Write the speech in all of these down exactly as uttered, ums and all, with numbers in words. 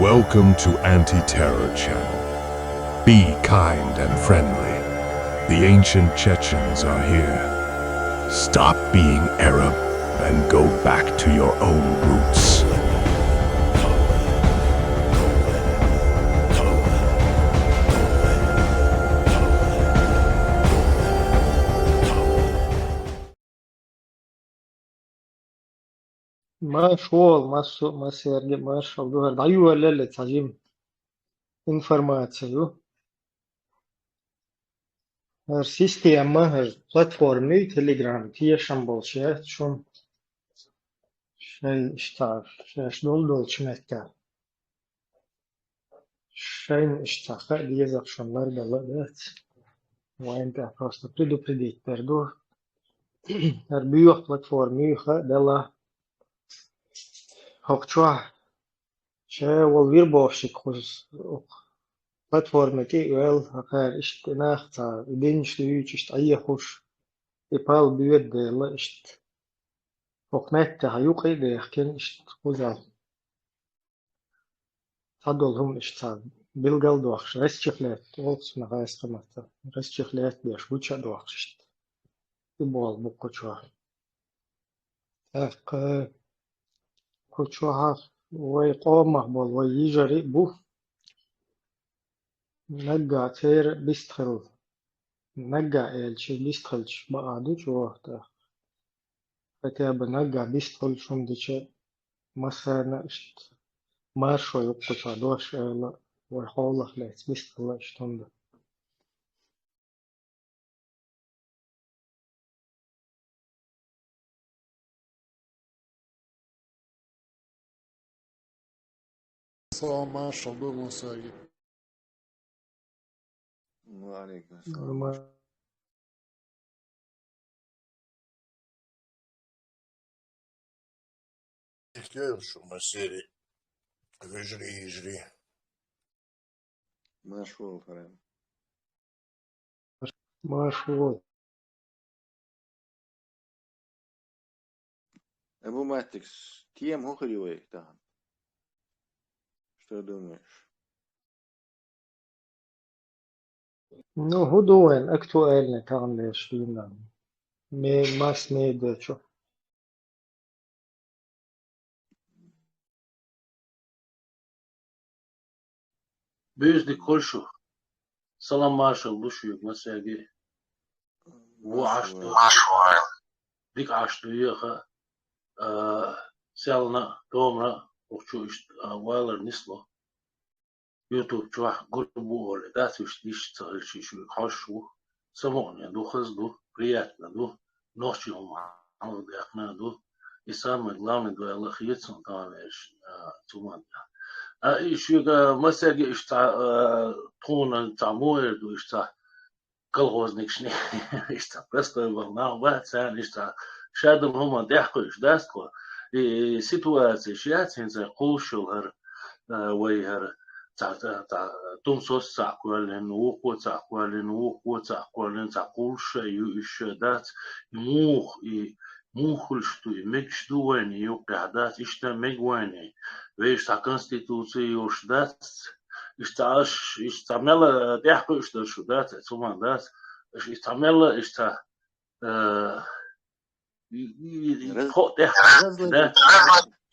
Welcome to Anti-Terror Channel. Be kind and friendly. The ancient Chechens are here. Stop being Arab and go back to your own roots. Маршалла, массо-, массерге маршалла ду хӀара. ДӀайолале цхьа жима информаци ю. ХӀара система, хӀара платформа, Telegram, тешам болуш яц шуна. Шайн иштта, шаьш долу долчу меттехь. Шайна иштта хаа деза шуна лардала а дац. Вайн тӀехь просто предупредить дер ду. ХӀара боьха платформа ю, хаа дала. ХӀокху чохь ша волу вербовщик кхуза платформа тӀе а ваьлла, хӀокхара иштта нах цхьа динчу дуьйцуш, иштта Ӏехуш, и пал боьду дела иштта. ХӀокху меттехь юкъа а дехкина иштта кхузахь. Цхьадолу хӀума иштта цхьа билгал дохуш, расчехлять, олу цунах гӀазкхийн маттахь, расчехлять деш, гуча а дохуш иштта. И болу бу кху чохь. ТӀаккха кху чохь вай къомах болу вай йижарий а бу. Наггахь церан бистхилла. Наггахь аьлча, бистхилча бакъахь ду чӀогӀа тӀаккха. Хотя бы наггахь бистхуьлуш хӀума дича, массарна а иштта маршо ю кху чохь дош ала, вай хьолах лаьцна бистхилла иштта хӀума ду. Салам, маршалла ду массерге. Ва алейкум салам. Нормально. Их йойла шу массерий, вежарий, йижарий. Маршалла, Харам. Маршалла. Абу Маттикс, тема хӀун хир ю вай тахана? Что думаешь? Ну, хӀун ду вайн актуальный тахана деш дийнахь? Ме-, масс-медиа чу. Буьйса дика хуьлда шу. Салам маршалла ду шуьга массаьрга. Ву Ӏаш ду. Дика Ӏаш ду еха. А, селна, томра, укх чу иштта, а, валар нисло. YouTube чохь гур бу олий, дац уьш диш ца хилча, шу хьош ву. Самукъане ду, хаза ду, приятно ду, нохчийн хӀума хьалхадаьккхина ду. И самое главное ду аьлла хета суна тахана, а, цу маттахь. А, и шуьга массаьрга иштта, а, тхуна цхьа муха эр ду, иштта колхозникашна, иштта простой бала нах бац, царна иштта ша долу хӀуманна тӀаьхьакхуьуш дац тхо. И ситуацеш яц хӀинца кхуллуш йолу хӀара, а, вай хӀара цхьа, цхьа, цхьа тумсос цхьаъ кхоьллина, вукхо цхьаъ кхоьллина, вукхо цхьаъ кхоьллина, цхьа кхуллуш а ю, уьш а дац. И муха, и муха хуьлуш ду, и мегаш ду вайна, и юккъехь дац, иштта мега вайна. Вайша цхьа конституци йолуш дац, иштта аш, иштта цхьа мел тӀаьхьакхуьуш дара шу, дац, цу хӀуманна дац. Аша иштта цхьа мел, иштта, э, и, и, и, Раз-, тхо тӀаьхьа, разлад-, да?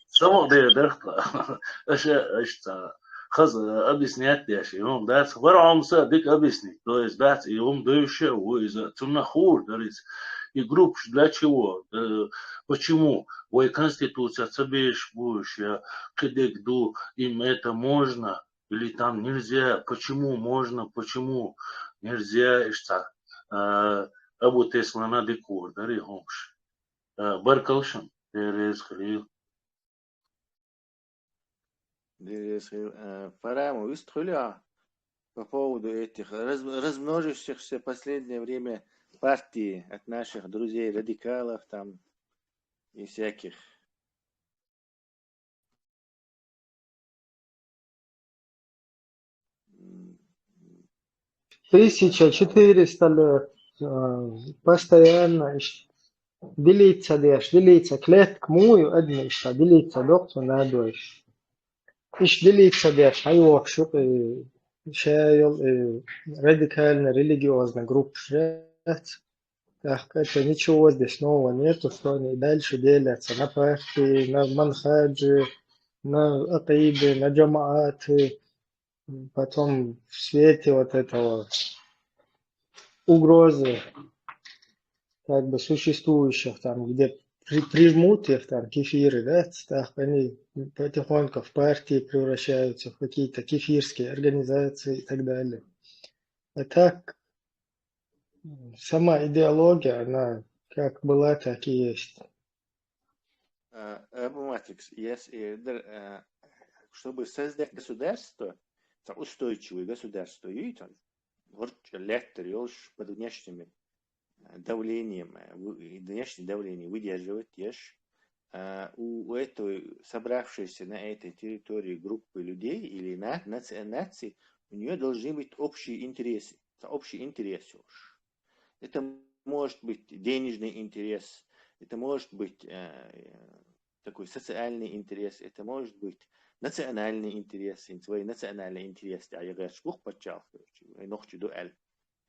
Самукъадер дара тхо. Аша, иштта цхьа хаза объяснять деш, и хӀума дац. ВорхӀ хӀума са дика объяснить, то есть, дац, и хӀума девзаш а ву иза, цунна хуур дара иза. И группаш для чего? Э, почему? Вай конституция ца безаш бу уьш, я кхидерг ду, им это можно? Или там нельзя, почему можно, почему нельзя, иштта, а, Абу Теслана дика хуур дара и хӀумаш. А, баркалла шуна, Дела реза хуьлийла. Дела реза хуьлийла. А, Фарама, вистхуьлу а по поводу этих раз-, размножившихся в последнее время партий от наших друзей радикалов там и всяких. Тысяча четыреста лет, а, постоянно иш-, делиться деш, делиться клетка муй, одни ещё делиться докцу надо. Иш делиться деш, хьайохуш ю-кх, э, ша йолу, э, радикальный религиозный группаш яц. ТӀаккха это ничего здесь нового нету, что они и дальше делятся на партии, на манхаджи, на акъиды, на джамааты. Потом в свете вот этого угрозы, как бы, существующих там, где при- прижмут их там кефиры, да, так они потихоньку в партии превращаются, в какие-то кефирские организации и так далее. А так, сама идеология, она как была, так и есть. Э, Абу Матрикс, если, э, др- э, чтобы создать государство, это устойчивое государство, и там, горч леттер ёлш под внешними, э, давлением, э, вы- и внешнее давление выдерживать еш, э, у, у этой собравшейся на этой территории группы людей или на, наци- наций, у нее должны быть общие интересы. Это общий интерес ёлш. Это может быть денежный интерес, это может быть э, такой социальный интерес, это может быть национальный интерес, свои национальные интересы, а я говорю, шпух подчал, короче, ногти дуэль.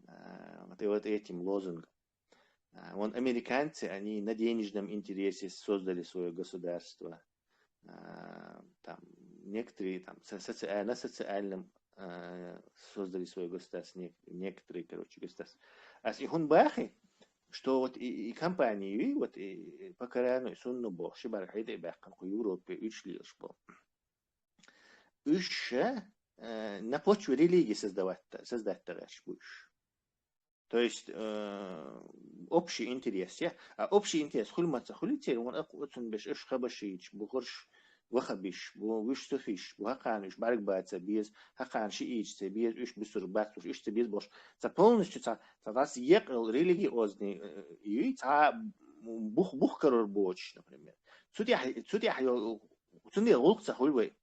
А, Вот, и вот этим лозунгом. А, Вон американцы, они на денежном интересе создали свое государство. А, Там некоторые там со- социа- на социальном а, создали свое государство, не- некоторые, короче, государства. А с- и хун бахи, что вот и, и компании, и вот и, и по Корану, и сунну бо, шибар хайда и бахкан, ку Европе, уч лилш бо. Уж э, на почве религии создавать, создать тараш будешь. То есть э, общий интерес, я. А общий интерес хулмаца хулицер, он акуцун беш уж хабашич, бухарш, вахабиш, бу уж суфиш, бу хаканиш, баргбаца без, хакан шиичца без, уж бусур бацуш, уж ца без бош. Ца полностью ца, ца дас екъл религиозный э, и ца бух бух корор боч, например. Цудя цудя цудя гулкца хулвей.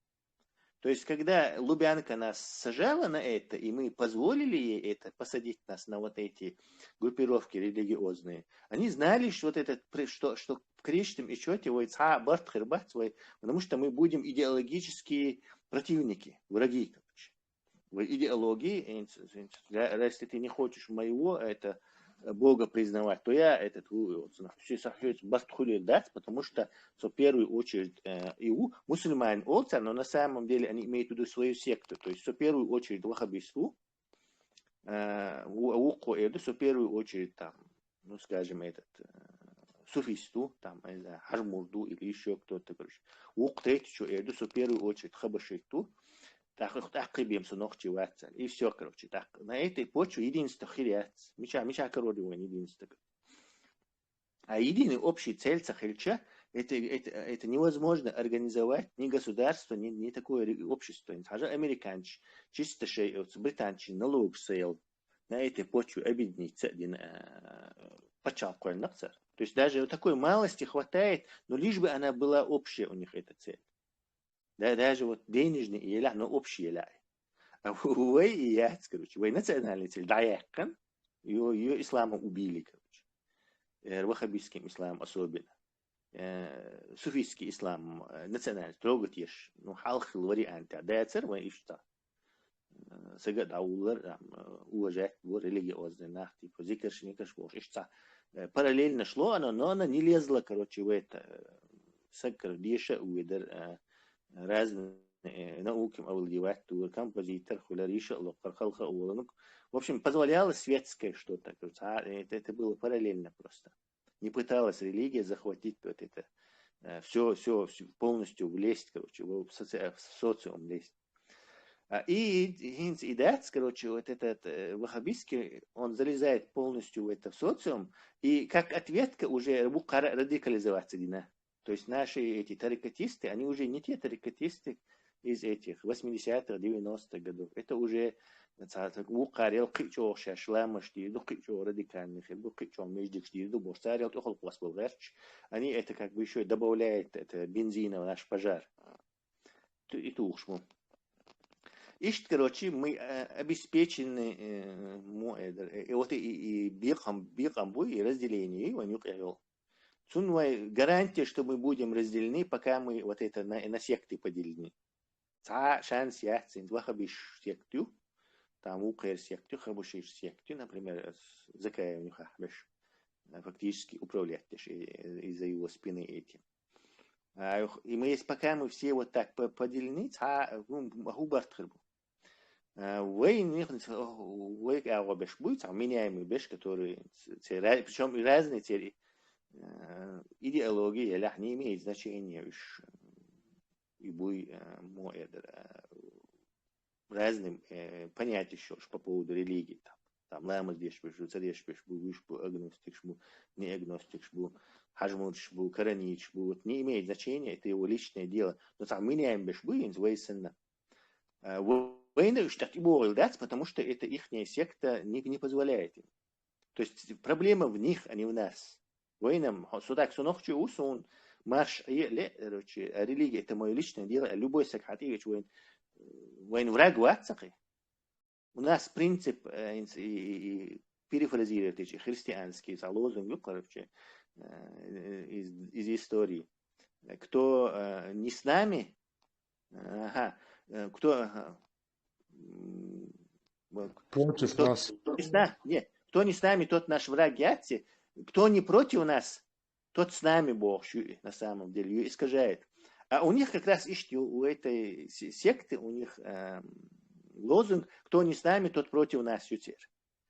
То есть, когда Лубянка нас сажала на это, и мы позволили ей это, посадить нас на вот эти группировки религиозные, они знали, что вот этот, при- что, что в конечном счете, ой, ца барт хербат, ой, потому что мы будем идеологические противники, враги, короче. Вы идеологии, инс- инс- для- если ты не хочешь моего, это э, Бога признавать, то я этот у- вот, знак, все сахьёц барт хулер дац, потому что в первую очередь э, и у мусульман олца, но на самом деле они имеют в виду свою секту, то есть в первую очередь ваххабисту, э, у- а укхо эду, в первую очередь там, ну скажем, этот э, суфисту, там, я не знаю, Хажмурду или еще кто-то, короче. Укх третьего эду, в первую очередь хабашиту, так их так кибем со ногти ватца. И все, короче, так. На этой почве единство хиряц. Мича, мича король его единство. А единый общий цель цахильча, это, это, это невозможно организовать ни государство, ни, ни такое ре- общество. Даже американч, чисто шей, британч налог сел на этой почве объединиться один э, пачал кольнакцер. То есть даже вот такой малости хватает, но лишь бы она была общая у них, эта цель. Да, даже вот денежный и еля, но общий еля. А вой и яц, короче, вой национальный цель, да, якан, ее, ее ислама убили, короче. Э, Ваххабистским исламом особенно. Э, Суфийский ислам, э, национальный, трогать ешь. Ну, халхил вариант, да, цер, вой ишта. Э, Сага даулар, там, э, уважать, вот, религиозный нах, типа, зикр, шникаш, бош, ишта. Э, Параллельно шло оно, но оно не лезло, короче, в это. Э, Сакр, Деша, Уидер, э, разные э, науки овладевать, тур, композитор, хуляриша, локар, халха, уланук. В общем, позволяло светское что-то. Короче, а, это, это было параллельно просто. Не пыталась религия захватить вот это, все, все, полностью влезть, короче, в, соци- в социум влезть. А, И, и, и дац, короче, вот этот э, ваххабистский, он залезает полностью в это в социум, и как ответка уже бухара радикализоваться дина. То есть наши эти тарикатисты, они уже не те тарикатисты из этих восьмидесятых, девяностых годов. Это уже бухарел кычо шашламаш диду, кычо радикальных, бу кычо междикш диду, бо царел тохол квас болгарч. Они это как бы еще добавляет это бензина в наш пожар. Ту- И ту ушму. Ишт, короче, мы э, обеспечены, э, мо- э, э, вот и, и, и бекам, бекам буй, и разделение, и ванюк эвел. Цун вай гарантия, что мы будем разделены, пока мы вот это на, на секты поделены. цхьа шанс яц, хӀинца ваххабиш сект ю, там вукхерча сект ю, хабашиш сект ю, например, Закаевна юхахь беш, э, фактически управлять деш и- из-за его спины этим. А, и мы, если пока мы все вот так по- поделены, цхьа, ну, хӀу барт хир бу. А, вай нихнис, вай агӀо беш буй, цхьа меняемый беш, которые, причем и разные церкви, э, идеология, лахь не имеет значения уж, и буй, э, мо эдер, э, разным, э, понятия ещё уж по поводу религии. Там, там ламаз деш беш бу, ца деш беш бу, уж бу, агностикш бу, не агностикш бу, хьажмурш бу, каранитш бу. Вот не имеет значения, это его личное дело. Но там меняем беш буй, инз вай санна. Э, вайна уж так и богӀил дац, потому что это ихняя секта не, не позволяет им. То есть проблема в них, а не в нас. Вайнам, хо- со так со нохчи у, сун марш е ле, короче, а религия — это моё личное дело, а любой саг хьатӀевеча вайн, вайн враг вац сакхи. У нас принцип, э, инс- и- и- и перефразировать эти христианские, за лозунг, короче, э, из, из истории. Кто, э, не с нами, ага, э, кто, ага, м, вот, Против кто нас. не с на- нет, кто не с нами, тот наш враг, яц. Кто не против нас, тот с нами, бохуш ю и на самом деле, ю искажает. А у них как раз иштта ю, у этой се- секты, у них, эм, лозунг: «Кто не с нами, тот против нас», ю церан.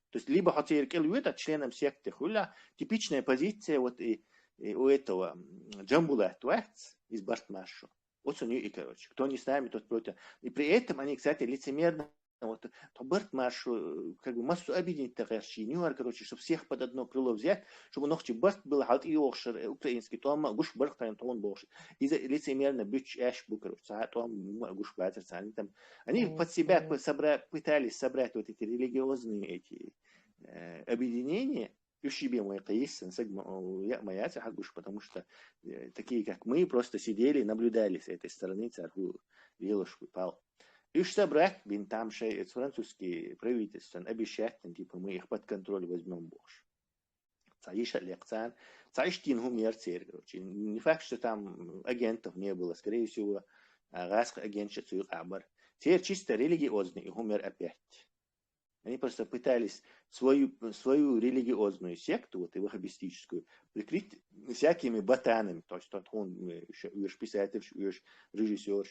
То есть, либо хьо церан кӀел вуьтӀа членом секты хуьлахь, типичная позиция вот и, и у этого, м, Джамбулат вац, из барт маршо. Вот он и, короче, кто не с нами, тот против. И при этом они, кстати, лицемерно, вот, то барт маршо, э, как бы массу объединить тахарчи, нюар, короче, чтобы всех под одно крыло взять, чтобы нохчи барт было, хьал и охшер, э, украинский, то ма гуш барт тайн тон бохш. Из лицемерно бич эш бу, короче, цхьа тон ма гуш бацар цхьа. Они там, они под себя п- собра- пытались собрать вот эти религиозные эти, э, объединения, уж ши бен вай кхийссан саг ма- о, я- ма яц хьагуш, потому что, э, такие, как мы, просто сидели, наблюдали с этой стороны, цар хӀу лелаш бу пал. Уж собрать бин там шай, это французский правительство, обещать, там, типа, мы их под контроль возьмем, бохш. Цхьа йиша лекцан, цхьа иштта хӀума яр церан, короче. Не факт, что там агентов не было, скорее всего, а, гӀаскхи агентша цу юкъа бар. Церан чисто религиозный хӀума яр опять. Они просто пытались свою, свою религиозную секту, вот и ваххабистическую, прикрыть всякими ботанами. То есть тот хӀун, э, ш- уж писатель, уж режиссер,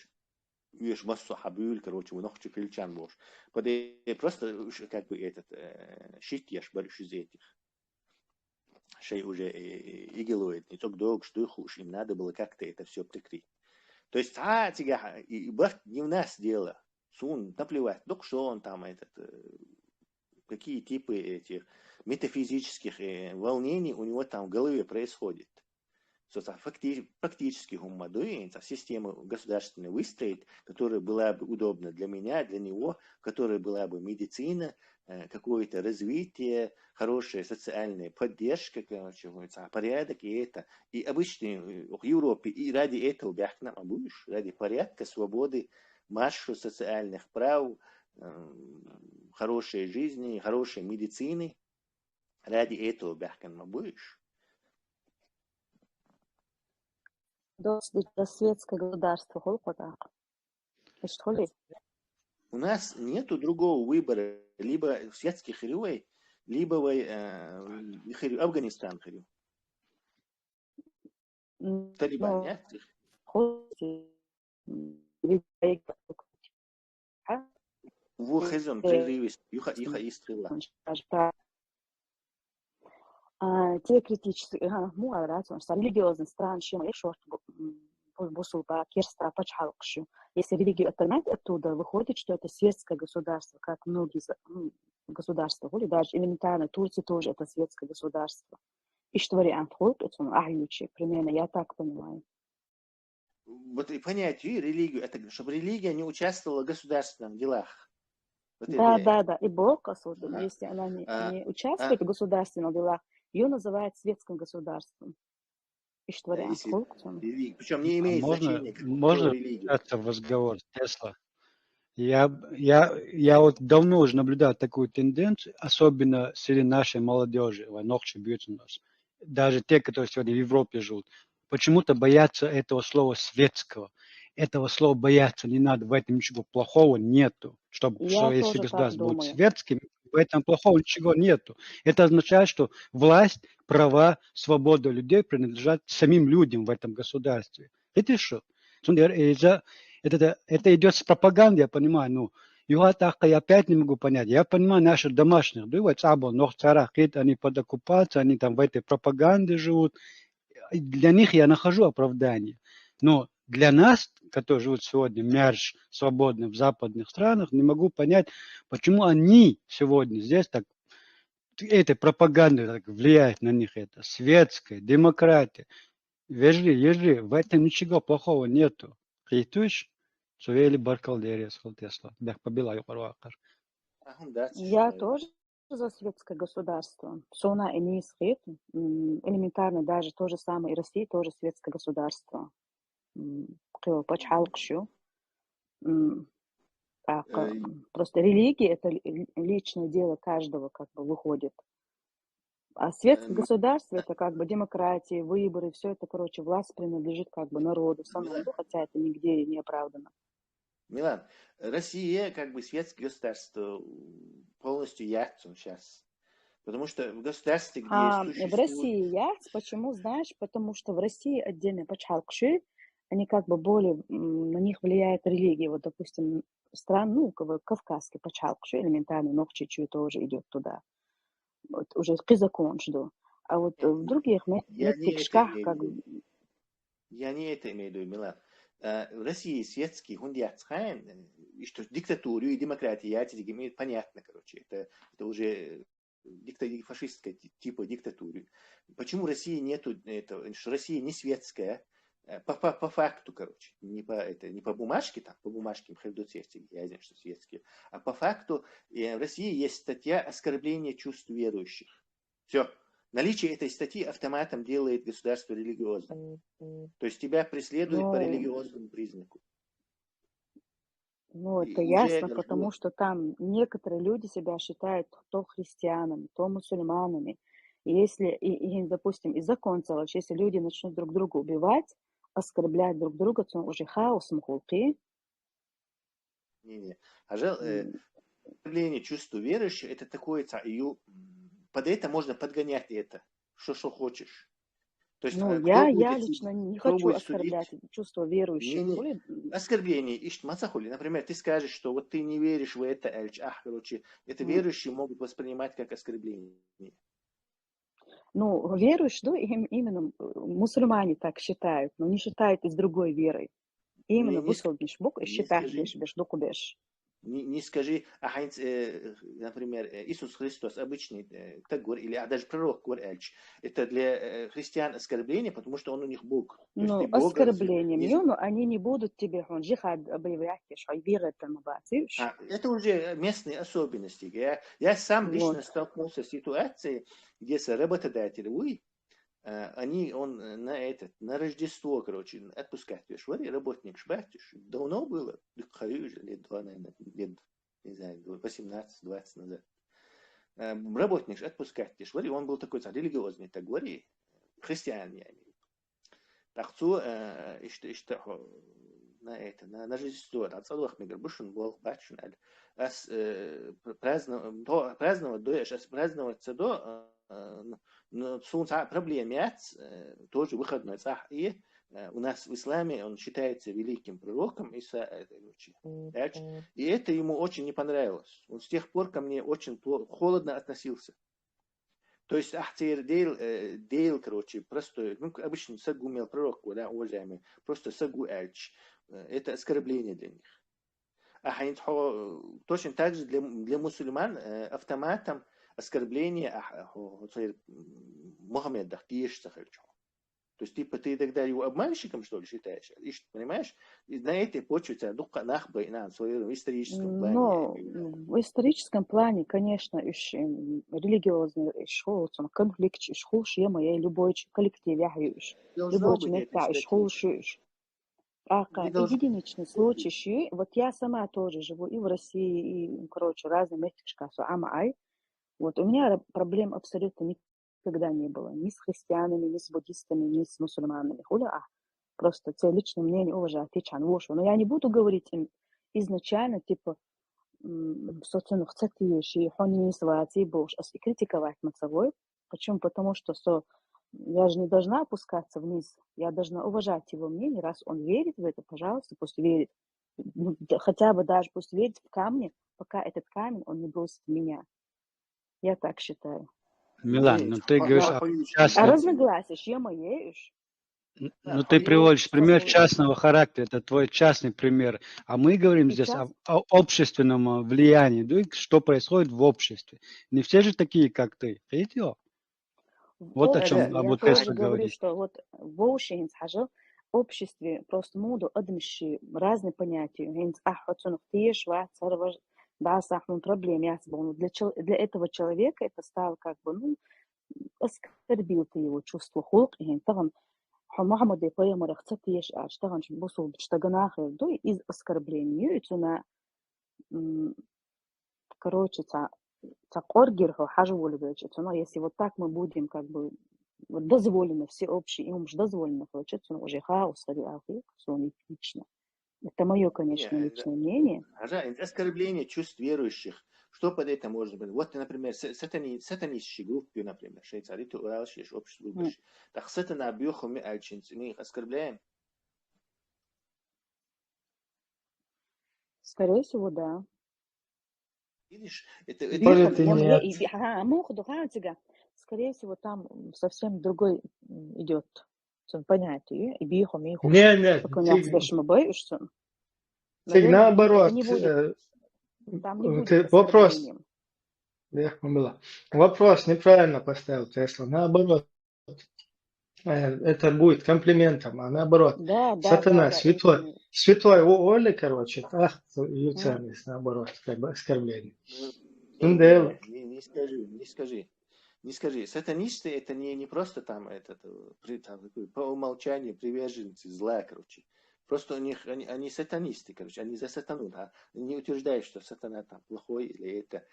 уж массо хьабуьйлу, короче, ву нохчи хилчан бохш. Под- э, просто уж как бы этот, э, щит яш бар уж из этих. Шей уже, э, э, игилоид, и цӀог догуш дуй хууш, им надо было как-то это все прикрыть. То есть, а, цигахь, и, и барт не в нас дело. Сун наплевать, докшон там этот, э, какие типы этих метафизических, э, волнений у него там в голове происходит. Со ца факти- фактически хӀума дуй, ца систему государственную выстроить, которая была бы удобна для меня, для него, которая была бы медицина, э, какое-то развитие, хорошая социальная поддержка, короче, вот, ца порядок и это. И обычный, э, в Европе, и ради этого бяхкна ма буйш, ради порядка, свободы, маршо социальных прав, эм, хорошей жизни, хорошей медицины. Ради этого бяхкна ма буйш. Дос- до светское государство хул кху тӀаккха. Иштта хуьлий? У нас нету другого выбора. Либо светский хир ю вай, либо вай, э, хир ю, Афганистан хир ю. М, Талибан, ну, нет? ху- м, Ву хезон прерывис, юха, юха истрила. А, те критические, ага, му аврацон, что религиозные страны, чем их шорт бу- м, бу- бусулба, керста пачхьалкхаш ю. Если религию отогнать оттуда, выходит, что это светское государство, как многие за- м, государства, хули, даже элементарно Турция тоже это светское государство. Иштта вариант хул, то есть, ну, ахьючи, примерно, я так понимаю. Вот и понять и религию, это чтобы религия не участвовала в государственных делах. Вот Да, это да, да. И Бог, особенно, Ага. если она не, А, не участвует а. в государственных делах, ее называют светским государством. Иштта вариант Если хул кху тӀаккха. рели- причем не А имеет можно, значения, какой можно религии. вмешаться в разговор, Тесла? Я, я, я вот давно уже наблюдаю такую тенденцию, особенно среди нашей молодежи, вай нохчий бьются у нас. Даже те, которые сегодня в Европе живут, почему-то боятся этого слова светского. этого слова бояться не надо, в этом ничего плохого нету. Чтобы, Я что если тоже так государство будет думаю. светским, в этом плохого ничего нету. Это означает, что власть, права, свобода людей принадлежат самим людям в этом государстве. Видишь, что? Цундер, э, за- это, это, это идет с пропагандой, я понимаю, но югат ахка я опять не могу понять. Я понимаю наших домашних, да, вот Або, Нохцара, Хит, они под оккупацией, они там в этой пропаганде живут. И для них я нахожу оправдание. Но для нас, которые живут сегодня, мерш, свободно в западных странах, не могу понять, почему они сегодня здесь так, этой пропагандой так влияет на них это. Светская, демократия. Вежли, ежли, в этом ничего плохого нету. Хитуш, цувели баркал дерес халтесла. Бяхпабила юкарвакар. Ахун дац Я шнай. Тоже за светское государство. Сона и не схит, м, элементарно даже то же самое, и Россия тоже светское государство. М, кё пачхалкшу. М, так, Э, м, просто религия — это ли- личное дело каждого, как бы, выходит. А светское Эм, государство — это как бы демократия, выборы, все это, короче, власть принадлежит как бы народу самому, Милан, хотя это нигде не оправдано. Милан, Россия как бы светское государство полностью яйцом сейчас. Потому что в государстве, где А в существует... России яц, почему, знаешь, потому что в России отдельно пачхалкши, они как бы более, м, на них влияет религия. Вот, допустим, стран, ну, как бы кавказский пачхалкши, элементарно, Нохчичу тоже идет туда. Вот, уже кизакончду. А вот э, в других мет- Я не это меттикшках, имею в как виду. бы, Я не это имею в виду, Милан. Э, В России светский хундиатсхайн, и что диктатуру и демократию яйца понятно, короче. Это, это уже дикта- фашистская ти- типа диктатуры. Почему в России нету этого? Что Россия не светская, э, по, по, по факту, короче, не по, это, не по бумажке, там, по бумажке им хердут светские, я знаю, что светские, а по факту э, в России есть статья оскорбления чувств верующих. Все. Наличие этой статьи автоматом делает государство религиозным. То есть тебя преследуют по Ну, религиозному признаку. Ну, И это уже ясно, как потому бы что там некоторые люди себя считают то христианами, то мусульманами. И если, и, и, допустим, из-за концевач, если люди начнут друг друга убивать, оскорблять друг друга, то уже хаос мухулки. Не-не. Ажал, э, М, проявление чувства верующих, это такое, ца- ю- м, под это можно подгонять это. Что, что хочешь. То есть Ну, э, кто я, я будет суд- лично не кто хочу будет оскорблять судить? чувство верующих. Не-не. Хули, м, Оскорбление, ишт мацахули. Например, ты скажешь, что вот ты не веришь в это, эльч, ах, короче, это м. Верующие могут воспринимать как оскорбление. Ну, веруешь, да, им- именно э, мусульмане так считают, но не считают и с другой верой. Именно Не, не, ск- высылднишь Бог и не считаешь скажи, беш, беш, докубеш. не, не скажи, а ханц, э, например, э, Иисус Христос, обычный э, тагур или а даже пророк гур эльч, это для э, христиан оскорбление, потому что он у них Бог. То есть ты Ну, Бога оскорблением, не ё, но они не будут тебе, он, жихад объявлять, что вера это мабатиш. А, это уже местные особенности. Я, я сам лично Вот. Столкнулся с ситуацией, где с- работодатель, уй, э, они, он э, на этот, на Рождество, короче, отпускать вешвари, работник шбатиш. Давно было, дык хаюж, лет два, наверное, лет, не знаю, восемнадцать-двадцать назад. Э, Работник отпускать вешвари, он был такой ца- религиозный, так говори, христиан, я имею в виду. Тахцу, э, ишта, ишта, хо- на это, на, на Рождество, на цадох мигр, бушун бол, бачун аль. Ас э, пр- праздно-, до, праздновать до, ас праздновать цадо, э, ну, ну, сун ца проблем яц, э, тоже выходной цах. И э, у нас в исламе он считается великим пророком, Иса, э, короче, Элч. И это ему очень не понравилось. Он с тех пор ко мне очень пло- холодно относился. То есть, ахтер дейл, э, дейл, короче, простой, ну, обычный сагу мел пророк, да, уважаемый, просто сагу эльч. Э, Это оскорбление для них. А ханит хо- точно так же для, для мусульман э, автоматом оскорбление а, хо- хо- цейр, м, Мухаммед Дахтиеш Сахальчо. То есть, типа, ты тогда его обманщиком, что ли, считаешь? Ишт, понимаешь? И на этой почве у тебя дукка нахба и на своем историческом плане. Но м, в историческом плане, конечно, иш, м, религиозный ишхул, конфликт ишхул, шема я любой ч- коллектив я иш. Должно Любой быть это, мета кстати. Ишхул шиш. А Не должно единичный случай ши, вот я сама тоже живу и в России, и, короче, разные меттикшка су амай. Вот у меня ра- проблем абсолютно никогда не было. Ни с христианами, ни с буддистами, ни с мусульманами. Хуля, а Просто цо личное мнение уважать, ты чан вошо. Но я не буду говорить им изначально, типа, м, со цунах ца теши, хьо нийса вац бохуш, ас и критиковать ма ца вой. Почему? Потому что со, я же не должна опускаться вниз. Я должна уважать его мнение. Раз он верит в это, пожалуйста, пусть верит. Ну, да, хотя бы даже пусть верит в камни, пока этот камень он не бросит в меня. Я так считаю. Милан, ну ты говоришь о А частном... разногласия, ше ма еш. Ну, ты приводишь пример частного характера, это твой частный пример. А мы говорим здесь о, о общественном э, влиянии, да, и что происходит в обществе. Не все же такие, как ты. Видите? Вот о чем Я Абу тоже Тесла говорю, говорит. Что вот вообще хӀинца хьажа, обществе просто муду адамаши разные понятия. ХӀинца ахь хьо цунах тешаш вац, цар важ, да, сахьун проблема яц боху. Для, чел- для этого человека это стало как бы, ну, оскорбил ты его чувство, хулк, и таган хьо Мухаммаде пайхамарах ца тешаш, таган бусулбача таганахир ду, из оскорбление, и цуна, м, короче, ца, ца къоргир хьо хьажа волу веча, цуна, если вот так мы будем, как бы, вот дозволено, всеобщий, и уж дозволено, короче, цуна уже хаос хари алхи, суни лично. Это мое, конечно, Не, личное мнение. Хьажа, это оскорбление чувств верующих. Что под это можно быть? Вот, например, са- сатани, сатанистские группы, например, швейцарии, то общество. Так сатана бьёху мы альчин, мы их оскорбляем. Скорее всего, да. Видишь, это, это Может, Бихам, и он нет. не- и би- ага, муха духанцига. Скорее всего, там м, совсем другой идет понятие. И биху, миху. Не, не, Поклоняться ты- дальше мы боишься. Ты наоборот, Не будет. э, Там не будет ты вопрос, оскорблением. Я помыла. Вопрос неправильно поставил Тесла. Наоборот, э, это будет комплиментом, а наоборот, Да, да, сатана, да, да, святой, это- святой о- Оли, короче, ах, юцамис, наоборот, как бы оскорбление. Ну, Ну, да. Не, не скажи, не скажи. Не скажи. Сатанисты это не, не просто там, этот, э, при- там, такой, по умолчанию приверженцы зла, короче. Просто у них, они, они сатанисты, короче, они за сатану, да. Они утверждают, что сатана там плохой или это.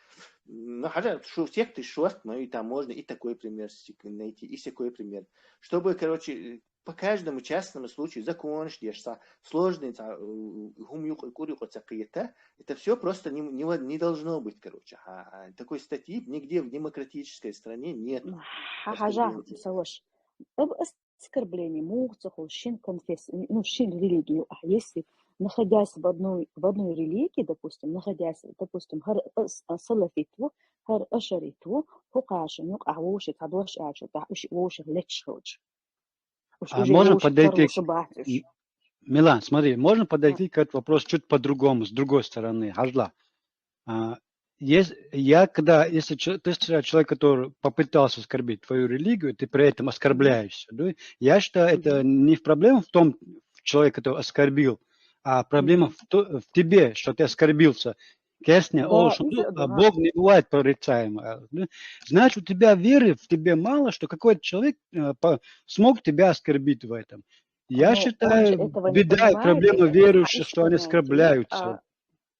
Ну, хотя, что секты шорт, ну и там можно и такой пример с- найти, и такой пример. Чтобы, короче, э, по каждому частному случаю закон, что сложный, ца- э, гум юк- кури куца киета, это все просто не, не, во- не должно быть, короче. А, а такой статьи нигде в демократической стране нет. Ха- хажа, саваш. Об оскорбление муха ца хул шин конфесс, ну, шин религию. А если, находясь в одной, в одной религии, допустим, находясь, допустим, хар ас- а, салафит ву, хар ашарит ву, ху каша, ну, а воши, кадош ачу, та уши воши леч хоч. А можно подойти к- Милан, смотри, можно подойти к этому вопросу чуть по-другому, с другой стороны, хажла. А, есть, я когда, если че- ты встречаешь человека, который попытался оскорбить твою религию, ты при этом оскорбляешься, да? Я считаю, это не в проблема в том, в человеке, который оскорбил, а проблема в, то- в тебе, что ты оскорбился. Кесня, Да, о, что, и ну, всё, а да. Бог не бывает порицаемым. А, ну, значит, у тебя веры, в тебе мало, что какой-то человек э, по- смог тебя оскорбить в этом. Я Ну, он же считаю, этого не беда и понимает, проблема это верующих, а что они истинное оскорбляются. А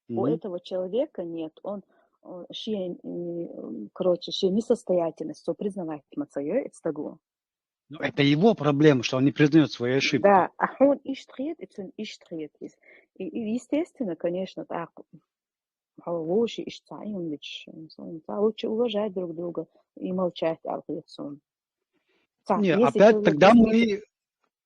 у Мгм. этого человека нет. Он, э, ши, м, короче, ши несостоятельность, что признавать мацаё, это стагло. Ну, это его проблема, что он не признает свои ошибки. Да, а он иштрет, и он иштрет. И, и, естественно, конечно, так, лучше ишца, и он ведь, м, ца- лучше уважать друг друга и молчать, а вот он. Ца, Не, если опять человек тогда действительно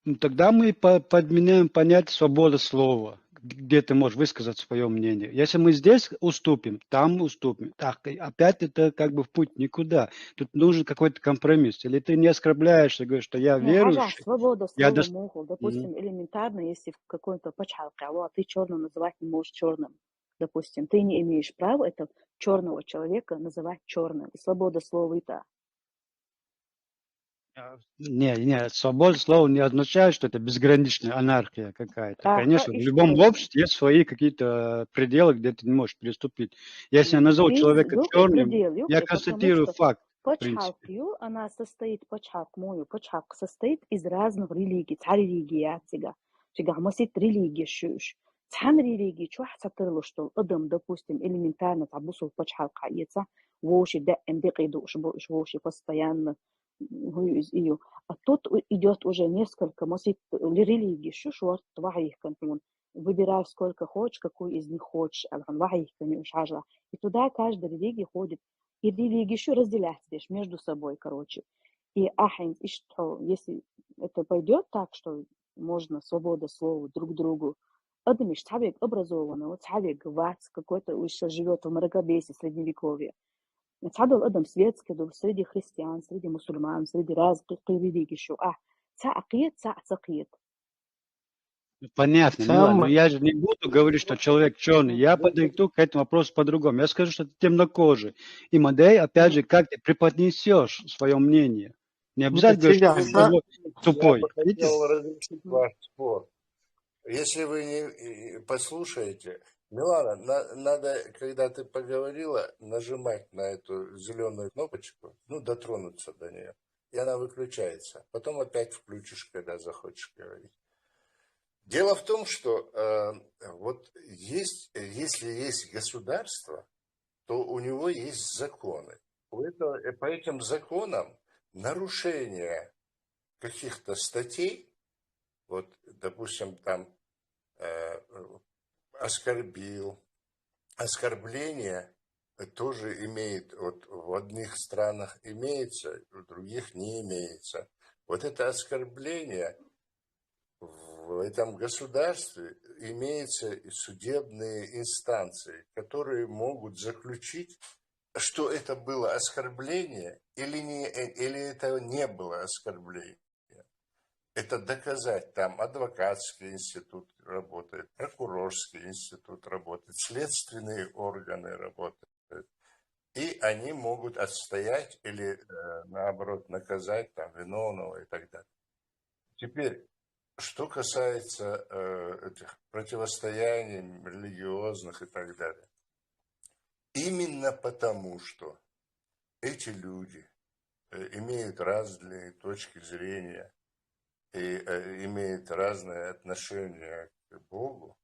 мы, тогда мы по- подменяем понятие свобода слова, г- где ты можешь высказать свое мнение. Если мы здесь уступим, там уступим. Так, и опять это как бы в путь никуда. Тут нужен какой-то компромисс. Или ты не оскорбляешься, говоришь, что я Ну, хажа, верующий. свобода Я слова дос- муху. Мгм. Допустим, элементарно, если в какой-то пачхалке, а вот ты черного называть не можешь черным. Допустим, ты не имеешь права этого черного человека называть черным. И свобода слова это. А, Не, не, свобода слова не означает, что это безграничная анархия какая-то. А, Конечно, в и любом что? Обществе есть свои какие-то пределы, где ты не можешь переступить. Если я назову Есть человека юг и черным, предел, юг, я это потому констатирую что факт, в принципе. Пачхалкью, она состоит, пачхалк мою, пачхалк состоит из разных религий, цхьа религия цига. Цига масит религия шуш. Цхьан религия чухь ца тарлуш тол адам, допустим, элементарно ца бусул пачхалка ица, воши да эм декъи душ бо, уж воши постоянно, м, гуй из ию. А тут идет уже несколько, масса религий, шу шуарт вахьийхкан хьуна. Выбирай, сколько хочешь, какую из них хочешь, аьнна хьуна вахьийхкан уж хьажа. И туда каждая религия ходит. И религии шу разделять здесь между собой, короче. И ахьа иштта, если это пойдет так, что можно свобода слова друг другу, адамаш цхьаберг образованный, цхьаберг вац, какой-то уж живет в мракобесии средневековья. Цхьадола адам светский ду среди христиан, среди мусульман, среди разных религий шу. А цхьаъ кхета, цхьаъ ца кхета. Ну, понятно, Милана, но я же не буду говорить, что человек черный. Я подойду к этому вопросу по-другому. Я скажу, что ты темнокожий. И модель, опять же, как ты преподнесешь свое мнение. Не обязательно говорить, что ты тупой. Я бы хотел разрешить ваш спор. Если вы не послушаете, Милана, на, надо, когда ты поговорила, нажимать на эту зеленую кнопочку, ну, дотронуться до нее, и она выключается. Потом опять включишь, когда захочешь говорить. Дело в том, что э, вот есть, если есть государство, то у него есть законы. У этого, э, по этим законам нарушение каких-то статей, вот, допустим, там э, оскорбил, оскорбление тоже имеет, вот в одних странах имеется, в других не имеется. Вот это оскорбление в этом государстве имеется и судебные инстанции, которые могут заключить, что это было оскорбление или, не, или это не было оскорбление. Это доказать. Там адвокатский институт работает, прокурорский институт работает, следственные органы работают. И они могут отстоять или, э, наоборот, наказать там виновного и так далее. Теперь, что касается э, этих противостояний религиозных и так далее. Именно потому, что эти люди э, имеют разные точки зрения и э, имеют разное отношение к Богу,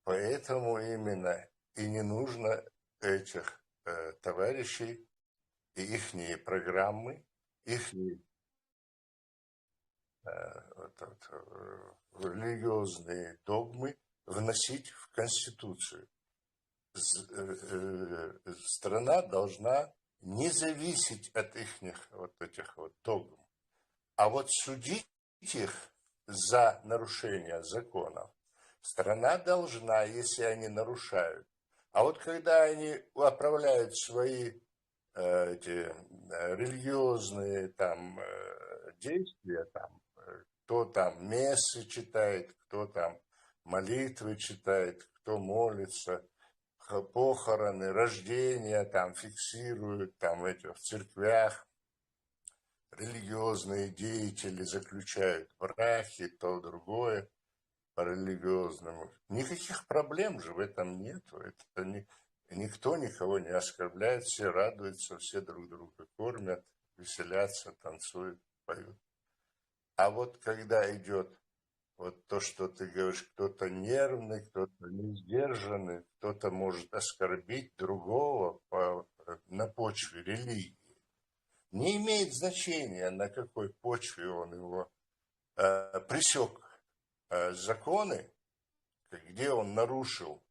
поэтому именно и не нужно этих э, товарищей и ихние программы, ихние э, вот, вот, э, религиозные догмы вносить в Конституцию. З- э, э, страна должна не зависеть от ихних вот этих вот догм. А вот судить их за нарушение законов страна должна, если они нарушают. А вот когда они отправляют свои э, эти э, религиозные там э, действия, там, э, кто там мессы читает, кто там молитвы читает, кто молится, х- похороны, рождения там фиксируют там в этих в церквях, религиозные деятели заключают браки, то другое по религиозному. Никаких проблем же в этом нету. Это не, никто никого не оскорбляет, все радуются, все друг друга кормят, веселятся, танцуют, поют. А вот когда идет вот то, что ты говоришь, кто-то нервный, кто-то не сдержанный, кто-то может оскорбить другого по, на почве религии. Не имеет значения, на какой почве он его э, пресек э, законы, где он нарушил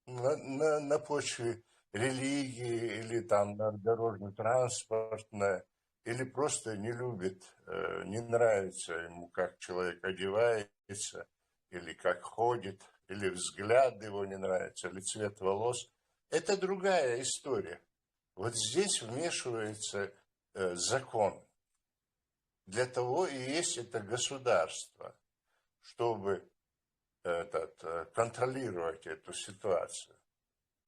на, на, на почве религии или там на дорожно-транспортное, или просто не любит, э, не нравится ему, как человек одевается, или как ходит, или взгляд его не нравится, или цвет волос. Это другая история. Вот здесь вмешивается э, закон. Для того и есть это государство, чтобы этот, э, контролировать эту ситуацию.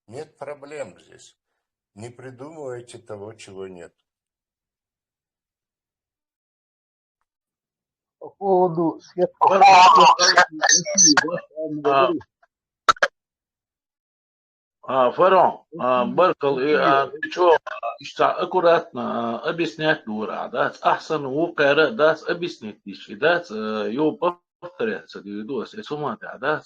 Нет проблем здесь. Не придумывайте того, чего нет. По поводу свет- А, Фарон, а, баркал, и, а, ты чё, а, ишта аккуратно, а, объяснять дура, да, ахсан вукера, да, объяснить диши, да, э, ё повторяться, говорю, да, это сумата, да,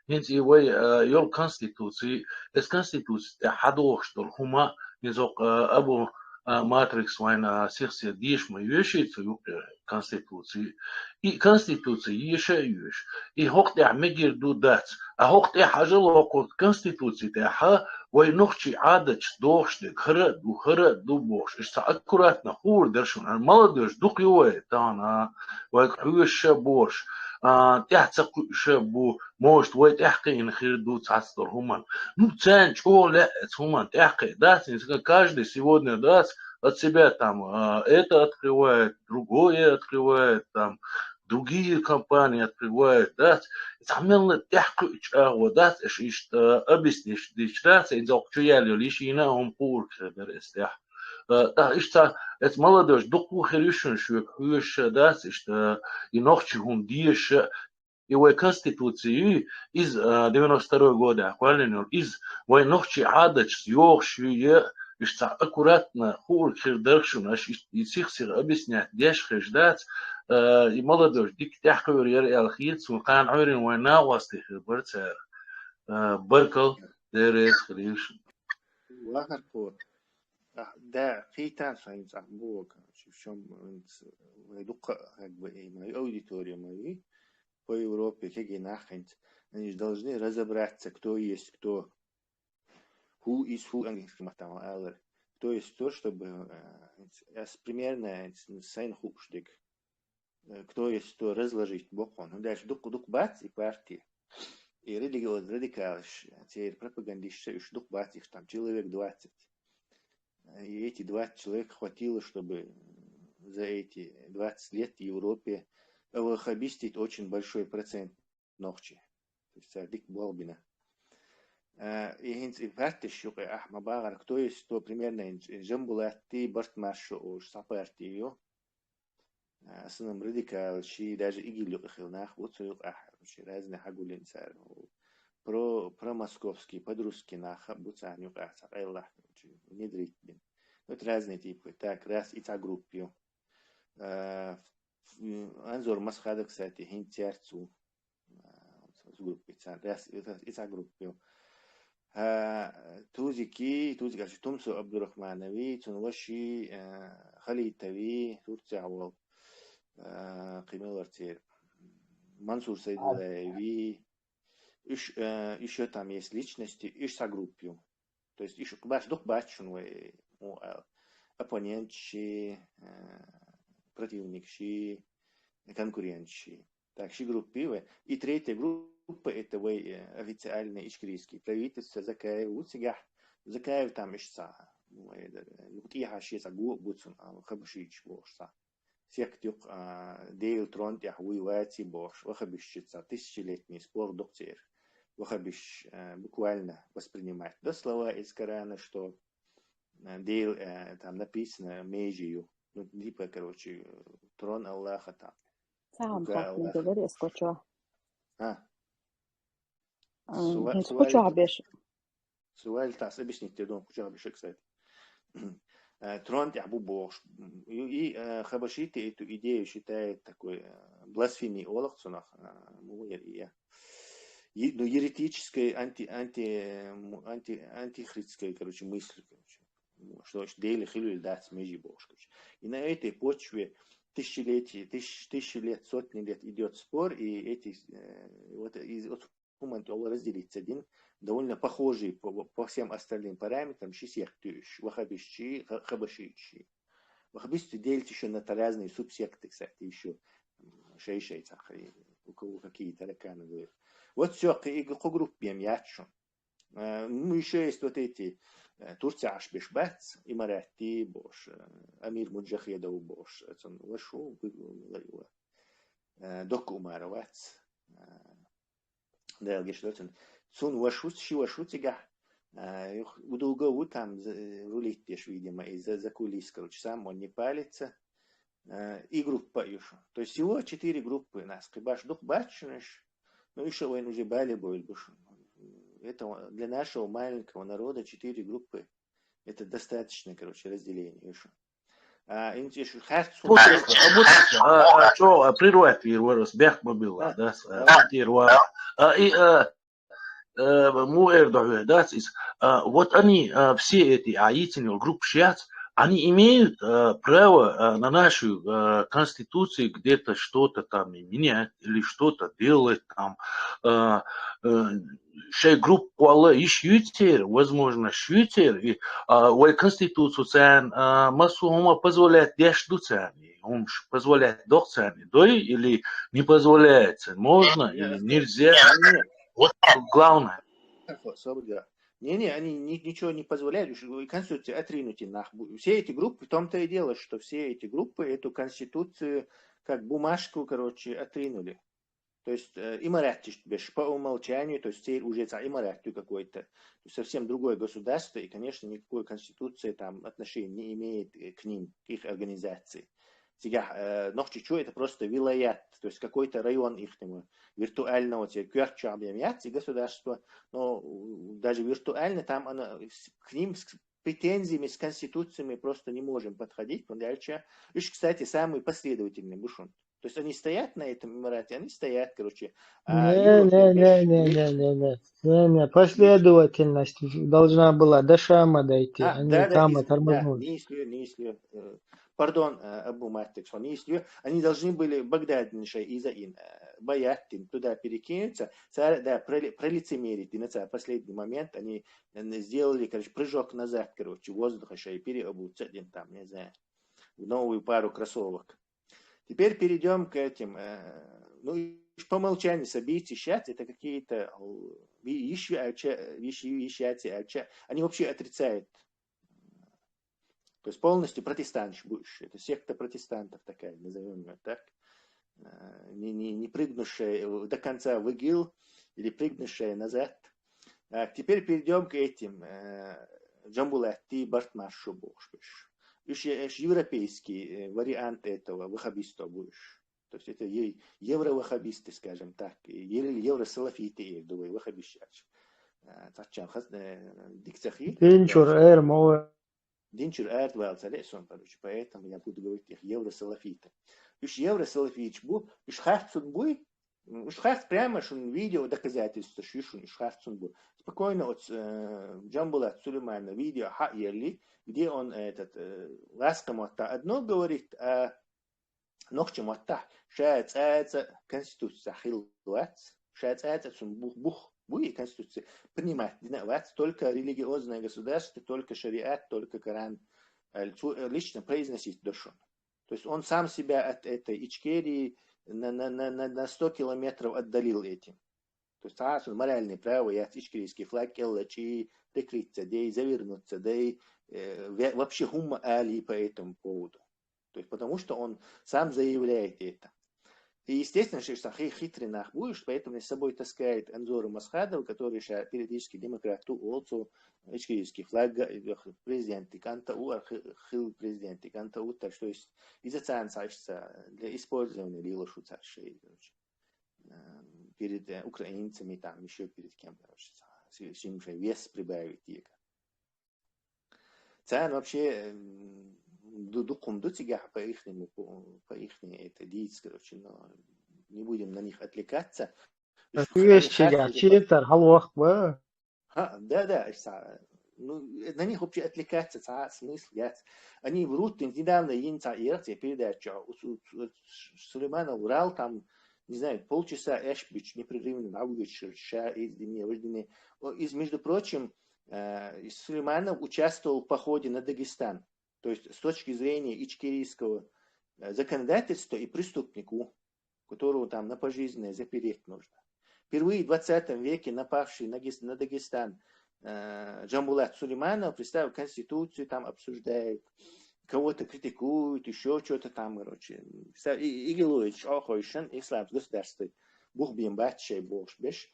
хинц и вай, э, ё конституции, эс конституции, э, хадох, что ли, хума, не зок, э, абу, а, матрикс вайна, а, сих-сих деша ма йоьший цу юкъера конституци. И конституци еша а йоьшу. И хӀокху тӀехь мегар ду дац. А хӀокху тӀехь хьажал хӀокху конституци тӀехь вай нохчий Ӏадаташ дохуш дерг, хӀара а ду, хӀара а ду бохуш. Иштта аккуратно хуур дара шуна. Молодёжь дукха ю вай, тахана, вайга хьоьжуш а бу уьш, а, тӀаьхьа ца кхуьуш а бу, может, вай тӀаьхьакхиъна хир ду цхьацдолу хӀуманна. Ну, царна чӀогӀа лаьа оцу хӀуманна тӀаьхьакхиа. Дац, иза каждый сегодня, дац, от себя там, а, это открывает, другое открывает, там, другие компании открывают, дац. Цхьа мелла тӀаьхьакхуьучу агӀо дац, аша иштта, а, объяснить дийчу дац, иза окху чу яьлла йолу йиш йина а хӀума хуур хир дара эцу тӀехь. А, тӀаккха иштта, эцу молодёжь дуккха хир ю шуна шоьга хьоьжуш а дац, иштта, и нохчий хӀума дезаш а, и вай конституци ю, иза, а, девяносто второй годехь кхоьллина йолу, иза вай нохчий Ӏадаташца йогӀуш ю, я, иштта аккуратно хуур хир дара шуна, аша и, и сих-сиха объяснять деш хезаш дац, а, и молодёжь дика тӀаьхьакхуьур яра аьлла хета суна, кхана Ӏуьйранна вайн накъостий хир бара цара. А, баркалла, Дела реза хуьлийла шуна. Вахар-кх, а, да, кхийтта со хӀинца ахь боху, короче, в чём, хӀинца вай дуккха а хьегба, и моя аудитория, мои по Европе, кегий нах хӀинца, они же должны разобраться, кто есть кто. Who is who, английский маттахь ма аллара. Кто есть кто, чтобы, а, хӀинца ас примерно, хӀинца сайна хууш дерг. Э, кто есть кто, разложить боккъон. Ну, дальше дукха-дукха бац и партии. И религиозный радикалаш, церан пропагандисташ, уьш дукха бац, их там человек двадцать. И эти двадцать человек хватило, чтобы за эти двадцать лет в Европе ваххабистить очень большой процент нохчий. То есть цара дика болх бина. Э, и хӀинца и партиш юкъе ахь ма бахара, кто есть кто, примерно, и Жамбулатти, Барт Маршо олуш цхьа парти ю. А, санна радикалаш, даже ИГИЛ юкъа хилла нах бу цу юкъахь, короче, разные хьагуллина цара. Про-, промосковский, подрусский нах а бу царна юкъахь цхьа къайлах, короче, внедрить бина. Ну, это разные типы. Так, раз и цхьа группа ю. А, ф-, Анзор Масхадов, кстати, хӀинца яра цу, а, цу группе царна. Раз и, и цхьа группа ю. А, Тузики, Тузик аьлча Тумсо Абдурахманови, цуьнан ваши, а, Халитови, Турцехь волу, а, кхин мел вара церан, Мансур Сайдуллаеви, уьш, а, ещё там есть личности, уьш цхьа группа ю. То есть уьш баш дукха бац шуна вай, ну, а, оппонентши, а, противникши, конкурентши. Так, ши группа ю вай. И третья группа, это вай, э, официальный ичкерийский правительство, Закаев ву цигахь. Закаев там иштта, ну, э, ну, тӀехьа шен цхьа го а бу цунна, а, хабашийча бохуш цхьа. Сект юкъа, а, Дела трон тӀехь вуй ваций бохуш, ваххабисташца тысячелетний спор ду-кх церан. Ваххабисташ, а, буквально воспринимать до слова из Корана, что, а, Дела, а, там написано межи ю. Ну, типа, короче, трон Аллаха там. Цхьа хӀума хаттам ду дара эс кху чохь. А? А, хӀинца кху чохь беш. Суваль тас объяснить де ду, кху чохь беш, кстати. Э, трон тӀехь бу бохуш. И, и, э, хабашиты эту идею считает такой, э, бласфемией олу-кх цунах, э, муха яра и я. Е-, ну, еретической, анти-, анти-, м-, анти-, антихристской, короче, мысль, короче. Что, что Дела хилла дац межи бохуш, короче. И на этой почве тысячелетия, тысяч-, тысячи лет, сотни лет идёт спор, и эти, э, вот из, вот хӀуманна тӀехула разделиться дина, довольно похожие по, по всем остальным параметрам ши сект ю уьш, ваххабистши, ха-, хабашийчши. Ваххабисты делятся ещё на разные субсекты, кстати, ещё, м, шай-шай цхьа, у кого какие тараканы в голове. Вот всё, кхи-, и кху группе яц шуна. Э, ну, ещё есть вот эти, э, Турцехь Ӏаш беш бац, Имарати бохуш, э, Амир Муджахедов бохуш, э, цунна вашу, э, Докка Умаров вац. Э, Дала гечдойла цунна. Цунна вашу, ши вашу цигахь, а, юха удуга ву там за-, рулить деш, видимо, и за, за кулис, короче, сам он не палится. А, и группа ю шу. То есть всего четыре группы у нас. Кхин баш дукха бац шуна уьш, но уьш а вайна уже бале бовла бу шу. Это для нашего маленького народа четыре группы. Это достаточное, короче, разделение ю шу. А, хӀинца шу харц хӀума. Бу шу, а, бу шу, а, а, чӀогӀа, а, прервать вийр вара, ас бехк ма билла, да, а, тӀера вара. А, и, а, а, муха эр ду хьоьга, дац иза. А, вот они, а, все эти, а, йийцина йолу группаш яц, они имеют э, право э, на нашу э, конституцию где-то что-то там и менять или что-то делать там. Э, э, шей групп куала иш ютер, возможно, ютер, и а, вай конституцию цен а, масу хума позволяет деш дуцен, и хумш позволяет дохцен, дой или не позволяется, можно или нельзя. Вот главное. Не-не, они ни- ничего не позволяют. Уж Конституция отринуть и нах. Все эти группы, в том-то и дело, что все эти группы эту Конституцию как бумажку, короче, отринули. То есть э, имараттиш беш по умолчанию, то есть теперь уже ца имаратту какой-то, то есть совсем другое государство, и, конечно, никакой конституции там отношения не имеет э, к ним, к их организации. Цигахь э, нохчичу это просто вилаят, то есть какой-то район их виртуального те куьрчам и государство, но даже виртуально там она к ним с претензиями, с конституциями просто не можем подходить, потому что уж, кстати, самый последовательный бушун. То есть они стоят на этом имарате, они стоят, короче. Не, не, не, не, не, не, не, не, не. Последовательность должна была до Шама дойти, а, они да, да, там тормознули. Не если, не если. Пардон, Абу Маттексон, если они должны были Багдадинша из-за ин баяттин туда перекинуться, да, пролицемерить, и на последний момент они сделали, короче, прыжок назад, короче, воздуха шей переобуться один там, не знаю, в новую пару кроссовок. Теперь перейдем к этим. Э, ну, по умолчанию события сейчас это какие-то вещи, они вообще отрицают. То есть полностью протестант будешь. Это секта протестантов такая, назовем ее так. Э, не, не, не прыгнувшая до конца в ИГИЛ или прыгнувшая назад. Так, теперь перейдем к этим. Э, Джамбулатти Бартмашу будешь. Уж европейский вариант этого ваххабиста будешь. То есть это евроваххабисты, скажем так, или евросалафиты, я думаю, ваххабист. Цачан хас дикцахи. Динчур эрмо. Динчур эрт валцале сон, короче, поэтому я буду говорить их евросалафиты. Уж евросалафич бу, уж харцун буй, уж харц прямо шун видео доказательство шишун уж харцун бу. Спокойно от э, Джамбулат Сулеймана видео ха ели, где он этот э, ласка мотта одно говорит, а нохча мотта ша цаца конституция хилвац, ша цаца сун бух бух буй конституция принимать дина вац только религиозное государство, только шариат, только Коран лично произносить дошун. То есть он сам себя от этой Ичкерии на, на, на, на, на сто километров отдалил этим. То есть цаасун моральное право яц ичкерийский флаг келлачи, прикрыться дей, завернуться дей, э, вообще хумма али по этому поводу. То есть потому что он сам заявляет это. И, естественно, что хитрый нах будешь, поэтому с собой таскает Анзора Масхадова, который периодически демократ, also ичкерийский флаг президент и канта у хил президент и канта у, так что есть из-за цан для использования лило шуцаршей, короче, перед украинцами, там еще перед кем, короче, симшей вес прибавить его. Цан вообще духом до тебя по ихнему, по ихней это дийц, короче, но не будем на них отвлекаться. Вещи я читар, халвах бы. Да, да, ну, на них вообще отвлекаться, ца смысл, яц. Они врут, недавно ин ца ирц, я передача, Сулейманов врал там, не знаю, полчаса эшбич непрерывно на улице, ша из дни, из, между прочим, Сулейманов участвовал в походе на Дагестан. То есть с точки зрения ичкерийского законодательства и преступнику, которого там на пожизненное запереть нужно. Впервые в двадцатом веке напавший на, на Дагестан э, Джамбулат Сулейманов, представил конституцию, там обсуждает, кого-то критикуют, еще что-то там, короче. И Гилуевич Охойшин, ислам государство, бух бим батчай болш беш,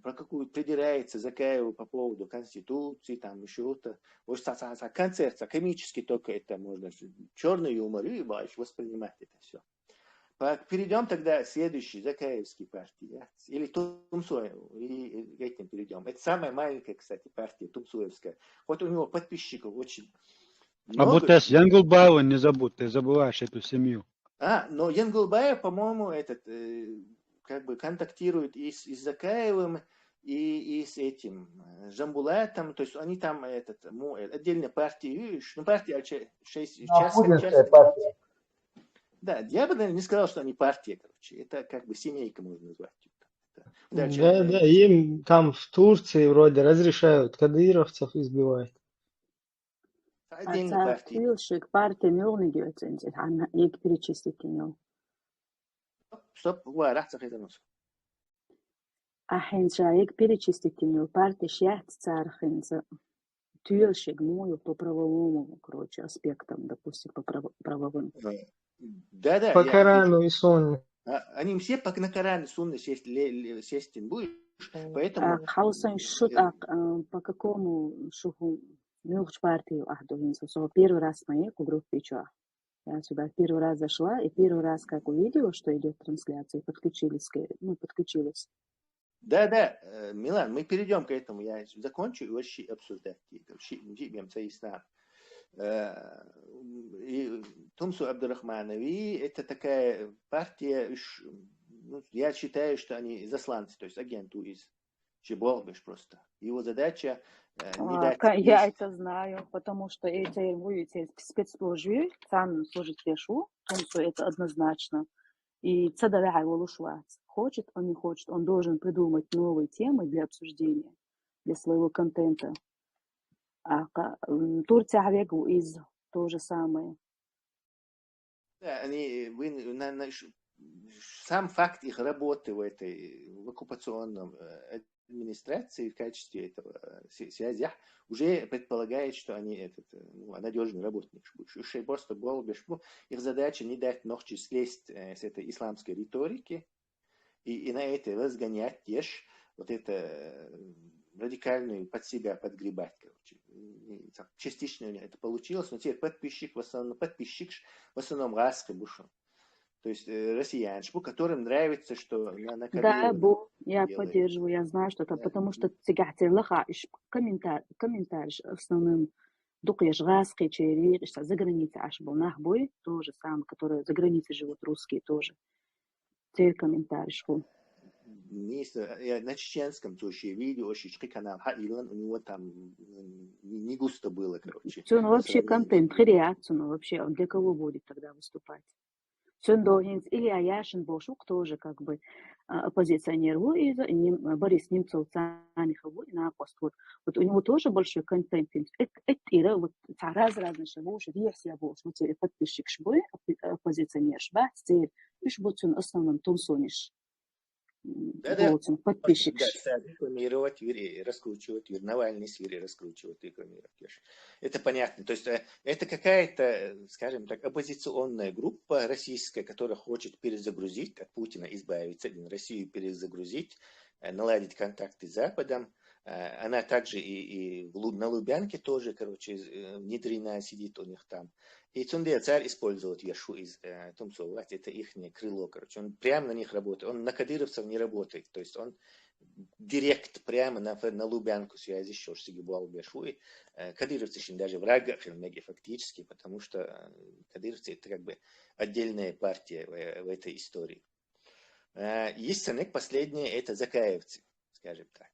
про какую придирается Закаеву по поводу конституции, там еще-то. Вот концерт, комический только это можно, черный юмор, и воспринимать это все. Перейдем тогда к следующей, Закаевской партии. Или Тумсоев, и к этим перейдем. Это самая маленькая, кстати, партия Тумсоевская. Хоть у него подписчиков очень много. А вот с Янгулбаевым не забудь, ты забываешь эту семью. А, но Янгулбаев, по-моему, этот, э, как бы контактирует и с, и с Закаевым, и, и с этим э, Жамбулатом, то есть они там этот, му, э, отдельная партия, видишь, ну партия аьлча шесть А, часть, путинская часть. Партия. Да, я бы, наверное, не сказал, что они партия, короче. Это как бы семейка, можно назвать. Это, дальше Да, они- да, им там в Турции вроде разрешают кадыровцев избивать. Отдельная Аца партия. туьлшиг партия муьлниг ю цӀенза, хӀана, эг перечислить йина. Стоп, ва, рахца хезанус. Ахьен ша эг перечислить йина партия шесть цархинца. Туьлшиг му ю по правовому, короче, аспектам, допустим, по право- правовым. Да, да. По я- Корану и Сунне. А, Они все по на Коране, Сунне сесть, ле- ле- сесть им будешь, поэтому... А, хьал сайн шуд, а, а, по какому шугу муьлхача партию ахьду хӀинца? Со первый раз ма е кху группе чу. Я сюда первый раз зашла, и первый раз, как увидела, что идет трансляция, подключились, к- ну, подключилась. Да, да, э, Милан, мы перейдем к этому. Я закончу и вообще обсуждать. Ши- ши- бем цаисна. Э, И Тумсу Абдурахманови, это такая партия, уж, ну, я считаю, что они засланцы, то есть агенту из Чеболбиш просто. Его задача э, не А, дать ка- Я есть. это знаю, потому что эти будете спецслужбы, сам служить пешу, Тумсу это однозначно. И цадавай волушвац. Хочет он, не хочет, он должен придумать новые темы для обсуждения, для своего контента. А ка- м, Турция вегу из то же самое. Да, они, э, вы, на, на, ш- сам факт их работы в этой, в оккупационном э, администрации в качестве этого э, се- связях уже предполагает, что они этот, э, ну, надежный работник. Уж- уж просто было бы, что их задача не дать ногти слезть э, с этой исламской риторики и, и на это разгонять еш вот это э, радикальную под себя подгребать, короче. И так частично у них это получилось, но теперь подписчик в основном, подписчик в основном раска бушен. То есть э, россиянш, бу, которым нравится, что на, на Да, Кадырова бу, я делает. поддерживаю, я знаю, что там, Да. Потому что цигахтер лаха иш комментар комментариш в основном дукъеш гӀаскхи чери, иш за граница аш бу нах буй, то же самое, которые за границей живут русские тоже. Цер комментариш ху. Ниса, я на чеченском случае видео, шички канал, ха, Илон, у него там м, не не густо было, короче. Цун по вообще сравнению. Контент хирият, цун вообще, он для кого будет тогда выступать? Цун до хинц Илья Яшин бошук тоже как бы а, оппозиционер ву из, и Нем- Борис Немцов цани хаву, и накъост вот. Вот у него тоже большой контент. Эт, эт ира, вот ца раз разный шабуш, версия буш, вот цер подписчик шбуй, оппозиционер шба, цер, уж бу цун основном тумсуниш. Да, да. Бу цун подписчик. Да, кстати, рекламировать, вири раскручивать, вири Навальный с вири раскручивать, рекламировать. Еш. Это понятно. То есть э, это какая-то, э, скажем так, оппозиционная группа российская, которая хочет перезагрузить, от Путина избавиться, блин, Россию перезагрузить, э, наладить контакты с Западом. Э, Она также и, и в Лу- на Лубянке тоже, короче, из- э, внедрена, сидит у них там. И Цундел царь использовать Яшу из э, Тумсова, это их крыло, короче. Он прямо на них работает. Он на кадыровцев не работает. То есть он директ прямо на, на Лубянку связи еще сиги буал бешуи. Э, Кадыровцы шин даже враг меги фактически, потому что э, кадыровцы это как бы отдельная партия в, в этой истории. Э, Есть ценник последние, это закаевцы, скажем так.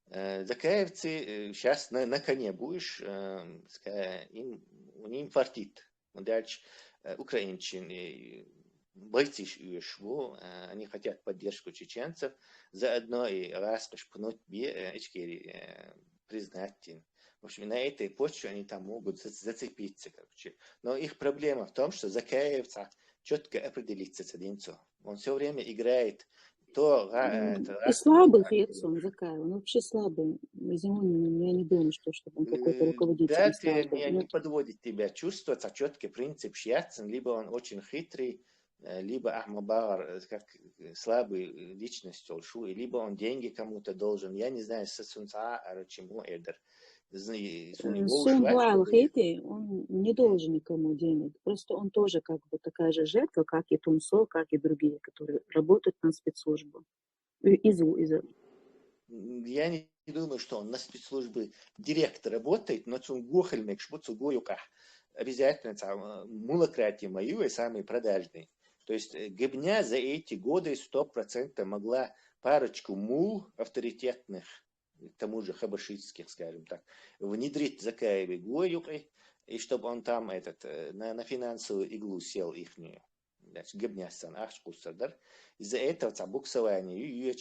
Э, Закаевцы сейчас на, на коне будешь, э, ска- им, у них фартит. Дальше э, украинчин и бойцы ш- ш- ву, э, они хотят поддержку чеченцев, заодно и раз пнуть бе э, Ичкери э, признать. В общем, на этой почве они там могут за- зацепиться, короче. Но их проблема в том, что Закаевца четко определиться с Одинцо. Он все время играет то га- э, М, это И раз- слабый хецун Закаев, он вообще слабый. Из него не- я не думаю, что чтобы он какой-то Э, руководитель. Да, Не ты, слабый. не, не Нет. Подводит тебя чувство, ца четкий принцип шьяцин, либо он очень хитрый, э, либо Ахмабар, э, как э, слабый э, личность, Олшу, и либо он деньги кому-то должен. Я не знаю, с сунца, а чему Эдер. Зна- и с- у Э, него Сун ушла, Гуал что ли? Хейти, он не должен никому денег. Просто он тоже как бы такая же жертва, как и Тунсо, как и другие, которые работают на спецслужбу. И- Изу, изу. М, Я не думаю, что он на спецслужбы директ работает, но цун гохельмек шбуцу гоюках. Обязательно там э, мулократи мою и самые продажные. То есть э, Гебня за эти годы сто процентов могла парочку мул авторитетных, к тому же хабашитских, скажем так, внедрить Закаевы гуа юкъе, и чтобы он там этот, э, на, на финансовую иглу сел ихнюю. Значит, гыбнясан ахч кусардар. Из-за этого цабуксование, ю-, ю-,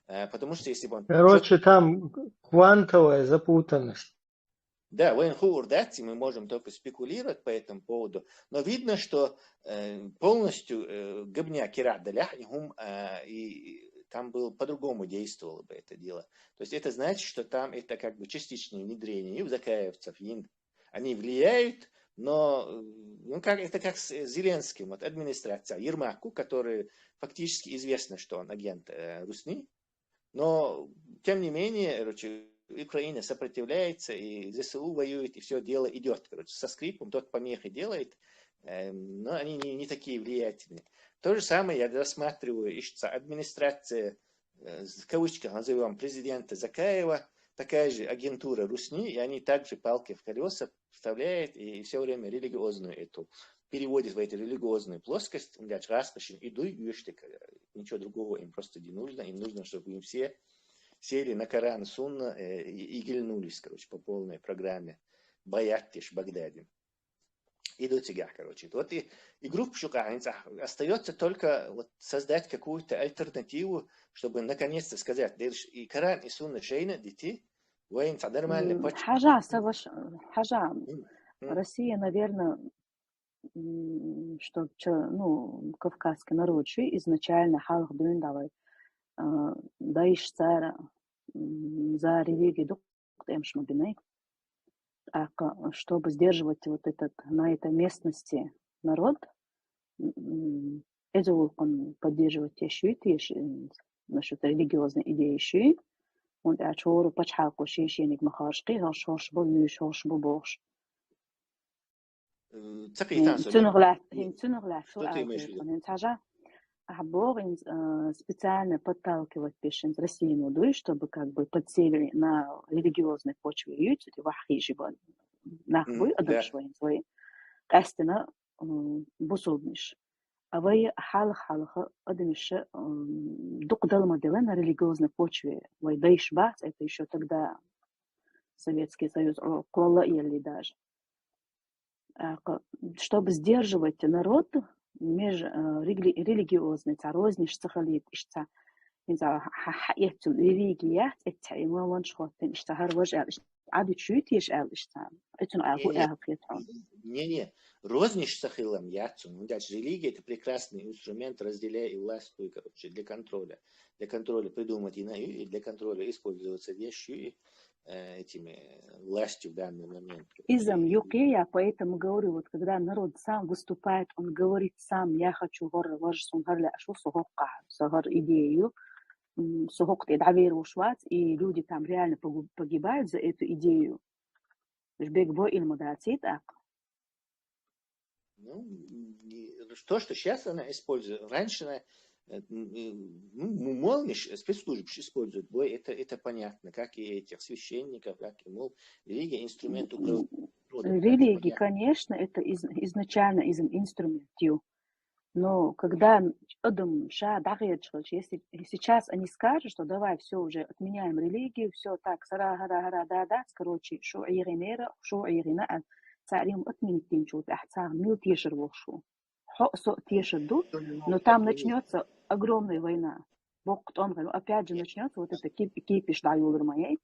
э, потому что если бы он... Короче, там квантовая запутанность. Да, вайн хурдати, мы можем только спекулировать по этому поводу, но видно, что э, полностью э, гыбня кира далях, и, хум, э, и там был по-другому действовало бы это дело. То есть это значит, что там это как бы частичное внедрение в закаевцев, ин. Они влияют, но э, ну, как, это как с э, Зеленским, вот администрация Ермаку, который фактически известно, что он агент э, Русни, но тем не менее, короче, Украина сопротивляется, и З С У воюет, и все дело идет, короче, со скрипом, тот помехи делает, э, но они не, не такие влиятельные. То же самое я рассматриваю, ищется администрация, э, в кавычках назовем, президента Закаева, такая же агентура Русни, и они также палки в колеса вставляют и все время религиозную эту переводит в эту религиозную плоскость, мдяч раскошен и дуй юштик, ничего другого им просто не нужно, им нужно, чтобы им все сели на Коран, Сунна э, и, и гильнулись, короче, по полной программе. Боятиш Багдадин. И до тебя, короче. Вот и, и группа шука, остается только вот создать какую-то альтернативу, чтобы наконец-то сказать, и Коран, и Сунна шейна, дети, вайн нормально. Хажа, саваш, хажа. Россия, наверное, что ну, кавказский народ ши изначально халх дуин давай дайш цара за религию дуктемш мабинай. А чтобы сдерживать вот этот, на этой местности народ, эзулкъун поддерживать ешуй теш насчет религиозной идеи ши. Он а чору пачхалку ши шеник махаршки, хош хош бу юш хош бу бохш. Цунугла, цунугла, цажа. А бог специально подталкивать пешин Россию дуй, чтобы как бы подсели на религиозной почве юйт, вахи жива. Нахуй, адам швоин свой. Кастина бусулбниш. А вай халах халаха адамиша дукъдалма дела на религиозной почве. Вай дайш бац, это еще тогда Советский Союз квала елли даже. Чтобы сдерживать народ, меж религиозный ца розниш ца халит ишца. Инца ха ха религия ца ма ванш хотин ишца хар важ ишца аду чуй теш ал ишца. Этун а ху а хетон. Не-не, розниш ца хилам яцун. Мдяч религия — это прекрасный инструмент, разделяя и властвуй, короче, для контроля. Для контроля придумать и, на, и для контроля использоваться вещью и этими властью в данный момент. Изам юкея, поэтому говорю, вот когда народ сам выступает, он говорит сам: «Я хочу гор вожсун гор ля ашу сухокка, сухор идею, сухок ты доверил швац», и люди там реально погибают за эту идею. Бегбо ильмудацит ак. Ну, то, что сейчас она использует, раньше она, ну, молниш спецслужбы используют бой, это, это понятно, как и этих священников, как и, мол, религия — инструмент управления. Религии, конечно, это из, изначально из, инструмент. Но когда адам ша дагъерчхалч, если сейчас они скажут, что давай все уже отменяем религию, все так, сара, хара, хара, да, да, короче, шу игинера, шу игина, царим отменить тинчу, ах, цар мил тешер вошел. Хо со тешер ду, но там начнется огромная война. Бог кто он, опять же начнется вот это кип, кипиш да юлер моей.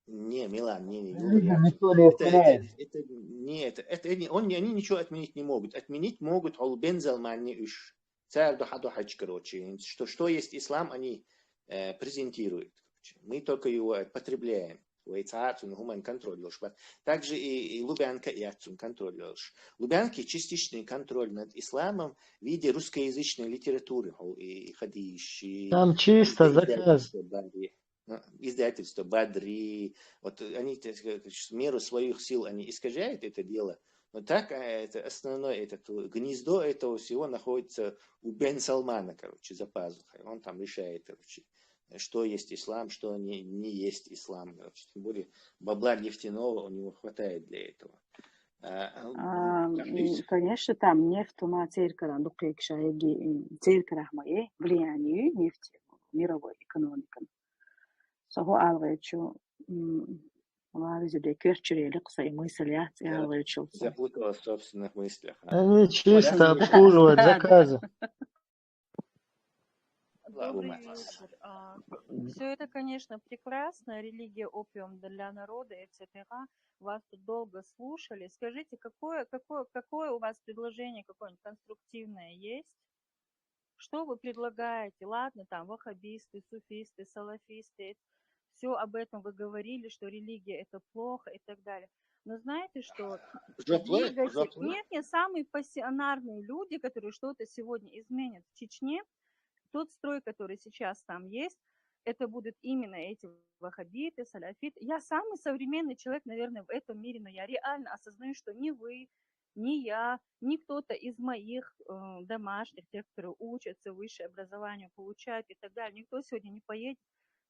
Не, Милан, не, не. Религия ничего не отменяет. Это, это, не, это, это, они, он, они ничего отменить не могут. Отменить могут олбен залмани уж. Царь дохадохач, короче. Что, что есть ислам, они э, презентируют. Короче. Мы только его потребляем. Вейцаат, ну, гуман контроль лош. Также и, и Лубянка и Ацун контроль лош. Лубянки частичный контроль над исламом в виде русскоязычной литературы. И хадиши. Там чисто заказ. Издательство Бадри. Вот они меру своих сил, они искажают это дело. Но так это основное, это гнездо этого всего находится у Бен Салмана, короче, за пазухой. Он там решает, короче, что есть ислам, что не, не есть ислам. Короче. Тем более бабла нефтяного у него хватает для этого. А, конечно, там нефть у ма церкара, дукек шаеги, церкара мае, влияние нефти. мировой экономикан. Со хӀу аьлча, м, вализе де керчерели кхы са и мысль яц, аьлча. Запуталась в собственных мыслях. Они чисто обслуживают заказы. Добрый вечер. Все это, конечно, прекрасно, религия опиум для народа, и цетера. Вас тут долго слушали. Скажите, какое, какое, какое у вас предложение какое-нибудь конструктивное есть? Что вы предлагаете? Ладно, там ваххабисты, суфисты, салафисты, все об этом вы говорили, что религия это плохо и так далее. Но знаете что? Жоплы, Двигатель... жоплы. Нет, нет, самые пассионарные люди, которые что-то сегодня изменят в Чечне, тот строй, который сейчас там есть, это будут именно эти ваххабиты, салафиты. Я самый современный человек, наверное, в этом мире, но я реально осознаю, что ни вы, ни я, ни кто-то из моих э, домашних, тех, которые учатся, высшее образование получают и так далее, никто сегодня не поедет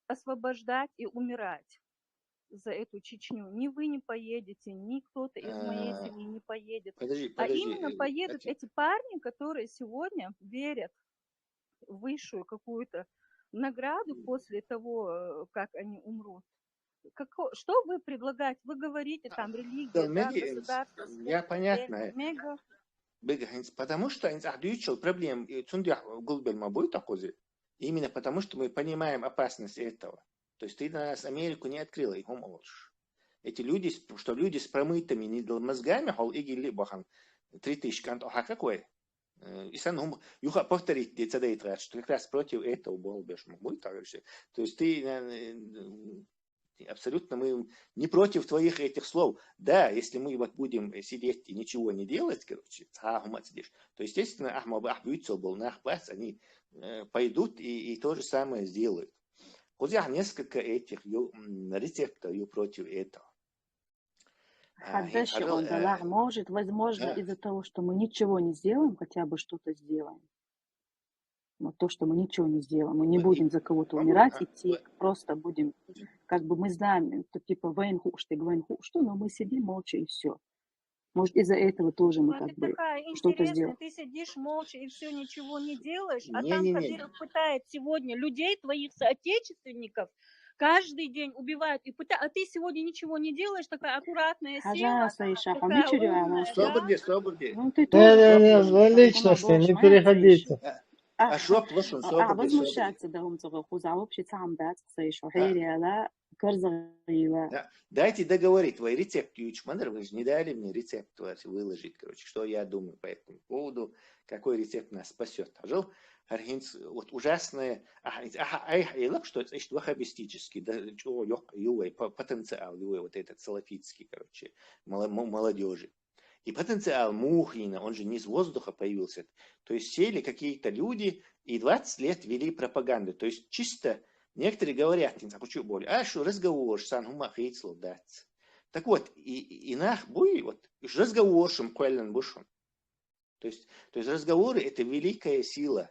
освобождать и умирать за эту Чечню. Ни вы не поедете, ни кто-то из моей А, семьи не поедет. Подожди, А подожди. именно э, поедут Катя, эти парни, которые сегодня верят в высшую какую-то награду м, после того, э, как они умрут. Како- что вы предлагаете? Вы говорите, там, религия, да, Меги, государство, я свет, понятно. Мега. Бега хинц, потому что они ахдючил проблем, и цунди гулбел ма будет такой. Именно потому, что мы понимаем опасность этого. То есть ты для нас Америку не открыла, и хом олш. Эти люди, с- что люди с промытыми недо мозгами, хол игили бахан, три тысячи кант, а какой? Э, И сан хум, юха повторить, где цадайт, что как раз против этого был беш, будет так же. То есть ты, э, э, абсолютно мы не против твоих этих слов. Да, если мы вот будем сидеть и ничего не делать, короче, ца хум ацидиш, то, естественно, ахма бах бюцел был нах плац, они э, пойдут и, и то же самое сделают. Вот я несколько этих ю- м, рецептов ю против этого. А, Хаддаши хадал, он э, далах. Может, возможно, да. Из-за того, что мы ничего не сделаем, хотя бы что-то сделаем. Вот то, что мы ничего не сделаем, мы не Вот будем и- за кого-то вот, умирать, а, идти, вот. Просто будем, как бы мы знаем, то типа вайн хушты, гвайн хушты, но мы сидим молча и все. Может, из-за этого тоже мы Ну, как это бы такая что-то интересная. сделаем. Ты сидишь молча и все, ничего не делаешь, а там Не-не-не. Кадыров пытает сегодня людей, твоих соотечественников, каждый день убивают и пытают, а ты сегодня ничего не делаешь, такая аккуратная села, Хажа, Саиша, такая хомичери умная, она. Собр да? де, собр де. Ну, ты Не, тоже не, не, лошадь, на такой личности малыш, не моя переходите. Саиша. А, А, а шоп лошадь, а, собр а, де, собр де. возмущаться, да, он целый хуза, вообще сам, да, Саиша, херела, корзагила. Да. Дайте договорить, твой рецепт, Юч Манер, вы же не дали мне рецепт, вот, выложить, короче, что я думаю по этому поводу, какой рецепт нас спасет. Хажал, хархинц, вот ужасное, а, а, а, ай, ай, лак, что это, значит, ваххабистический, да, чего, ёк, ювей, по- потенциал ювей, вот этот салафитский, короче, мало- мо- молодежи. И потенциал Мухина, он же не из воздуха появился. То есть сели какие-то люди и двадцать лет вели пропаганду. То есть чисто некоторые говорят, не знаю, хочу более, а что разговор, сан хума хейцлов дать. Так вот, и, и нах буй, вот, уж разговор шум куэллен бушум. То есть, то есть разговоры — это великая сила.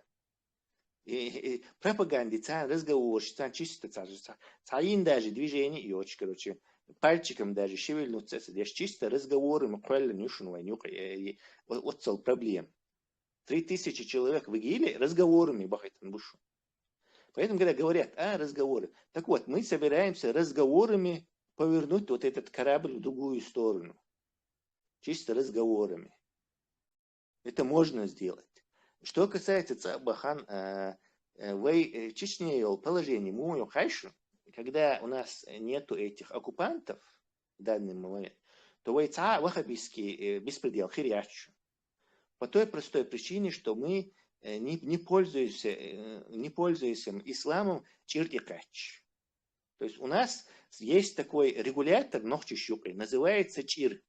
И, и пропагандица, разговор, ца чисто, ца, ца, ца ин даже движение и очень, короче, пальчиком даже шевельнуться, это здесь чисто разговоры, мы куэллен юшун ванюк, и, и, вот, вот цел проблем. Три тысячи человек в ИГИЛе разговорами бахайтан бушу. Поэтому, когда говорят, а, разговоры. Так вот, мы собираемся разговорами повернуть вот этот корабль в другую сторону. Чисто разговорами. Это можно сделать. Что касается Цабахан, э, э, в э, Чечне, его положение, мы хайшу, когда у нас нету этих оккупантов в данный момент, то вай ца ваххабистский э, беспредел хирячу. По той простой причине, что мы э, не, не пользуемся, э, не пользуемся исламом чиртикач. То есть у нас есть такой регулятор, нохчи щукой, называется чир.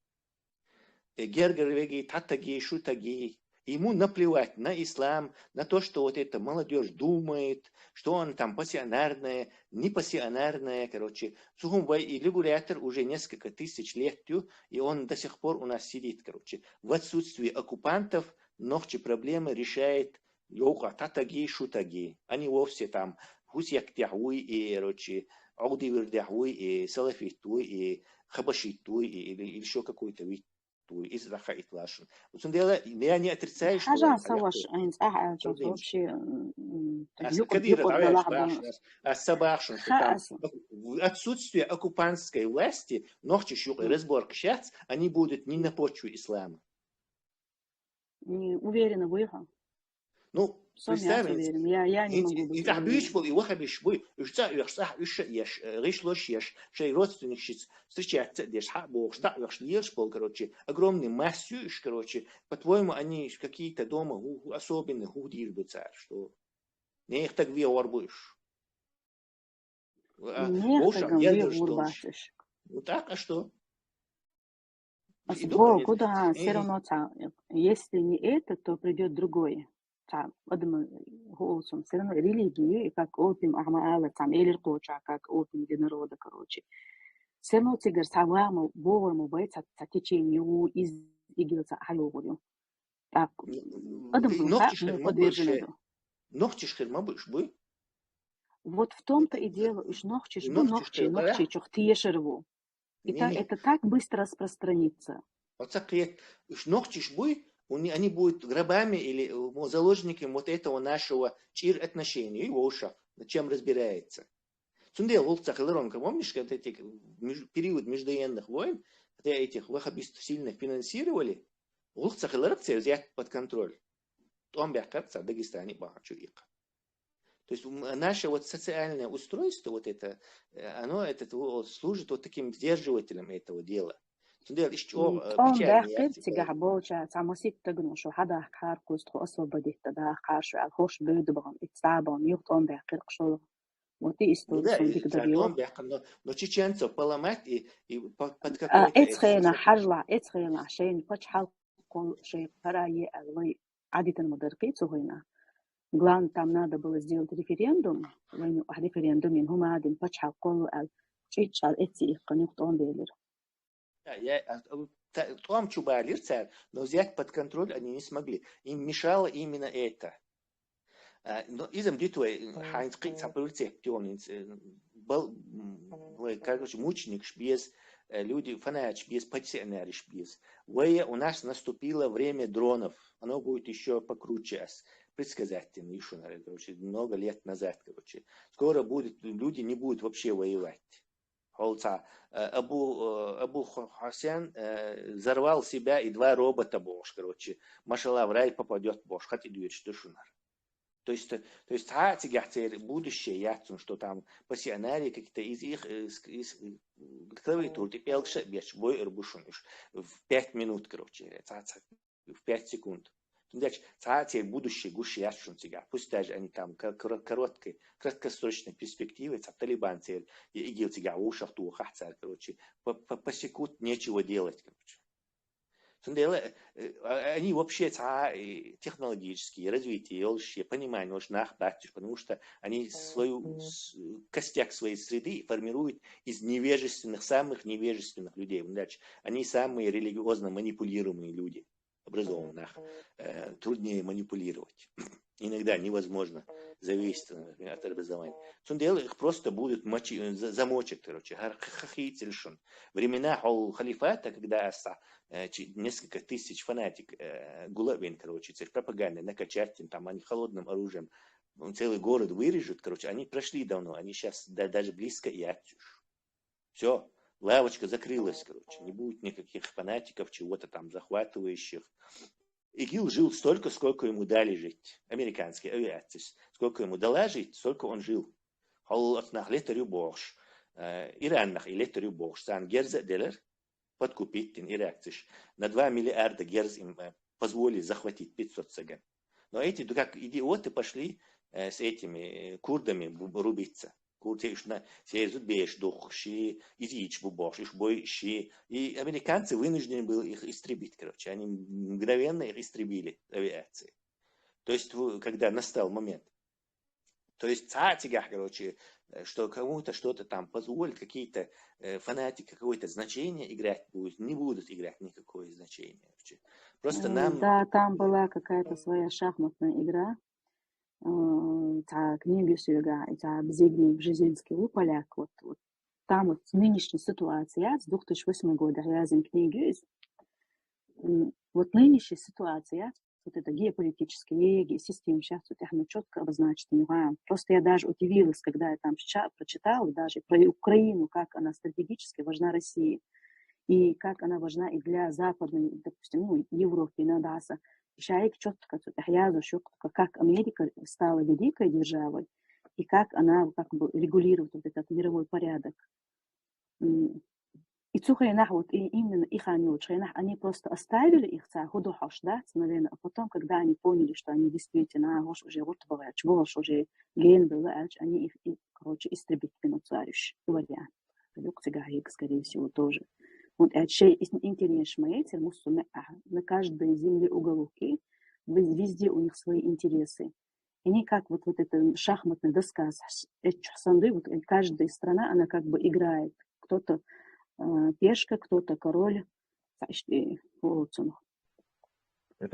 Э, Гергер веги, татаги, шутаги. Ему наплевать на ислам, на то, что вот эта молодежь думает, что она там пассионарная, не пассионарная, короче. Сухум вай и регулятор уже несколько тысяч лет, ю, и он до сих пор у нас сидит, короче. В отсутствии оккупантов нохчи проблемы решает йоука татаги, шутаги. Они вовсе там хусьяктях уй и, короче, аудивердях уй и, салафит уй и, хабашит уй и, или, или еще какой-то вид. вуй, иза дӀахаийталаш шуна. Цундела я не отрицаю, что Хьажан вайн са ваш, хьалакхуй. айна цӀахь аьлча, Сардинч. вообще, м, Ас юкъа, Кадиров юкъа дӀаяш далахь бахаш, бан. ас, ас са бахаш шуна, что Ха, там ас. В отсутствие оккупантской власти нохчаш юкъе М. разборкаш яц, они будут не на почве ислама. Не уверена вуй хьо. Ну, Со мя представь, уверена. Я, я не и, могу и, быть и тӀаккха уверена. буьйцуш бола, и ваха беш буй, уж цӀа оьхуш, цӀа уьш еш, э, гӀишлош еш, шоай родственникашца встречаться деш, хьа бохуш, цӀа уьхуш лелаш бола, короче, огромный масса уж, короче, по-твоему, они какие-то дома хӀу-, хӀу-, особенные, хӀу дийр ду цара, что нехан таг вегӀор бу уж. А, Нехан вовша таган гергарш вегӀор долаш. бац уж. Ну, так, а что? Ас И боху, добре, да, и, всё и, равно цхьа, если не это, то придёт другое. Цхьа адамо хӀу олу цунна, всё равно религия, и как опиум, ахьа ма аллара, цхьа элира кхоча, как опиум для народа, короче. Всё равно цигара цхьа вама, богӀур ма бай, цхьа, цхьа течение ву, из, игила цхьа хьайогӀур ю. Так, м, адам и вуй, нохчаш хьа, хир ну, ма бу подвержены уж, ду. нохчаш хир ма бу уж, буй? Вот в том-то и дело, уж нохчаш бу, Нохчаш нохчий, хир бу, да? нохчийчух тешар ву. И Не, так, не. Это так быстро распространится. Вот так и уж нохчаш буй, уни-, они будут рабами или, э, заложниками вот этого нашего чӀир отношения, и вовша, чем разбирается. Цундела гӀуллакх ца хилар, помнишь, когда эти, меж-, период межвоенных войн, хотя этих ваххабистов сильно финансировали, гӀуллакх ца хилар церзят под контроль. ТӀом баьккхар цар Дагестане бахьан чу иккха. То есть, м, наше вот социальное устройство, вот это, э, оно, этот, о, служит вот таким сдерживателем этого дела. Цундела иш чӀогӀа, э, ТӀом печально баьккхира яц и цигахь болча цхьа масийтта дагано шу хьадахкар кхузтху, освободить дахкар шу аьлла, хӀорш бевда бахана, и цӀа бахана, юха тӀом баьккхира кху шолгӀа. Вот и Ну история да, сон и дика цар дагайо. ТӀом баьккхина, но, но чеченцев поломать и, и по-, под А, какой-то эцхена это хьажла, эцхена шайн пачхьалкхол шайн парае аьлла вай Ӏадитан ма даркхий цу хӀуйна. Главное, там надо было сделать референдум, вайна юкъахь референдум йина, хӀума дина пачхьалкхол аьлла, чӀичӀал эцци иккхана юха тӀом белира. Да, я, а, а, та-, тӀом чу балира цара, но взять под контроль они не смогли. Им мешало именно это. А, но иза-м дитвай, хьайна кхин цхьа прицеп тёлнинц, э, бал-, м, вай, короче, мученикаш беза, э, люди, фанаташ беза, пассионараш беза. Вай, у нас наступило время дронов. Оно будет ещё покруче ас. Предсказательно, ишунара, короче, много лет назад, короче. Скоро будет, люди не будут вообще воевать. Хьол цхьа, э, Абу, э, Абу Ху-, Хусен, э, взорвал себя и два робота бохуш, короче, машалла, в рай попадёт бохуш, хатӀа дуьйцуш ду шунара. То есть, э, то есть цхьа а цигахь церан будущее яц цунна, что там пассионарии какие-то из их, э, ск-, из, э, клавиатура тӀе пӀелгаш а беш, бойур бу шуна уж в пять минут, короче, цхьа, цхьа, в пять секунд. Цундела цхьа а церан будущее гуш яц шуна цигахь. Пусть даже они там ка-, кро-, короткой, краткосрочной перспективой, цхьа Талибан церан, я ИГИЛ цигахь вовшах тохахь цара, короче, по-, по-, посекут нечего делать, короче. Цундела, э, а, они вообще цхьа а, э, технологические развитие йолуш, я понимание йолуш нах бац уж, потому что они свою, с-, костяк своей среды формируют из невежественных, самых невежественных людей. Значит, они самые религиозно манипулируемые люди, образованных, э, труднее манипулировать. Иногда невозможно зависеть, например, от образования. Цундела их просто будут мочи-, э, за-, замочат, короче, хар-, х-, х-, хи цельшун. Времена хьол халифата, когда аса, э, чи-, несколько тысяч фанатик, э, гула вен, короче, церь пропаганда накачать, там они холодным оружием, м, целый город вырежут, короче, они прошли давно, они щас да-, даже близко и отсюжь. Всё, лавочка закрылась, короче, не будет никаких фанатиков, чего-то там захватывающих. ИГИЛ жил столько, сколько ему дали жить. Американская авиация. Сколько ему дала жить, столько он жил. Хьол оцу нах летар ю бохуш, э, Иран нах и летар ю бохуш, царна герз а делар, подкупить дина иракцаш. На два миллиарда герз им, э, позволили захватить пятьсот саган. Но эти, ну, как идиоты, пошли, э, с этими, э, курдами бу-, рубиться. Курд уьш на, церан зудбераш духкуш, изича бу бохуш, уьш бойуш. И американцы вынуждены были их истребить, короче. Они мгновенно их истребили авиацией. То есть, в-, когда настал момент. То есть, цхьа а цигахь, короче, э, что кому-то что-то там позволит, какие-то, э, фанатики какое-то значение играть будут, не будут играть никакое значение вообще. Просто М, нам Да, там была какая-то своя шахматная игра. М, цхьа книга соьга, и цхьа Бзигни Бжезинский ву поляк, вот, вот. Там вот нынешняя ситуация, с двух тысячи восьмого года я из книги из. М, Вот нынешняя ситуация, вот это геополитическая, геосистема сейчас вот она четко обозначена. Просто я даже удивилась, когда я там сейчас прочитала даже про Украину, как она стратегически важна России, и как она важна и для Западной, допустим, ну, Европы, надо. И человек четко тут ясно, что как Америка стала великой державой, и как она как бы регулирует вот этот мировой порядок. И цу хенах вот и именно и ханёчу хенах они просто оставили их ца худо хаш, да, наверное, а потом, когда они поняли, что они действительно а, уже вот бывает, чего уже ген было, они их, и, короче, истребить минут царюш вариант. Люк цигахик, скорее всего, тоже. Вот это шей интересно, мусуме, на каждой земле уголки, везде у них свои интересы. И они как вот, вот эта шахматная доска, эти чухсанды, вот каждая страна, она как бы играет. Кто-то э, пешка, кто-то король. Это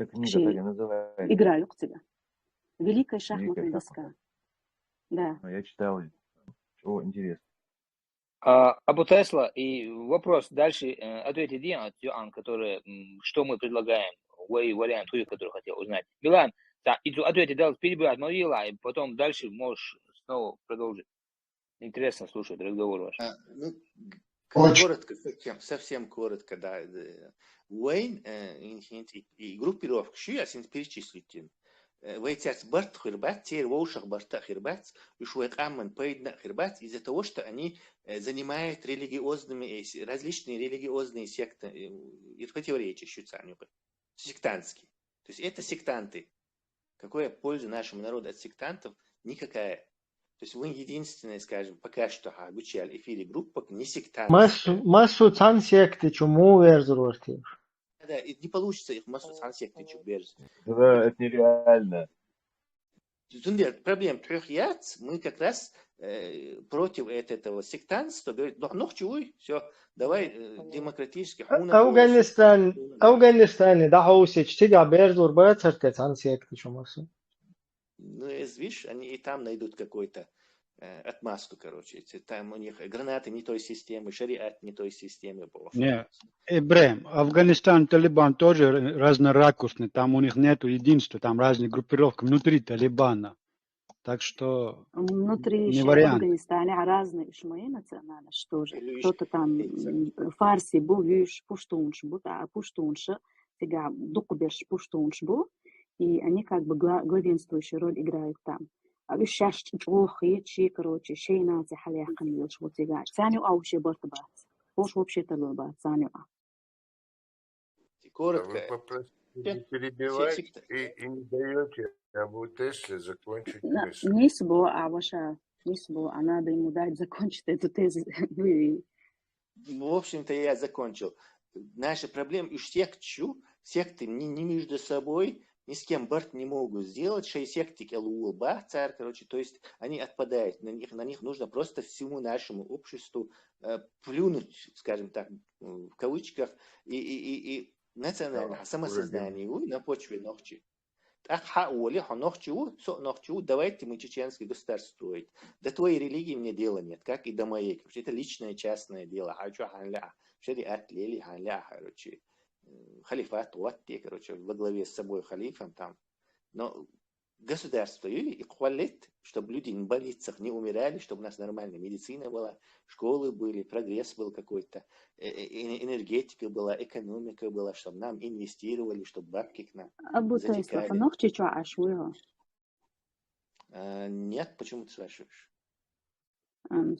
книга так и называется. Игра, Люк тебя. Великая шахматная доска. Да. Ну, я читал ее. О, интересно. А, Абу Тесла, и вопрос дальше, э, ответьте, Диан, Диан, который, что мы предлагаем, вариант, который хотел узнать. Билан, да, и ответьте, да, перебивать, но и потом дальше можешь снова продолжить. Интересно слушать разговор ваш. А, ну, коротко, совсем, совсем коротко, да. Вайн, э, и группировка, шу я син перечислить. Вай церц барт хирбац, цер вовшах барта хирбац, уж вай къамман пайдна хирбац, из-за того, что они э, занимают религиозными, э, различные религиозные секты, э, и противоречия ещё сектантские. То есть это сектанты. Какая польза нашему народу от сектантов? Никакая. То есть вы единственная, скажем, пока что, а, гучал эфире группа не сектантская. Масу цан секты чему верзурвартив. Да, и не получится их масу цан секты чему верзу. Да, это нереально. Зундер, проблем трёх яц, мы как раз э, против этого сектантства, говорит, ну, ну, чего, все, давай э, демократически. Афганистан, Афганистан, да, хаусич, тига берзур бацарте цан секты чему. Ну, извиш, они и там найдут какой-то э, отмазку, короче. Там у них гранаты не той системы, шариат не той системы был. Не, Ибрахим, Афганистан, Талибан тоже разноракурсный, там у них нету единства, там разные группировки внутри Талибана. Так что внутри не вариант. Афганистане разные ишмаи национальность тоже. Кто-то там фарси бу, виш, пуштунш бу, да, пуштунш, сега дукберш пуштунш бу. И они как бы главенствующую роль играют там. А уж шаш чохи, чи, короче, шейна, ти халяхкан, вилш вот сега. Цани а вообще борт бац. Хош вообще тало бац, цани а. Коротко. А вы попросили не перебивать и, и не даете Абу Тесле закончить мысль. Нис бу, а ваша, нис бу, а надо ему дать закончить эту тезу. В общем-то, я закончил. Наша проблема уж сектчу, секты не, не между собой, ни с кем барт не могут сделать, шей сектик элуба, царь, короче, то есть они отпадают, на них, на них нужно просто всему нашему обществу э, плюнуть, скажем так, в кавычках, и, и, и, и национальное самосознание на почве ногчи. Так, ха, ули, ха, ногчи, со, ногчи, давайте мы чеченский государство строить. До твоей религии мне дела нет, как и до моей. Это личное, частное дело. Хочу ханля, шариат лели ханля, короче. Халифат, вот те, короче, во главе с собой халифом там. Но государство, и хвалит, чтобы люди в больницах не умирали, чтобы у нас нормальная медицина была, школы были, прогресс был какой-то, э, э, энергетика была, экономика была, чтобы нам инвестировали, чтобы бабки к нам Абу Тесла, затекали. Ногчи чё ашвыга? А, нет, почему ты спрашиваешь?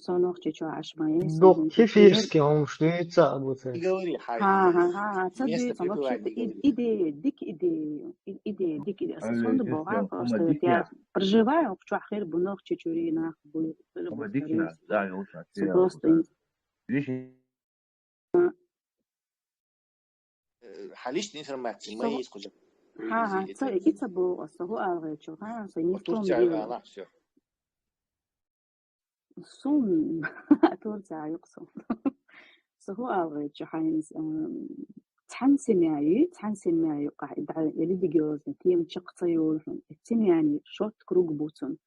Сонох чечо ашмаи. Док кефирский, он что это, Абу Тесла. Не говори, хай. Ха, ха, ха, ха. Ца дуется вообще-то идея, дик идея, идея, дик идея. Сонда бога просто я проживаю, хочу ахир бунох чечуринах бу. Просто Халиш информация, мои скажем. Ха, ха, ца ица бу, согу алгы чу, ха, ца не в том дело. Сун Турция юксу. Суху алгы чухайнс цхан семьяи, цхан семьяи религиозный тем чакцайол. Семьяни шот круг буцун.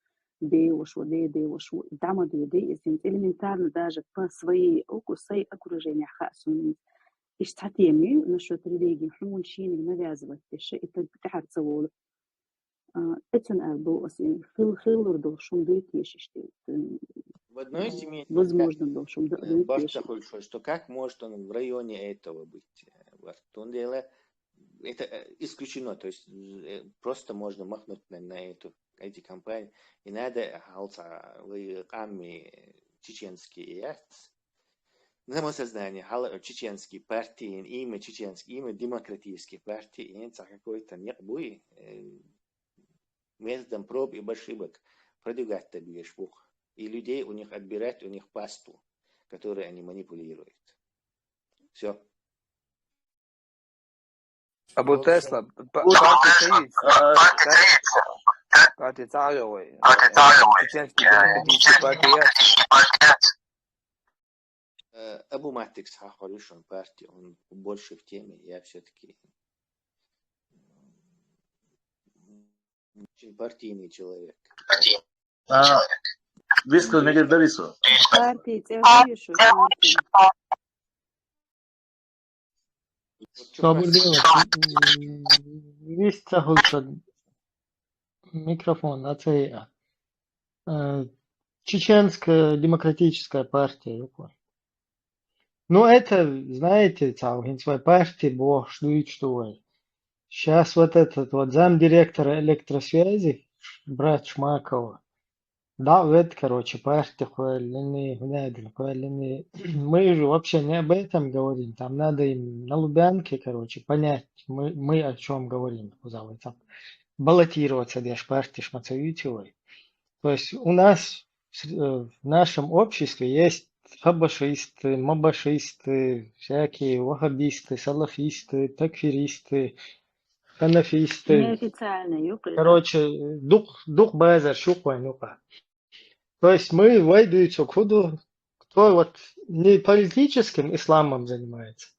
Девушку, де девушку, дама де де, если элементарно даже по своей оку, своей окружению хасун. Иштта цхьа тема ю насчёт религии, хьуна шийна навязывать деш, и так тӀаьхьара ца волу. А, эцна аьлла боху аса, и хил-, хилар долуш хӀума дуй теша иштта? В одной семье возможно долуш хӀума ду-, э, дуй теша? Барт хуьлуш, что как может он в районе этого быть, э, барт? Тун дела, это, э, исключено, то есть, э, просто можно махнуть на, на эту, эти кампании. И надо, хьалца, вы, къамми, чеченские, яц? На моё сознание, хьала чеченский партии, имя чеченский, имя демократической партии, и цхьа какой-то некъ буй, э, методом проб и ошибок продвигать деш бу-кх. И людей у них отбирать, у них паству, которой они манипулируют. Всё. Абу Тесла, па-, партия ца йийца? Партия ца йо вай? Чеченский демократический партия яц? Э, Абу Матикс хьахор ю шун партия, он больше в теме, я всё-таки очень партийный человек. А, вискал мегар дарисо. Партия цӀе хуьлуш партия. Собар делаш, м, вист ца хуьлуш микрофон, а ца яа. Э, Чеченская демократическая партия, я понял. Ну, это, знаете, цхьа хӀинца вай партия бохуш дуьйцуш ду вай. Щас вот этот вот замдиректора электросвязи, брат Шмакова, дӀа а ведда, короче, партия кхоьллина, хӀунадина кхоьллина. Мы же вообще не об этом говорим. Там надо им на Лубянке, короче, понять, мы, мы о чём говорим, кхузахь вай цхьаъ баллотироваться деш партеш ма ца юьйцу вай. То есть у нас в с-, э, в нашем обществе есть хабашисты, мабашисты, всякие ваххабисты, салафисты, такфиристы, ханафисты. Неофициально, ю-, короче, дукх-, дукха базар шу-кх вайн юкъа. То есть мы, вай дуьйцург хӀун ду, кто вот не политическим исламом занимается,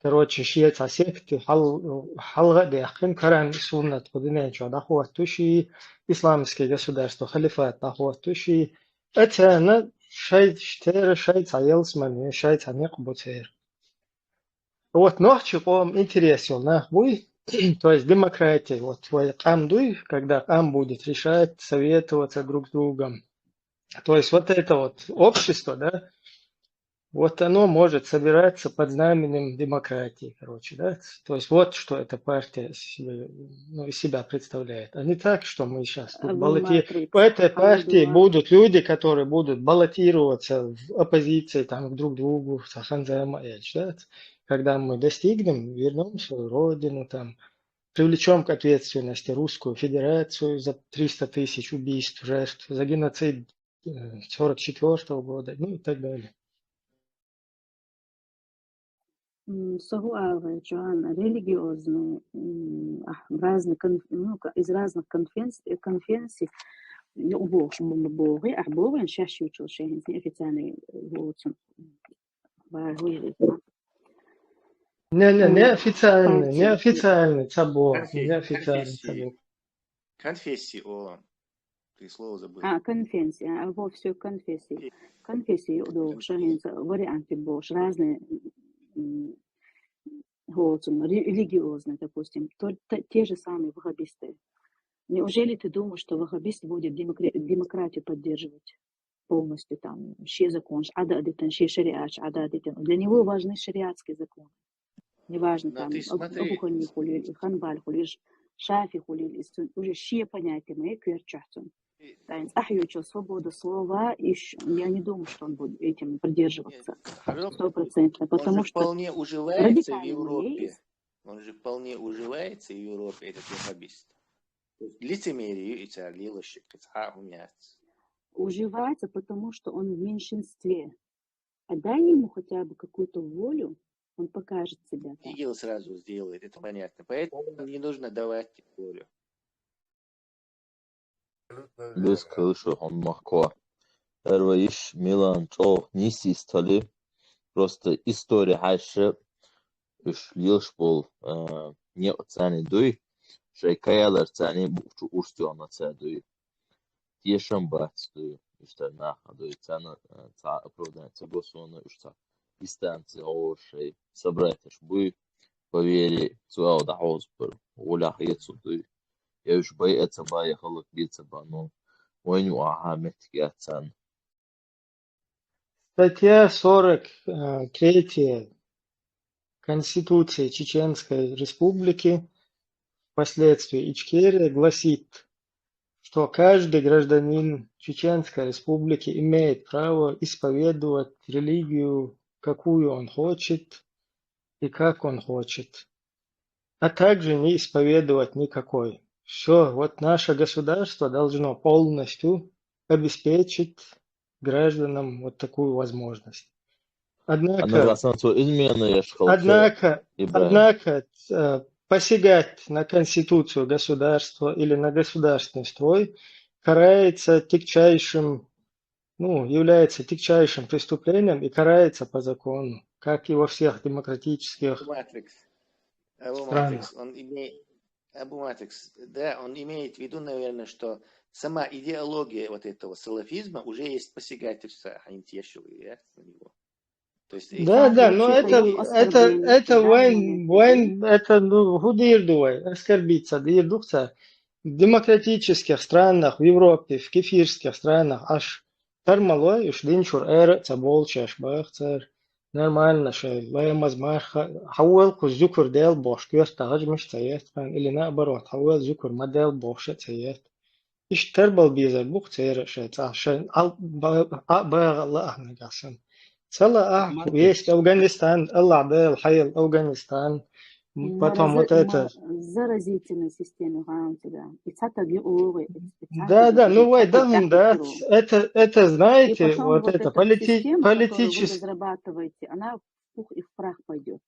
короче, шен цхьа секта хьал-, хьалха а даьккхина, Коран, Суннат кху дуьнен чохь дӀахӀоттуш и, исламский государство, халифат дӀахӀоттуш и, а царна шайн тера, шайн цхьа ялсамани, шайн цхьа некъ бу церан. Вот нохчийн къоман интерес йолу нах буй, то есть демократия, вот вай къам дуй, когда къам будет решать, советоваться друг с другом. То есть вот это вот общество, да, вот оно может собираться под знаменем демократии, короче, да. То есть вот что эта партия из себя, ну, из себя представляет. А не так, что мы щас тут баллоти-, по этой партии будут люди, которые будут баллотироваться в оппозиции там друг к другу, цхьа хан-зама а еш, да. Когда мы достигнем, вернём свою родину, там, привлечём к ответственности Русскую Федерацию за триста тысяч убийств, жертв, за геноцид, э, сорок четвёртого года, ну и так далее. М, со хӀун ала вай, Джоан, религиозный, м, а, разный конф-, ну, ка-, из разных конфенс-, э, конфессий, ну, бохуш, м, м, боху, а боху вайн шаьш юучул шайн хӀинца неофициальный, э, воцун. Вай, хӀун ю иза? Не, не, м, неофициальный, партии. Неофициальный ца боху, конфе-, неофициальный ца боху. Конфессии, о, ты слово забыл. А, конфессии, а, во, всё, конфессии. Конфессии, да, конфессии. Шайн хӀинца варианты бохуш, разные, м, хӀоцун, ре-, религиозные, допустим, то-, т-, те же самые ваххабисты. Неужели ты думаешь, что ваххабист будет демокра-, демократию поддерживать полностью, там, шен законаш Ӏад а дитина, шен шариаташ Ӏад а дитина? Для него важны шариатские законы. Неважно, там, Абу Ханифа хуьлийла, и Ханбал хуьлийла, Шафи хуьлийла, и цуьнан уже шен понятие ма яй коьртачохь цуьнан. Тайна цӀахь йолчу свобода слова, и ш-, я не думаю, что он будет этим придерживаться стопроцентно, потому что вполне уживается в Европе. Он же вполне уживается в Европе, этот ваххабист. То есть лицемерие ю и цара лелаш, цхьа а хӀума яц. Уживается, потому что он в меньшинстве. А дай ему хотя бы какую-то волю, он покажет себя там. Игил сразу сделает, это понятно. Поэтому не нужно давать волю. Без крышу он махко. Эрва иш Милан чӀогӀа нийса йистхили. Просто истори хьаьжча, уьш лелаш болу, а, некъ царний дуй, шайн каялар царний букъ чу урс тоьхна цара дуй. Тешам бац дуй, уьш цара наха дуй, царна, а, цхьа оправдание ца го суна, уьш цхьа дистанци гӀо шоай собратьяш буй, по вере, цу ал дӀахьозбар, гӀолахь хецу дуй. Я уж байа ца ба, я халкъ бе ца ба, ну, вайна ю ахьа меттиг яц царна. Статья сорок третья Конституции Чеченской Республики, впоследствии Ичкерия, гласит, что каждый гражданин Чеченской Республики имеет право исповедовать религию, какую он хочет и как он хочет, а также не исповедовать никакой. Все, вот наше государство должно полностью обеспечить гражданам вот такую возможность. Однако, Однако, однако, э, посягать на конституцию государства или на государственный строй карается тягчайшим, ну, является тягчайшим преступлением и карается по закону, как и во всех демократических Абу Матрикс. Абу странах. Матрикс, он имеет, Абу Матрикс, да, он имеет в виду, наверное, что сама идеология вот этого салафизма уже есть посягательство, а не те, что вы, я, на него. То есть, Да, да, но это, это, это вайн, вайн, это, ну, хӀу дийр ду вай, оскорбиться дийр ду цар. В демократических странах, в Европе, в кефирских странах, аш тар ма лой, уж дин чура ара а ца болчаш бах цар. Нормально шай, ламаз марха, хьавол кху зукур дел бохуш, коьрта гӀажмаш ца еттан, или наоборот, хьавол зукур ма дел бохуш а ца етт. Иштта тарбал безар бу-кх церан шайн цӀа, шайн ал-, ба-, а, багӀа лаахь нагахь санна. Ца лаахь, есть Афганистан, Аллахь Дала хьайла Афганистан, потом вот это. Заразительной системе гӀан тебя. И цхьа таг ю оьгӀе, и цхьа Да, таг да, ю, ну, и вай, цхьа таг даха дац. Это, это, знаете, вот это полити-, политический. Разрабатывайте, она в пух и в прах пойдет.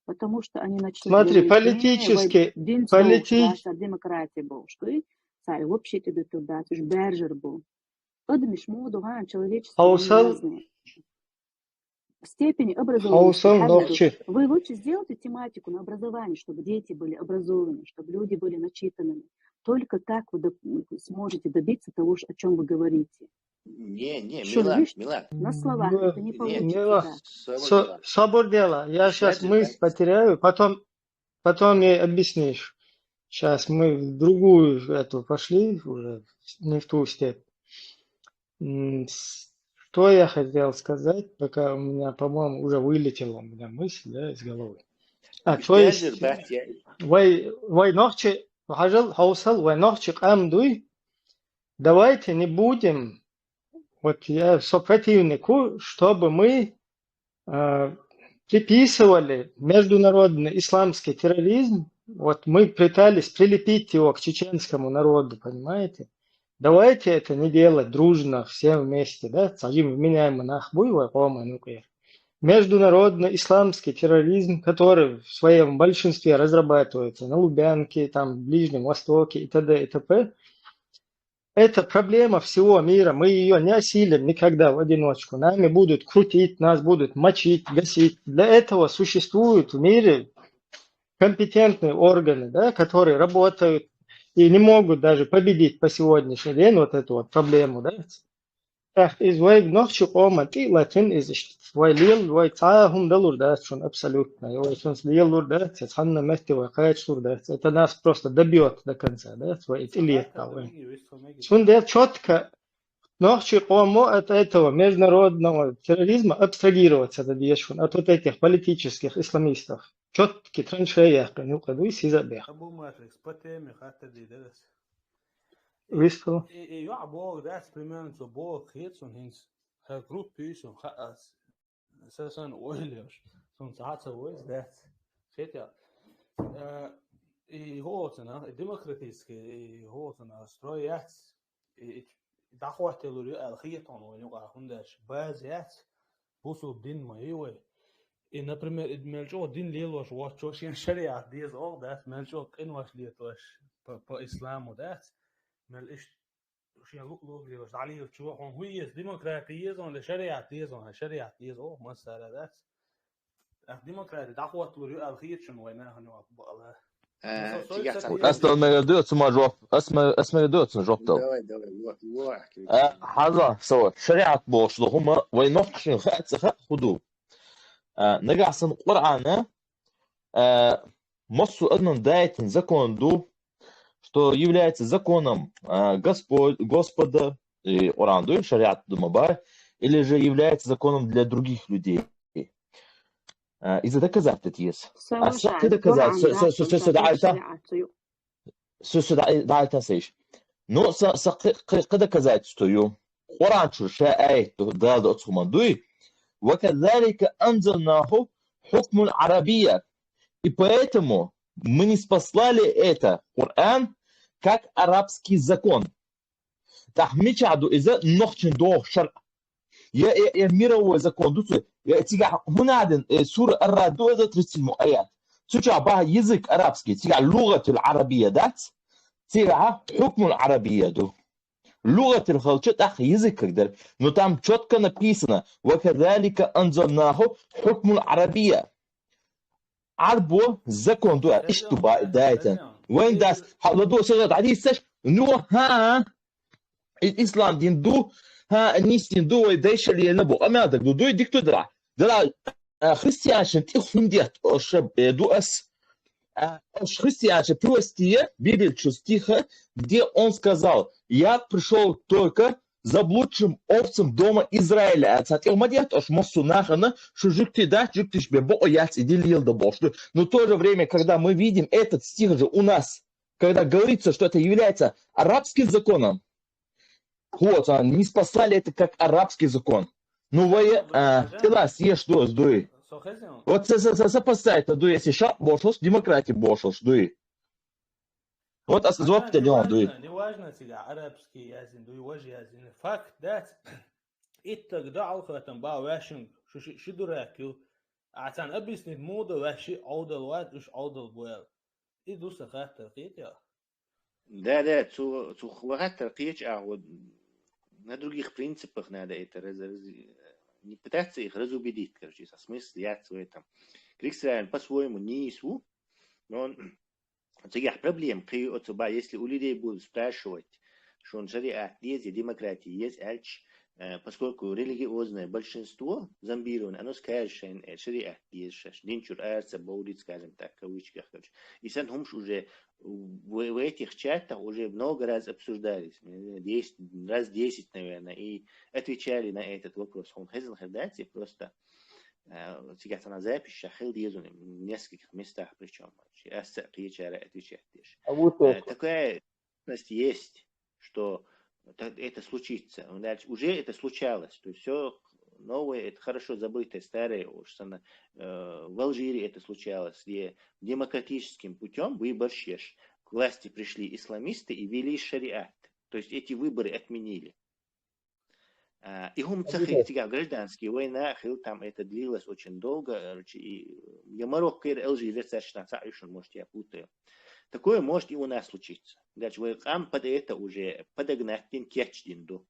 Потому что они начнут Смотри, говорить, политически, не, вай, дин цӀа полити- дац, а демократия бу, что и царь вообще тебе ту дац, уж баьржар бу. Адамаш мо ду гӀан, человечество, они разные. Степени образованности. Хьовсал нохчи. Вы лучше сделайте тематику на образование, чтобы дети были образованы, чтобы люди были начитанными. Только так вы доп-, сможете добиться того, ш-, о чём вы говорите. Не, не, Мила, Мила. На словах это не получится. Мила, сабур дела. Я сейчас мысль потеряю, потом, потом ей объяснишь. Сейчас мы в другую эту пошли, уже не в ту степь. Что я хотел сказать, пока у меня, по-моему, уже вылетела у меня мысль, да, из головы. А, то есть, вай, вай нохчи, хьажал, хьовсал, вай нохчи къам дуй, давайте не будем, вот я со противнику, чтобы мы э, приписывали международный исламский терроризм, вот мы пытались прилепить его к чеченскому народу, понимаете? Давайте это не делать дружно, всем вместе, да? Цхьа жима вменяемый нах буй вай къоман юкъера. Международный исламский терроризм, который в своем большинстве разрабатывается на Лубянке, там, в Ближнем Востоке и т.д. и т.п. Это проблема всего мира, мы её не осилим никогда в одиночку. Нами будут крутить, нас будут мочить, гасить. Для этого существуют в мире компетентные органы, да, которые работают и не могут даже победить по сегодняшний день вот эту вот проблему, да. Так, из вай нохчи къоман тӀе а латин из иштта. Вай лел, вай цхьа а хӀума далур дац шуна абсолютно. Вай шуна лелур дац, цхьанна метте вай кхачалур дац. Это нас просто добьёт до конца, да, вай тӀе летта вай. Цундела чётко нохчи къомо от этого международного терроризма абстрагироваться дан деза шуна от вот этих политических исламистов. Чётки траншеи яьккхина юкъа дуй, сиза а бех. Абу Матрикс, по теме хаттар дийр дара ас. Вистхила. И, и, и йоӀ боху дац, примерно, цо боху хета суна хӀинца. Хьан группа ю суна хаьа ас. Са сан ойла еш. Суна цхьа а ца войс дац. Хета. Э, и хӀоцана, и демократический, и хӀоцана строй яц. И, и дӀахотталур ю аьлла хета хьуна вайна юкъахь, хӀунда аьлча база яц, бусулба дин ма ю вай. И, например, и мел чӀогӀа дин лелош воцчо шен шариат деза оха дац, мел чӀогӀа къинош летош по, по исламу дац, мел иштта шен луъ-луъ лелош дӀалелачо, хьуна хӀун еза, демократи еза хьуна, шариат еза хьуна, шариат еза оха массара дац. Ах, демократи дӀахотталур ю аьлла хета шуна вай нахана юкъа бакъала? Э, цигахь цхьа Ас дала мегар ду оцу ма жоп. Ас ма, ас мегар ду оцу жоп дала. Давай, давай, ло-, ло ахь куьйга. Э, хьаза, со, шариат бохуш ду хӀума, вай нохчашна хаьа ца хаьа хӀун ду? А, нагахь санна Къуръана, а, массо а адамна даийтина закон ду, что является законом, а, Господь, Господа, и Къуръан дуй, шариат дума ба, или же является законом для других людей. А, иза доказать деза. А са кхы доказать, са, са, са, са, са даийтар, са, са даийтар са иш. Ну, са, са кхы, кхы, кхы доказательство ю. Къуръан чу ша аят ду, Дала ду оцу хӀуман дуй. «وكذلك أنزلناه حكما عربيا». И поэтому мы ниспослали это, Къуръан, как арабский закон. ТӀаккха мичахь ду иза нохчийн догӀу шарӀ? Я, я, я мировой закон ду цу, я цигахь хӀунадин, э, сура Ар-Раъд ду иза тридцать седьмой аят. Цу чохь баха язык арабский, цигахь лугъатул арабия дац, цигахь хукмул арабия ду. Лугъатул халча тӀаккха язык как дара. Но там чётко написано: «وكذلك أنزلناه حكما عربيا». Ӏарбо закон ду, иштта ду ба, даийтина. Вайн дас, хьала ду, сагӀа дӀадийцаш, ну, хӀа, и-, ислам дин ду, хӀа, нийса дин ду, вай дайшал елла бу, къамел даг ду, дуй, дика ду дара. Дара, а, христианчин тӀех хӀунда детта, оша, э, ду ас. А, ош христианчин привести Библия чу стиха, где он сказал: «Я пришёл только заблудшим овцам дома Израиля». А цхьа тӀех ма детта ош массо нахана, шу жуьгти дац, жуьгтиш бен бокъо яц и дилла дан бохуш ду. Но в то же время, когда мы видим этот стих же у нас, когда говорится, что это является арабским законом, вот, а, ниспослали это как арабский закон. Ну, вай, а, тӀелас еш ду ас дуй. Вот са, са, са, сопоставить ду, если шарӀ бохуш, демократия бохуш дуй. Вот ас жоп делла дуй. Неважно, неважно, цига арабский язин дуй, вож язин. Факт дац. Иттаг да алхатан ба вашин, шу ши, ши дурак ю. А цан объяснить муда ваши Ӏовдал вац, уш Ӏовдал буэл. И ду са хаттар кхетя. Да, да, цу, цу хаттар кхеча а, вот, на других принципах надо это раз-, раз-, не пытаться их разубедить, короче, со смысл яц в этом. Криксрайн по-своему не ису, но он цигахь проблема кхин оцу ба, если у людей будут спрашивать, шун шариат деза, демократия еза аьлча, э, поскольку религиозное большинство зомбировано, оно скажет, шайн, э, шариат деза шаьш, дин чуьра арца бовлит, скажем так, в кавычках, короче. И сан хӀумаш уже в, в этих чатах уже много раз обсуждались, э, десять, раз десять, наверное, и отвечали на этот вопрос. Он хезен хер дац, и просто, э, цигахь цхьана запись ша хила деза, в нескольких местах причём. Ас ца кхечара отвечать деш. А вот, э, такая есть, что та-, это случится. Он дальше, уже это случалось. То есть всё новое, это хорошо забытое, старое, уж сана, э, в Алжире это случалось, где демократическим путём выборщеш, к власти пришли исламисты и ввели шариат. То есть эти выборы отменили. А, и хӀума ца хи-, цигахь гражданская война хила, там это длилось очень долго, короче, и, э, я Марокко, я Алжир, я царшна ца ишун, может, я путаю. Такое может и у нас случиться. Дальше вай къам под это уже подогнать дин, кечдин ду.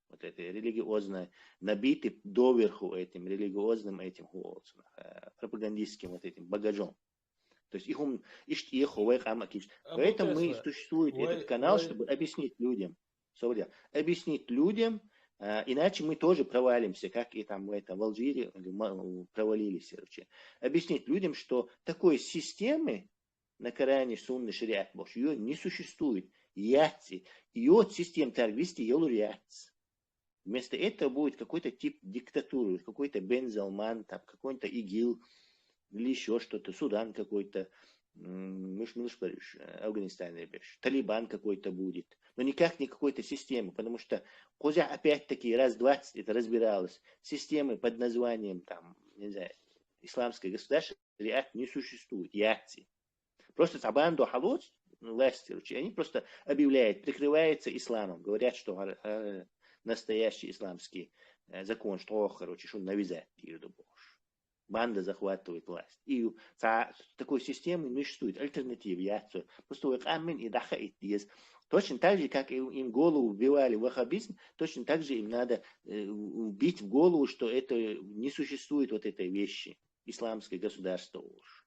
Вот это религиозное, набиты доверху этим религиозным этим хуолцунах, э, пропагандистским вот этим багажом. То есть их ум, ишт-, их вай къам кич. Поэтому и существует этот канал, чтобы объяснить людям. Собрал. Объяснить людям, а, иначе мы тоже провалимся, как и там в этом, в Алжире, или ма-, провалились, короче. Объяснить людям, что такой системы на Коране, Сунне, шариат бохуш, её не существует. Яц и. Её система тар вести елур яц. Вместо этого будет какой-то тип диктатуры, какой-то Бен Салман, там, какой-то ИГИЛ или ещё что-то, Судан какой-то, м, муш, муш бариш, э, Афганистан, я беш, Талибан какой-то будет. Но никак не какой-то системы, потому что козя опять-таки раз двадцать это разбиралось. Системы под названием, там, не знаю, исламское государство, шариат не существует, яц и. Просто цхьа банда хьалоцу власти, короче, они просто объявляют, прикрываются исламом, говорят, что гьар-, гьар-, настоящий исламский, э, закон, что, короче, шун навязать дийр ду бохуш. Банда захватывает власть. И ю-, цхьа такой системы не существует, альтернатива яц цо. Просто вай къаман и даха ит деза. Точно так же, как и им голову вбивали ваххабизм, точно так же им надо, э, в-, вбить в голову, что это не существует вот этой вещи, исламское государство уж.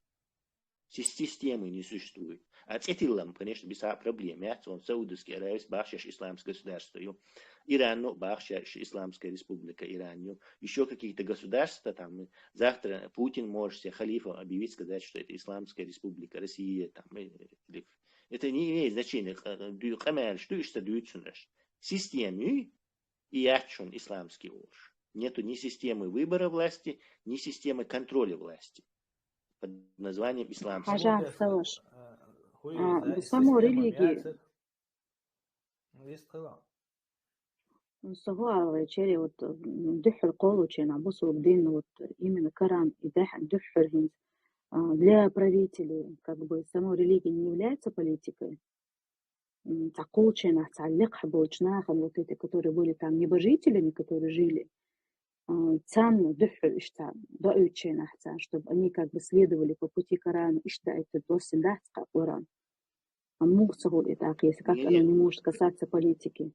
Си-, системы не существует. А цӀе тиллам, конечно, биса проблема яц, он Саудовский Аравис бахшеш исламское государство ю. Иран, ну, бахши, что Исламская республика Иран, ну, еще какие-то государства, там, завтра Путин может себя халифом объявить, сказать, что это Исламская республика Россия, там, э, или... Это не имеет значения. Система и ячун исламский олуш. Нету ни системы выбора власти, ни системы контроля власти под названием ислам. Хьажа, Саваш. Бу само религия. Сагу алгъай чери, вот, м, дуьххьал кхоллученахь бусулба дин, вот, именно Коран и дуьххьал хӀинца, а, для правителей, как бы, само религия не является политикой. М, цхьа кхоллученахь, цхьа лекха болчу нахана, вот эти, которые были там небожителями, которые жили, а, царна дуьххьал иштта доуьйтученахь царна, чтобы они как бы следовали по пути Корана, иштта даийтта доссина дац кху Коран. А муха ца хуьлу и тӀаккха, если как оно не может касаться политики?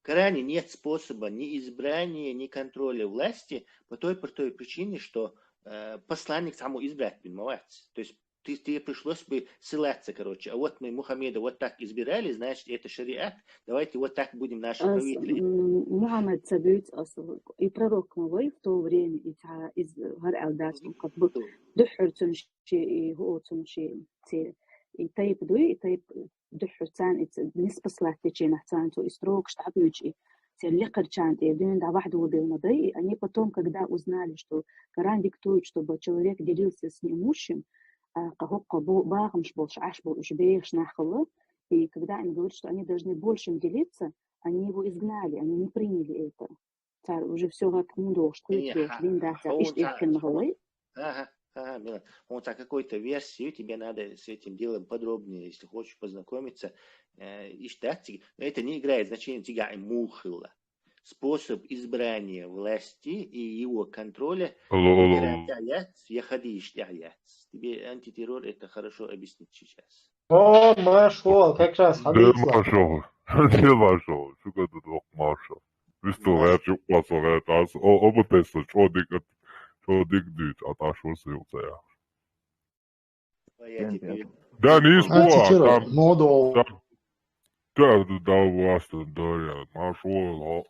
В Коране нет способа ни избрания, ни контроля власти по той простой причине, что, э, посланник цхьаммо избрать бина ма вац. То есть ты, тебе пришлось бы ссылаться, короче. А вот мы Мухаммеда вот так избирали, значит, это шариат, давайте вот так будем наших правителей. Мухаммад ца буьйцу аса, и пророк ма вай в то время, и цхьа из хӀара аьлла дац, как бы дуьххьара цунна ши, и хӀу цунна ши, ци, и тайпа дуй, и тайпа дуьххьара царна и ца-, ниспаслахь теченахь царна цо и строгаш дӀабуьйчу, и церан лекхарчарна тӀе дуьйна дӀавахьа дулабелла ма дай, и они потом, когда узнали, что Коран диктует, чтобы человек делился с неимущим, а, кху хӀокху бо-, бахамаш болуш Ӏаш болу уьш бехаш нах хилла, и когда им говорят, что они должны большим делиться, они его изгнали, они не приняли это. Цара уже всё, гӀатта хӀун дохуш, кхеташ дин дац, иштта эхкина ма хилла. Ага, ага, Милан. Хьуна цхьа какой-то версию, тебе надо с этим делом подробнее, если хочешь познакомиться. Э, иштта дац цига, но это не играет значения, цига и муха хилла. Способ избрания власти и его контроля, алло, алло, Коран тӀехь яц, я хадийш тӀехь яц. Тебе антитеррор это хорошо объяснит сейчас. О, маршо, как раз хадийш. Маршо. Маршо. Шу году двух маршо. Висту гӀерташ, юкъа со гӀерташ, о, оба тесла, чӀо дика, чӀо дика дуьйцу, а тӀаш васа юкъа ца яхаш. Да, нийса бу, а, там, ну, да. Да, да, да, власта, да, я, маршо, хо.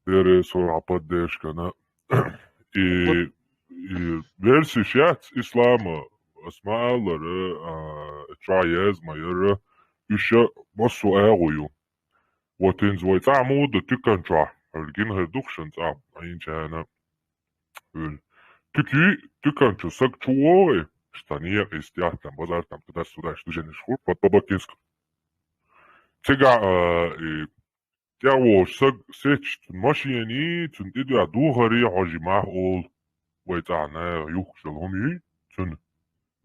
Бере со поддержкана. И, и версиш яц ислама, ас ма аллара, а, чӀа еза ма яра, уьш массо а агӀо ю. Вот хӀинца вай цӀа муха ду туькан чохь, хӀара гина хир ду-кх шуна цӀа, Ӏийначарна. ХӀара туька ю, туькан чу саг чу вогӀий, ша некъа йистехь там, базар там, туда-сюда, ша дуженаш хур, под Бабакинском. Цигахь, а, и тӀехволуш саг сецча, цуьнан машенний, цуьнан тӀе дуьхьа духарий хьожий мах олу, вай цӀахь наха юхкуш йолу хӀума юй, цуьнан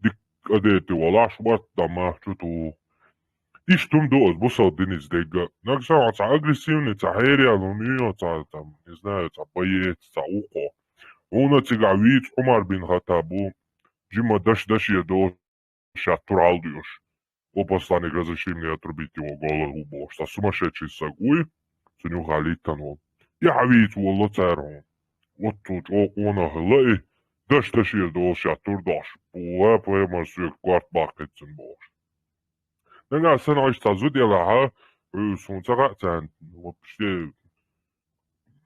дика кӀадетта валахь, шорта дан мах чу туху. Иштта хӀума ду оцу бусалба динца дегга. Нагахь санна хьо цхьа агрессивный, цхьа хьераяьлла хӀума юй, хьо цхьа, там, не знаю, цхьа боец, цхьа вукхо. Хьуна цигахь вийца Ӏумар бин Хаттаб ву, жимма даш-дашера долуш, шаьтта тур хьалдоьхуш. О, посланник, разреши мне отрубить его голову, бохуш. Цхьа сумасшедший саг вуй, цуьнан юххе литтана волу. И хьан вийца волло цара хьуна. Оццул чӀогӀа къонах хилла и, даш-дашера долуш шаьтта тур дохуш. Ва, пайхамар, соьга корта баккхийта цуьнан, бохуш. Нагахь санна хьо иштта цхьа зуда ялахь, э, суна ца хаьа царна, вообще,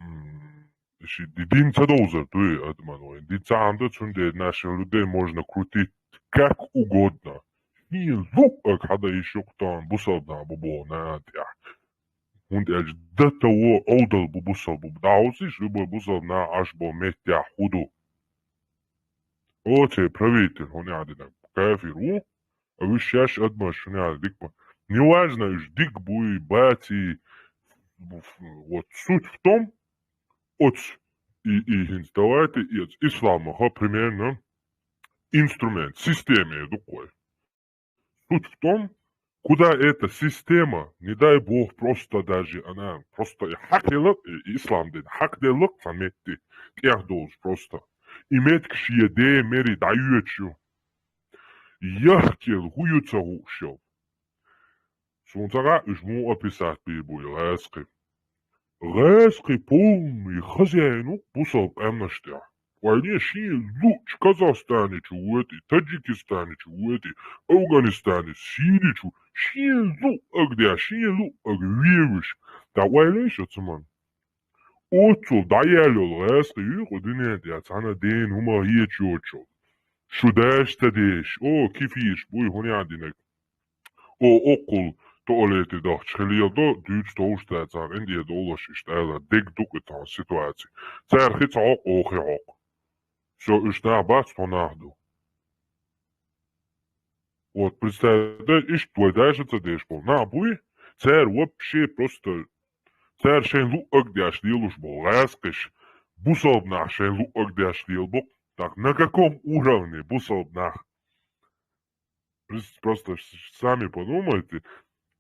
м, ши ди-, дин ца довзар дуй, адаман вайн. Дин ца хьамда, цундела наших людей можно крутить как угодно. Хьийна луъург хьада йиш ю-кх тахана бусалба нах бу боху нахана тӀехь. ХӀунда аьлча до того Ӏовдал бу бусалба бу. ДӀахьовсийша, любой бусалба нах Ӏаш болу меттехь хӀун ду. Оцу правитель хӀун аьлла динарг кафир ву, а уьш шаьш адамаш хӀун аьлла дика бу. Неважно, уьш дика буй, баций, вот суть в том, оцу, и, и хӀинца давайте, и оцу исламаха примерно инструмент, система эр ду-кх вай. Суть в том, куда эта система, не дай бог, просто даже она, просто и хьакхелла, и, и ислам дин хьакхделла цхьа метте, тӀех долуш просто. И меттиг шен ден мери дӀайоьдуш ю. Яхкел хӀу ю ца хууш йолу. Суна ца хаьа, уьш муха описать бийр бу и гӀаьскхи. ГӀаьскхи полный хозяин ву бусалба къаьмнаш тӀехь. Вайне шен луъчу Казахстане чу вуьтӀи, Таджикистане чу вуьтӀи, Афганистане, Сири чу, шен луъаг деш, шен луъаг веваш. ТӀаккха вай леш оцу ман. Оццул дӀаяьлла йолу гӀаьскхи юй кху дуьнен тӀехь цхьана ден хӀума хеташ йоцуш. Шу даш ца деш, о, кифиш буй хӀун яа динарг. О, оккхул туалете дахча хилийла до, дуьйцу товш дац цара, къинтӀера долуш иштта аьлла, дегдукъи цхьа ситуаци. Цара хи ца хьокху, о, хи хьокху. Всё, уьш нах бац, тхо нах ду. Вот, представь, да, иштта вай даша ца деш болу нах буй, цара вообще просто, цара шайн луъаг деш лелуш болу гӀаьскхиш, бусалба нах шайн луъаг деш лела бу-кх. Так, на каком уровне бусалба нах? Прис-, просто с-, сами подумайте.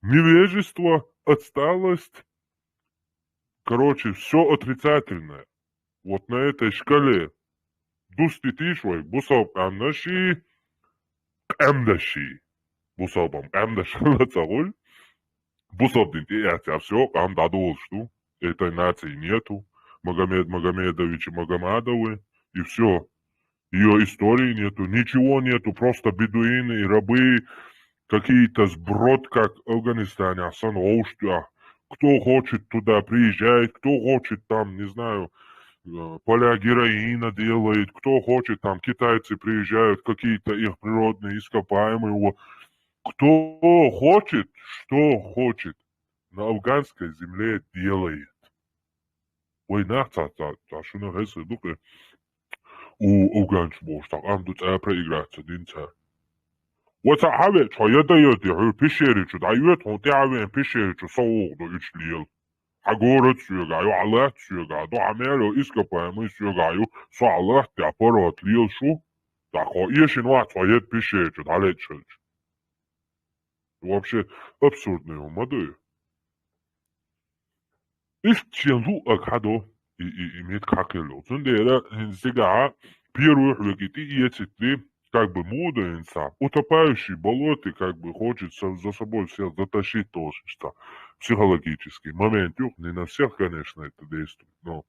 Невежество, отсталость, короче, всё отрицательное. Вот на этой шкале дуститийш вай, бусалба къаьмнаший, къаьмнаший. Бусалбам къаьмнаш хилла ца гӀуьллу. Бусалба дин тӀеэцна, всё, къам дӀадолуш ду. Этой нации нету. Магомед Магомедовича Магомадовы, и всё. Её истории нету, ничего нету, просто бедуины и рабы, какие-то сброд, как в Афганистане, а сан гӀовш тӀехь. Кто хочет, туда приезжает, кто хочет, там, не знаю, э, поля героина делает, кто хочет, там, китайцы приезжают, какие-то их природные ископаемые, вот. Кто хочет, что хочет, на афганской земле делает. Вай нах ца, ца, ца шуна хеза ду-кх, у, афганчу бохуш, цхьа къам ду цӀа проиграть ца дина цара. Ва ца хьавеача, хьо яда йоди, хьуьра пещери чу дӀайоьду, хьуна тӀе а веана пещери чу со вогӀу до уьш лела. Хьан город соьга ю, хьан латта соьга ду, хьан мел йолу ископаемый соьга ю, со хьан латта тӀехь паргӀат лела шу, тӀаккха хьо эшина вац, хьо яда пещери чу дӀалеччалча. Вообще абсурдный хӀума ма ду и. Иштта шен луъаг хьадо, и, и, и меттиг хьакхелло. Цундела хӀинца цигахь первый хьоьга и тӀеэцитли, как бы муха ду хӀинца, утопающий в болоте, как бы хочет со-, за собой всех затащить должен, что психологический момент юх, не на всех, конечно, это действует, но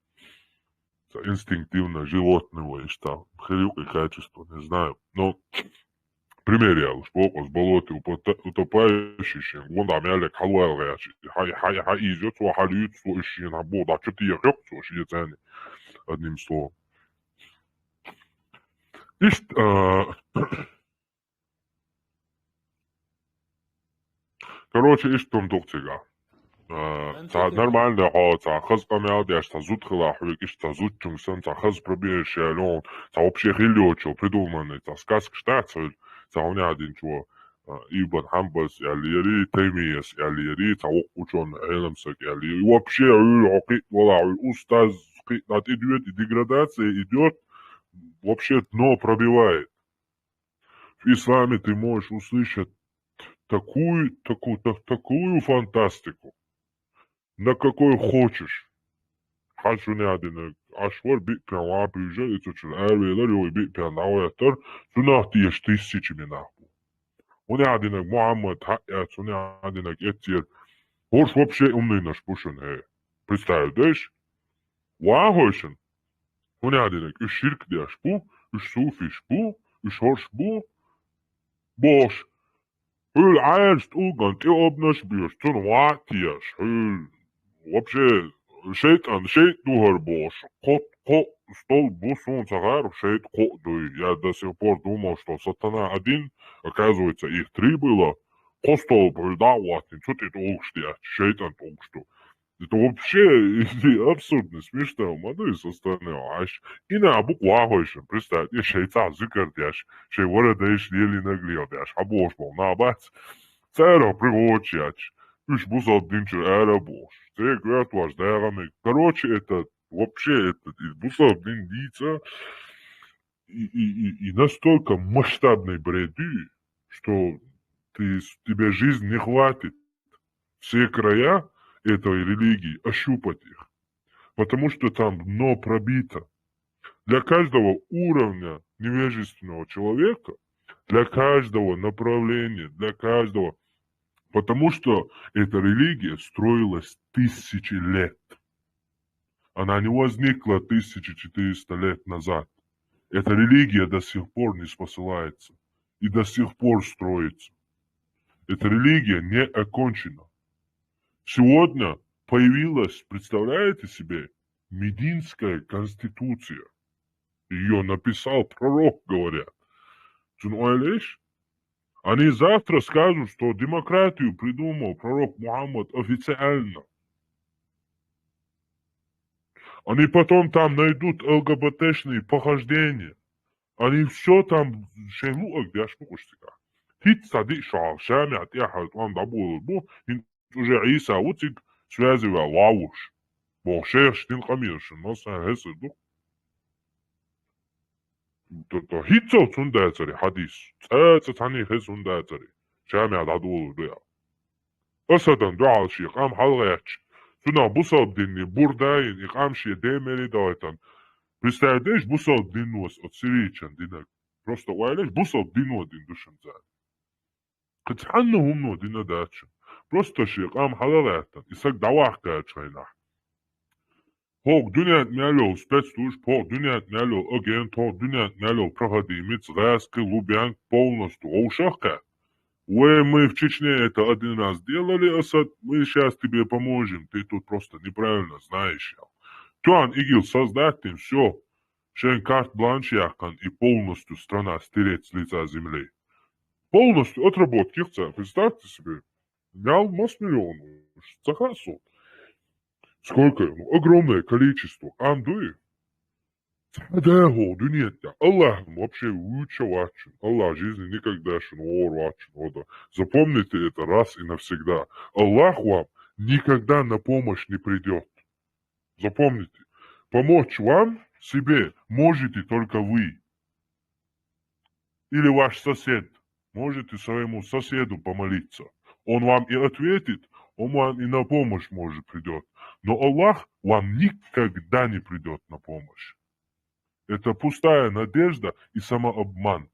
ца инстинктивно животный вай иштта хир ю-кх и качество, не знаю. Но пример ялуш, боху ас, болоте упота-, утопающий шен гонах меллиг хьалавала гӀерташ, хьай, хьай, хьай иза, цо хьалуьйцу, цо уьш шена хьан боху, дӀа чу техьа йоккху цо шен цӀенна, одним словом. Иштта, а, Короче, иштта хӀума ду-кх цигахь. А, цхьа нормально хьо, цхьа хаза къамел деш, цхьа зуда хилахь хьоьга, иштта цхьа зудчуьнга санна, цхьа хаза пробежище йолу, цхьа вообще хилла йоцучу придуманный, цхьа сказкаш дац хьуьлла, цхьа хӀун яа динчо, а, Ибн Хьанбалс аьллера, Таймияс аьллера, цхьа воккха учёный Ӏеламстаг аьллера. И вообще хьуьлла хьо кхин а валахь, хьуьлла устаз кхин а дӀатӀедоьду, и деградация идёт, вообще дно пробивает. В исламе ты можешь услышать такую, такую, та-, такую фантастику, на какой хочешь. Хьан шуна яа динарг, Ӏаш вара биъ пен ван пуьйжа, и цу чуьра аравелар, йой биъ пен дӀахӀоьттар, цунах теша тиссича минах бу. ХӀун яа динарг Мухьаммад хьаэц, хӀун яа динарг эццера. ХӀорш вообще умнийнаш бу шуна, хӀей. Представь, деш? Ван хойшина. ХӀун яа динарг, уьш ширк деш бу, уьш суфиш бу, уьш хӀорш бу, бохуш. Хьуьлла Ӏаьржа тӀулган тӀе обнаш а беш, цунна ван а теш, хьуьлла вообще шайтӀан, шайтӀа ду хӀара бохуш. Кхо, кхо столб бу суна ца хаьара, шайтӀа кхо а дуй. Я до сих пор думал, что сатана один, оказывается, их три было. Кхо столб хьуьлла дӀа а хӀоттийна, цу тӀе тӀулгаш детташ, шайтӀан тӀулгаш ду. Это вообще абсурдно, смешно, ма ду и со стороны, аш. И нах бу-кх ван хойшина, представь, и шайн цӀахь зикар деш, шайн вара дайша лелийнарг леладеш, хьан бохуш болу нах бац. Царах пригорчу яц, уьш бусалба дин чуьра ара а бохуш. Церан коьртош дагӀа мега. Короче, это вообще, это и бусалба дин дийца, и, и, и, и настолько масштабный бред, что ты, тебе жизнь не хватит все края этой религии, ощупать их. Потому что там дно пробито. Для каждого уровня невежественного человека, для каждого направления, для каждого. Потому что эта религия строилась тысячи лет. Она не возникла тысяча четыреста лет назад. Эта религия до сих пор не спосылается и до сих пор строится. Эта религия не окончена. Сегодня появилась, представляете себе, Мединская конституция. Ее написал пророк, говорят. Цун ойлеш? Они завтра скажут, что демократию придумал пророк Мухаммад официально. Они потом там найдут ЛГБТ-шные похождения. Они все там шейлу агдяш бу куштика. Хит сади шал, шами атьяхал, там да бу, бу, хин уже Иса уцик, связи ва лавуш. Бо шех штин камир шин, но сан хесер ду. То, то, хит цо цун дацари, хадис. Ца, ца, цани хес цун дацари. Шами ада ду, ду я. Асадан дуал ши, къам халгъач. Цуна бусалб динни бурдайин, и къам ши демери давайтан. Представляешь, бусалб диннос от сирийчан динаг. Просто ойлеш, бусалб динно дин душан зан. Кыцханна хумно дина дача. Просто ши къам халалайтан, и саг давахкач хайна. Хог дунят мяло спецслужб, хог дунят мяло агент, хог дунят мяло проходимец, гъаски, лубянк полностью овшахка. Ой, мы в Чечне это один раз делали, Асад, мы сейчас тебе поможем, ты тут просто неправильно знаешь. Туан игил создать им все. Шен карт-бланш яхкан и полностью страна стереть с лица земли. Полностью отработки хца, представьте себе. Мял мас миллион. Цахасу. Сколько? Ну, огромное количество. Андуи. Цхьа дагьо дунен тӀа. Аллах вообще лучше вачин. Аллах жизни никогда шин вор вачин. Ода. Запомните это раз и навсегда. Аллах вам никогда на помощь не придет. Запомните. Помочь вам, себе, можете только вы. Или ваш сосед. Можете своему соседу помолиться. Он вам и ответит, он вам и на помощь может придет. Но Аллах вам никогда не придет на помощь. Это пустая надежда и самообман.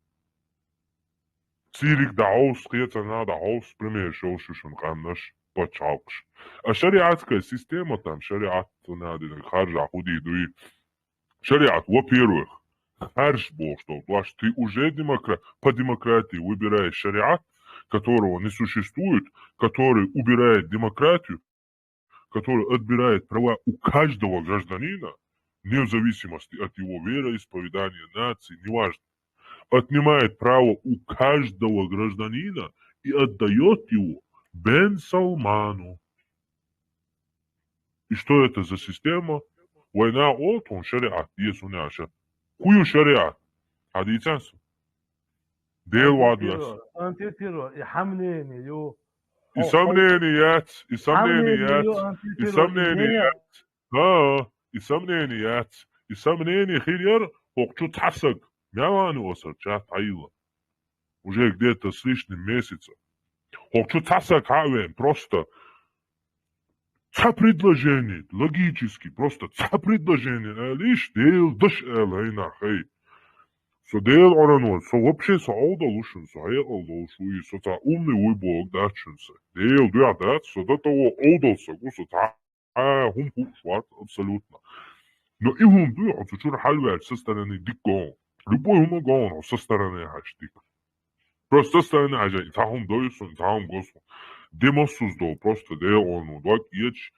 Цирик да аус, хецана да аус, пример шоушушун каннаш, пачалкш. А шариатская система там, шариат надо харжа худи дуи. Шариат, во-первых, харж бо, что власть, ты уже демокра-, по демократии выбираешь шариат, которого не существует, который убирает демократию, который отбирает права у каждого гражданина, вне зависимости от его вероисповедания, нации, неважно, отнимает право у каждого гражданина и отдает его Бен Салману. И что это за система? Война от он шариат, есть у нас. Кую шариат? Хадисас. Дел вадлас. Антитеррор, антитеррор, и хамнени ю. И сомнени яц, и сомнени яц, и сомнени яц. Да, и сомнени яц, и сомнени хирьяр, хокчу цасак. Мявани осар чат айла. Уже где-то с лишним месяца. Хокчу цасак хавен, просто. Ца предложение, логически, просто ца предложение, а лишь дел даш, а лайна, хей. Со дел оранур, со вообще со олдал ушун, со хай олдал ушуи, со ца умный уй бог дачун со. Дел дуя дат, со до того олдал со, гу со ца, а, хум ху шварц, абсолютно. Но и хум дуя, он со чур хальвер со стороны дикон. Любой хум гон, со стороны хаш дик. Просто со стороны хаш, и ца хум дой сон, ца хум гос сон. Демосуз дол, просто дел он, вот, еч,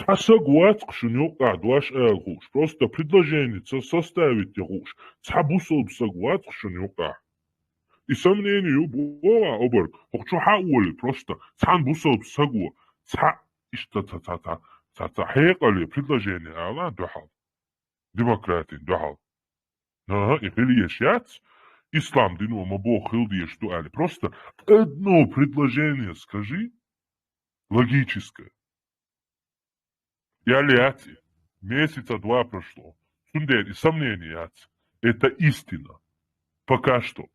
Ца саг вацкъ шун юкъа дуаш аьл хуш. Просто предложение ца составить я хуш. Ца бусалб саг вацкъ шун юкъа. И сомнение ю буа обарг. Хокчу хьа уоли просто. Цан бусалб саг ва. Ца ишта ца, ца, ца, ца, ца. Хьекъали предложение ала духьал. Демократин духьал. Ага, и хили еш яц. Ислам дин ва ма бо хил деш ду али. Просто одно предложение скажи. Логическое. Я ли яц? Месяца два прошло. Цундер и сомнений яц. Это истина. Пока что.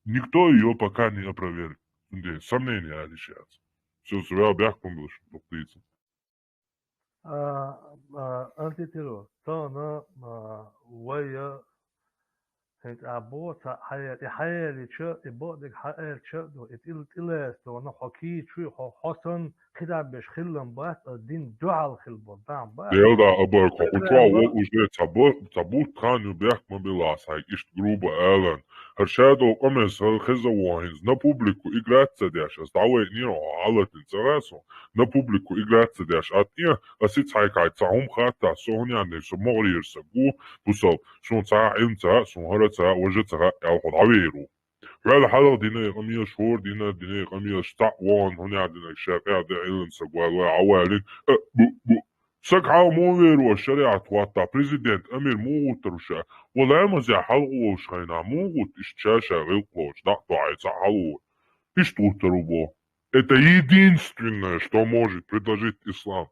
Никто ее пока не опроверг. Цундер сомнения лишь яц. Все, свял бяхкун был, что А, а, антитеррор. Тана, а, вая, хет а бо, ца хая, и хая лича, и бо дик хая лича, до, и тил, тилес, до, на хоки, чуй, хо, хосан, кхидӀа беш хилла бац, а дин дуьхьал хилла болу дам бац. Дела да абарг хьо хӀун чохь вол уже ца бу-, ца бутт хан ю бехк ма билла хьайга иштта груба алан. ХӀара шадолу къамел сан хеза вон хӀинца на публику играть ца деш, ас дӀавайънера хьо хьалатин ца гӀа со, на публику играть ца деш, ат тӀе, ас и цхьайкхьай ца хӀума хатта, со хӀун ян со могӀарера сан гу, бусал, суна ца Ӏилма ца, суна хӀара ца, важа ца, аьлла хьо дӀавер ву. Ваьлла хьалха дина къамелаш, хӀора дина, дина къамелаш цхьаъ вон, хӀун ян дина ша къаьхьа де Ӏилма сан гуал вай Ӏавалин, а, бу, бу. Саг хьал муха вер ву шариӀат хӀотта, президент, амир муха гӀуттар ву ша? Ва ламазехь хьалха волуш хьайна муха гӀутта иштта ша-ша гӀиллакхочу, дӀа а тохьай цхьаъ хьалха ву. Иштта гӀуттар ву боху. Это единственное, что может предложить ислам.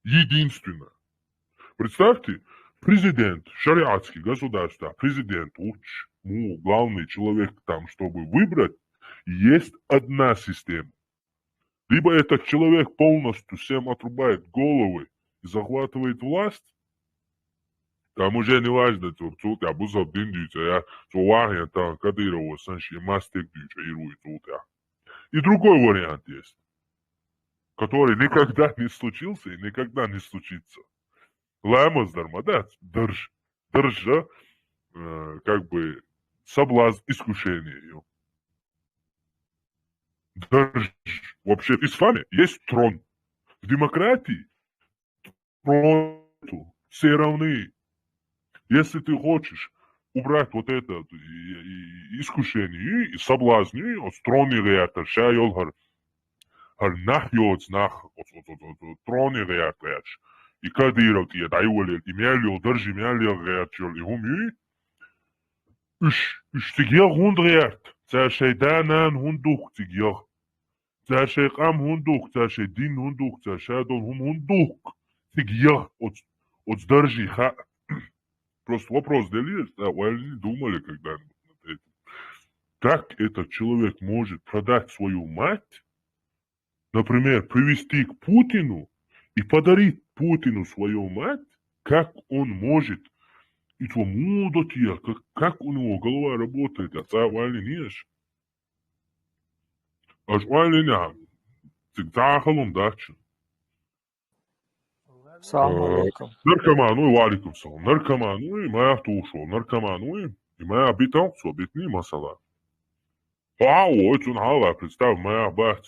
Единственное. Представьте, президент, шариатский государство, президент, лучше, муха, главный человек там, чтобы выбрать, есть одна система. Либо этот человек полностью всем отрубает головы и захватывает власть, там уже не важно, цо, цо тӀехь бусалба дин дуьйцу, я, цо вахье тан Кадырова сан шен мастиг дуьйцу, ируй цо тӀехь. И другой вариант есть, который никогда не случился и никогда не случится. Ламаз дар ма дац, дарж, даржа, э, как бы, соблазн, искушение ю. Дарж, вообще, в исламе есть трон. В демократии трон нету. Все равны. Если ты хочешь убрать вот это вот, и, и, и искушение, и, и соблазн, и вот трон и гӀертар, ша йолхар, хӀара нах йоцу нах, вот, вот, вот, вот, вот, трон и гӀертар, и Кадыров тӀе дӀайолел, и мел йолу даржи мел йолу гӀерташ йолу, и хӀума ю, уьш, уьш цига яха хӀунда гӀерта? Цара шайн да-нана хӀунда духку цига яха? Цара шайн къам хӀунда духку, цара шайн дин хӀунда духку, цара шадолу хӀума хӀунда духку? Цига яха оцу, оцу даржий хаьа. Просто вопрос делилась, да, вы не думали когда-нибудь над этим? Как этот человек может продать свою мать, например, привести к Путину и подарить Путину свою мать, как он может? И то мудо те, как, как у него голова работает, а ца вали неш. Аш ойла йина, цига цхьа а халун дац шуна. Салам алейкум. Наркоман вуй, ва алейкум салам. Наркоман вуй, маях тухуш волу наркоман вуй, и маях биталкъ цо битний масала. Хьо а вой, цунна хьалха представь, маях бац.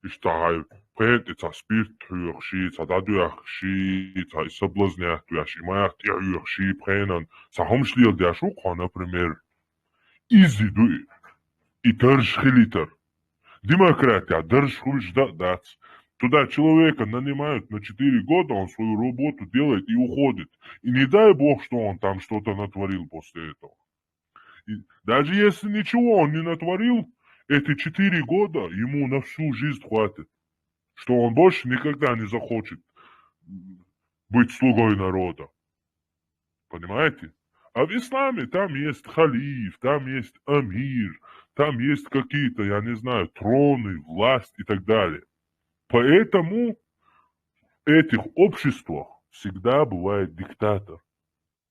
Иштта хьай пхен тӀе цхьа спирт хьоьхуш, цхьа дӀадоьхкуш, цхьа и соблазнять веш, и маях тӀе хьоьхуш, пхенан цхьа хӀумаш леладеш ву хьо, например. Иза ду и, и дарж хилийтар. Демократия, дарж хуьлуш дан а дац. Туда человека нанимают на четыре года, он свою работу делает и уходит. И не дай бог, что он там что-то натворил после этого. И даже если ничего он не натворил, эти четыре года ему на всю жизнь хватит, что он больше никогда не захочет быть слугой народа. Понимаете? А в исламе там есть халиф, там есть амир, там есть какие-то, я не знаю, троны, власть и так далее. Поэтому в этих обществах всегда бывает диктатор.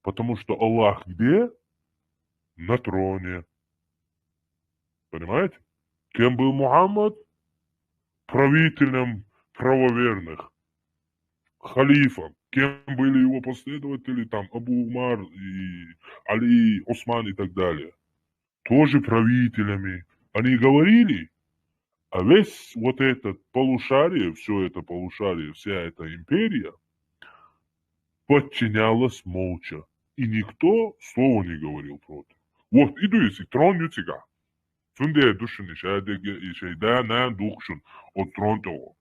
Потому что Аллах где? На троне. Понимаете? Кем был Мухаммад? Правителем правоверных, халифом. Кем были его последователи? Там Абу Умар, и Али, Осман и так далее. Тоже правителями. Они говорили, а весь вот этот полушарие, все это полушарие, вся эта империя подчинялась молча. И никто слова не говорил против. Вот, и дуйси, трон ю цига. Цундела ду шуна и шадерг, и шайн да-нана духкуш шуна оцу трон тӀе.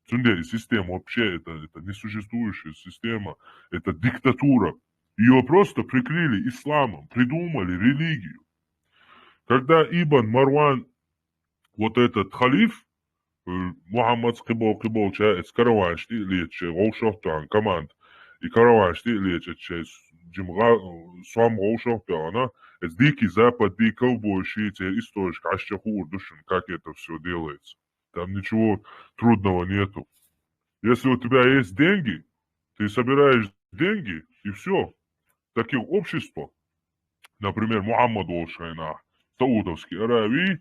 Цундела и система вообще, это, это несуществующая система, это диктатура. Ее просто прикрыли исламом, придумали религию. Когда Ибн Марван, вот этот халиф, э, Мухаммад кхибол, кхиболча, эц караванаш тӀе а леташ, шайн гӀовшах тоьхна команда, и караванаш тӀе а леташ, эц шайн с-, жимгӀа, э, сом гӀовшах тоьхна, эц дикий запад, дикий ковбойши, церан историшка хьаьжча хуур ду шуна, как это все делается. Там ничего трудного нету. Если у тебя есть деньги, ты собираешь деньги, и все. В таких обществах, например, Мухаммад волчу хенахь, Саудовский Аравии,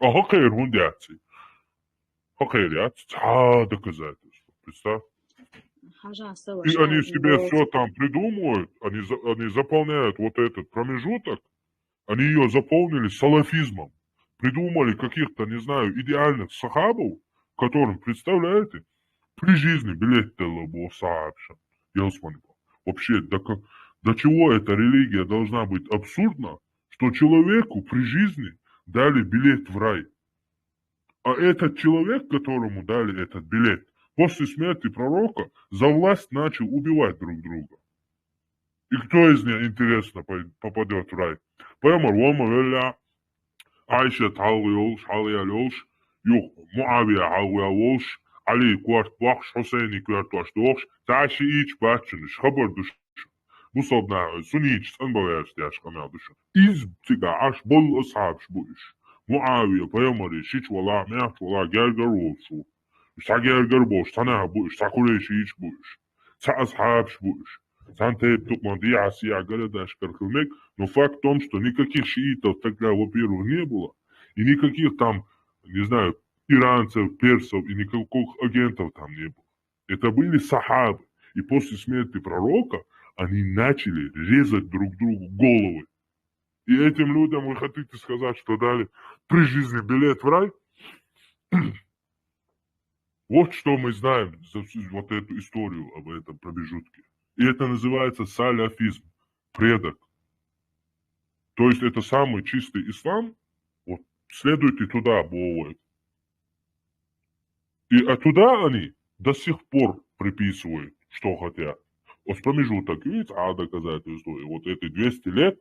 А хӀокхера хӀунда яц? ХӀокхера яц цхьа доказательство. Представь. Хьажа, И они себе все там придумывают, они, за- они заполняют вот этот промежуток, они ее заполнили салафизмом, придумали каких-то, не знаю, идеальных сахабов, которым, представляете, при жизни билет дала бу сахабша. Вообще, до, ка- до чего эта религия должна быть абсурдна, что человеку при жизни дали билет в рай. А этот человек, которому дали этот билет, после смерти пророка за власть начал убивать друг друга. И кто из них, интересно, по- попадет в рай? Пайхамар валма велла, Айшат хьалха йолуш, хьалха яьлла йолуш, юха МуӀавия хьалха яьлла волуш, Ӏали корта бохуш, Хьусайни коьртош дохуш, цхьа шиӀиташ бац шуна, уьш хабар ду шуна. Бусалба наха, сунниташ цӀанбалараш деш къамел ду шуна. Иза цигахь Ӏаш болу асхьабаш бу уьш. МуӀавия, пайхамаре шича валахь, мехча валахь, гергара волуш ву. Уьш цхьа гергара болуш, цхьа наха бу уьш, цхьа курайшийташ бу уьш. Цхьа асхьабаш бу уьш. Цхьана тайпа тукъаман дехьа сехьа гара дашкара хила мега, но факт в том, что никаких шиитов тогда, во-первых, не было, и никаких там, не знаю, иранцев, персов, и никаких агентов там не было. Это были сахабы. И после смерти пророка они начали резать друг другу головы. И этим людям вы хотите сказать, что дали при жизни билет в рай? Вот что мы знаем за всю вот эту историю об этом промежутке. И это называется салафизм, предок. То есть это самый чистый ислам. Вот следуйте туда, бу вай. И а туда они до сих пор приписывают, что хотят. Вот промежуток, видите, а доказательство, и вот эти двести лет,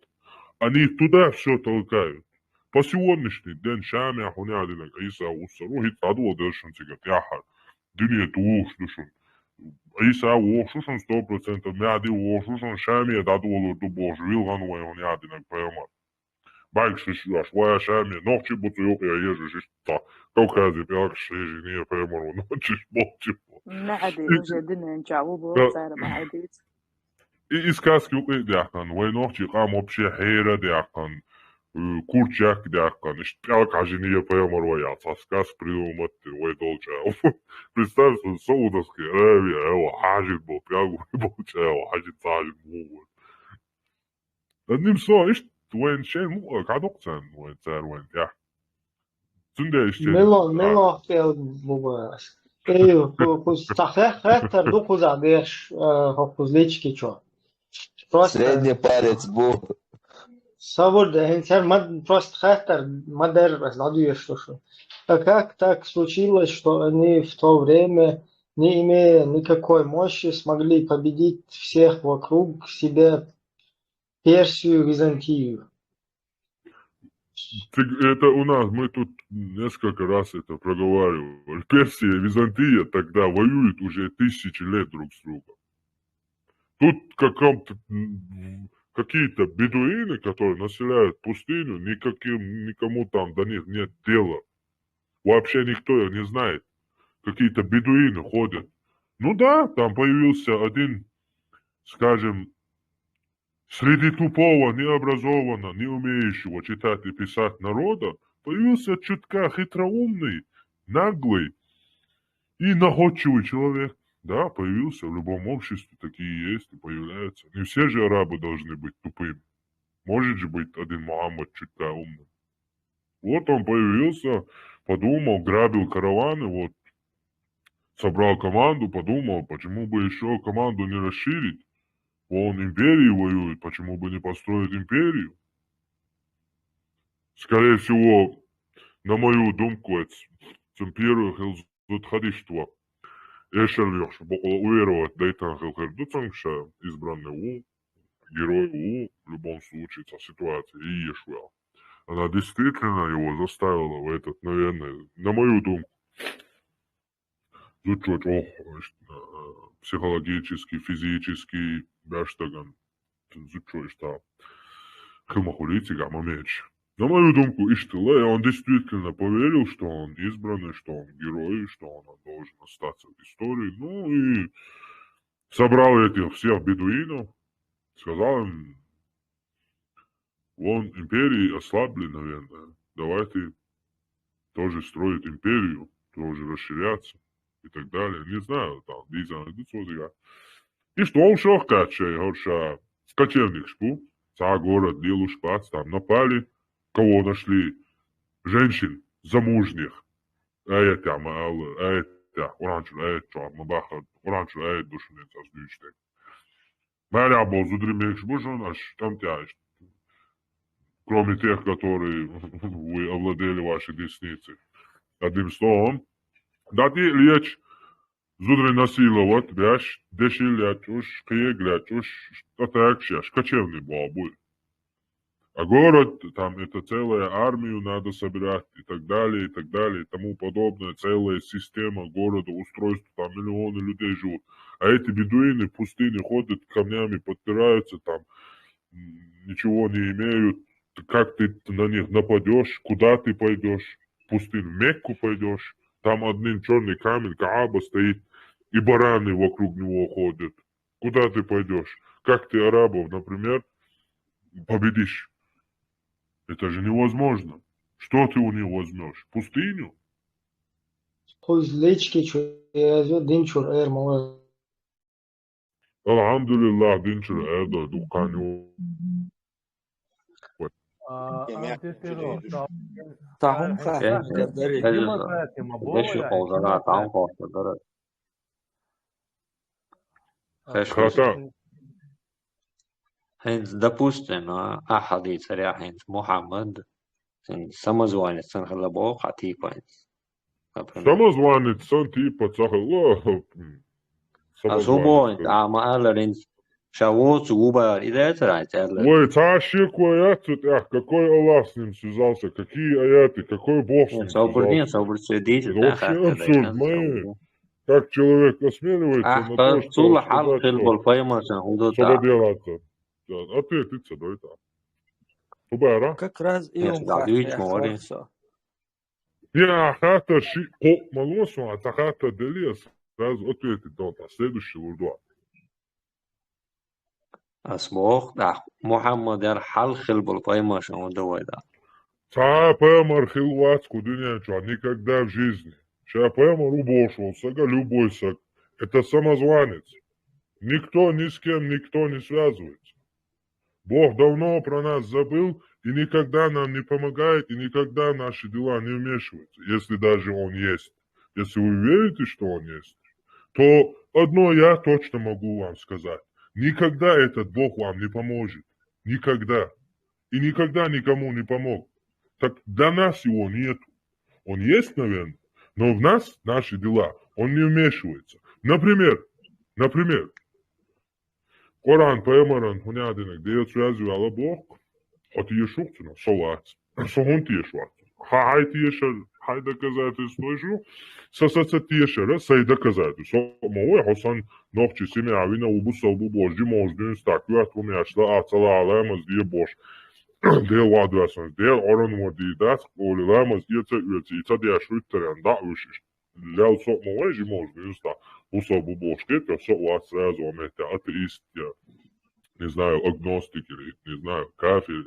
они туда все толкают. По сегодняшний день Шамехь хӀун яьхьа динарг Ӏийса гӀуссар ву, хӀинца дӀадоладелла шуна цигара тӀаьххьара. Дуьне тухуш ду шуна. Ӏийса вохуш ву шуна сто процентов, Мехьди вохуш ву шуна, Шаме дӀадолур ду бохуш, вилгӀан вай хӀун яьхьа динарг пайхамар. Байгаш иш юаш, вай Шаме, нохчий бу цу юкъа ежаш, иштта Кавказе пӀелгаш хьежине пайхамар ву, нохчий болчу бу. Мехьди уже дуьнен чохь ву боху цара Мехьдица. И, и сказка юкъе а даьккхина, вай нохчий къам вообще хьера а даьккхина, э, курчак а даьккхина, иштта пӀелг хьажине пайхамар вай яц, а сказка придумать дина вай долчу а. Представь, Саудовская Аравия, эва, хьажина бу, пӀелг вай болчу а, эва, хьажина, ца хьажина, муха вай. Одним словом, иштта вайн шайн мукъа кхьадоккху царна, вайн цара вайн тӀехь. Цундела иштта Мело, мело пӀелг бу баш. Эй, ху-, ху-, ца хе-, хеттар ду кхузахь деш, э, хӀокхуза лички чо. Просто Средний палец бу. Савурда, хӀинца ма-, просто хеттар ма дерра, ас дӀадоьшу шу. А как так случилось, что они в то время, не имея никакой мощи, смогли победить всех вокруг себя? Персию, Византию. Так это у нас, мы тут несколько раз это проговаривали. Персия и Византия тогда воюют уже тысячи лет друг с другом. Тут каком-то, м, какие-то бедуины, которые населяют пустыню, никаким, никому там до них нет дела. Вообще никто их не знает. Какие-то бедуины ходят. Ну да, там появился один, скажем, среди тупого, необразованного, не умеющего читать и писать народа, появился чутка хитроумный, наглый и находчивый человек. Да, появился. В любом обществе такие есть и появляются. Не все же арабы должны быть тупыми. Может же быть один Мухаммад чутка умным. Вот он появился, подумал, грабил караваны, вот, собрал команду, подумал, почему бы еще команду не расширить? Он империи воюет, почему бы не построить империю? Скорее всего, на мою думку, это с-, с первых хел зуд хадиштва. Эшер вёхш, бокъла уверовать дайтан хел хер дуцанг ша, избранный у, герой у, в любом случае, та ситуация и ешвел. Она действительно его заставила в этот, наверное, на мою думку. Зуд чо-, ох, значит, э, психологически, физически, бяштаган. Зучо ишта. Хилма хулици гамма меч. На мою думку, иштила, и он действительно поверил, что он избранный, что он герой, что он должен остаться в истории. Ну и собрал этих всех бедуинов, сказал им: «Вон, империи ослабли, наверное. Давайте тоже строить империю, тоже расширяться», и так далее. Не знаю, там, дизайн, да, что я. И что он шёх качай, горша, кочевник шпу, ца город лил уж пац, там напали, кого нашли? Женщин, замужних. Аят, я, ма-, ал-, аят, я, Куран чур, аят, чур, ма бахар, Куран чур, аят душмин, ца сдючте. Маря бол зудри мекш бужун, аш там тяжт. Кроме тех, которые вы овладели вашей десницей. Одним словом, дати лечь зудри насиловать, бяш, деши лячуш, киег лячуш, что так щас, кочевный бабуль. А город, там, это целая армию надо собирать и так далее, и так далее, и тому подобное. Целая система города, устройство, там миллионы людей живут. А эти бедуины в пустыне ходят, камнями подпираются, там, м, ничего не имеют. Как ты на них нападешь, куда ты пойдешь? В пустыню, в Мекку пойдешь, там один черный камень, Кааба стоит, и бараны вокруг него ходят. Куда ты пойдешь? Как ты арабов, например, победишь? Это же невозможно. Что ты у них возьмешь? Пустыню? Хуй лечки чу-, я дин чур эр мала. Алхамдулиллах, дин чур эр да, дуккан ю. А, Эмяк антистероз, чур та-, Тахум та-, ха, та-, гадари. Дима Зайцева, Бобо, Деши я, холдара, Дима там Зайцева. Холдара. Хата. Хенц, допустим, а, ахади царя хенц, Мухаммад, хенц, самозванец, сан хала бо, хатипанец. Например. Самозванец, сан типа, цахала. А зубой, а ма аларин, ша воц губар, и да царай, царай. Ой, цаши кое цут, эх, какой Аллах с ним связался, какие аяты, какой Бог с ним Нет, собрдин, связался. Собрдин, собрдин, Это вообще абсурд, мы, как человек осмеливается на то, что Ахтар цула хал сказать, хил что бол поймасан, что удота. делаться. Да, ответить, давай так. Убара. Как раз и Нет, он да, хат видишь, я говори. Харсо. Я хата ши ко малосу, а та хата дели, я сразу ответить дал, та следующий лурдуа. Асбох, да, Мухаммад яр хал хил бол поймасан, удовой да. Ца памар хил вац ку дуня чуа никогда в жизни. Ша памар убошел, сага любой саг. Это самозванец. Никто ни с кем, никто не связывается. Бог давно про нас забыл и никогда нам не помогает, и никогда в наши дела не вмешивается, если даже он есть. Если вы верите, что он есть, то одно я точно могу вам сказать. Никогда этот Бог вам не поможет. Никогда. И никогда никому не помог. Так для нас его нет. Он есть, наверное, но в нас, наши дела, он не вмешивается. Например, например, Къуръан пайхамаран хӀуна динаг Дела цу язвала боху, хьо тешух цунах, со вац. Со хӀун тешвац? Хьа хьай тешар, хьай доказательстваш ю, са, са ца тешара, сай доказательство. Со ма вай, хьо сан нохчи семья вина, у бусал бу бош, жи молш дуьнца так, юат хӀумаш ла, а цала ламаз де бош. Дел ва дуьсанс, Дел оран ва ди дац, оли ламаз, и ца, и ца деш, уьттарян, да, уьш иш. Лел со ма вай, жи молш дуьнца так, бусал бу бош, кхетар, со вац сразу, а метта, атеист я. Не знаю, агностик или, не знаю, кафир,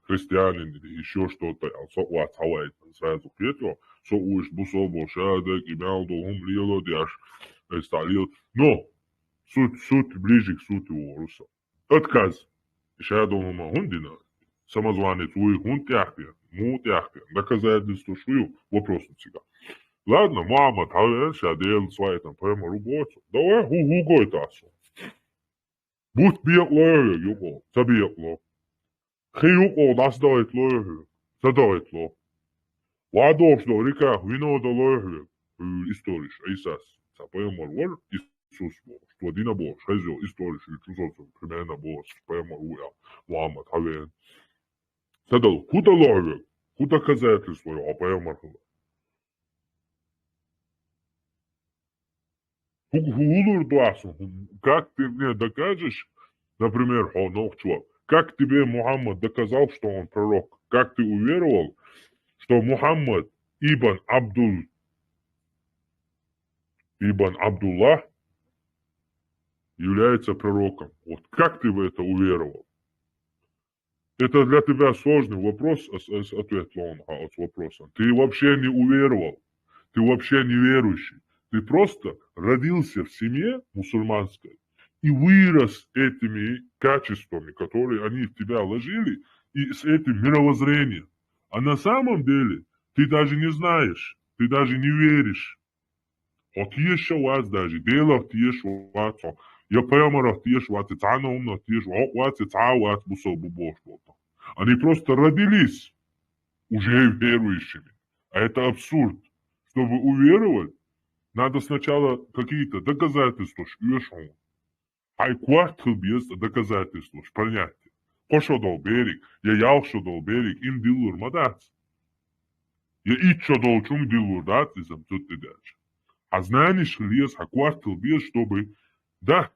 христианин или ещё что-то, а со вац хьавайта, сразу кхетар, со уж бусал бу шадак, и мел дол хӀум лело деш, эс та лел. Но, суть, суть, ближе к сути варуса. Отказ. Шадол хӀума хӀун дина? Самозванец вуй хӀун тӀехбе? Му тӀехбе? Доказательство шу ю? Вопрос у тебя. Ладно, Мухаммад хьавен, ша Дела свайтан пайхамар у боцу. Давай, хӀу, хӀу гойту асу. Бут бекъалой хьоьга юкъо, ца бекъало. Хи юкъо дӀасадагӀитлой хьоьга, ца дагӀитло. Ва дохуш до риках вино далой хьоьга, хьуьлу историш, Ӏийсас ца пайхамар вар, Исус бохуш, тхо дина бохуш, хезо историш, хьуьлу чу соцу, примерно бохуш, пайхамар ву аьлла, Мухаммад хьавен. Ца дало, хӀу дало хьоьга, хӀу доказательство ю хьо пайхамар хила? ХӀу, хӀу, хӀу лур ду ахьа суна? Как ты мне докажешь, например, хьо нохчо, как тебе Мухаммад доказал, что он пророк? Как ты уверовал, что Мухаммад ибн Абдул, ибн Абдуллах является пророком? Вот как ты в это уверовал? Это для тебя сложный вопрос, ас, ас, ответ лоун, а, с вопросом. Ты вообще не уверовал. Ты вообще не верующий. Ты просто родился в семье мусульманской и вырос этими качествами, которые они в тебя вложили, и с этим мировоззрением. А на самом деле ты даже не знаешь, ты даже не веришь. Хьо теша вац даже, Делах теша вац хьо, я пайхамарах теша вац, я цхьана хӀуманах теша вац, хьо вац, я цхьа а вац бусал бу бохуш болу. Они просто родились уже верующими. А это абсурд. Чтобы уверовать, надо сначала какие-то доказательства ш-, оьшу хьуна. Хьайн корта хила беза доказательстваш, понятие. Кхо шо долу бериг, я ялх шо долу бериг, им диллур ма дац. Я итт шо долчунга диллур дац, иза цу тӀе даьлча. Хьан знаниш хила еза, хьан корта хила беза, чтобы, да,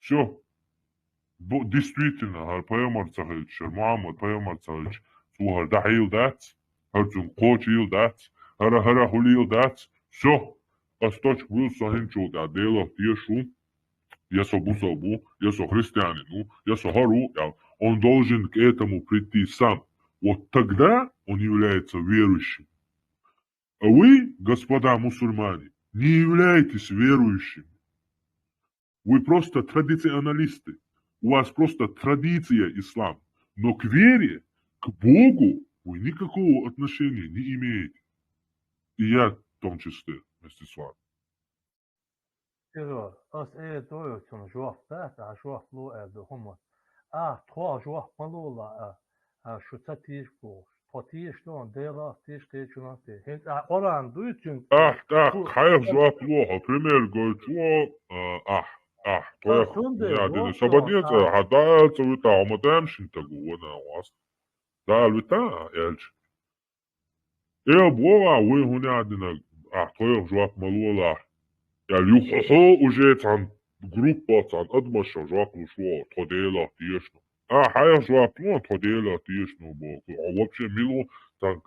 всё. Бу-, действительно, хӀара пайхамар ца хилча, хӀара Мухаммад пайхамар ца хилча, цо хӀара дӀахьийла дац, хӀара цуьнга кхочийла дац, хӀара, хӀара хуьлийла дац. Всё. Ас точка буьллу со хӀинчул тӀаьхьа Делах теша ву. Я со бусал бу, я со христианин ву, я со хӀара ву, я, он должен к этому прийти сам. Вот тогда он является верующим. А вы, господа мусульмане, не являетесь верующими. Вы просто традиционалисты. У вас просто традиция ислам. Но к вере, к Богу вы никакого отношения не имеете. И я в том числе вместе с вами. Серёж, ас э дойу цунна жоп дац, а жоп лу аьлла ду хӀума. А, тхох жоп ма лула, а, а, шу ца тийша бохуш. Тхо тийша ду, Делах тийша, кхечунах тийша. ХӀинца а Къуръан дуй цуьнга. Ахь, тӀаккха, шу хьайх жоп лу, хьо пример гойту, а, ахь, ахь, тхоьх, цундела я дина, жоп сабадеца, лу, хьан дала ца вита, хьо ма дам шин тагу, вана, вас. Дала вита, аьлча. Э, боху, вай хӀуна а динарг, ахь тхоьх жоп ма лолахь. Ял ю хьо, хьо уже цхьана группа, цхьана адамашна жоп луш ву, тхо Делах тешна. А, хьайх жоп лу, тхо Делах тешна боху. Хьо вообще мила ву, цхьана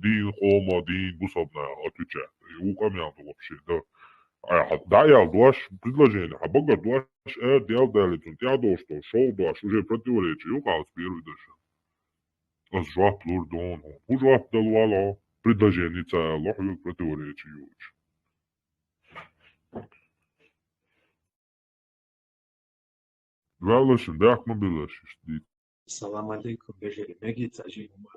дийна къомо, дийна бусалбанах отвечать. Ву къамел ду вообще, да. А, хьа, да, ял дош, предложение, хьан багара дош, э, дел дали, цун тӀаьхьа дош, шов дош, уже противоречие ю, кхалс первый дош. Ас жоп лур ду хьуна. ХӀун жоп дала вала хьо? Предложени ца ала хьоьга противоречие йолчу. Валлашин, бехк ма билаш, иштта дийца. Салам алейкум, Бежери. Мегица Жигума.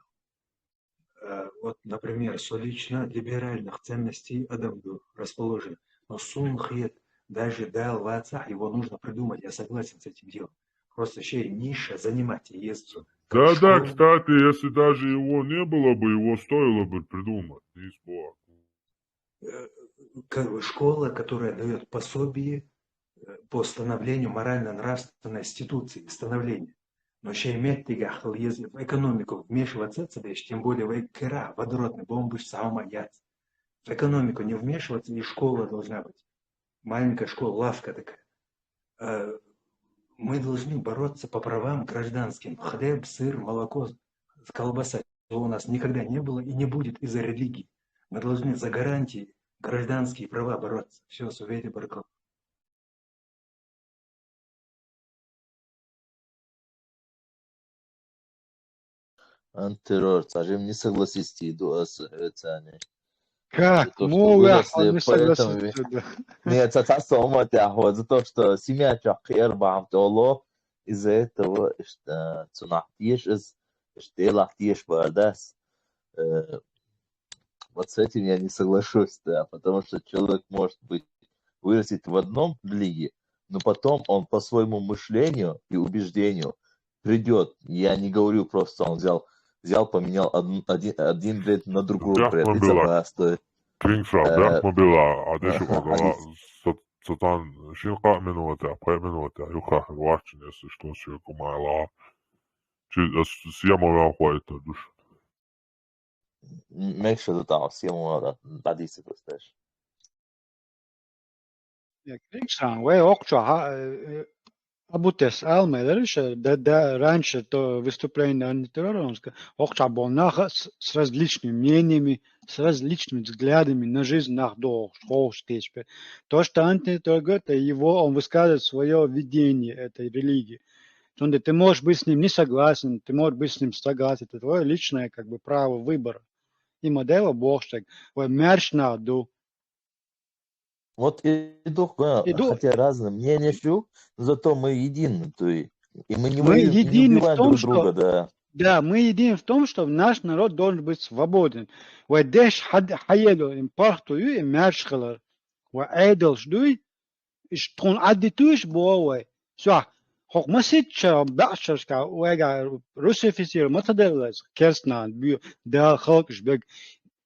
Э, вот, например, со лично либеральных ценностей адам ду расположен. Но сун хет, даже Дал вацахь, его нужно придумать. Я согласен с этим делом. Просто шей ниша занимать еза. Да, да, кстати, если даже его не было бы, его стоило бы придумать. Не спорю. Э, к-, школа, которая даёт пособие, э, по становлению морально-нравственной институции, становления. Но ещё и меттигах хилла еза в экономику вмешиваться, цадеш, тем более вай кара водородный бомбаш сама яц. В экономику не вмешиваться, и школа должна быть. Маленькая школа, лавка такая. Э, Мы должны бороться по правам гражданским. Хлеб, сыр, молоко, колбаса, чего у нас никогда не было и не будет из-за религии. Мы должны за гарантии, гражданские права бороться. Все, Сувейда, баркал. Антирор, цхьа жимма не согласитьский ду ас, э, цани. Как? За то, что Му выросли, яхь, не поэтому согласитьский ду. Нет, цхьа, цхьа соматехь, вот, за то, что семья чохь кхиар бахьана долу, из-за этого, ишта, цунах теш из, ишта, делах теш бардас. Э, Вот с этим я не соглашусь, да, потому что человек может быть вырастет в одном религии, но потом он по своему мышлению и убеждению придет. Я не говорю просто, он взял, взял, поменял один, один, один бред на другой бред. Бехма била. Простой. Э, бехма била, а дальше хадис. Сатан, шин кхаа минута, пхи минута, юха, варчин, если что, все, кумайла. Чи, э, с-, съем ура, хватит, душ. М-, мегаш ду тахана, сема вара, дӀадийцира ас деш. Э, Кришан, вай оккхачохь, э, э, Абутес ала ма элира, ш-, да, да, раньше то выступление антитерроровское, оккхачохь болу нах с, с различными мнениями, с различными взглядами на жизнь нах дохуш, ховш кечпе. То, что антитеррор говорит, это его, он высказывает своё видение этой религии. Цундела ты можешь быть с ним не согласен, ты можешь быть с ним согласен. Это твоё личное, как бы, право выбора. И ма дело бохуш, вай маьрша нах ду. Вот и ду, э, и ду. Хотя разные мнения шу, но зато мы едины, то есть, и мы не воюем, и не убиваем друг друга, да. Мы едины в том, что, да, мы едины в том, что наш народ должен быть свободен. Вай деш хьа-, хьаело, им паргӀато ю, и маьрша хилар. Вай Ӏедалш дуй, Иш тхуна Ӏаддитуш боху вай. Сох, хӀокху масийтта баьӀчашка вайга русифицировать ма ца делла, керстанан бу, Дала халкъаш бег.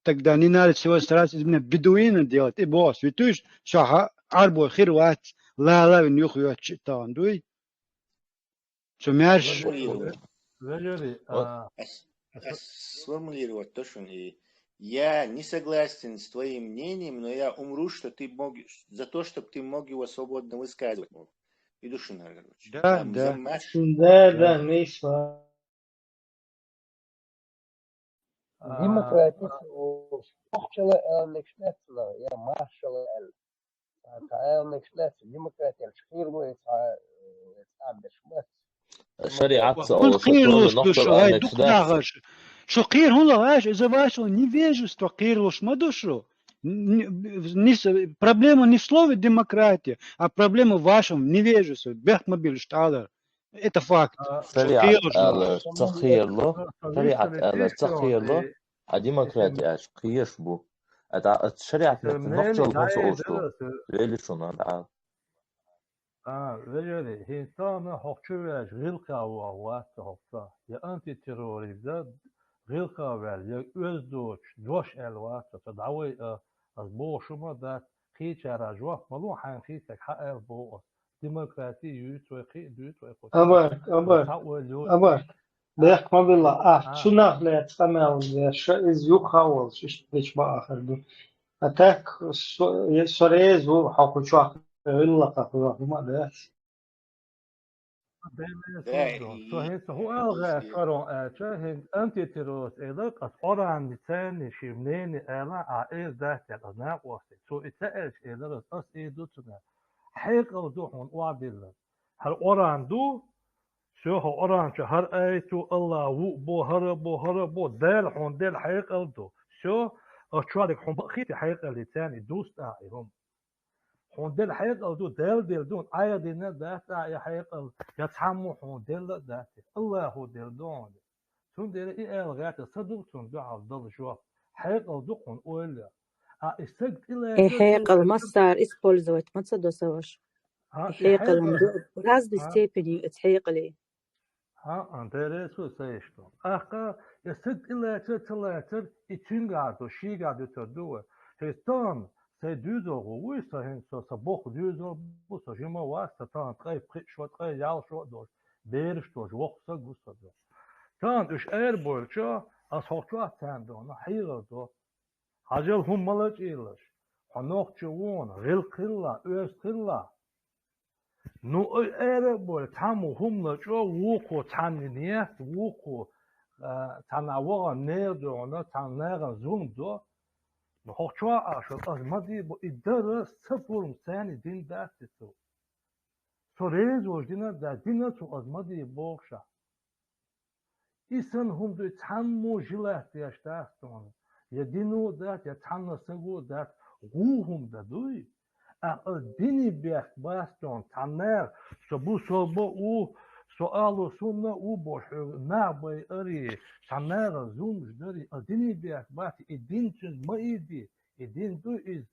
Тогда не надо всего стараться из меня бедуина делать. И боху, витуш, сох Ӏарбо хир вац, лала вин юха йоцчу тахана дуй. Цу маьрша. Сформулировать. Валерий, вот. А, ас, ас сформулировать то, что и я не согласен с твоим мнением, но я умру, что ты мог, за то, чтоб ты мог его свободно высказывать. И душина, короче. Да, да. Да, да, Миша. А, демократия, а, охчала элниш лецна, я маршала эл. Цхьа аьлла, демократиялчу кхийралуш цхьа, э, цхьа беш бац. ШариӀатца олуш, хӀун кхийралуш ду шу, хӀай дукха нахаша? Шу кхийра хӀун лахаш? Иза ваша невежество кхийралуш ма ду шу. Н-, н-, не с-, проблема не в слове демократия, а проблема в вашем невежестве. Бехк ма билла шу тӀалар. Это факт. А, шариӀат аьлла, ца кхийралу, шариӀат аьлла, ца кхийралу. А демократия аьлча кхийраш бу. А шариӀат меттан нохчалла хӀун ца олуш ду? Вели шуна, да. А, вежарий, хӀинца ма хӀокху чу ваьлча гӀиллакхехь ваха вац хӀокху чохь. Я антитерроризм, гӀиллакхехь ваьлла, я оьзда доцуш дош аьлла вац, ца дӀавай а, ас боху шу ма дац, кхечара жоп ма ло хьайна хийцарг хьан аьлла боху ас. Демократия юьйцу вай, кхин а дуьйцу вай кху чохь. Абарт, абарт, абарт. Бехк ма билла, ахь цунах лаьцна къамел деш, иза юха а волуш, иштта дечу бакъахар ду. А так, со, со реза ву хьо кху чохь гӀиллакхах ваха хӀума а дац. Со хӀинца хӀун ала гӀертарон аьлча, хӀинца антитеррорист элира, ас Къуръан ницани ши мнение аьлла, а эза дац аьлла, ас накъостий. Цо и ца аьлча элира, ас и ду цунах. Хьекъал ду хьуна охьадиллар. ХӀара Къуръан ду, Всё, хӀокху Къуръан чу хӀара аят ю, АллахӀ ву а бо, хӀара а бо, хӀара а бо, Дала хьуна делла хьекъал ду. Всё, ас чохь дерг хьуна бакъ хетий хьекъале царна и дуста а и хӀума. Хьуна делла хьекъал ду, Дала делла ду, Ӏайха дина а дац а и хьекъал, я цхьаммо хьуна делла а дац, АллахӀо делла ду хьуна. Цундела и ала гӀертар са ду цунна дуьхьал дала жоп. Хьекъал ду хьуна ойла. А и саг тӀелаьцна, и хьекъал массара использовать ма ца до сан ваша. И хьекъал ду, разной степени оцу хьекъале. ХӀаъ, Делера сан иштта. ТӀаккха я саг тӀелаьцар а ца лаьцар, и цуьнгахь ду, шийгахь дуьтур ду вай. ХӀинца тахана Сай доьзалхо вуй со, хӀинца со, са боху доьзал бу, со жима вац, со тахана ткъе пхиъ шо, ткъе ялх шо а долуш, бераш долуш, воккха саг ву со. Тахана уьш арабевлча, ас хӀокху чохь царна дуьхьал хьехар до. Хьажал, хӀума ма лачкъийлаш. Хьо нохчо ву хьуна, гӀиллакх хилла, оьзда хилла. Ну, ой, ара а бой, цхьаммо хӀума лачкъо, вукхо цхьанна нехта, вукхо, а, цхьанна вахана нехан дуьхьал, цхьана нахана зулам до. Ну, хӀокху чохь а шо ас ма де бо, и дара сан пурам, царна и дин дац и цо. Со реза волуш дина а дац, дина а цо ас ма де боху ша. И санна хӀума дуй, цхьаммо жилат деш дац тхуна. Я дино а дац, я цхьанна саго а дац, гӀу хӀума дан дуй. Ахьа ас дине бехк бац тхуна, цхьаннера со бу, со бу а ву, со алу сунна а ву бохуш, хьоьга нах байари, цхьаннера зумаш дари, ас дине бехк бац, и дин цуьнга ма ийди, и дин ду иза.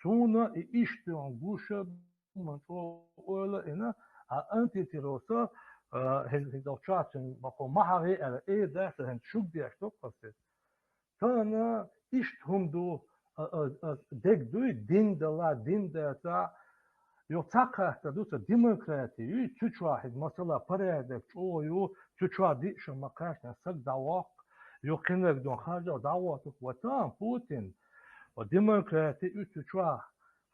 Суна и иштта тхуна гуша, ма чӀогӀа ойла а йина, а антитеррорца, а, хӀинца, хӀинца чохь цуьнан бакъо ма хьахий аьлла, э, дац, хӀинца шуьга деш ду-кх ас иза. Тахана иштта хӀума ду, а, а, а, дерг дуй, дин дала, дин даца, юха цхьа кхетта ду ца демократи ю, цу чохь хӀинца масала порядок чӀогӀа ю, цу чохь диъ шо ма кхаьчна саг дӀавоккху, юха кхинарг дон харжа дӀагӀотту, ва тахана Путин, ва демократи ю цу чохь.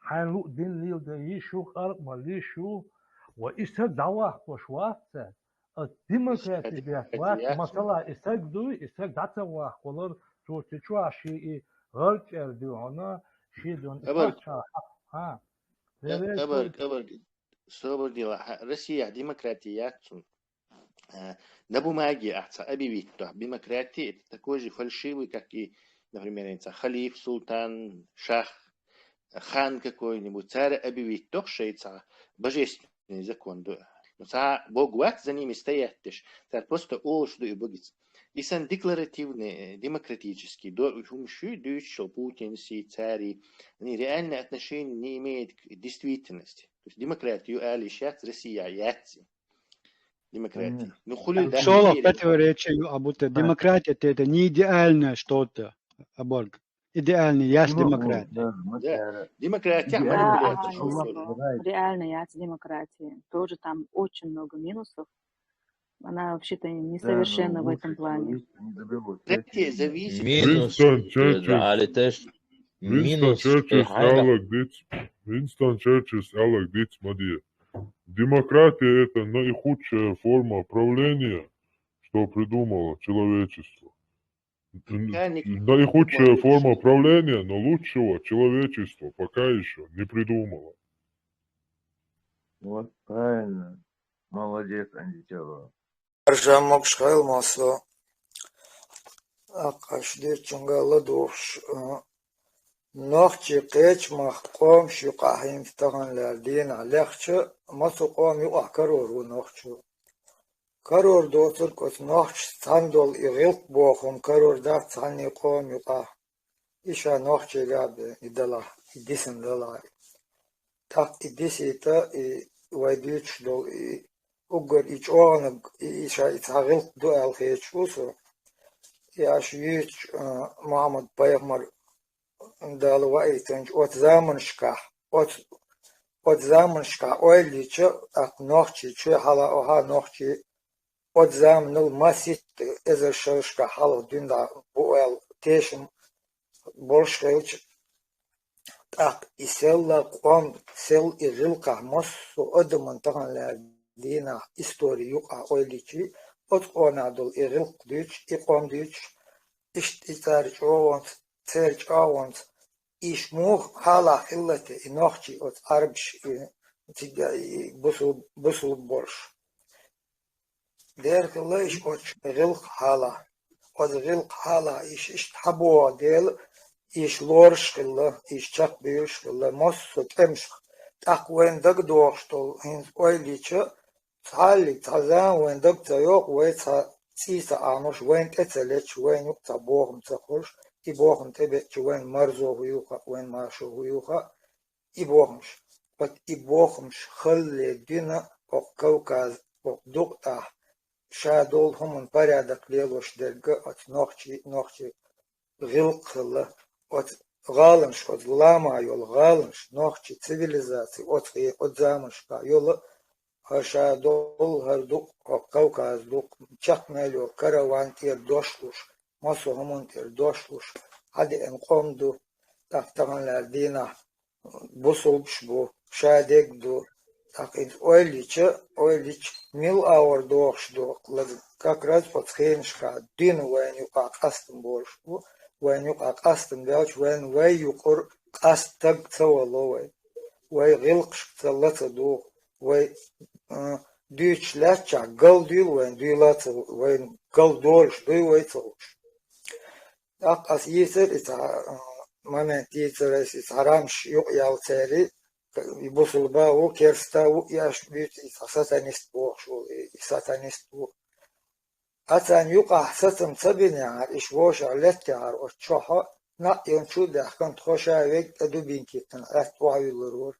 Хьайн луъу дин леладе йиш ю, къаркъа ма лиш ю, ва и саг дӀаваккхалуш вац цаьрга. Ас демократи бехк бац, масала, и саг дуй, и саг дӀа ца ваккхалура, цо цу чохь шен и гӀалчӀер дуьхьал, шен дон и паччахь, хьа. Абар, абар, собар дела, хьа, Россияхь демократи яц цунна. Э, на бумаге ахьа ца объявить до, демократия — это такой же фальшивый, как и, например, я не знаю, халиф, султан, шах, хан какой-нибудь. Цара объявить до шайца божественный закон ду. Но ца Бог вац за ними стоять деш. Цара просто олуш ду и богиц. И сан декларативный, э, демократический до, хӀума шу дуьйцуш Путин си цари, они реальное отношение не имеют к действительности. То есть демократию али сейчас Россия яц. Демократия. Ну, хули да, шолах противоречие ю, а будто демократия — это не идеальное что-то, а борг. Идеальный яц демократия. Да. Демократия, манипуляция. Реально яц демократия. Тоже там очень много минусов. Она вообще-то несовершенна в этом плане. Демократия зависит. Минус, Винстон Черчилль. Да, али теш. Винстон Черчилль алаг диц. Винстон Черчилль алаг диц, ма де. Демократия — это наихудшая форма правления, что придумало человечество. Наихудшая форма правления, но лучшего человечество пока еще не придумало. Вот правильно. Молодец, Антитела. Аржан могуш хилла массо. Аккхаш дирчунга ладугӀуш, а, нохчий кхечу мах къомаш юкъахь хӀинца таханлера дийнахь лехча, массо къома юкъахь карор ву нохчо. Карор доцург оцу нохчашца цхьаьна долу и гӀиллакх бохам карор дац цхьанний къома юкъахь. И ша нохчийга а бен, и далахь, и дисина далахь. ТӀаккха и дисийта, и вай дуьйцуш долу, и уггар и чӀогӀанаг, и, и ша и цхьа гӀиллакх ду аьлла хеташ ву со. И аша юьйцуш, а, Мухьаммад-пайхамар Дала ваийтинчу оцу заманашкахь, оцу, оцу заманашкахь ойла йича, тӀаккха нохчий, чоь хьала охьа нохчий, оцу заманал масийтта эзар шарашкахь хьалха дуьйна бу аьлла тешам болуш хилча, тӀаккха и селла къом, сел и гӀиллакхахь массо а адаман таханлера дийнахь истори юкъахь ойла йичи, оцу къонахь долу и гӀиллакх дуьйцуш, и къом дуьйцуш, иштта и цара чӀогӀонца, церан чӀогӀонца, иш муха хьалахь хилла те, и нохчий оцу Ӏарбаш, и цига, и бусул-, бусулба болуш. Дера хилла иш оцу гӀиллакх хьалахь. Оцу гӀиллакх хьалахь иш иштта хьабогӀу дела, иш лоруш хилла, иш чекхбуьйлуш хилла, массо а тӀемашха. ТӀаккха вайна дагадогӀуш долу хӀинца ойла йича, цхьаллиг, цхьа зама вайн даг ца йоккху, вай цхьа цӀий ца Ӏамош, вайна тӀе ца лечча, вайна юкъа цхьа бохам ца хуьлуш, и бохам тӀебеачча, вайна марзо хӀу ю хаьа, вайна маршо хӀу ю хаьа, и бохамаш. Оцу и бохамаш халле дуьйна окху Кавказ, окху дукъ тӀехь, ша долу хӀуманан порядок лелош дерг оцу нохчий, нохчий гӀиллакх хилла, оцу гӀаланаш, оцу лама йолу гӀаланаш, нохчийн цивилизаци оцу хи-, оцу заманашкахь йолу, хӀара ша долу хӀара дукъ, хӀокху Кавказ дукъ, чекхмел йолу караван тӀера дош луш, массо а хӀуманна тӀера дош луш, хьадеана къом ду, тӀаккха тахана лаьрра дийнахь бусулбаш бу, шадерг ду. ТӀаккха иза ойла йича, ойла йича, мила агӀор дохуш ду, лаза, как раз оцу хенашкахь дина вайна юкъахь къастам болуш бу, вайна юкъахь къастам баьлча, вайна вай юкъара къаста стаг ца вало вай. Вай гӀиллакхашка ца ла ца дугӀу, вай, а, дуьйцуш лаьттачохь галдуьйла вайна, дуьйла ца, вайна галдолуш дуй вай ца луш. ТӀаккха ас йийцира и цхьа, а, момент йийцира ас, и цхьа рамаш юкъаяьлла церан, и бусулба а ву, керста а ву, и аш буьйцу, и цхьа сатанист бохуш ву, и, и сатанист ву. Ткъа царна юкъахь сацам ца бинехьара, иш вовшах леттехьара оцу чохь, накъ йолчу чу а даьхкина, тхо ша вега тӀе дубинка йиттина, аьтта охьавуьллур вара.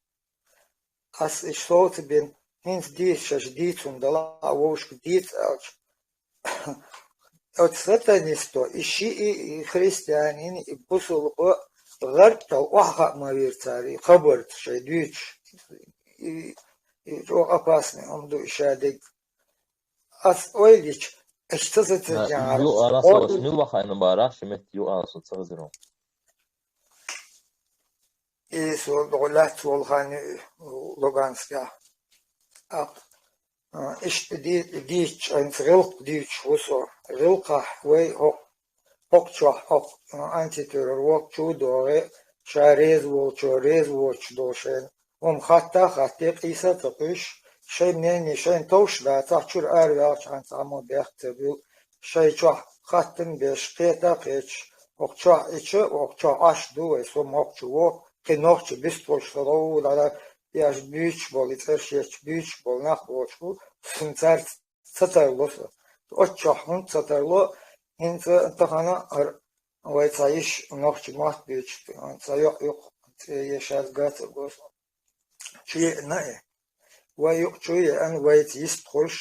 Ас иш сов ца бина, хӀинца дийца шаьш дийца хӀума далахь а, вовшашка дийца аьлча, оцу сатанисто, и шиъ, и христианин, и бусулба гӀаркъал охьахаа ма вийра цара, и хабарца шайн дуьйцуш, и, и чӀогӀа опасный хӀума ду и шадерг. Ас ойла йича, аш ца сациржехьара. Ю аса мила вахана бара, ши метта ю аса ца хазиро. И со догӀу лаьцна волу хан ю Луганскехь. Ак, а, иштта ди-, дийцча, хӀинца гӀиллакх дуьйцуш ву со. ГӀиллакхахь вай хӀокху, хӀокху чохь, хӀокху, а, антитеррор воккхачу а догӀий, ша реза волчо, реза воцуш долу шайна. ХӀума хатта а хатте, къийса а ца кхуьйсуш, шайн мнение шайна товш дацахь, чуьра араваьлча хьан цхьаммо бехк ца буьллу, шайн чохь хаттам а беш, кхета а кхеташ, хӀокху чохь ича, хӀокху чохь Ӏаш ду вай, со мохк чу воху, кхин нохча бистхуьлуш со дӀа ву, дӀа, дӀа, и аш буьйцуш болу, и цӀерш етташ буьйцуш болу нах воцуш бу, сан цаьрца ца тарло со. Оцу чохь хӀунда ца тарло, хӀинца тахана хӀара вай цхьа йиш нохча мотт буьйцуш, цхьа йоӀ юкъа цӀе ешар гацар го со. Чу еана и. Вай юкъа чу еана, вайца йистхуьлуш,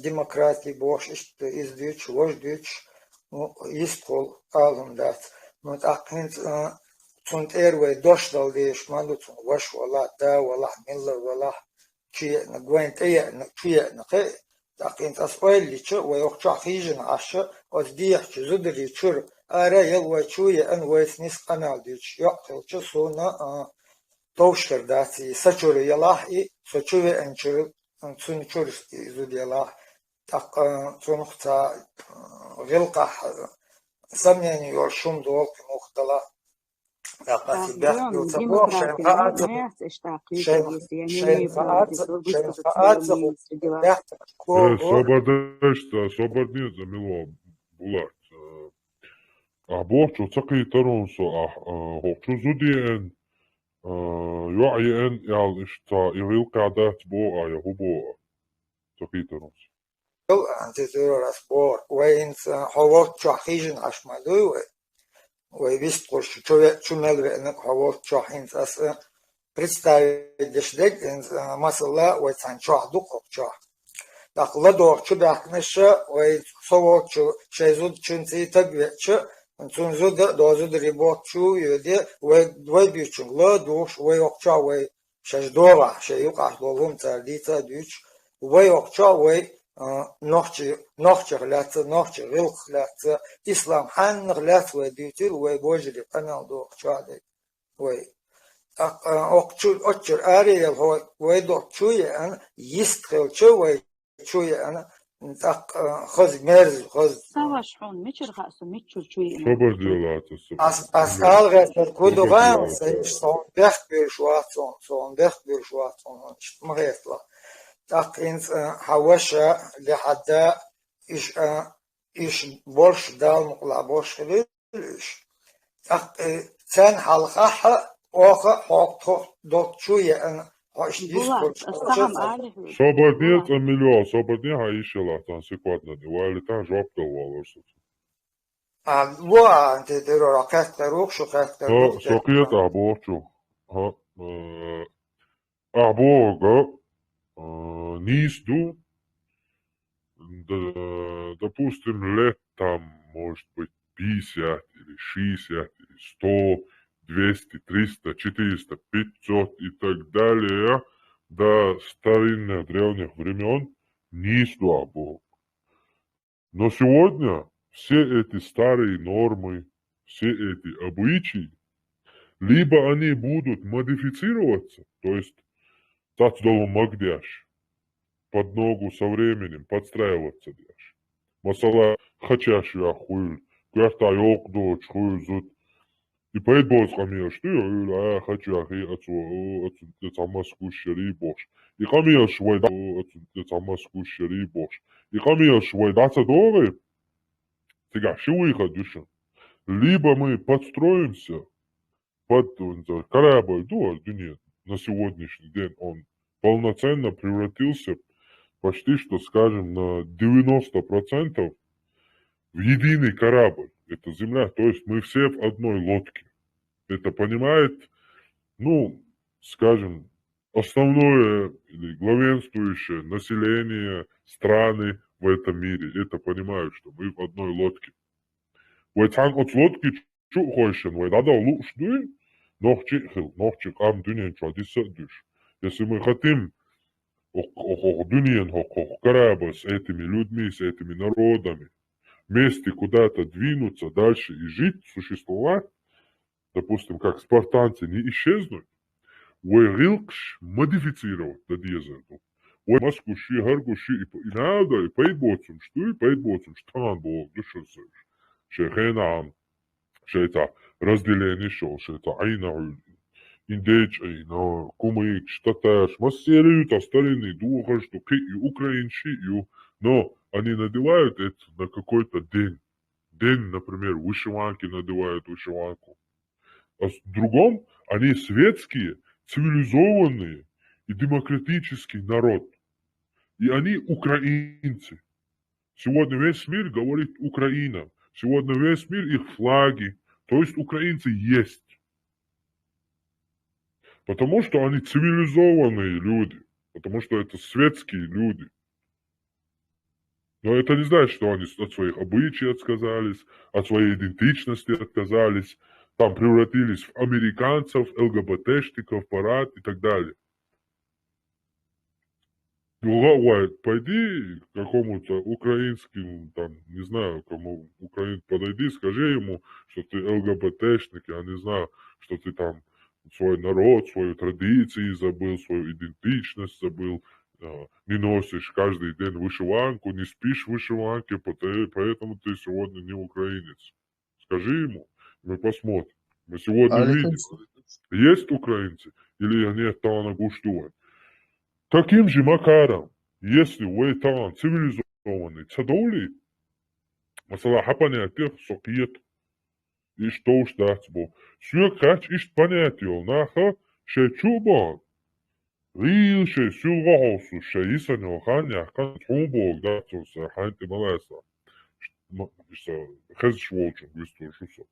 демократи бохуш, иштта иза дуьйцуш, важа дуьйцуш, ну, йистхуьлу, ала хӀума дац. Ну, тӀаккха хӀинца, а, цунна тӀера вай дош дала дезаш ма ду, цунна ваша валахь, да валахь, милла валахь, чу еана, вайна тӀе еана, чу еана кхин. ТӀаккха хӀинца ас ойла йича, вай хӀокху чохь хьийжина Ӏаш, оцу дехьачу зударий чуьра ара а яла вай чу еана, вайца нисса къамел дуьйцуш йоӀ хилча, суна, а, товш хир дац и, сан чуьра ялахь и, со чу веанчуьра, цунна чуьра и зуда ялахь. ТӀаккха цунах цхьа, а, гӀиллакхахь, а, сомнение йолуш хӀума догӀу кхин муха далахь. ТӀаккха аса бехк ду ца боху, шайн хаьа ца, шайн, шайн хаьа ца, шайн хаьа ца, бехк ца боху. Э, собар дайша, собар дайша, мила ву, Булат. Э, ахь бохучух ца кхийтира хьуна со, ахь, э, хӀокху чу зуда еана, э, йоӀ еана аьлла, иштта и гӀиллакхехь дац боху ахь, я хӀун боху ахь? Ца кхийтира хьуна со. Антитеррор ас бохург, вай хӀинца хьо волччохь хьийжина Ӏаш ма дуй вай. Вай вистхуьлуш чу ве-, чу мел веанарг хьо волччохь хӀинца ас, а, представить деш дерг, хӀинца, а, масала, вай цхьана чохь ду кху чохь. ТӀаккха ладогӀа чу баьхкинарш, вай со волччу шайн зудчуьнций таг веача, цунна зуда а до зударий бохучу а йоьде, вай, вай дуьйцург ладугӀуш, вай хӀокху чохь вай шаьш догӀахь, шайн юкъахь долу хӀума цара дийца а дуьйцуш, вай хӀокху чохь вай, а, нохчи-, нохчех лаьцна, нохчийн гӀиллакхах лаьцна, ислам хьаннах лаьцна вай дуьйцийла, вай божарий къамел доху чохь дерг вай. ТӀаккха, а, хӀокху чу, оццуьра аре яла хьо, вай доху чу еана, йист хилча вай чу еана, тӀаккха, а, хаза, мерза, хаза. Ца ваша хьуна, мичара хаьа со, мичара чу еана? Собар де лаца со. Ас, ас ала гӀертар кху ду гӀан, со иштта, со бехк буьйлуш вац хьуна, со бехк буьйлуш вац хьуна, иштта ма хеталахь. ТӀаккха хӀинца, а, хьан ваша, я хьан да, иш, а, иш болуш, Дала мукъалахь болуш хилийла уьш. ТӀаккха, э, царна хьалхахь а, оха а хьо тхо долчу чу еана, хьо иштта йист болчу. Собар де, цкъа мила ву, собар де, хьан йиш ялахь, цхьана секундана, валли тхан жоп дала валлар со. А, ло, а, антитеррор, а, кхетта рух шу, кхетта рух. Со кхета, а, бохучух. Хьо, э, Ахь бохург, а, нийса ду, д-, допустим, лет там, может быть, пятьдесят или шестьдесят или сто, двести, триста, четыреста, пятьсот и так далее, до старинных древних времен, нисдоагӀа Бог. Но сегодня все эти старые нормы, все эти обычаи, либо они будут модифицироваться, то есть цацдолу магадеш, под ногу со временем подстраиваться деш. Масала, хачаш яхуй, коьрта йокъ доч хуй зуд. И пайда боз къамелаш ду, а, хача хи ацу, ацу, ацу маскуш шари бош. И къамелаш вай да, ацу, ацу маскуш шари бош. И къамелаш вай даца догӀи, цигахь ши выход ю шун. Либо мы подстроимся под, он, корабль ду, а, дуьне на сегодняшний день, он полноценно превратился почти что, скажем, на девяносто процентов в единый корабль. Это земля, то есть мы все в одной лодке. Это понимает, ну, скажем, основное или главенствующее население страны в этом мире. Это понимают, что мы в одной лодке. Вай цхьана оцу лодки чу а хойшина, вай дӀадала лууш дуй, нохчи а хила, нохчи къам дуьнен чохь диса а дуьш. Если мы хотим ох-, ох-, ох-, дуьнен хӀокху корабль с этими людьми, с этими народами, вместе куда-то двинуться дальше и жить, существовать, допустим, как спартанцы, не исчезнуть, вай гӀиллакхаш модифицировать дан дезар ду. Вай маскуш ши, хӀаргуш ши, и п-, и надо, и пайда боцумаш ду, и пайда боцумаш тхан боху ду шуна. Шайн хенахь шайца разделение шел, шайца Ӏийна хьуьлу. Индейчий, но кумык, татарш, массеран ю цхьа старинный духарш ду, кхин а ю, украинцаш а ю. Но они надевают это на какой-то день. День, например, вышиванки, надевают вышиванку. А с-, в другом, они светские, цивилизованные и демократический народ. И они украинцы. Сегодня весь мир говорит Украина. Сегодня весь мир, их флаги. То есть украинцы есть. Потому что они цивилизованные люди. Потому что это светские люди. Но это не значит, что они с-, от своих обычаев отказались, от своей идентичности отказались, там превратились в американцев, ЛГБТшников, парад и так далее. Ну, ла-, вай, пойди к какому-то украинскому, там, не знаю, кому украин, подойди, скажи ему, что ты ЛГБТшник, я не знаю, что ты там свой народ, свою традицию забыл, свою идентичность забыл, а, не носишь каждый день вышиванку, не спишь в вышиванке, пото-, поэтому ты сегодня не украинец. Скажи ему, мы посмотрим. Мы сегодня видим, есть украинцы или нет, тахана гуш ду вай. Таким же макаром, если вай тахана цивилизованный ца довлий, масала, хьан понятиех со кхета, иштта товш дац бо. Соьга хаьттича, иштта понятие йолу наха шайн чу а бахана, гӀийла шайн суьлгӀа хьовсуш, шайн йисана йолу хан яьккхина, хьуна боху дац со, хьайна тӀе ма лаьцна. Ш-, ма-, ша хезаш волчунга вистур шу со.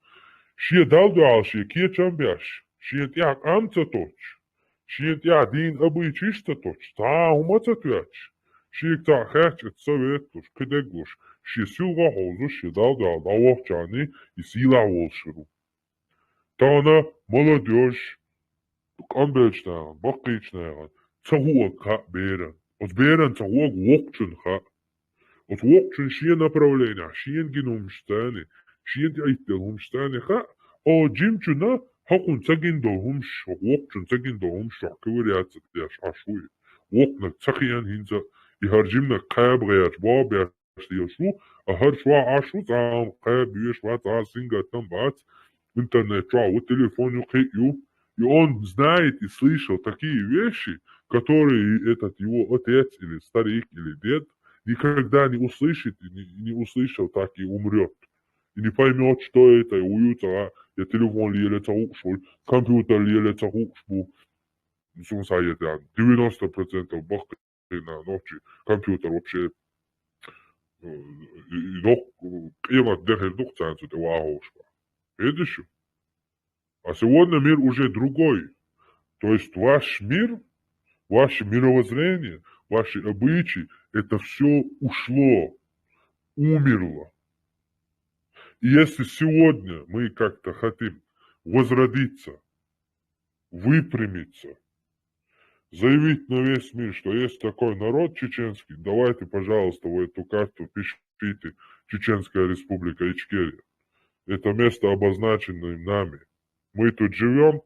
Шен Далла дуьхьал шен кечам беш, шена тӀехь къам ца тоттуш, шена тӀехь дийна обычайш ца тоттуш, цхьа а хӀума ца тоьттуш, шега цхьаъ хаьттича, ца ветталуш, кхидерг луш, шен суьлгӀа хьовзуш, шен Далла дуьхьал дӀавахчарний и сийлахь волуш хир ву. Тахана молодёжь, къанбеллачу нахана, баккхийчу нахана ца хуург хаьа беран. Оцу беран ца хуург воккхачунна хаьа. Оцу воккхачунна шен направленехь, шена гина хӀумнаш царна, шена тӀеӀиттина хӀумнаш царна хаьа, оцу жимачунна хӀокхунна ца гина долу хӀумнаш, хӀокху воккхачунна ца гина долу хӀумнаш чохь кхин вариант ца деш Ӏаш ву и. Воккханиг ца хиъна хӀинца а, и хӀара жиманиг кхаба гӀерташ, боху беш дезаш ву, а хӀара чохь Ӏаш ву, цкъа а кхаба везаш вац, цкъа а сингаттам бац, интернет чохь ву, телефон ю, кхин а ю. И он знает и слышал такие вещи, которые этот его отец или старик, или дед никогда не услышит, и не, не услышал, так и умрёт. И не поймёт, что это, и вуй цкъа, я телефон лело ца хууш ву, компьютер лело ца хууш ву. Суна схьаэца, девяносто процентов баккхий нохчий компьютер вообще, э, и, и нох-, къемат де хир ду-кх царна цу тӀе ваховшахь. Видишь? А сегодня мир уже другой. То есть ваш мир, ваше мировоззрение, ваши обычаи, это всё ушло, умерло. И если сегодня мы как-то хотим возродиться, выпрямиться, заявить на весь мир, что есть такой народ чеченский, давайте, пожалуйста, в эту карту пишите Чеченская Республика Ичкерия. Это место обозначено нами. Мы тут живем,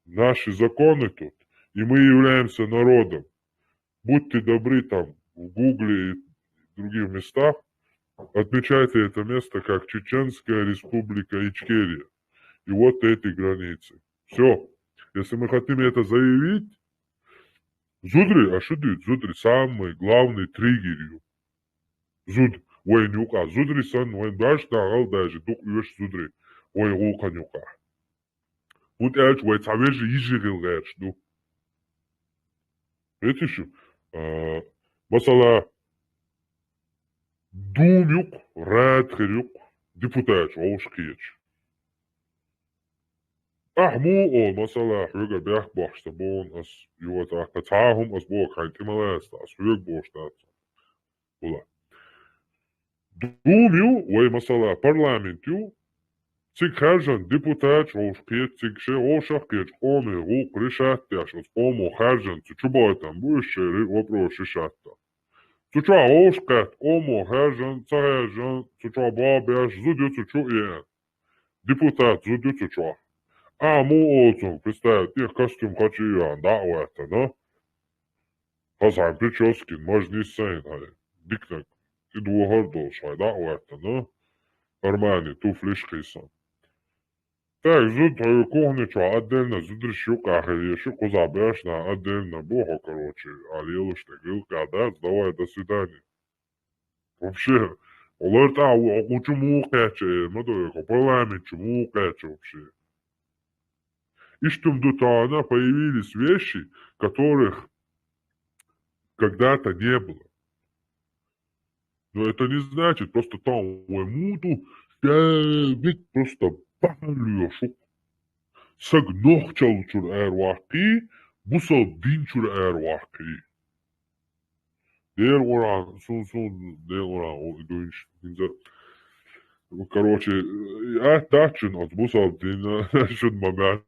наши законы тут, и мы являемся народом. Будьте добры, там в Гугле и других местах отмечайте это место как Чеченская Республика Ичкерия. И вот эти границы. Все. Если мы хотим это заявить, зуд ри, а шо дуьйцу, зуд ри самый главный триггер ю. Зуд, вайн юкъа зуд ри санна, вайн башха нах гӀалгӀай даже дукха оьшу зуд ри вайн гӀулакхан юкъа. ХӀунда аьлча вай цхьа вежарий, йижарий хила гӀерташ ду. Хетий шуна? А, масала, Дума юкъа, Рада хир юкъа депутаташ вовшахкхеташ. Ахьа муха олу, масала, хьоьга бехк бохьуш ца боху ас, йо, тӀаккха цхьа а хӀума ас боху хьайна тӀе ма лаца, ас хьоьга бохуш дац. Хьула. Дума ю вай, масала, парламент ю, цига хаьржина депутаташ вовшахкхета, цига шайн вовшахкхеташ къоман гӀуллакх решать деш, оцу къомо хаьржина цу чу бойтан бу уьш шайн ре-, вопрос решать дан. Цу чохь вовшахкхетта къомо хаьржина, ца хаьржина, цу чохь боху беш зуда ю цу чу а еана. Депутат зуда ю цу чохь. Ахьа муха олу цунна, представь, тӀех костюм кхача а йоьхна, дӀа а гӀоьттина. Хаза хьайн прическин, мажа нисса а йина хьайн, диканиг, тӀедухар долуш хьайн дӀа а гӀоьттина, Армани туфлиш а хийсан. Так, зуда хьоьга кухни чохь отдельно, зударш юккъехь хир ю, шу кхузахь беш нах отдельно бу хьо, короче, а лелаш тӀе гӀиллакхехь дац, давай, до свидания. Вообще, хьо лар тӀехь ву, хьо кху чу муха кхаьчча, э, ма ду, хьо парламент чу муха кхаьчча вообще. Иштта ма ду, тахана появились вещи, которых когда-то не было. Но это не значит, просто там вай муха ду, ша век просто бахьана лоьшу. Саг нохчалла чуьра араваккхий, бусалба дин чуьра араваккхий. Дера Къуръан, сун, сун, Дера Къуръан, о, дуьйнаш, хӀинца, короче, атта дац шуна оцу бусалба дин, шуна ма баьхна.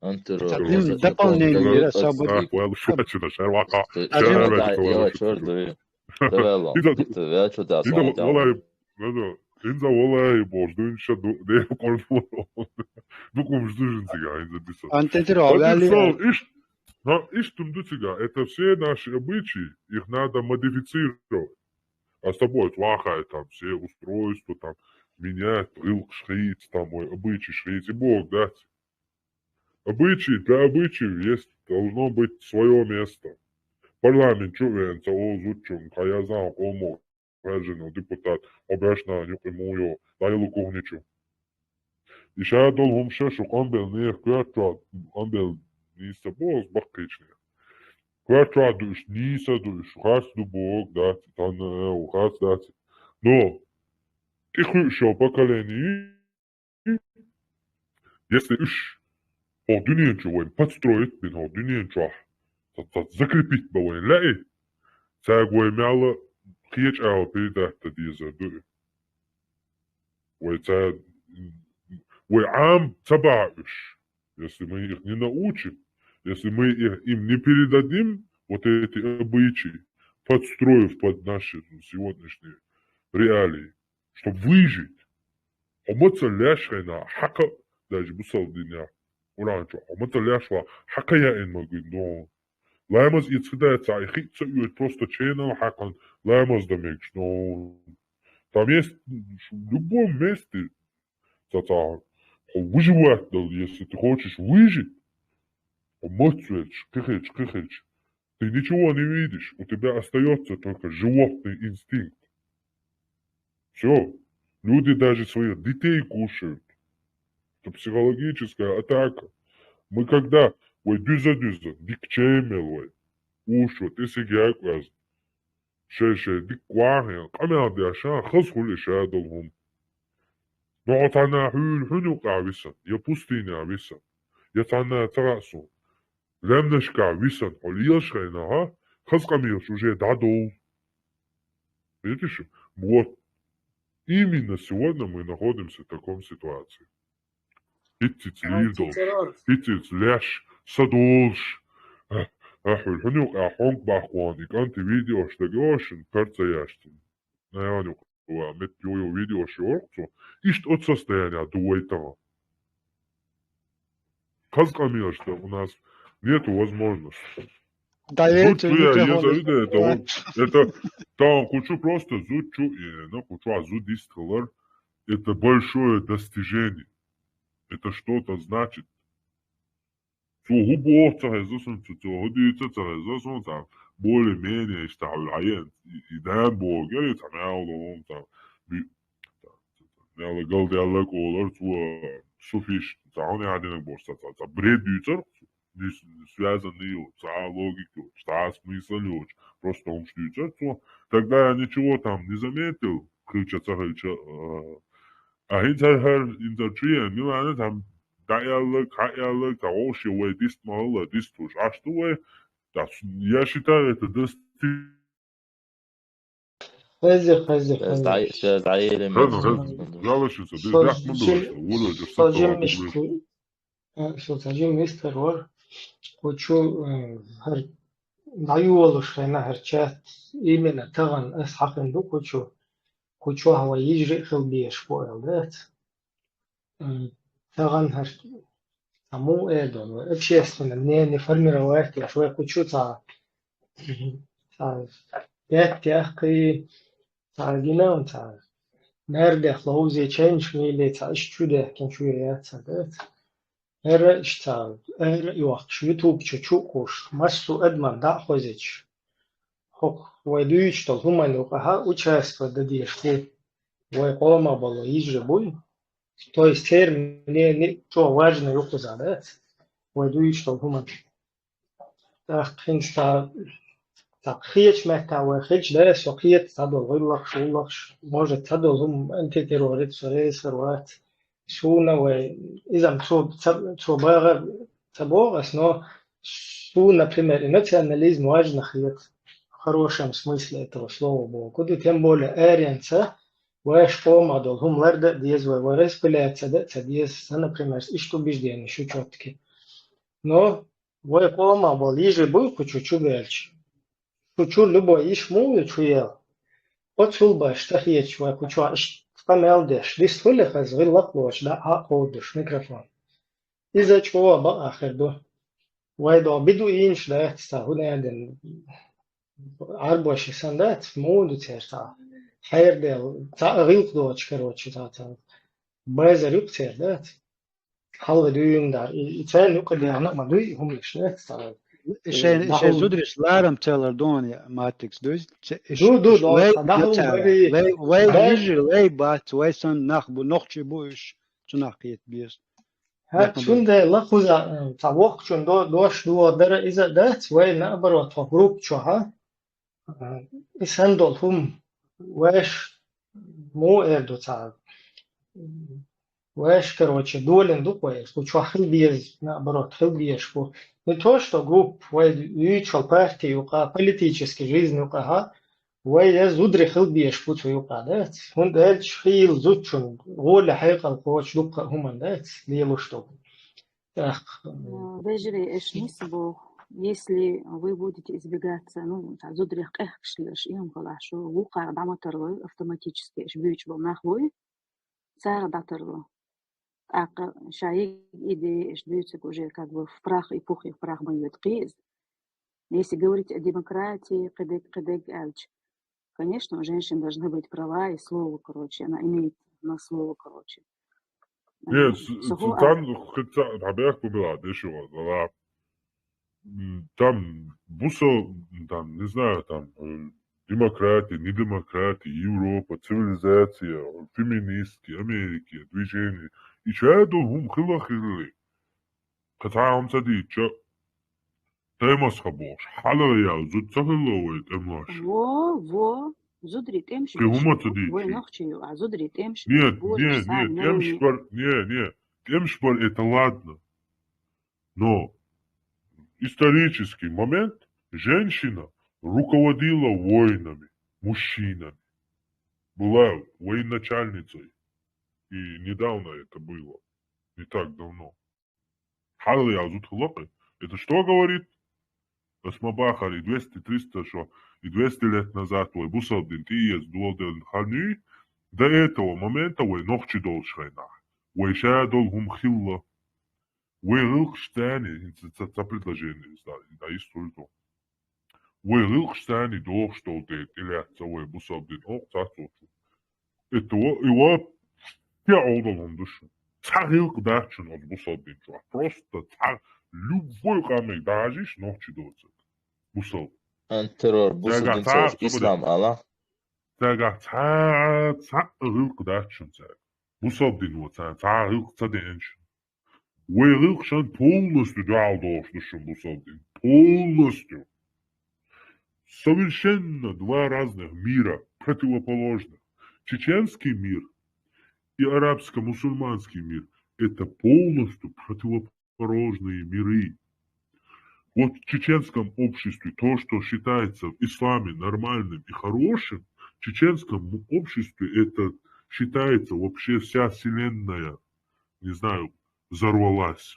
Антон, Ца короче, хӀинца дополнение, дополнение, ира, дополнение, собади. Ваьлла шу ваьчунаш, аьрваккха, Ша, ша ша, ваьчу, давай, ваьлла давай, шу чёрт, ваьчу. Давай. Давай, ладно, ХӀинца, итт, ваьчу, да, хӀинца сон, да. Валай, хӀинца валай, бож, дуьйнаш ша ду, де, кордо. Ду кумш ду жин цига, хӀинца диса. Антетиро, Одним вяли. Словом, иш-, ха, иштта ма ду цига. Это все наши обычаи, их надо модифицировать. А с тобой вахай там все устройства, там, менять, гӀиллакхаш хийца, там, ой, обычаи хийца, и Бог дац. Обычаи, для обычаев есть, должно быть своё место. Парламент чу а веана ца олу зудчунна, хьан яздан къомо хаьржина депутат, хьо беш нахана юкъа муха йо, дӀайолу кухни чу. И ша долу хӀума ша шу къамбел нехан коьрта чохь, къамбел нийса боху баккхийчу нехан. Коьрта чохь ду уьш, нийса ду уьш, харц ду боху, дац, тхьанна, э, харц дац. Но тӀекхуьуш йолу поколение, если уьш хӀокху дуьнен чу вайн подстроить бина, хӀокху дуьнен чохь ца, ца закрепить бан вайн лаьий, цаьрга вай мелла кхечу агӀор передать дан дезар ду и. Вай ца, вай Ӏама ца бахьа уьш, если мы их не научим, если мы их, им не передадим, вот эти обычаи, подстроив под наши сегодняшние реалии, чтобы выжить. Хьо ма ца леш хьайна, хьакха, даже бусалба динехь, Къуръан чохь, хьо ма ца леш ван, хьакха яийна ма гуьн догӀу. Ламаз и ца дац, и хи ца оьцу, просто ченал хьаькхна ламаз дан мегаш догӀу. Там есть в любом месте, ца, ца, хьо выживать дала, если ты хочешь выжить, хьо мац велча, кхихилча, кхихилча, ты ничего не видишь, у тебя остаётся только животный инстинкт. Всё. Люди даже своих детей кушают. Это психологическая атака. Мы когда, вай дуьза-дуьза, дика чай мел вай, уьш вай, тӀе сига яькъаза, шай-шай дика вахьа, къамел деш, ша хаза хуьлу и ша долу хӀума. Но хьо цхьанна хьуьйла хьуьна юкъа висан, я пустыня висан, я цхьанна ца хаьа суна. Лаьмнашка висан хьо лелаш хьайна, хьо хаза къамелаш уже дӀадовла. Видите, шу? Вот. Именно сегодня мы находимся в таком ситуации. Иттиц лийр долуш, иттиц леш, са долуш. Ахьуьл хьуна юкъа хьонг бахкъон, и кӀанти видеош дагайошин, карца яшцин. Наяван юкъа ва мет йо-йо видеош йоркъ цо. Иштта оцу состояние ду вай тагӀа. Каз къамелаш да, у нас нету возможности. Зуд чу я, я завидую, это вот, это, там кучу просто зуд чу, и, ну, кучу, а зуд истхалар, это большое достижение. Это что-то значит. Цо хӀу боху ца хеза сун, цо, цо хӀу дуьйцу ца хеза сун, ца более-менее иштта хьуьлла хьаен, и, и дан боху гери, ца мел долу, ца би-, ца, ца, ца мел галдаьлла кӀолар, цо суфиш, ца хьуна яхьа динарг боху, ца, ца, ца бред дуьйцар, дис-, связанный йоцу, ца логика йоцу, ца смысл йоцу, просто хӀумаш дуьйцар цо. Тогда я ничего там не заметил, хилча ца хилча, а, а хӀинца хӀара, хӀара, хӀинца чу я, Милана там дӀааьлларг, хьааьлларг, ца вовше вай дист ма хилла, дист хӀуш Ӏаш ду вай. Да, я считаю, это дости-, Хеза, хеза, хеза. Хеза, хеза. Хеза, хеза. Жала ши ца, Со дехьа ма жим-, беш, вула жа со сатова жиммиш беш. Ку-, э, со ца жиммиш тар вар. Кху чу, э, хӀара дӀайолуш хенахь хӀара чат, именно тахана ас хьахина ду кху чу. Кху чу хьан вай йижарий хила безаш бу аьлла дац. М, тахана хӀара, ца муха эр ду, общественное мнение формировать еш, вай кху чу ца, ца беттех кхий, ца гина, ца нардех ловзе, ченчмили, ца иш чу дехкина чу яц, ца дац. ХӀара иш ца, хӀара йохкуш, YouTube чу чу а кхуш, массо а адаман дӀа а хозича, хӀокху вай дуьйцуш долу хӀуманна юкъахьа участвовать дан дезаш ду вай къомах болу йижарий буй. То есть церан мнение чӀогӀа важно ю кхузахь, дац? Вай дуьйцуш долу хӀуманна. ТӀаккха хӀинца ца, ца кхечу меттехь вай хилча, да, со кхета ца долу гӀиллакхаш, гӀуллакхаш, может, ца долу хӀума антитеррорец, со реза вац. Суна вай, иза-м цо, ца, цо багӀар ца боху ас, но суна, например, и национализм важно хета, в хорошем смысле этого слова боху. Куди, тем более, аренца, вайш къомах долу хӀума ларда а деза вай, вай распыляться дан а ца деза, сан, например, иштта убеждение шу чоттаги. Но вай къомах болу йижарий буй кху чу чу баьлча. Кху чу любой йиш муха ю чу ел? Оцул баш ца хеташ вай кху чохь иштта къамел деш, дис хуьлу хаза гӀиллакх лоцуш, дӀа а кховдуш микрофон. Иза чӀогӀа бакъахь хир ду. Вай догӀу биду ийначу дац ца хӀун аьлла, Ӏарбоша сан дац, муха ду церан ца? Хьерадел, ца а гӀиллакх доцуш, короче, ца, ца. Байзар юкъа церан дац. Хьалха дуьйна дар. И, и царна юкъа дехна а ма дуй, хӀуманаш дац ца. И шайн, и шайн зудариш ларам целар дона я, Матикс дуй. Ду, ду, ду, лай, ца даха лай, лай, лай, лай, йижарий лай бац, вай санна нах бу, нохчий бу уьш, цунах кхета беза. ХӀа, цундела кхуза, м, цхьа воккхачун до-, дош догӀу дара иза дац, вай наоборот, хьо группа чохьа, а, и сан долу хӀума вайш муха эр ду цхьа, м, вайш, короче, долина ду-кх вай, кху чохь хила беза, наоборот, хила безаш бу. Не то, что группа, вай юьйцуш йолу парти юкъа, политический жизнь юкъа, хьа, вай я зударий хила безаш бу цу юкъа, дац? ХӀунда аьлча хийла зудчун гӀоле хьекъал кхочу дуккха а хӀуманна, дац? Лелуш долу. ТӀаккха, м, А, вежарий, эш нис боху, если вы будете избегаться, ну, цхьа зударех къехкаш лелаш, и хӀума хала шу, вукхара дӀа ма тарло автоматически, эш буьйцуш болу нах буй, цара дӀатарло. ТӀаккха ша йига идея эш дуьйцург уже как бы в прах и пух, и в прах ма йоьду кхин иза. Если говорить о демократии, кхидерг, кхидерг аьлча, конечно, у женщин должны быть права и слово, короче, она имеет на слово, короче. Нет, э, с-, сахо с-, а- тан, хица, хьабех бу била, дешо, ла. М, там, бусал, там, не знаю, там, э, демократия, не демократия, Европа, цивилизация, феминистки, Америки, движение. И чаьдо хӀума хила хилли. Кхин цхьа хӀума ца дийцча, тӀемас ха бохуш, хьалаял зуда ца хилла вай тӀемаш. Во, во, зударий тӀемаш. Кхин хӀума ца дийцча. Вай нохчий ю, а зударий тӀемаш. Нет, нет, нет, тӀемаш бар, не, не, тӀемаш бар, это ладно. Но исторический момент, женщина руководила войнами, мужчинами. была военачальницей. И недавно это было. Не так давно. Хьалха ял зуда хилла-кх. Это что говорит? Ас ма бахар, и двести, триста шо, и двести лет назад вай бусалба дин тӀаэца доладелла хиннай, до этого момента вай нохчий долча хенахь. Вай ша дола хӀума хилла. Вай гӀиллакхаш царна, ца, ца, ца предложение, да, да, история. Вай гӀиллакхаш царна дохуш долу дела тӀелаьцна вай бусалба дин, оха цхьацца оцу. Это во-, и вообще Ӏовдал хӀума ду шуна. Цхьа гӀиллакх дац шуна оцу бусалба дин чохь. Просто цхьа любой къамел дажийша нохчий доцург. Бусалба. Ан террор, бусалба дин цхьа ислам ала. Цаьргахь цхьа, цхьа гӀиллакх дац шуна цаьрга. Бусалба дино цхьа, цхьа гӀиллакх ца деана шуна. Вай гӀиллакхашна полностью дуьхьал дохуш ду шуна бусалба дин. Полностью. Совершенно два разных мира, противоположных. Чеченский мир и арабско-мусульманский мир — это полностью противоположные миры. Вот в чеченском обществе то, что считается в исламе нормальным и хорошим, в чеченском обществе это считается вообще вся вселенная, не знаю, взорвалась.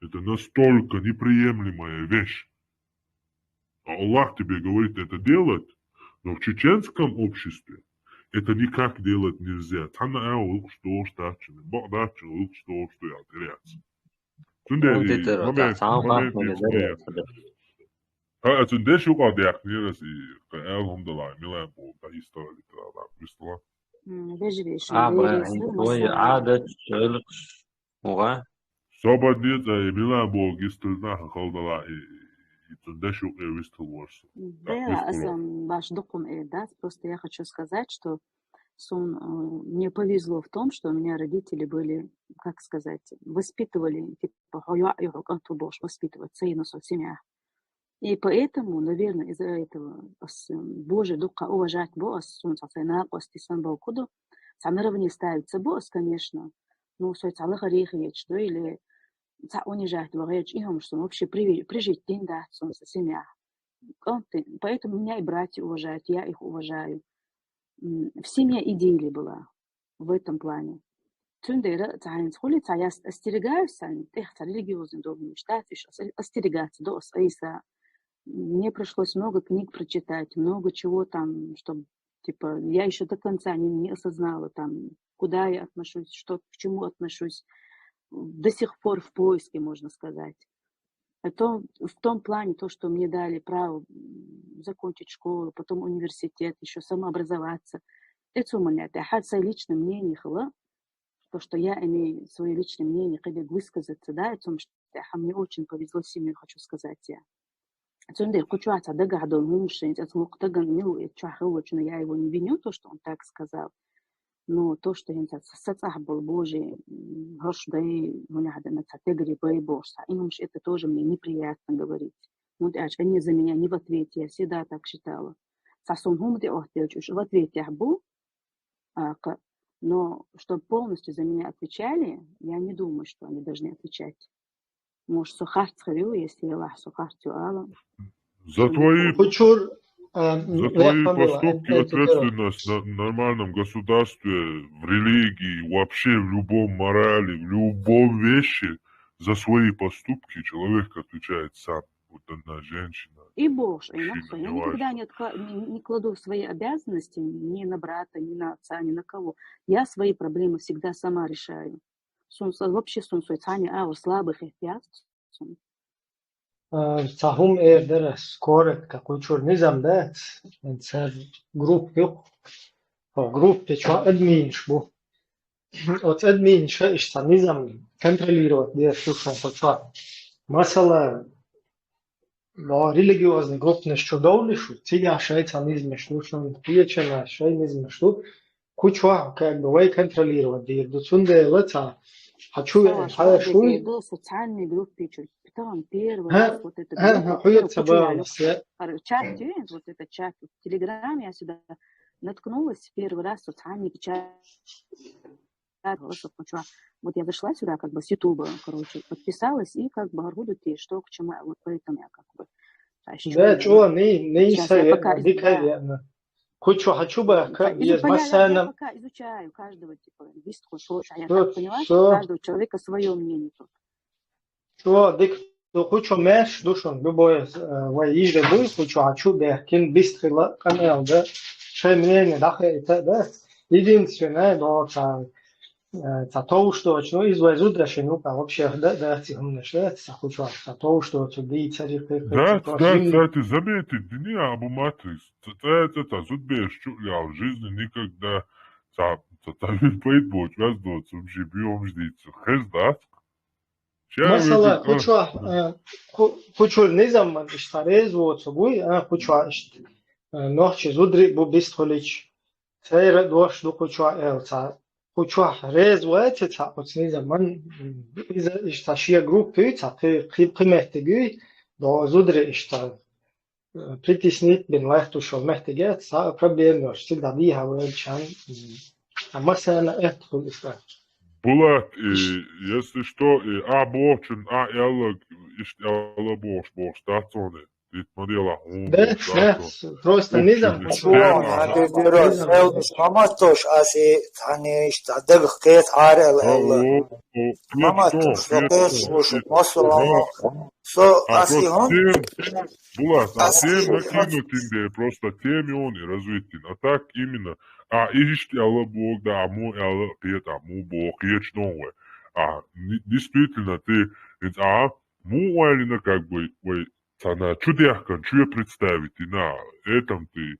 Это настолько неприемлемая вещь. А Аллах тебе говорит это делать, но в чеченском обществе это никак делать нельзя. Цхьанна а гӀиллакхаш долуш дац шуна, бакъ дац шуна гӀиллакхаш долуш ду аьлла тӀелаьцна. Цундела и момент, момент, момент. А, а цундела юкъа дехнера и кхин аьлла хӀума дала, мила бу, да, история, да, да, вистала. М, вежарий, шуна а, лерина бра, сан, ой, масала, Ӏадат, гӀиллакхаш, угӀа. Собар деза, и мила бу, гистал нах халдала, и, и цундела юкъа вистал ворса. Да, вистал. Асан баш дукхум э дац, просто я хочу сказать, что сун, э, мне повезло в том, что у меня родители были, как сказать, воспитывали, типа, хьо йоӀ ю, хьо кӀант ву бохуш воспитывать, цайна со семья. И поэтому, наверное, из-за этого ас, м, Боже дукха уважать бу ас, сун цхьа сайн накъостий сан боху ду, цхьа наравне ставить ца бу ас, конечно. Ну, сой цхьа лахара хеташ ду или цхьа унижать ван хеташ, и хӀумаш сун вообще при-, прижить дина дац сун сан семья. КӀант, поэтому меня и братья уважают, я их уважаю. М, в семье идиллия была в этом плане. Цундела цхьа хӀинца хуьлий, цхьа яс остерегаюсь, цхьа тӀех цхьа религиозный догмаш дац, уьш ас-, остерегаться до ас айса. Мне пришлось много книг прочитать, много чего там, чтоб, типа, я ещё до конца не, не осознала, там, куда я отношусь, что, к чему отношусь. До сих пор в поиске, можно сказать. А то, в том плане, то, что мне дали право, м, закончить школу, потом университет, ещё самообразоваться. Эцу у меня, да, хьа, свое личное мнение хила, то, что я имею свое личное мнение, кхидерг высказаться, да, о том, что, да, мне очень повезло с семьей, хочу сказать я. Цундела кху чохь цхьа дагахь долу хӀумаш шайна цӀа лукха дагана мила ву, и чохь хилла волчунна, я его не виню, то, что он так сказал. Но то, что хӀинца ца-, сацахь болу божий, м, гӀаш дай, хӀунда аьлла цхьа тегри бай бохуш, цхьа и хӀумаш, это тоже мне неприятно говорить. ХӀунда аьлча они за меня не в ответе, я всегда так считала. Цхьа суна хӀума тӀе оттаделча, уьш в ответехь бу, а, кха-, но чтобы полностью за меня отвечали, я не думаю, что они должны отвечать. Может, со харц хир ю, если я лахь со харц ю ала. За твои, кху чуьра, а, за твои поступки ответственность на, в нормальном государстве, в религии, вообще в любом морали, в любом вещи, за свои поступки человек отвечает сам. Вот она, женщина, и бохуш, и мужчина, нахуй, я никогда не отка-, не, не кладу свои обязанности ни на брата, ни на отца, ни на кого. Я свои проблемы всегда сама решаю. Сун са-, вообще сун сой цхьанне агӀор слабый хетта яц сун. А, цхьа хӀума эр дара, скоро, кху чуьра низам дац, цара группа ю, хӀо группа чохь админаш бу. Оцу админаша иштта цхьа низам контролировать деш ду шуна кху чохь. Масала, но религиозный группанаш чу довлуш ву, цигахь шайн цхьа низамаш ду шуна, кхечанаш шайн низамаш ду. Кху чохь как бы вай контролировать дийр ду. Цундела цхьа, хьан чу веана хьаьш вуй? Социальный группе чу, потом первый раз вот это группа, хьан хьуьйра ца бала, чат, вот этот чат в Телеграме, я сюда наткнулась первый раз, социальный чат. Вот я зашла сюда как бы с Ютуба, короче, подписалась и как бы гӀур ду те, что к чему, вот поэтому я как бы. Да, чё, не, не, сейчас я пока, да. Кху чу хьа чу баьхка, изучаю, я пока изучаю каждого, типа, лингвист, хоть слушай, я так поняла, что у каждого человека своё мнение тут. Чо, дика, кху чу маьрша ду шуна, любой, э, вай йижарий буй, кху чу хьа чу баьхкина, бистхила, къамел да, шайн мнение дӀахаийта да. Единственное, да, ца, э, ца товш доцу, ну, из вай зударшна юкъа вообще да, да, ци хӀуманаш да, ца кху чу, ца товш доцу, дийцари, кхы, кхы, ца товш. Да, да, кстати, заметить дини, Абу Матрис, ца, ца, ца, ца зудбераш чу ял жизни никогда, ца, ца, ца, пайда боцу, вяз доцу, вообще бьёмж дийцу, хез дац. Масала, кху чу, э, кху-, кху чуьра низам ма иштта реза воцург вуй, а, кху чу иштта, э, нохчий зударий бу бистхилча. Церан дош ду кху чу аьлла ца. Кху чу реза вац ца оцу низаман, иза иштта шен группа юй, ца кхи-, кхи-, кхин меттиг юй, до зударий иштта притеснить бина латтош йолу меттиге, цхьа а проблема йолуш, цига дӀадехьа ваьлча, м, а массарна а аьтта хуьлу иза. Булат, и, если что, и, а бохучун, а аьлла, иштта аьлла бохуш, бохуш дац хьуна. Ит ма делахь, хьуна бохуш дац хьуна. Просто низам. Ма маттош, ас и цхьаьна иштта дагах кхета Ӏара аьлла, аьлла. Ма маттош, со кхеташ ву шу, масала, со, а, ас и хӀун? Булат, а, тема накинутина де, просто тема юни развитина. А так именно, а, иштта аьлла боху, да, а муха аьлла кхета, а муха боху, кхеташ дон вай. А, ни-, действительно, ты, а, муха ойла йина, как бы, вай, цхьана чу дехкан, чу представить йина, этом ты,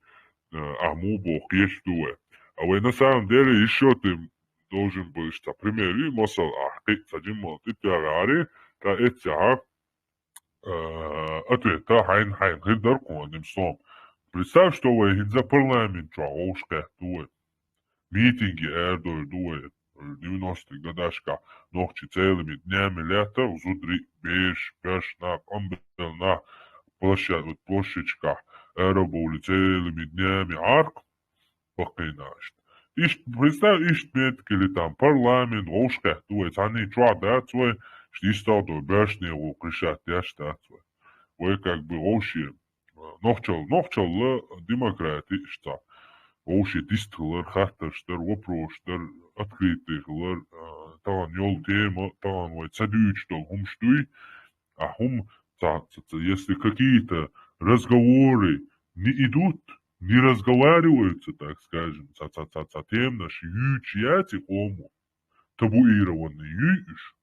а, а муха боху, кхеташ ду вай. А вай на самом деле ещё ты должен был, что пример, и масал, а, кхи, ца жимма, ты тягари, та эцця, а, ответ, та хьайн, хьайн, хир дар кхуна, одним словом. Представь, что вай хӀинца парламент чохь вовшахкхетта ду вай. Митинге арадойр ду вай. Девяностый годашкахь нохчий целыми днями лаьтта, зударий, бераш, баьршна, къамбелна, площадь, вот площадьчкахь арадовли целыми днями Ӏаркх, баккхийна иштта. Иштта, представь, иштта меттиг или там парламент, вовшахкхетта ду вай, цхьанний чохь дац вай, иштта йисталдо баьршне гӀуллакх решать деш дац вай. Вай как бы вовше, а, нохчал-, нохчалла демократи иштта. Вовше дистхилар, хаттарш дар, вопросаш дар, открытый хилар, а, тахана йолу тема, тахана вай ца дуьйцуш долу хӀумаш дуй, а хӀума ца, ца, ца, если какие-то разговоры не идут, не разговариваются, так скажем, ца, ца, ца, ца теманаш юьйцуш яц и къомо, табуированный юй уьш.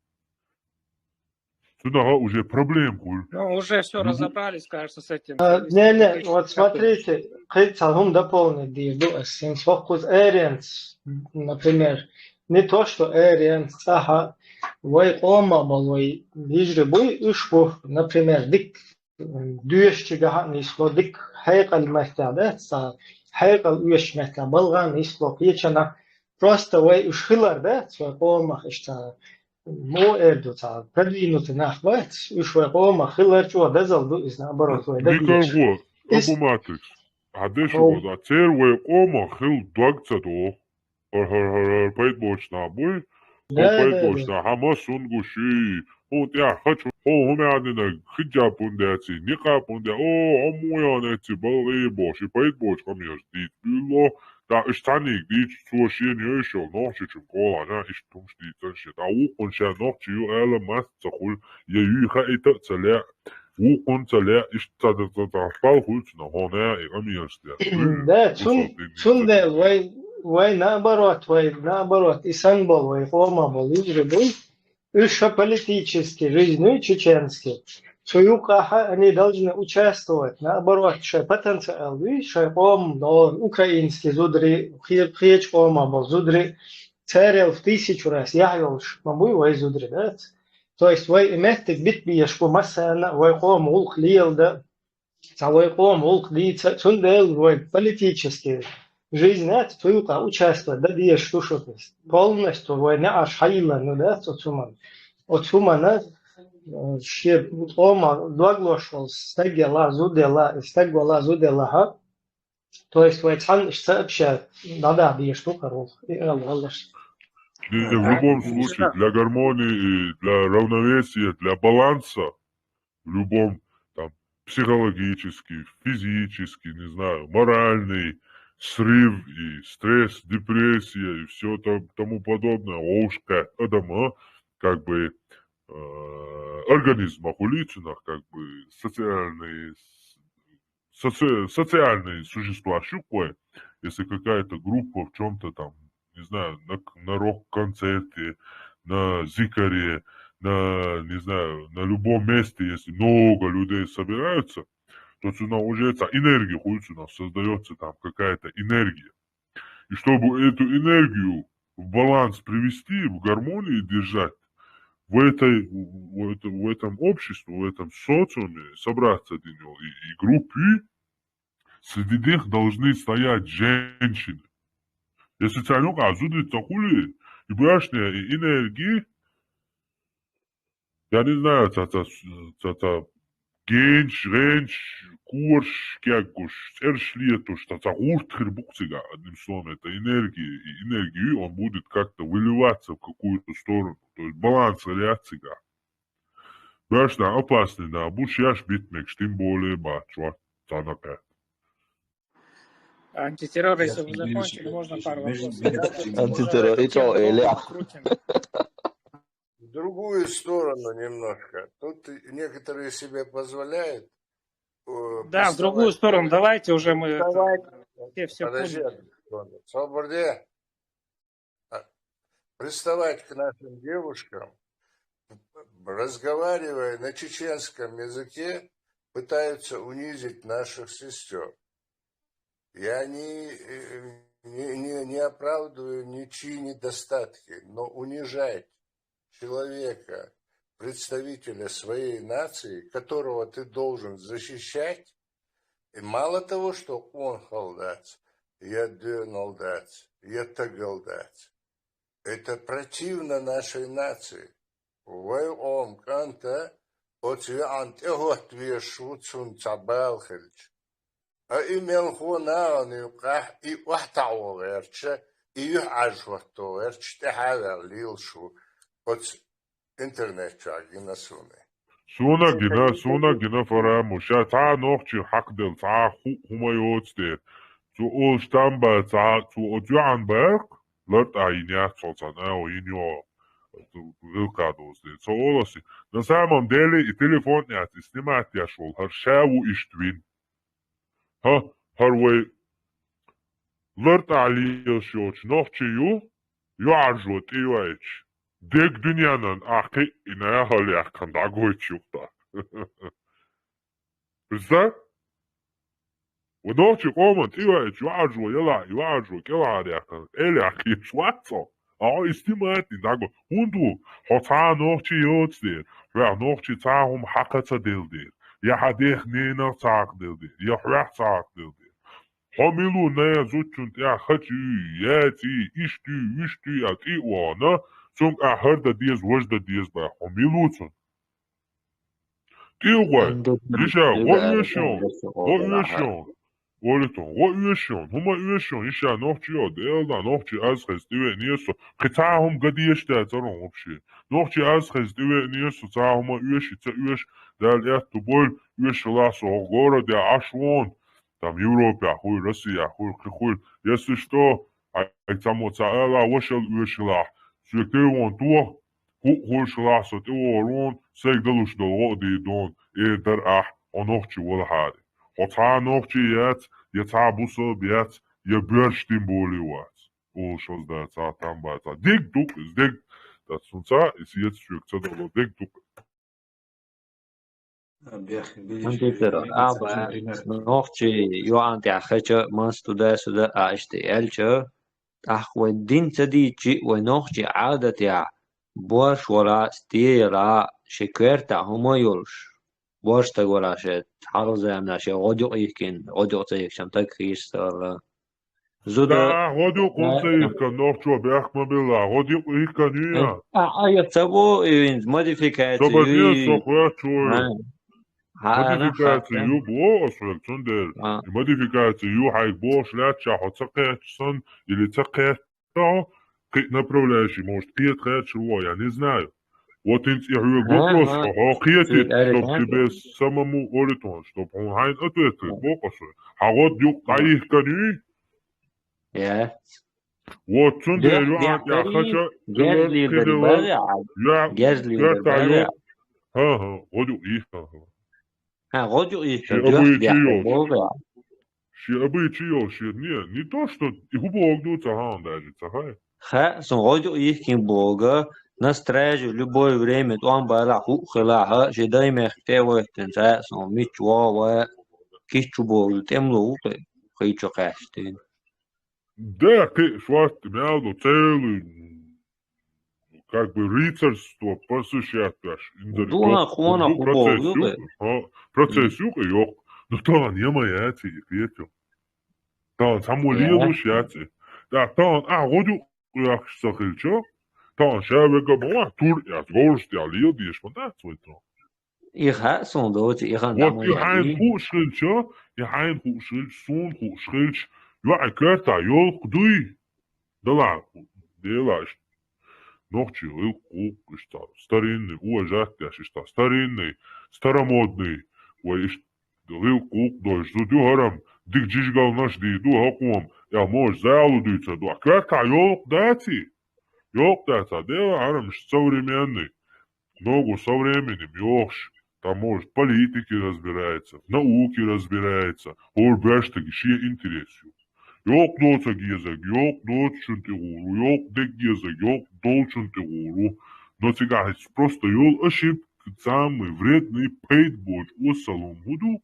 Цунах уже проблема хуьлу. Ну, уже всё разобрались, кажется, с этим. А, не, не, вот смотрите, кхин цхьа хӀума дополнить дийр ду ас. ХӀинца хӀокхуза эренца, например, не то, что эренца, цхьа а вай къомах болу вай йижарий буй, уьш бу, например, дика доьшучигахь а нисло, дика хьекъал меттехь, да, цхьа хьекъал оьшучу меттехь, балгӀа а нисло, кхечанахь. Просто вай уьш хилар, да, вай къомах иштта, муха эр ду цхьа, продвинутый нах бац, уьш вай къомах хилар чӀогӀа дозалла ду иза, наоборот, вай дагийча. Николай, Абу Матрис, хьан деши боху, а церан вай къомах хила дог ца доху. ХӀара, хӀара, хӀара, хӀара пайда боцу нах буй? ХӀун пайда боцу нах? Хьан массо а гуш, и, хӀун тӀехь хачу, хӀун, хӀун мягӀнинарг, хиджаб хӀун деций, никъаб хӀун де, о, хьо муха яхана эцций балгӀий бохуш, и пайда боцу къамелаш дийца буьйло, тӀаккха уьш цхьаннийга дийцча, цо шена йойуш йолу нохчочун кӀолахьа, иштта хӀумаш дийцан шен. ТӀаккха вукхунна ша нохчи ю ала мац ца хуьлу, я юй хаийта а ца лаьа, вукхунна ца лаьа, иштта ца, ца, ца, ца, хьал хуьлу цунах, хьуна и къамелаш деш. Да, цун-, цундела вай, вай наоборот, вай наоборот, и санна болу, вай къомах болу йижарий буй, уьш ша политический жизнь ю чеченский. Цу юкъахь они должны участвовать. Наоборот, шайн потенциал вуй, шайн къоман, но украинский зударий, кхе-, кхечу къомах болу зударий, царел в тысячу раз яхь йолуш ма буй вай зударий, дац? То есть вай и меттиг битбеш бу массарна а вай къоман гӀуллакх леладан, цхьа вай къоман гӀуллакх дийца, цундела вай политический жизнь яц, цу юкъа участвовать дан дезаш ду шу. Полностью вай неӀарш хьайиллина ю, да, оцу хӀуманна. Оцу хӀуманна, э, шен къоман дог лозуш волу стаг ялахь, зуда ялахь, и стаг валахь, зуда ялахь, то есть вай цхьанна иштта сообща дӀадахьа дезаш ду хӀара гӀуллакх, и ала валлаш. Не, не, в любом случае, для гармонии и для равновесия, для баланса, в любом, там, психологический, физический, не знаю, моральный, срыв, и стресс, депрессия, и все там, тому подобное. Оушка, адама, как бы, э, организма хулицунах, как бы, социальные, соци- социальные существа, щукой, если какая-то группа в чем-то там, не знаю, на, на рок-концерте, на зикаре, на, не знаю, на любом месте, если много людей собираются, то цуна уже это энергия хуицуна, создается там какая-то энергия. И чтобы эту энергию в баланс привести, в гармонии держать, в, этой, в, этом, в этом обществе, в этом социуме собраться для него и, и группы, среди них должны стоять женщины. Если царек азуды цахули, и башня и энергии, я не знаю, ца, ца, ца, ца, генч, генч, курш, кягуш, церш летуш, ца, ца, гурт хирбук цига, одним словом, это энергия, и энергию он будет как-то выливаться в какую-то сторону, то есть баланс реакцига. Башня опасный, да, буш яш битмек, тем более бачуа, ца накат. Антитеррор, если вы закончили, можно пару вопросов? Антитеррор, и то, Илья. В другую сторону немножко. Тут некоторые себе позволяют. Да, в другую сторону. Давайте уже мы все, все поняли. Свободе. Приставать к нашим девушкам, разговаривая на чеченском языке, пытаются унизить наших сестер. Я не, не, не, не оправдываю ничьи недостатки, но унижать человека, представителя своей нации, которого ты должен защищать, и мало того, что он халдац, я дёналдац, я тагалдац. Это противно нашей нации. Вай ом канта, оцве ант эхот вешут сун цабал хельч. А и мелхо наган юкъахь и охьатаӀо гӀерча, и юхь Ӏаж хӀотто гӀерча, тӀехьа вегӀ лелаш ву оцу интернет чохь гина суна. Суна гина, суна гина фараму. Ша цхьа нохчи хьакхадел, цхьа ху хӀума йоцу дер. Цу олуш там бац, цхьа цу оцу юьхьан баьркх, лартӀа йина яц цо цхьана, а йина йо. Вилкха доцу дер. Цо олуш, на самом деле и телефон яц, и снимать еш волу, хӀара ша ву иштта вин. ХӀа, хӀара вай лартӀахь лелаш йоцу нохчи ю, юьхьӀаьржо тӀейоьйтуш, дег дуьненан ахь кхиъна яхьал яьккхина дӀагойтуш юхтахь. Представь? Ва нохчи къоман тӀейоьйтуш, юьхьӀаьржо ялахь, юьхьӀаьржо кӀелхьара яьккхина, элехь кхеташ вац цо. Ахьо и снимать дӀаго. ХӀунда ву? Хьо цхьа а нохчи йоцу дер, хьоьх нохчи цхьа а хӀума хьакха ца делла дер, я хьан дех ненах цхьа хьакха делла дер, я хьоьх цхьа хьакха делла дер. Хьо мила ву, нана, зудчун тӀехь хача юй, яций, иштта юй, вуьшта юй а тӀе а вахана, цуьнга ахь хӀара дан деза, важа дан деза баха, хьо мила ву цунна? ТӀе а гӀой, иша, гӀо оьшуш йон, гӀо оьшуш йон. Олитон, гӀо оьшуш йон, хӀума оьшуш йон, иша нохчи йо, Дела да, нохчи аз хеза тӀевеънера со, кхин цхьа а хӀума ган дезаш дацара хьуна вообще. Нохчи аз хеза тӀевеънера со, цхьа а хӀума оьшуш, ца оьшуш, Дала аьтту бойла, оьшуш хилахь со хӀокху городехь Ӏаш вон, там Европехь хуьлу, Россехь хуьлу, кхин хуьлу, если что, хьайга цхьаммо ца ала, вашалла оьшуш хилахь, соьга телефон тоха, хӀуъа хуьлуш хилахь со тӀевогӀур вон, сайга далуш долу гӀо а дийр дуна, эр дара ахь, хьо нохчи валахьара. Хьо цхьа а нохчи яц, я цхьа а бусалба яц, я боьрша тем более вац. Олуш хаза дац, цхьа там бац, цхьа дерг ду-кх иза, дерг. Дац, хӀунца и сецаш соьга ца дало, дерг ду-кх. Компьютер, аба, нохчи юьхьан тӀехь хеча, мас туда-сюда а иштта аьлча, тӀаккха вай дин ца дийцчи, вай нохчи Ӏадатехь, борш вара, стеяра, ши коьртахь хӀума йолуш, борш стаг вара, шен хьалха заманахь шен гӀодаюкъ йихкина, гӀодаюкъ ца йихкича, стаг хийца ца вара. Зуда. Да, гӀодаюкъ хӀунда ца йихкина, нохчо бехк ма билла, гӀодаюкъ йихкина ю я? А, а, я ца бу, и винца модификация. Со бан деза, со кхоьттуш ву. Модификация ю боху аса хьоьга, цундела. И модификация ю хьайга бохуш лаьтташ, хьо ца кхетча санна, или ца кхетта хьо, кхин а направляющий, может, кхета кхеташ ву, я не знаю. Вот хӀинца и хьоьга вопрос, хьо кхетий, чтоб тебе самому, олитон, чтоб хьуна хьайна ответ хир, боху аса. Хьан гӀодаюкъ дӀайихкина юй? Я. Вот цундела юан тӀехача герзлийдар бара. Герзлийдар бара. ХӀа, хӀа, гӀодук йихкан. ХӀа, гӀодук йихкан. Ши обычай йолча. Не, не то, что и хӀу богу ца хаан даже, ца хай. Ха, сон гӀодук йихкин бога, на страже любое время, тӀом бала хӀу хила, ха, ши даймех те войтен, ца, сон мич ва, ва, кичу богу, тӀемлу хӀу, хай чу каштин. Да, ты, шварт, мялду, целый, как бы рыцарство посвящаешь. Дуа, хуана, процесс хубо, юга. Процесс юга, йок. Ну, то он, я моя, ти, и пьетю. То он, само лилуш, я, ти. Да, то он, а, году, яхш сахилчо. То он, ща вега бова, тур, я, горш, я, лил, деш, мон, да, свой то. И ха сон доти, и хан. Вот и хайн хушхилчо, и хайн хушхилч, сун хушхилч, ю а карта, ёлк дуй. Дала, дела, нохчи, лил кук, ишта, старинный, уважать, я, ишта, старинный, старомодный, вай, ишта, лил кук, дой, жду, дю, харам, дик, жижгал, наш, ди, ду, хакуам, я, мож, залу, дуйца, ду, а карта, ёлк дати, ёлк дата, дела, харам, ишта, современный. Ногу со временем йохш, там, может, в политике разбирается, в науке разбирается, гӀур баьштаги шен интерес ю. Йокъ доцаг езаг, йокъ доцчун тӀе гӀур ву, йокъ дег езаг, йокъ долчун тӀе гӀур ву. Но цигахь просто йол ошибка, самый вредный, пайда боцу осалум хӀун ду?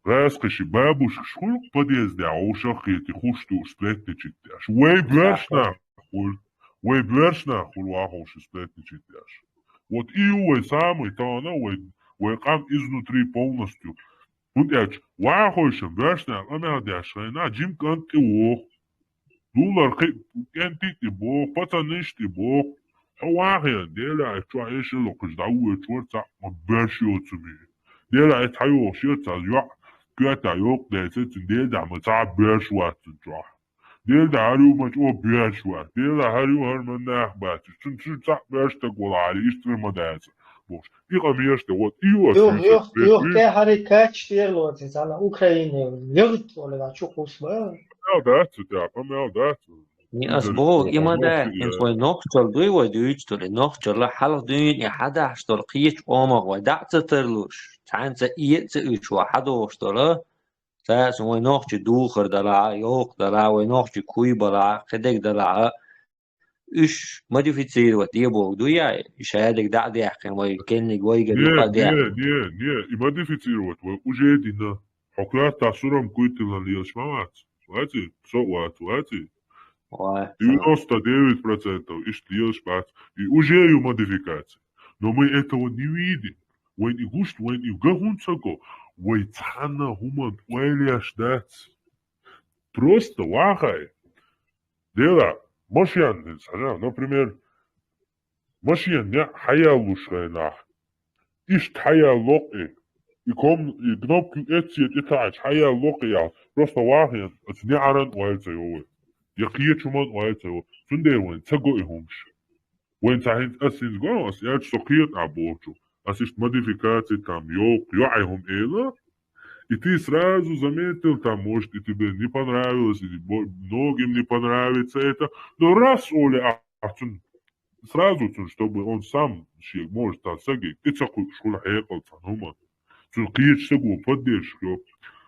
Раскхи ши бабушкаш хуьлу подъездехь вовшах а кхетий, хуш дууш сплетничать деш. Вай боьршнах хуьлу, вай боьршнах хуьлу ваховши сплетничать деш. Вот и ю вай самый тахана, вай, вай къам изнутри полностью. ХӀунда аьлча вахойшан боьршнах къамел деш хенахь, жим кӀант тӀе воху. Дулар кхин кӀентий тӀе боху, пацанаш тӀе боху. Хьо вахъян, Дела, чохь эшелокхуш дӀавоьдуш вара цхьаъ ма боьрш йоцу муьйр. Дела, цхьа йохуш яра цхьа йоӀ, коьртахь йокъ дайца, цуьнан Дела ма цхьа а боьрш вац цуьнан чохь. Дела хӀара ю ма чӀогӀа боьрш вац. Дела хӀара ю хӀара ма нах бац. Цуьнан цуьнан цхьаъ боьрш стаг валахьара, иштта ма дац. Бохуш. И къамеш тӀе, вот, и ю ас юха, юха, юха тӀе хӀара кач тӀера лоций, цхьана Украине, легӀит волу чу кхуссу бан. Мел дац цу тӀехь, къамел дац. Ас боху, и ма дац, хӀинца вай нохчалла дуй вай дуьйцу долу, и нохчалла хьалха дуьйна и хьадахьаш долу кхечу къомах вай дӀа а ца тарлуш, цхьаьнца а ца уьш вай хьадохуш долу, цаьрца вай нохчий духар далахь а, йоккха далахь а, вай нохчий куй балахь а, кхидерг далахь а, уьш модифицировать де боху дуй, и шадерг дӀа а даьккхина, вай кенниг вайгара юкъа а даьккхина. Не, не, не, и модифицировать вай уже дина. Хьо коьртахь сурам куйтина лелаш ма вац. Вац и? Со вац, вац и? Вай. Девяносто девять процентов иштта лелаш бац. И уже ю модификация. Но мы этого не видим. Вайн и гуш, вайн и ган хӀунда ца го, вай цхьанна хӀуманна ойла еш дац. Просто вахай. Дела, машен, например, машен неӀ хьаяллуш хенахь, иштта хьаялло-кх и, и ком-, и кнопка эццехь тӀетаьӀча хьаялло-кх и яхь, просто вахъян, оцу неӀаран ойла ца йо вай. Я кхечу хӀуманна ойла ца йо. Цундела вайн ца го и хӀумаш. Вайн ца хӀинца, ас хӀинца го, ас аьлча со кхета а бохучу. Ас иштта модификаций там, йоккха, йоӀе хӀума эла, и ты сразу заметил, там, может, и тебе не понравилось, или бо-, многим не понравится это, но раз оле а, а цун, сразу цун, чтобы он сам, шег, может, там, саги, и ца кхуьуш хуьлу хьекъал цхьана хӀуманна. Цун кхечу саго поддержка йо.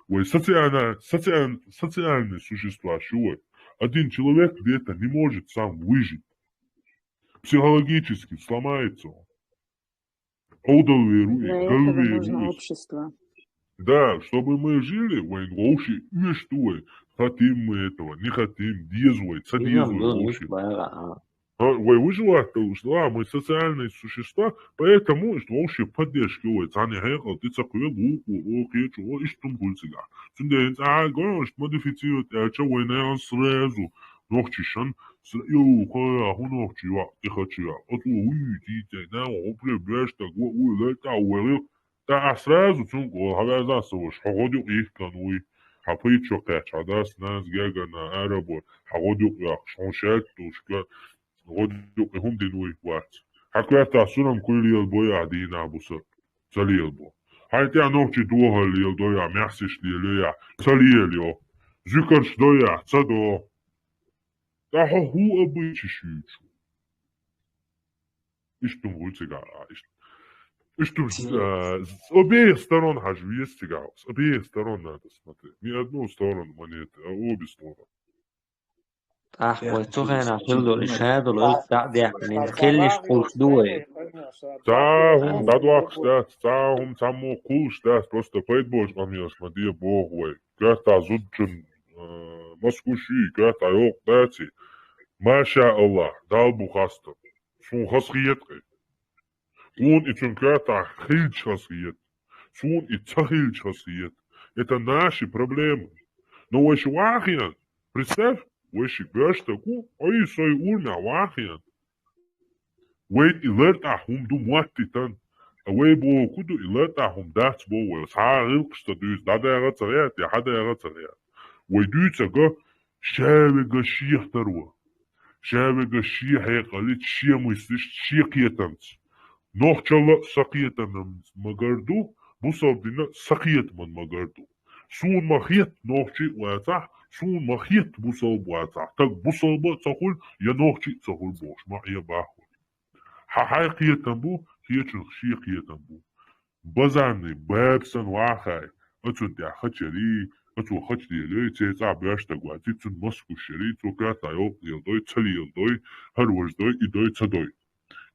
Вай социально, социаль-, социальные существа шу вай. Один человек где-то не может сам выжить. Психологически сломается он. Одал веру и, гал веру и. Общество. Да, чтобы мы жили, вайн вовши уьш ду вай. Хотим мы этого, не хотим, деза вай, ца деза вай вовши. Вай выживать долуш, да, мы социальные существа, поэтому иштта вовши поддержка вай, цхьана хьекъал тӀе ца кхоьлу, вукхо, о, кхечо, о, иштта хӀума хуьлу цигахь. Цундела хӀинца а гой, иштта модифицировать аьлча, вайна сразу нохчишан, сра-, ю, кхоя, хӀун нохчи, ю, тӀехачу, ю, оцу, уй, тӀе, тӀе, да, хӀу прям беш так, во, уй, лай, та, вай, тӀаккха сразу цунга олу, хьан ваьза ца ваша, хьо гӀодуьукъ йихкан вуй, хьан пхийтта шо кхаьчча, хьан дас, нанас, гегана, аэропорт, хьан гӀодуьукъ йоккхуш, хьуна шаьлта долуш, гӀодуьукъ и хӀума дина вуй, вац. Хьан коьртахь сурам куй лелабой ахь дийнахь буса, ца лелабо. Хьайн тӀехь нохчий дохар леладой ахь, маьхсиш лелайой ахь, ца лелайо. Зуькарш дой ахь, ца до. Ткъа хьо хӀун а буй чу шуьйчу? Иштта хӀума хуьлу цигахь, а, иштта. Иштта, а, с обеих сторон хьажа веза цигахь. С обеих сторон надо смотреть. Не одну сторону монеты, а обе стороны. ТӀаккха вай цу хенахь хила долу и ша долу оьзда дӀа а даьккхина, и келлиш кхуллуш ду вай. Цхьа а хӀума дӀадоккхуш дац, цхьа а хӀума цхьаммо кхуллуш дац, просто пайда боцу къамелаш ма де боху вай. Коьртахь зудчун, а, маскуш ю, коьртахь йоккха дац и. Маша Аллах, Далла бу хастам. Суна хазахета кхин. Тхуна и цуьнан коьртахь хилча хазахета. Суна и ца хилча хазахета. Это наши проблемы. Но вай ши вахьа хиъна. Представь, вай ши боьрша стаг ву, ой, сой урамехь вахьа хиъна. Вайна и лартӀахь хӀума ду моттийтан. Ткъа вай боху ду, и лартӀахь хӀума дац боху вай. Цхьа а гӀиллакхаш ца дуьйцу, дӀадагӀа а ца гӀерта, я хьадагӀа а ца гӀерта. Вай дуьйцург ша верг шех таро. Ша верг шен хьекъалца, шен мыслишца, шен кхетамца. Нохчалла а сан кхетаман магар ду, бусалба дин а сан кхетаман магар ду. Суна ма хетта нохчи а вацахь, суна ма хетта бусалба вацахь, стаг бусалба а ца хуьлу, я нохчи а ца хуьлу бохуш, ма Ӏе бахьа хуьлу. Хьан хьайн кхетам бу, кхечунах шен кхетам бу. Базарний баба санна вахахь, оцунна тӀехь хачарий, оцо хача лелой, цецахь боьрша стаг ваций, цунна маскуш ярий, цо коьртахь йоккха леладой, ца леладой, хӀара важа дой, и дой, ца дой.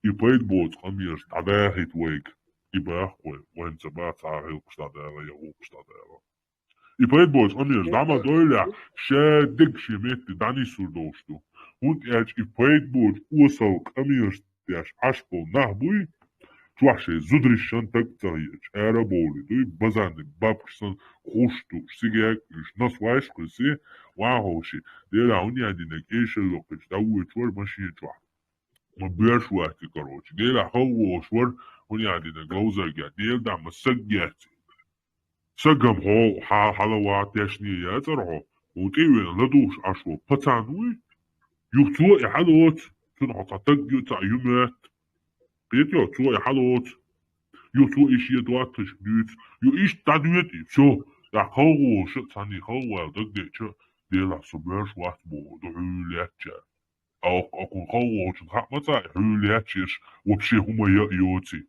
И пайда боцу къамелаш дӀадахийта вайга. И бахкой, вайн ца бац, цхьа а гӀиллакхаш дӀадала, я гӀуллакхаш дӀадала. И пайда боцу къамелаш дӀа ма дойлахь, ша дерг шен метте дӀанисур долуш ду. ХӀунда аьлча и пайда боцу осал къамелаш деш Ӏаш болу нах буй, чохь шайн зударшна таг ца хеташ, ара а бовлий дуй, базарний бабкаш санна хуш ду, сигаьг уьш, нас вайш кхуьссий, ван ховший, дера хӀун ян динарг, эшар йоккхуьйтуш дӀавоьдуш вара машен чохь. Ма боьрша вац и, короче. Делахь халла волуш вара, хӀун ян динарг, ловзарг ян. Дела да, ма саг яц. Сагам хьо хьала ван тешне яцара хьо. Ву тӀе а вена ладугӀуш Ӏаш ву пацан вуй. Юха цо и хьалоцу, цунна хьо цхьа таг ю, цхьа ю моьтту. Кхетайо, цо и хьалоцу. Юха цо и шен доттагӀашка дуьйцу. Ю иштта дӀадоьду и, всё. ТӀаккха халла волуш а, цхьанний халла вала дагадеъча, делахь со боьрша вац боху, ду хьуьллаьттачара. Ткъа оккхунна халла волчунна хаьа ма цкъа, хьуьллаьттачераш вообще хӀума яа йоций.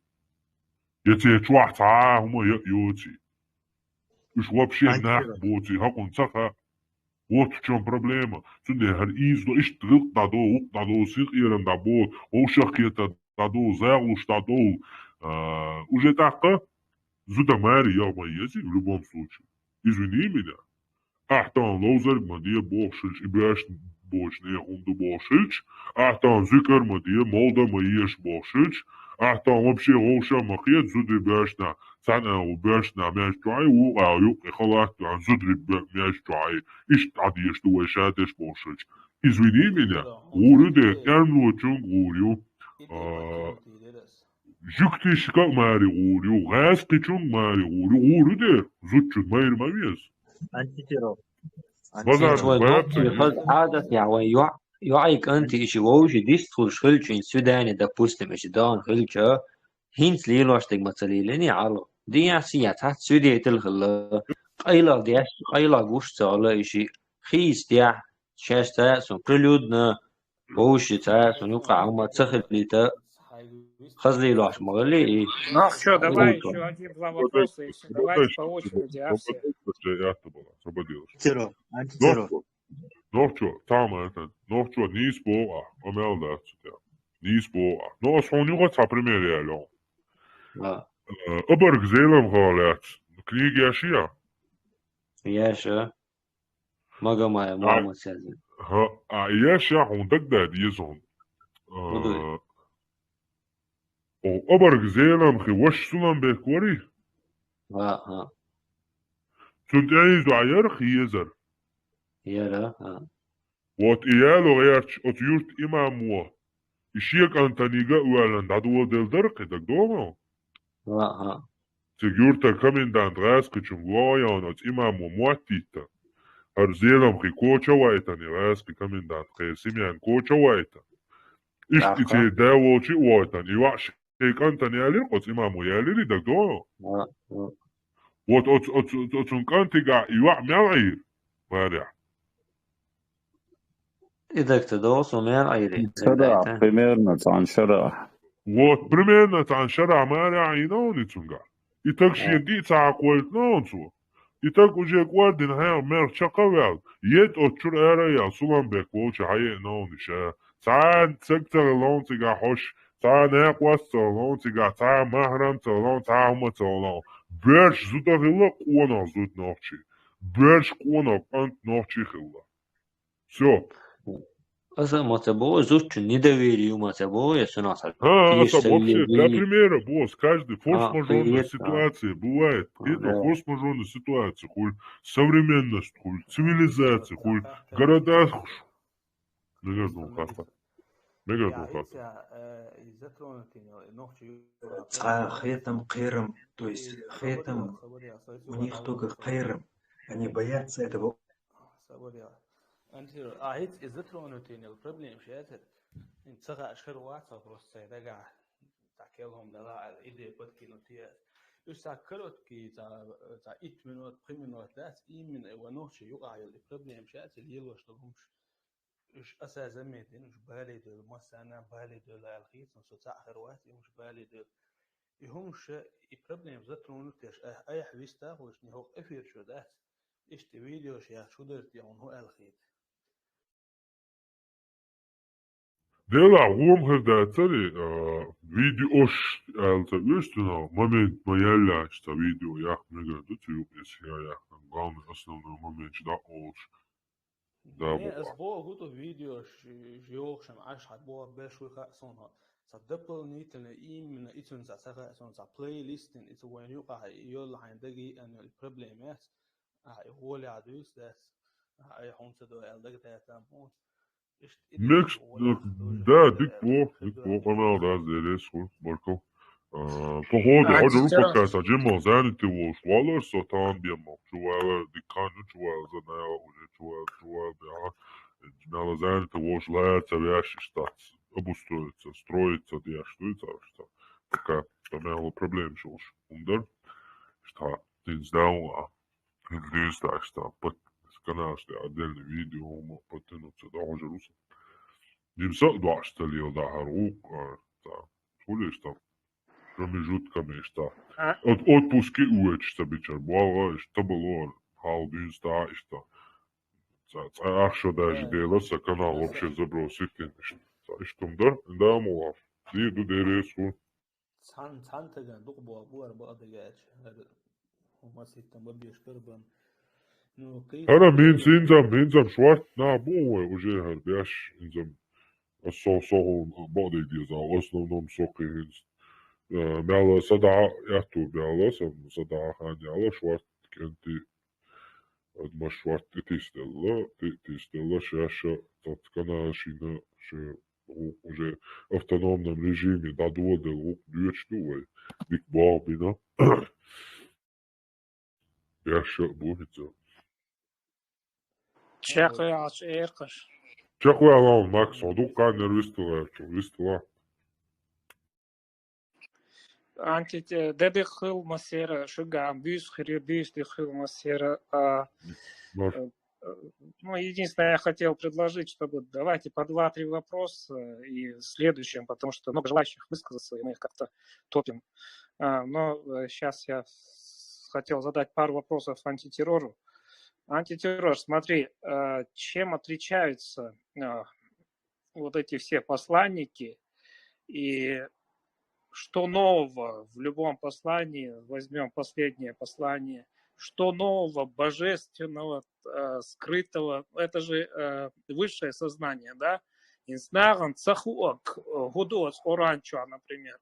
Я церан чохь цхьа а хӀума яа йоций. Уьш вообще нах боций, хӀокхунна ца хаьа. Вот в чём проблема. Цундела хӀара ийзадо, иштта гӀиллакх дӀадо, вукх дӀадо, синкъерам дӀабо, вовшах кхетар дӀадо, загӀлуш дӀадо. А, уже тӀаккха зуда маре яла ма езий, в любом случае. Извини меня. Ахь тахана ловзарг ма де бохуш хилча, и боьрша боцу нехан хӀума ду бохуш хилча, ахь тахана зуькар ма де, молда ма еш бохуш хилча, ахь тахана вообще вовшах ма кхета, зударий боьршнах, цхьана агӀор боьршнах маьждиг чохь а, вукху агӀор юккъе халат а тоьхна, зударий бе-, маьждиг чохь а, иштта Ӏадеш ду вай ша деш бохуш хилча. Извини меня, гӀур ю де, эрмлочун гӀур ю. А, Жуьгтишка а маре гӀур ю, гӀаьскхичунга маре гӀур ю, гӀур ю де, зудчун майра ма веза. Антитеро. Базар Антитеро. Вай баб нохчий ца хаза Ӏадатехь вайн йоӀ-, йоӀий кӀанти иши вовши дистхуьлуш хилча, свидание, допустим, иши дагӀан хилча, хӀинца лелош дерг ма ца лелиний Ӏало. Дин яхь, син яхь, цхьацца свидетель хилла. Къайлаха деш, къайлаха гуш ца хилла иши. Хийцадехь, шаьш цхьаъ а сун прилюдно, вовшашца а сун юккъехь хӀума ца хилийта, хаза лелош ма хилли и. Ну, всё, давай ещё один-два вопроса, если давайте по очереди, а, все. Антитеро. Нохчо, нохчо, тамам это, нохчо, нийса боху ахь, къамел дац цу тӀехь. Нийса боху ахь. Ну, ас хьуна юха цхьа пример яло. А. Э, обарг Зеламха лаьцна книга еш я? Еш я. Магомаев Мухаммад Сязин. ХӀа, а, еш я, хьуна дагадеа деза хьуна. А, хӀун ду? О, обарг Зеламхи ваша Суланбек варий? ХӀа, хӀа. Цунна тӀаьхьа иза дӀа яра хезар? Яра, хӀа. Вот и яло гӀерташ оцу юрта имамо, и шен кӀантанига а воьллина дӀадоладелла дара кхин, дагадогӀу? ХӀа, хӀа. Цига юртара комендант гӀаьскхичунга вогӀу йона оцу имамо моттийта. ХӀара Зеламхи коча а вайтана, и гӀаьскхи комендант кхеран Семен коча а вайтана. Иштта и церан да волчу а войтана, и йоӀ шен кӀантана ялира, оцу имамо ялира, дагадогӀу? ХӀа, хӀа. Вот оцу, оцу, оцу, оцунна кӀантигахь и йоӀ мел Ӏийра, варехь. И даг ца догӀу, со мел Ӏайри. Шарахь, примерно, цхьан шарахь. Вот, примерно цхьан шарахь мара Ӏайна вуни цуьнга. И таг шен дийца кхойтта цо. И таг уже кӀордина хьех мел чакхваьлла. Ед оцу чуьра ара ял, Суланбек волчу хьаеана вуни ша. Цхьа цаг ца ловна цигахь хьош, цхьа некъост ца ловна цигахь, цхьа махрам ца ловна, цхьа хӀума ца ловна. Берш зуда хилла, къонах зуда нохчий. Берш къонах кӀант нохчий хилла. Всё. Аса ма ца бо, зудчун недоверие ма ца бо, я сунаса. А, аса вообще, для примера, босс, каждый форс-мажорная ситуация бывает. Это форс-мажорная ситуация, хуй, современность, хуй, цивилизация, хуй, города, хуй. Мега дум хата. Мега дум хата. Цхьа хетам кхерам, то есть хетам, у них только кхерам. Они боятся этого. Антир, а хӀинца и затронутый йолу проблема шу яцара? ХӀинца ца хаьаш хир вац хьо просто сайн дагахь, цхьа кел хӀума дала аьлла, идея подкинуть яц. Уьш цхьа короткий, цхьа, цхьа итт минот, пхи минот дац, именно и ван нохчий юкъахь йолу и проблема шу яцара, лелош долу хӀумаш. Уьш аса заметина, уьш бале доьлу, массарна бале доьлу аьлла хийцина, со цхьаъ хир вац, и хӀумаш бале доьлу. И хӀумаш ша, и проблема затронуть еш, айхьа вистахь, вуьш, хӀокху эфир чуьра дац. Иштта видеош яхча, хӀун дара те хьуна, хӀун аьлла хийта? Делахь гӀома хир дацари, а, видеош аьлла ца оьшучунах, момент ма яьллачу цхьа видео яккха мегар ду, цу юкъа я яхна, главный, основной моменташ дӀа а олуш. Да, Не, ас боху, хӀун ду видеош, йохушам Ӏаш хьан боху беш вуй хаьа суна. Цхьа дополнительно, именно и цуьнан цхьа ца хаьа суна, цхьа плейлистин, и цу вайн юкъахь йолу хьайн даги а йолу проблема яц. А, и гӀолехь дуьйцу дац. А, и хьуна ца до аьлла дагадейтам хьуна. Мекс, да, дик бо, дик бо, къамел даз дерес хуй, баркал. Походу, хьо жур подкаста жимма занятый волуш валар со, там бемма чувала, диккан чувала, за наяла уже чувала, чувала бяха. Мела занятый волуш лаяца вяшиш тац, обустроиться, строиться, деш дуй цараш та. Пока, там мела проблема шулш. Ундар, что, ты не знал, а? Хилдийс так что под каналаш де отдельный видео ма подтянуться, да, хьожа руса. Дим са дуаш талил да хару, а, та, хулиш там. Промежутками ишта. От отпуске уэч та бичар, буалга ишта было, хал дюнста ишта. Ца, ца, ах, что даже дело, са канал вообще забросить, ишта. Ца, иштум дар, да, мула. Ди ду дересу. Цхьан, цхьан таган дукха боху бу ара бакъа дагача. ХӀара хӀума ситтан бан беш кара бан. Ну, кхийса ХӀара бу мин ара. Синзам, минзам шварт на бу вай уже хӀара беш, инзам. Со, со хӀу бакъдиг деза, в основном со кхин хӀинз. Э, мела сада яту бела, сан сада хан яла шварт кенти. Ад ма шварт тӀе тиселла, тӀе тиселла, ша, ша, тат кана шина, ша, гӀу-, уже автономном режиме дӀадоладелла гӀу-, доьчу ду вай, дик боху бина. Беш ша бу хӀинца. Чекхваьлча эркъаш. Чекхваьлла, Макс, хьо дуккха нервистала, чу вистала. Анти, э, де диххил масера, шуга буьйс хире, буьйс диххил масера, а, Мар. э, э, ну, единственное, я хотел предложить, чтобы давайте по два-три вопроса и в следующем, потому что много желающих высказаться, и мы их как-то топим. А, но, э, щас я с-, хотел задать пару вопросов антитеррору. Антитеррор, смотри, э, чем отличаются, э, вот эти все посланники, и что нового в любом послании, возьмём последнее послание, что нового, божественного, э, скрытого, это же, э, высшее сознание, да? Инсанаган цахуак, э, гудос Коран чуа, например.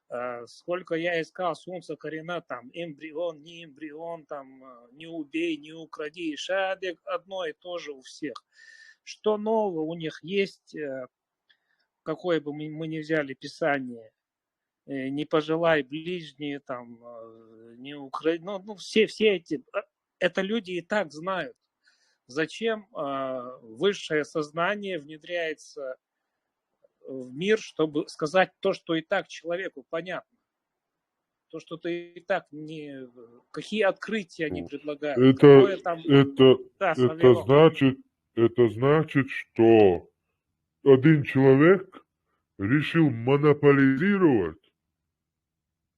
Э, сколько я искал солнце корена, там, эмбрион, не эмбрион, там, э, не убей, не укради, шадик, одно и то же у всех. Что нового у них есть, э, какое бы мы, мы ни взяли писание, э, не пожелай ближнее, там, э, не укради, ну, ну, все, все эти, э, это люди и так знают. Зачем, э, высшее сознание внедряется в мир, чтобы сказать то, что и так человеку понятно? То, что ты и так не... Какие открытия они предлагают? Это, какое там это, это значит, это значит, что один человек решил монополизировать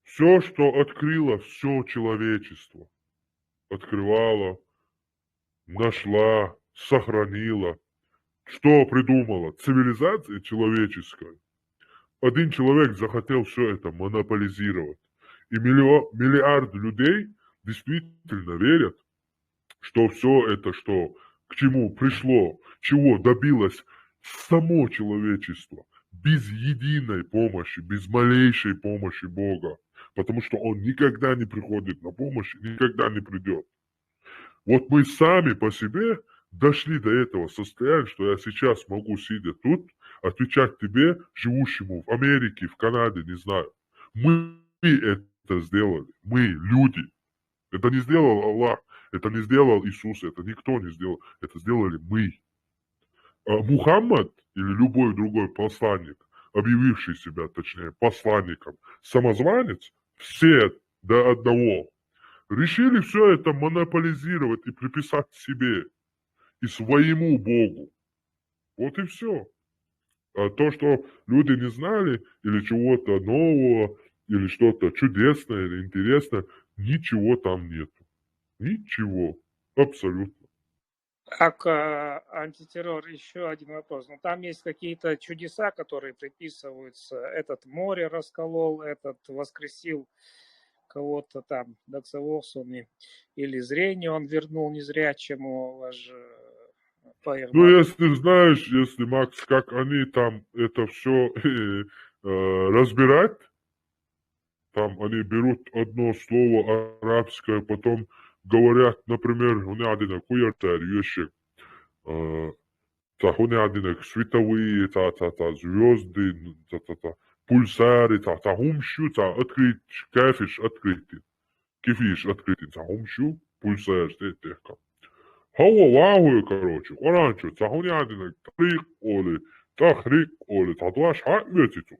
все, что открыло все человечество. Открывало, нашла, сохранила, что придумала цивилизация человеческая. Один человек захотел все это монополизировать. И миллио- миллиард людей действительно верят, что все это, что к чему пришло, чего добилось само человечество, без единой помощи, без малейшей помощи Бога, потому что Он никогда не приходит на помощь, никогда не придет. Вот мы сами по себе дошли до этого состояния, что я сейчас могу, сидя тут, отвечать тебе, живущему в Америке, в Канаде, не знаю. Мы это сделали, мы, люди. Это не сделал Аллах, это не сделал Иисус, это никто не сделал. Это сделали мы. А Мухаммад или любой другой посланник, объявивший себя, точнее, посланником, самозванец, все до одного, решили все это монополизировать и приписать себе и своему Богу. Вот и все. А то, что люди не знали или чего-то нового, или что-то чудесное, или интересное, ничего там нету. Ничего. Абсолютно. Так, а, антитеррор, еще один вопрос. Ну, там есть какие-то чудеса, которые приписываются. Этот море расколол, этот воскресил кого-то там, Даксавоксуни, или зрение он вернул незрячему, ваш же Ну, если знаешь, если, Макс, как они там это все разбирать, там они берут одно слово арабское, потом говорят, например, у меня один куяр царь, вещи, та хуйня один, как световые, та, та, та, звезды, та, та, та, пульсары, та, та, хумшу, та, открыть, кафиш открытый, кефиш открытый, та, хумшу, пульсар, те, техка. Хава, вахуя, короче, Коран чу, та хуйня один, как тарик оли, тахрик оли, та, дуаш хак ветиту.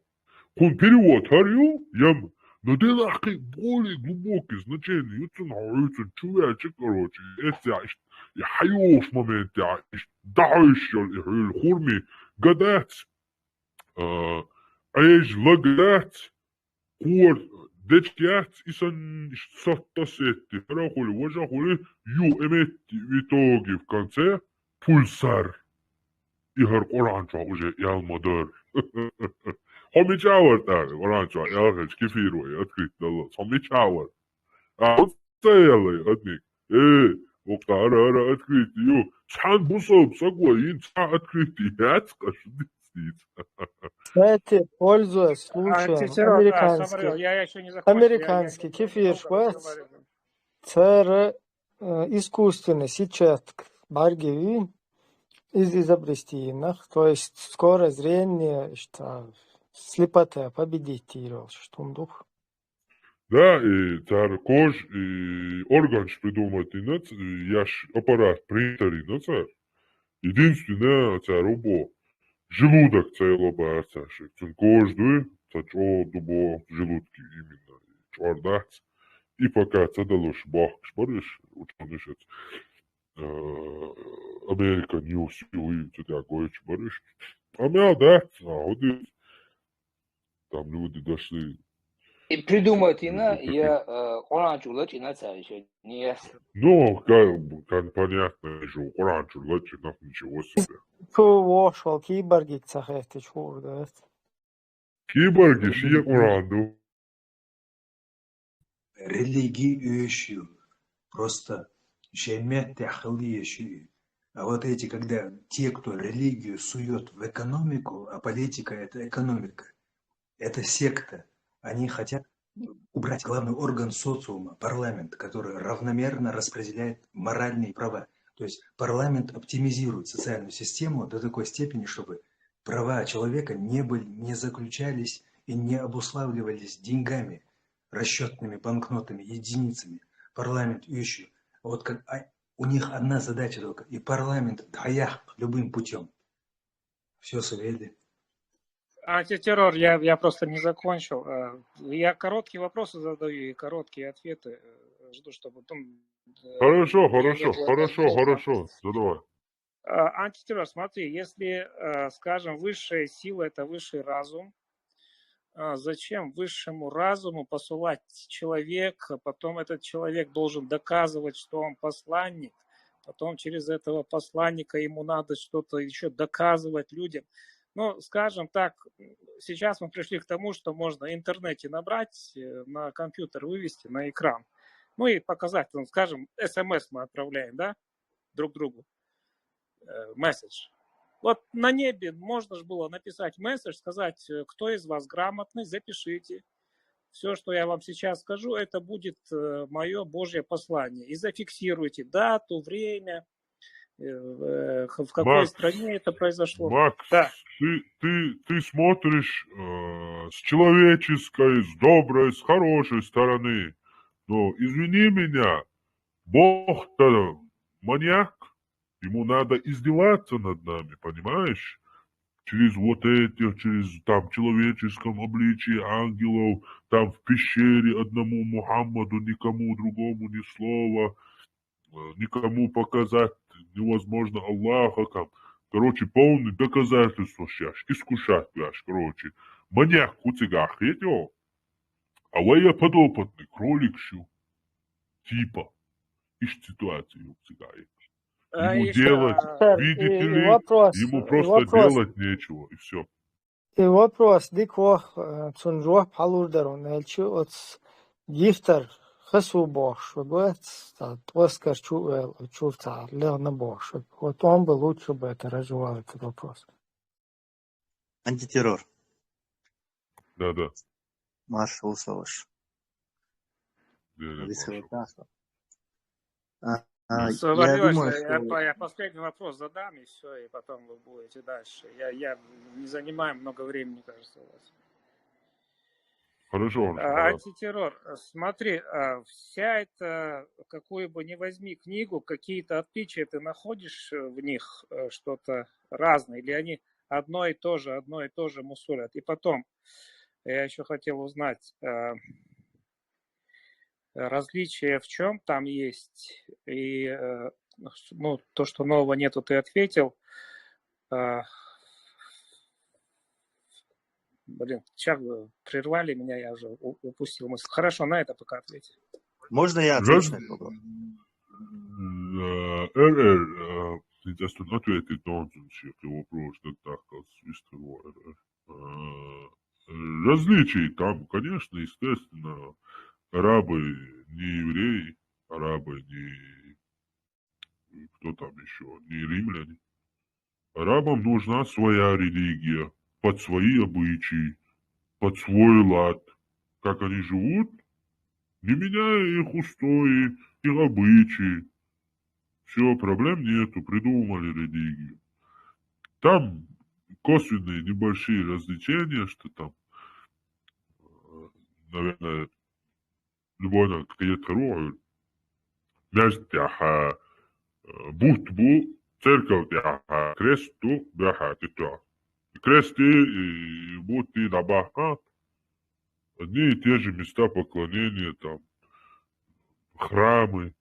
Хун перевод гьар ю, ям, но делахъи более глубокие значения, юцун, юцун, чувачи, короче, это я иш, я хаюш момент, я иш, даиш, я и хюл хурми, гадац, а, эйж лагац, кур, дечкяц, исан иш сатта сетти, харахули, важахули, ю эметти в итоге в конце, пульсар. И гьар Къуръан чу уже ял мадар. Хо мичавар тар, Къуръан чу ял гьеч кефир вай открыть далла. Хо мичавар. А вот стояла одни. Э, о, къара, ара открыть ю. Чан бусоб сагва ин ца открыть яц кашди. Кстати, пользуясь случаем, Антитеррор, да, американский, смотрел, я еще не закончил. я- я американский не- кефир немного швец, поговорил. цара э, искусственный сетчатка баргеви из изобретенных, то есть скорость зрения, что слепота победить, что дух. Да, и цар кож, и орган придумать инац, и яш аппарат принтер инац. Единственное, цар убо желудок цело барца, ши. Цун кож дуй, ца чо дубо желудки именно. Чордац. И пока ца далош бахш барыш, учёный шец. Э, American News, ю, ю, ца дя гойч барыш. А мял да, а, вот и там люди дошли. И придумать ина, я э, Къуръан чу лач ина цар ещё не ясно. Ну, как, как понятно, что Коран чу лач ина, ничего себе. Ку вошвал киборгик цахетти чурдат. Киборги шие Коран ду. Религии ещё просто жемет тяхли ещё. А вот эти, когда те, кто религию сует в экономику, а политика — это экономика, это секта, они хотят убрать главный орган социума, парламент, который равномерно распределяет моральные права. То есть парламент оптимизирует социальную систему до такой степени, чтобы права человека не были, не заключались и не обуславливались деньгами, расчетными банкнотами, единицами. Парламент ещё. Вот как, а, у них одна задача только. И парламент даях любым путем. Все, Савелий. Антитеррор, я, я просто не закончил. Э, Я короткие вопросы задаю и короткие ответы. э, Жду, чтобы... ну, э, Хорошо, я- хорошо, я- хорошо, я- хорошо. Задавай. А, антитеррор, смотри, если, э, скажем, высшая сила — это высший разум, а, зачем высшему разуму посылать человека, потом этот человек должен доказывать, что он посланник, потом через этого посланника ему надо что-то еще доказывать людям. Ну, скажем так, сейчас мы пришли к тому, что можно в интернете набрать, э, на компьютер вывести, на экран, ну и показать, ну, скажем, СМС мы отправляем, да, друг другу, э, месседж. Вот на небе можно же было написать месседж, сказать, э, кто из вас грамотный, запишите. Все, что я вам сейчас скажу, это будет э, мое Божье послание. И зафиксируйте дату, время, э, в, э, в какой Макс, стране это произошло. Макс, Да. ты, ты, ты смотришь э, с человеческой, с доброй, с хорошей стороны. Но извини меня, Бог-то маньяк, ему надо издеваться над нами, понимаешь? Через вот этих, через там человеческом обличии ангелов, там в пещере одному Мухаммаду, никому другому ни слова, э, никому показать невозможно Аллаха там. Короче, полный доказательства сейчас, искушать, короче. Маньяк у тебя, видел? А вы я подопытный кролик щу. Типа. Ищ ситуацию у тебя. А, Ему ещё, делать, а, видите и ли, вопрос, ему и просто вопрос, делать нечего, и все. и вопрос, дикох, э, цун жоп хьалур дарун, элчи оц гифтар хасу бохш, бац, та, Оскар чу, э, чур ца, легна бохш. Вот он был лучше бы это разжевал этот вопрос. Антитеррор. Да, да. Маршал Саваш. Да, да, Алиса хорошо. Ватасова. А, а, Всё, я Владимир думаю, Васильевич, я, что я последний вопрос задам, и все, и потом вы будете дальше. Я, я не занимаю много времени, кажется, у вас. Хорошо, А, хорошо. Антитеррор, э, смотри, а, вся эта, какую бы ни возьми книгу, какие-то отличия ты находишь э, в них, э, что-то разное, или они одно и то же, одно и то же мусолят? И потом, я еще хотел узнать, э, различия в чем там есть, и э, ну, то, что нового нету, ты ответил. А, Блин, сейчас прервали меня, я уже у- упустил мысль. Хорошо, на это пока ответь. Можно я Раз- отвечу на этот вопрос? Э, РР, э, интересно, ответить должен человек, его вопрос, так, так, как свистовал, РР. Э, Различий там, конечно, естественно, арабы не евреи, арабы не, кто там еще, не римляне. Арабам нужна своя религия, под свои обычаи, под свой лад. Как они живут, не меняя их устои, их обычаи. Все, проблем нету, придумали религию. Там косвенные небольшие развлечения, что там, э, наверное, любой на какие-то роль. Мяч тяха, э, будто бы церковь тяха, крест ту бяха, ты то. Кресты и будто и набаха. Одни и те же места поклонения, там, храмы.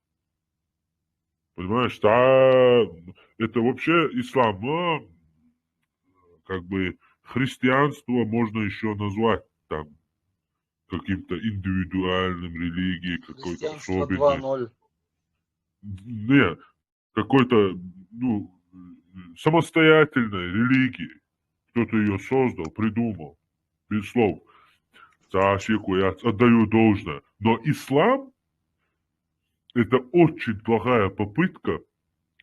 Понимаешь, да, это вообще ислам, но как бы христианство можно еще назвать там каким-то индивидуальным религией, какой-то Христианство особенной. два ноль. Нет, какой-то, ну, самостоятельной религией. Кто-то ее создал, придумал. Без слов. Сашику я отдаю должное. Но ислам — это очень плохая попытка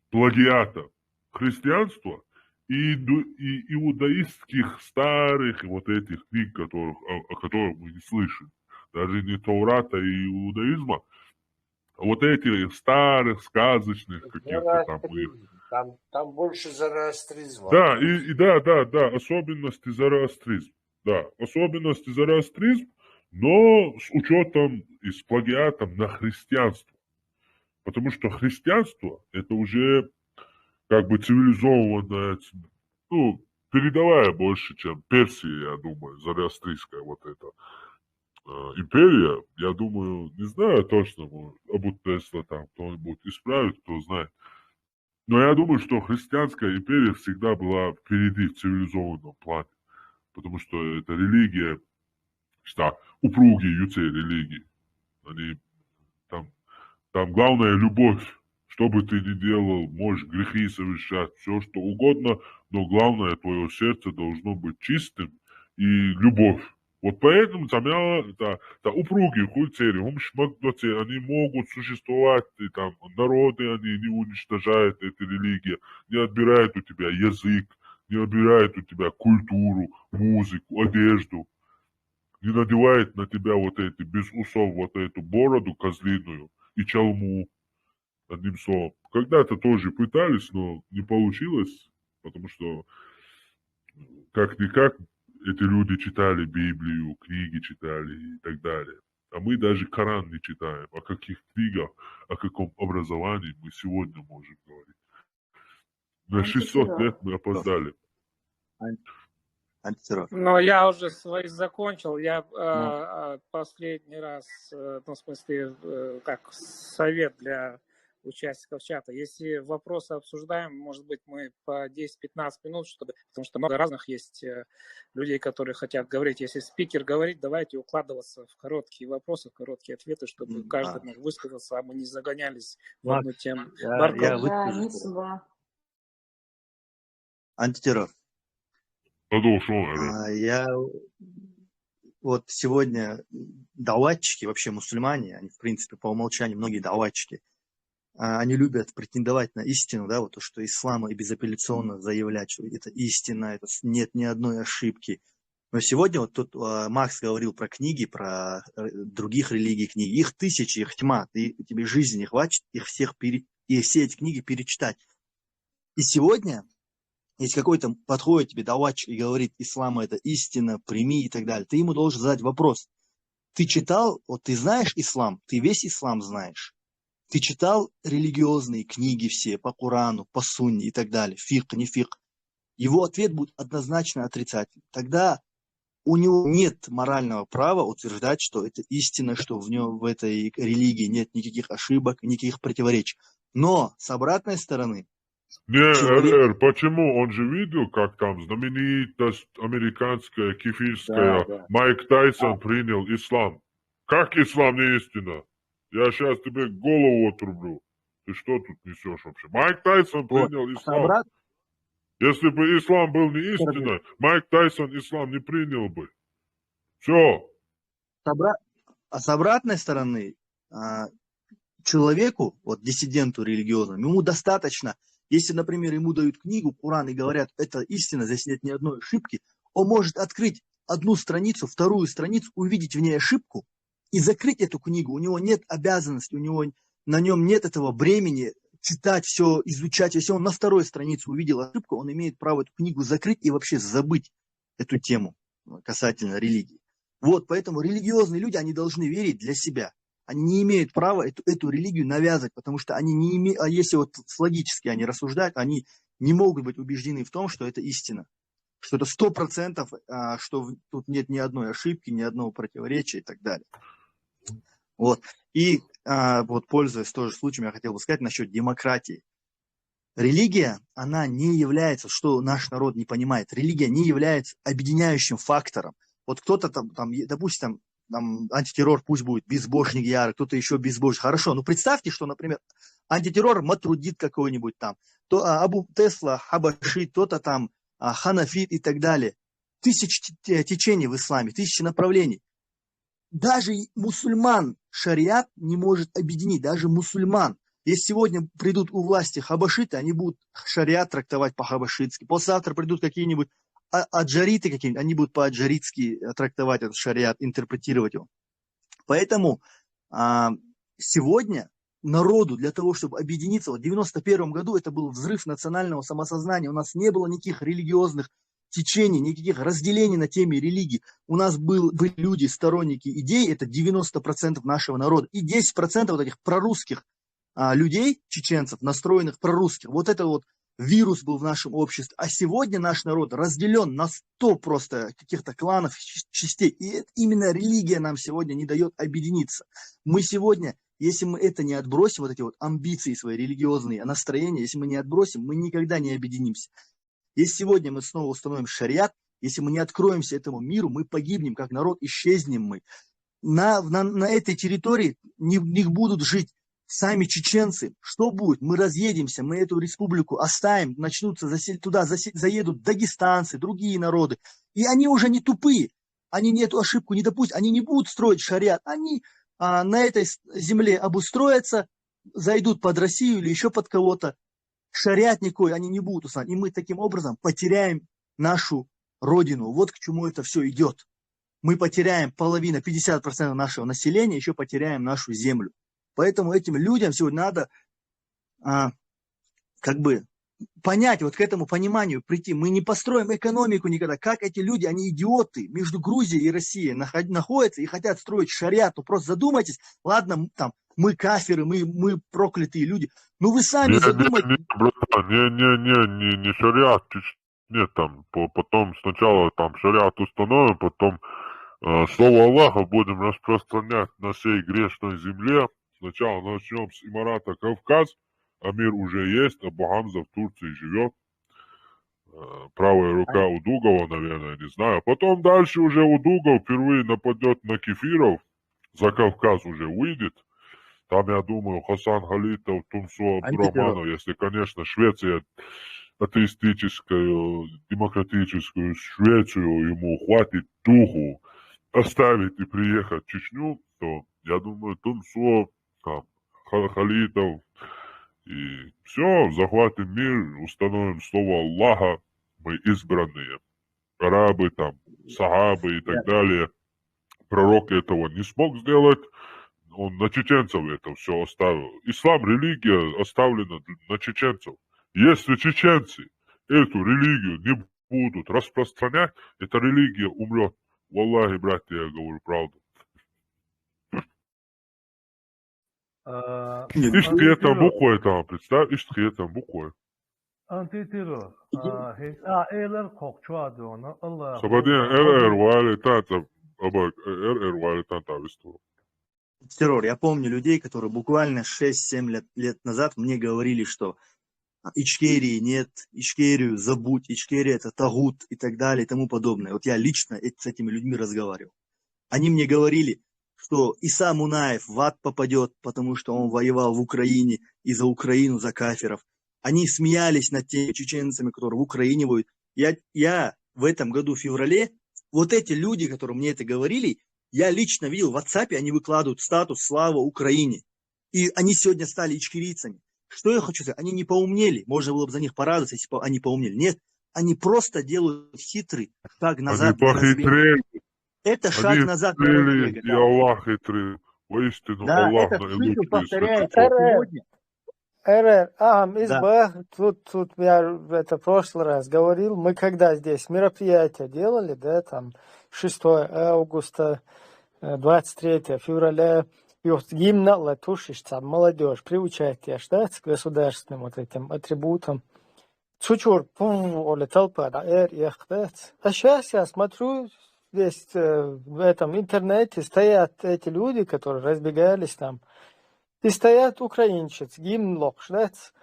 плагиата христианства и, инду- и иудаистских старых вот этих книг, которых, о, о которых мы не слышим. Даже не Таурата и иудаизма, а вот этих старых, сказочных каких-то там их. Зороастризм. Там, там больше зороастризма. Да, и, и да, да, да, особенности зороастризм. Да, особенности зороастризм, но с учетом и с плагиатом на христианство. Потому что христианство — это уже как бы цивилизованная, ну, передовая больше, чем Персия, я думаю, зороастрийская вот эта э, империя. Я думаю, не знаю точно, может, Абу Тесла там кто-нибудь исправит, кто знает. Но я думаю, что христианская империя всегда была впереди в цивилизованном плане, потому что это религия, что упругие юце религии. Они там, там главное любовь. Что бы ты ни делал, можешь грехи совершать, все что угодно, но главное, твое сердце должно быть чистым и любовь. Вот поэтому там я, это, это упругие хуй церкви, ум шмак до церкви, они могут существовать, и там народы они не уничтожают, эта религия, не отбирает у тебя язык, не отбирает у тебя культуру, музыку, одежду, не надевает на тебя вот эти без усов, вот эту бороду козлиную и чалму, одним словом. Когда-то тоже пытались, но не получилось, потому что как-никак эти люди читали Библию, книги читали и так далее. А мы даже Коран не читаем. О каких книгах, о каком образовании мы сегодня можем говорить? На шестьсот лет мы опоздали. Антитеррор. Но я уже свои закончил. Я э, последний раз, э, ну, в смысле, э, как совет для участников чата. Если вопросы обсуждаем, может быть, мы по десять-пятнадцать минут, чтобы, потому что много разных есть э, людей, которые хотят говорить. Если спикер говорит, давайте укладываться в короткие вопросы, в короткие ответы, чтобы М, каждый да. мог высказаться, а мы не загонялись в Марк, одну тему. Я, Марко, я Да, выскажусь. не с- да. Антитеррор. Продолжим, Эрер. А, Я вот сегодня, даватчики, вообще мусульмане, они, в принципе, по умолчанию многие даватчики, а, они любят претендовать на истину, да, вот то, что ислам, и безапелляционно заявлять, что это истина, это с- нет ни одной ошибки. Но сегодня вот тут а, Макс говорил про книги, про э, других религий книги. Их тысячи, их тьма. Ты, тебе жизни не хватит их всех пере- и все эти книги перечитать. И сегодня, если какой-то подходит тебе даватчик и говорит: «Ислам — это истина, прими» и так далее, ты ему должен задать вопрос. Ты читал, вот ты знаешь ислам, ты весь ислам знаешь. Ты читал религиозные книги все по Корану, по Сунне и так далее, фикх, не фикх. Его ответ будет однозначно отрицательный. Тогда у него нет морального права утверждать, что это истина, что в нем, в этой религии нет никаких ошибок, никаких противоречий. Но с обратной стороны, Не, человек- Эрер, почему? Он же видел, как там знаменитость американская, кефирская, Да, да. Майк Тайсон принял ислам. Как ислам не истина? Я сейчас тебе голову отрублю. Ты что тут несешь вообще? Майк Тайсон Вот. принял А с ислам. обрат- Если бы ислам был не истиной, Майк Тайсон ислам не принял бы. Все. с обра- а с обратной стороны, а, человеку, вот диссиденту религиозному, ему достаточно, если, например, ему дают книгу, Коран, и говорят: «Это истина, здесь нет ни одной ошибки», он может открыть одну страницу, вторую страницу, увидеть в ней ошибку и закрыть эту книгу. У него нет обязанности, у него на нем нет этого бремени читать все, изучать. Если он на второй странице увидел ошибку, он имеет право эту книгу закрыть и вообще забыть эту тему касательно религии. Вот, поэтому религиозные люди, они должны верить для себя. Они не имеют права эту, эту религию навязывать, потому что они не имеют, а если вот с- логически они рассуждают, они не могут быть убеждены в том, что это истина, что это сто процентов, а, что в- тут нет ни одной ошибки, ни одного противоречия и так далее. Вот. И а, вот, пользуясь тоже случаем, я хотел бы сказать насчет демократии. Религия, она не является, что наш народ не понимает, религия не является объединяющим фактором. Вот кто-то там, там, е- допустим, там, антитеррор пусть будет безбожник ярый, кто-то еще безбожник. Хорошо, ну представьте, что, например, антитеррор Матуридит какой-нибудь там, то а, Абу Тесла, Хабаши, кто-то там, а, ханафит и так далее. Тысячи те- те- течений в исламе, тысячи направлений. Даже и мусульман шариат не может объединить, даже мусульман. Если сегодня придут у власти хабашиты, они будут шариат трактовать по-хабашитски. Послезавтра придут какие-нибудь а- аджариты какие-нибудь, они будут по-аджаритски э, трактовать этот шариат, интерпретировать его. Поэтому а, сегодня народу для того, чтобы объединиться, вот в девяносто первом году это был взрыв национального самосознания, у нас не было никаких религиозных течений, никаких разделений на теме религии. У нас был, были люди, сторонники идей, это девяносто процентов нашего народа, и десять процентов вот этих прорусских а, людей, чеченцев, настроенных прорусских. Вот это вот вирус был в нашем обществе. А сегодня наш народ разделен на сто просто каких-то кланов, ч- частей. И это именно религия нам сегодня не дает объединиться. Мы сегодня Если мы это не отбросим, вот эти вот амбиции свои религиозные, настроения, если мы не отбросим, мы никогда не объединимся. Если сегодня мы снова установим шариат, если мы не откроемся этому миру, мы погибнем как народ, исчезнем мы. На, на, на этой территории не, не будут жить сами чеченцы. Что будет? Мы разъедемся, мы эту республику оставим, начнутся засел... туда засел... заедут дагестанцы, другие народы. И они уже не тупые, они эту ошибку не допустят, они не будут строить шариат, они а, на этой земле обустроятся, зайдут под Россию или еще под кого-то. Шариат никакой они не будут устанавливать. И мы таким образом потеряем нашу родину. Вот к чему это все идет. Мы потеряем половина, пятьдесят процентов нашего населения, еще потеряем нашу землю. Поэтому этим людям сегодня надо а, как бы понять, вот к этому пониманию прийти. Мы не построим экономику никогда. Как эти люди, они идиоты, между Грузией и Россией находятся и хотят строить шариат. Ну просто задумайтесь, ладно, там, мы кафиры, мы, мы проклятые люди. Ну вы сами не, задумайтесь. Не, не, братан, не, не, не, не, не шариат, нет, там, по, потом сначала там шариат установим, потом э, слово Аллаха будем распространять на всей грешной земле. Сначала начнем с Имарата Кавказ, а мир уже есть, Абу Хамза в Турции живет. Э, правая рука у Дугова, наверное, не знаю. Потом дальше уже у Дугов впервые нападет на кефиров, за Кавказ уже выйдет. Там, я думаю, Хасан Халитов, Тунсо Абдурахманов, если, конечно, Швеция атеистическую, демократическую Швецию, ему хватит духу оставить и приехать в Чечню, то, я думаю, Тунсо, там, Халитов, и все, захватим мир, установим слово Аллаха, мы избранные. Арабы, там, сахабы и так далее. Пророк этого не смог сделать, он на чеченцев это все оставил. Ислам, религия оставлена на чеченцев. Если чеченцы эту религию не будут распространять, эта религия умрет. Валлахи, братья, я говорю правду. Ишт кхетам буквой там, представь, ишт кхетам буквой. Антитиро. А, элэр кокчуадона, Аллах. Сабадин, эр, эр, вали тата, аба, эр, эр, вали тата висту. Террор. Я помню людей, которые буквально шесть-семь лет, лет назад мне говорили, что Ичкерии нет, Ичкерию забудь, Ичкерия это тагут и так далее и тому подобное. Вот я лично с этими людьми разговаривал. Они мне говорили, что Иса Мунаев в ад попадет, потому что он воевал в Украине и за Украину, за кафиров. Они смеялись над теми чеченцами, которые в Украине воюют. Я, я в этом году в феврале, вот эти люди, которые мне это говорили, я лично видел в WhatsApp, они выкладывают статус «Слава Украине». И они сегодня стали ичкерийцами. Что я хочу сказать? Они не поумнели. Можно было бы за них порадоваться, если бы они поумнели. Нет, они просто делают хитрый шаг назад. Они похитрели. Это шаг назад. И Аллах хитрый. Воистину, да, Аллах этот цикл повторяется сегодня. Эрер, ага, избах, тут, тут я это в прошлый раз говорил, мы когда здесь мероприятие делали, да, там шестое августа, двадцать третье февраля, и вот гимн латушишь, там молодежь приучает, я ждать к государственным вот этим атрибутам. Цучур, пум, оли толпа, да, эр, эх, да. А сейчас я смотрю, здесь в этом интернете стоят эти люди, которые разбегались там. И стоят украинщиц, гимн локшдец.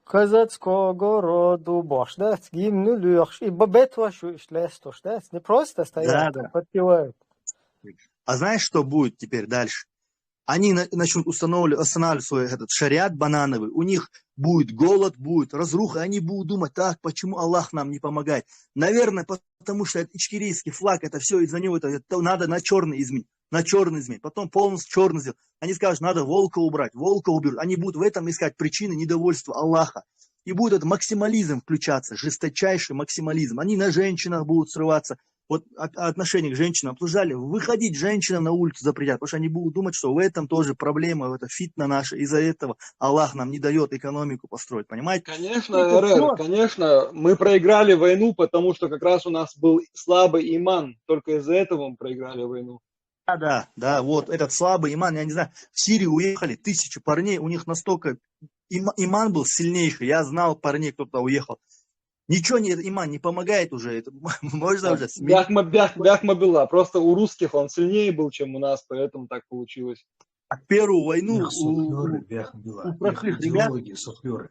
Казацкого роду бошдец, гимн лёхш. И бабет вашу ишлестошдец. Не просто стоят, да, да, подпевают. А знаешь, что будет теперь дальше? Они на- начнут устанавливать, устанавливать свой этот шариат банановый. У них будет голод, будет разруха, и они будут думать: «Так, почему Аллах нам не помогает?» Наверное, потому что этот ичкерийский флаг, это все из-за него, это, это надо на черный изменить, на черный изменить, потом полностью черный сделать. Они скажут: «Надо волка убрать», волка уберут. Они будут в этом искать причины недовольства Аллаха. И будет этот максимализм включаться, жесточайший максимализм. Они на женщинах будут срываться. Вот отношение к женщинам обсуждали, выходить женщинам на улицу запретят, потому что они будут думать, что в этом тоже проблема, это фитна наша, из-за этого Аллах нам не дает экономику построить, понимаете? Конечно, Эрер, конечно, мы проиграли войну, потому что как раз у нас был слабый иман, только из-за этого мы проиграли войну. Да, да, да, вот этот слабый иман, я не знаю, в Сирию уехали тысячи парней, у них настолько иман был сильнейший, я знал парней, кто туда уехал. Ничего не, иман не помогает уже. Это, можно уже сменить. Бяхма, бях, бяхма была. Просто у русских он сильнее был, чем у нас, поэтому так получилось. первую войну Их у, суфлёры, у- бяхмила, у их простых ребят. идеологи, суфлёры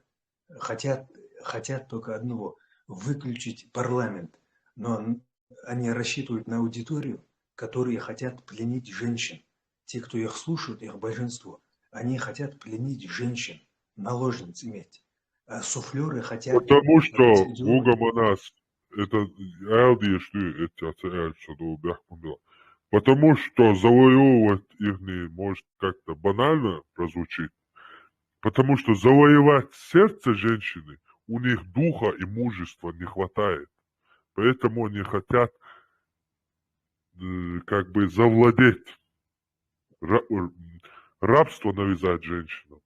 хотят, хотят только одного, выключить парламент. Но н- они рассчитывают на аудиторию, которые хотят пленить женщин. Те, кто их слушают, их большинство, они хотят пленить женщин, наложниц иметь. А суфлёры хотят Потому что определённую Гуга Манас, это Элди, что это, это Эльса, да, бяхмила. Потому что завоевывать их не может как-то банально прозвучит. Потому что завоевать сердце женщины у них духа и мужества не хватает. Поэтому они хотят э, как бы завладеть, ра- р- рабство навязать женщинам.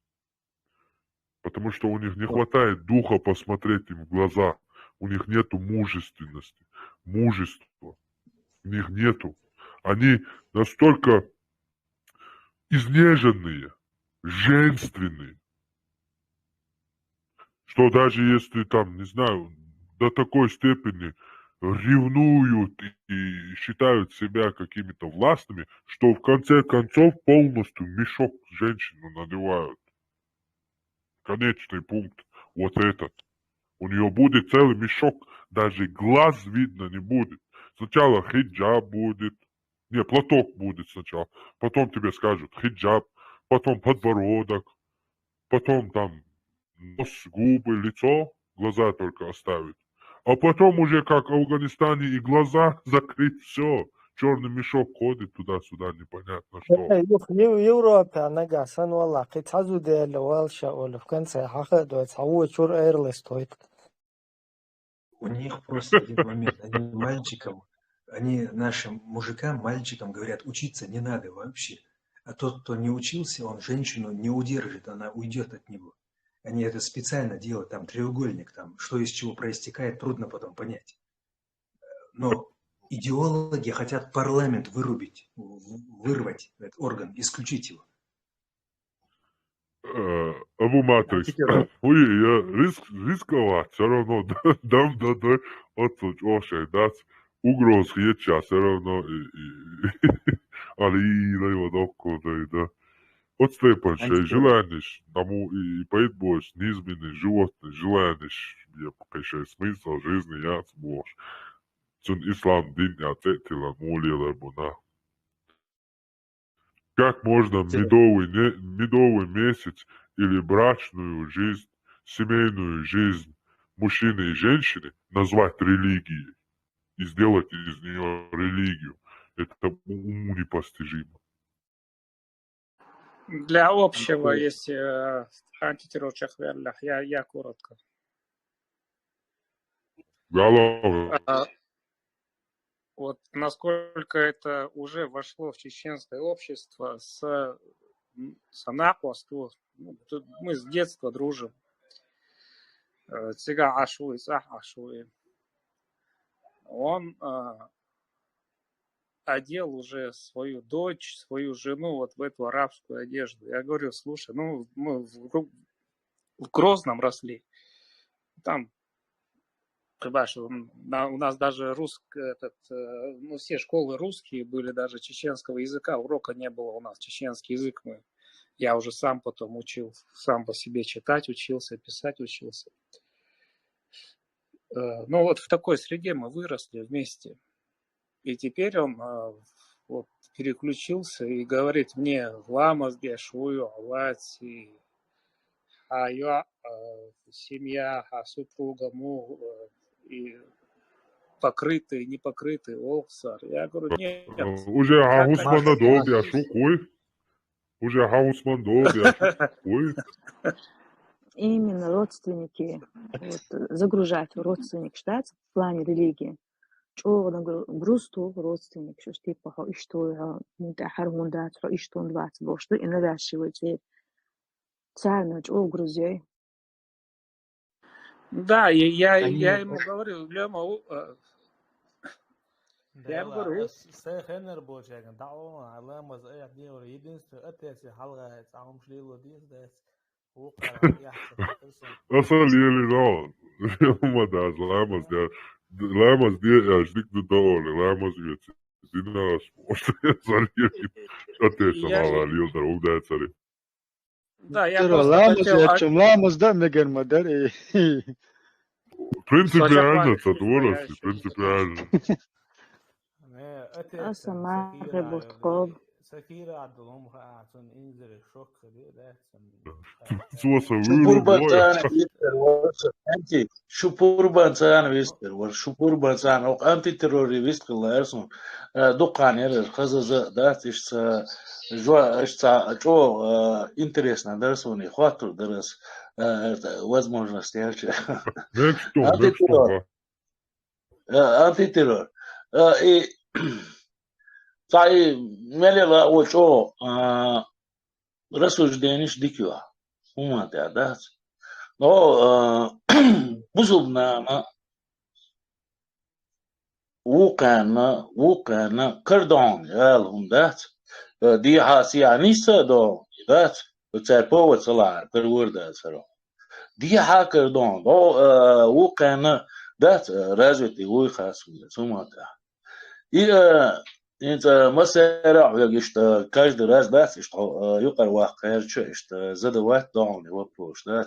Потому что у них не хватает духа посмотреть им в глаза. У них нету мужественности, мужества. У них нету. Они настолько изнеженные, женственные, что даже если там, не знаю, до такой степени ревнуют и считают себя какими-то властными, что в конце концов полностью мешок женщину надевают. Конечный пункт вот этот. У нее будет целый мешок, даже глаз видно не будет. Сначала хиджаб будет, не, платок будет сначала, потом тебе скажут хиджаб, потом подбородок, потом там нос, губы, лицо, глаза только оставят. А потом уже как в Афганистане и глаза закрыть, все. Черный мешок ходит туда-сюда, непонятно что. Э, юх, Ев- Европа нагасан валлахи цхьа зуда яьлла валша олу в конце хьаха а дой цхьа вуо чур эрлас тойт. У них просто один момент. Они мальчикам, они нашим мужикам, мальчикам говорят, учиться не надо вообще. А тот, кто не учился, он женщину не удержит, она уйдет от него. Они это специально делают, там треугольник, там что из чего проистекает, трудно потом понять. Но идеологи хотят парламент вырубить, в- вырвать этот орган, исключить его. Э, Абу Матрикс, Питер. Уй, я риск, рисковать, все равно дам да да отсуч ошай дац. Угроз хетча все равно и, и, али и да вот окко да и да. Вот Степан, шей Антитеза. Желаниш, тому и, и поэт больше, низменный животный, Желаниш, я пока шей смысл жизни, я сбош. Цун ислам дин, я цетила мулила буна. Как можно Те- медовый, не- медовый месяц или брачную жизнь, семейную жизнь мужчины и женщины назвать религией и сделать из нее религию? Это уму непостижимо. Для общего есть э, антитеррор чахверлях. Я, я коротко. Гало. А, вот насколько это уже вошло в чеченское общество с, м, с Анакуа, с Тур-, ну, тут мы с детства дружим. Э, Цига Ашуи, Сах Ашуи. Он а, одел уже свою дочь, свою жену вот в эту арабскую одежду. Я говорю, слушай, ну, мы в, Гру- в Грозном росли. Там, понимаешь, м, на- у нас даже русский, этот, э, ну, все школы русские были, даже чеченского языка урока не было у нас. Чеченский язык мы, я уже сам потом учил, сам по себе читать учился, писать учился. Э, Ну вот в такой среде мы выросли вместе. И теперь он а, вот переключился и говорит мне: «Ламаз гешую авати, а я, э, семья, а супруга му, э, и покрытый, непокрытый, олхсар». Я говорю: «Нет». Уже Как хаус это мана может доб быть? Я шукуй. Уже хаус ман доб Я шукуй. Именно родственники, вот, э, загружать родственник считается в плане религии. ЧӀогӀа нагрузку родственник, что типа хьо иштта ву, хьо мунта хьар мун дац, хьо иштта ву бац бохуш ду, и навязчивый цӀе. Царна чӀогӀа грузей. Да, я, я, Они я ему говорю, Лёма, у- э, я ему Дела, говорю, ас сай хеннар болчаган дӀаона, ламаз айхьа дегӀур, единственный отец хьалгӀа цхьа хӀумаш лело деза дац. Вукхара яхца хатар сан. Аса лели но. Ма даз ламаз де. Ламаз де, я ждик ду доли, ламаз веци. Зинаш, может, я зарежу. Что ты, что Я- мало, Лил, да, умная царь. Да, я Тера просто ламаз хотел... а- яцум, ламаз да мегар мадар, э. Принципиально, Сажа цатворос, хватит, принципиально. Не, это Аса это, махе Сафира, бутхоб. Сафира Абдулум Хасан инзер шок, да, Цоса Шупур выру боя. бацан вистер варса, анти. Шупур бацан вистер вар. Шупур бацан, ок, антитеррори вистер ларсон. Э, дукан ер, хазаза, да, ишца, жо, ишца, чо, э, интересно, да, сони, хватур, да, раз, э, это, возможность, я че. Next one, next Антитеррор. one. Э, антитеррор. Э, и, цай, мелела, о, чо, э, рассуждениш дикила. Хумата, да? Но, э, бузубнана, вукана, вукана, кардон, ял хум, да? Э, ди хасия ниса дон, да? Цай повод сала, перворда саро. Ди ха кардон, но, э, вукана, да? Развитый вуй хасум, сумата. И, э, инца масера, ишта, каждый раз, да, ишта, э, юкар вах, кайрча, ишта, задавать дон вопрос, да?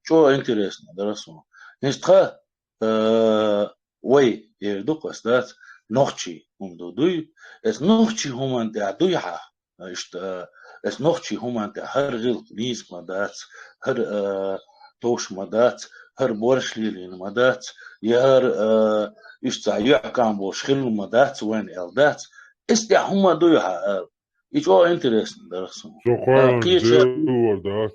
Чё интересно, да, расу. Ишта, э, ой, ердукас, да? Нохчи, хумду дуй, эс нохчи хуман да дуй ха. Ишта, эс нохчи хуман да хар гил низ ма дац, хар, э, тош ма дац, хар борш лилин ма дац, яр, э, ишта, юакам бош хил ма дац, вен эл дац. Эс да хума дуй ха, э, и чё интересно, да, расу. Со хван кийче- делвар, да.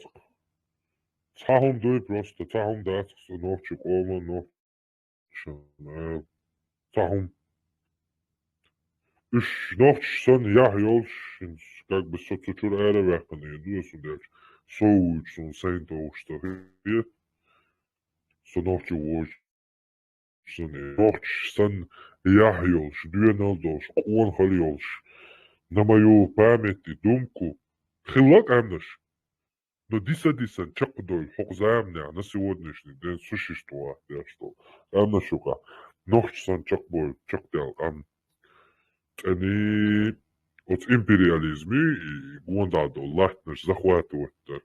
Цахум дуй просто, цахум да, со нохчи кома, нохчи, э, цахум. Уж нохчи сан ях ёлш, как бы со цучур эра вяхпан, и дуй сун дерч. Со уч, сон сайн то уж то хе. Со нохчи вож. Сон нохчи сан ях ёлш, дуйнал долш, кон хал ёлш. На мою память и думку. Хилла камнаш. Но диса-дисан чакъ доль, хокъ замня, на сегодняшний день существует, я что. Амна шука. Нохчи сан чакъ боль, чакъ дел, ам. Они от империализма и гондадо латнаш захватывать, да.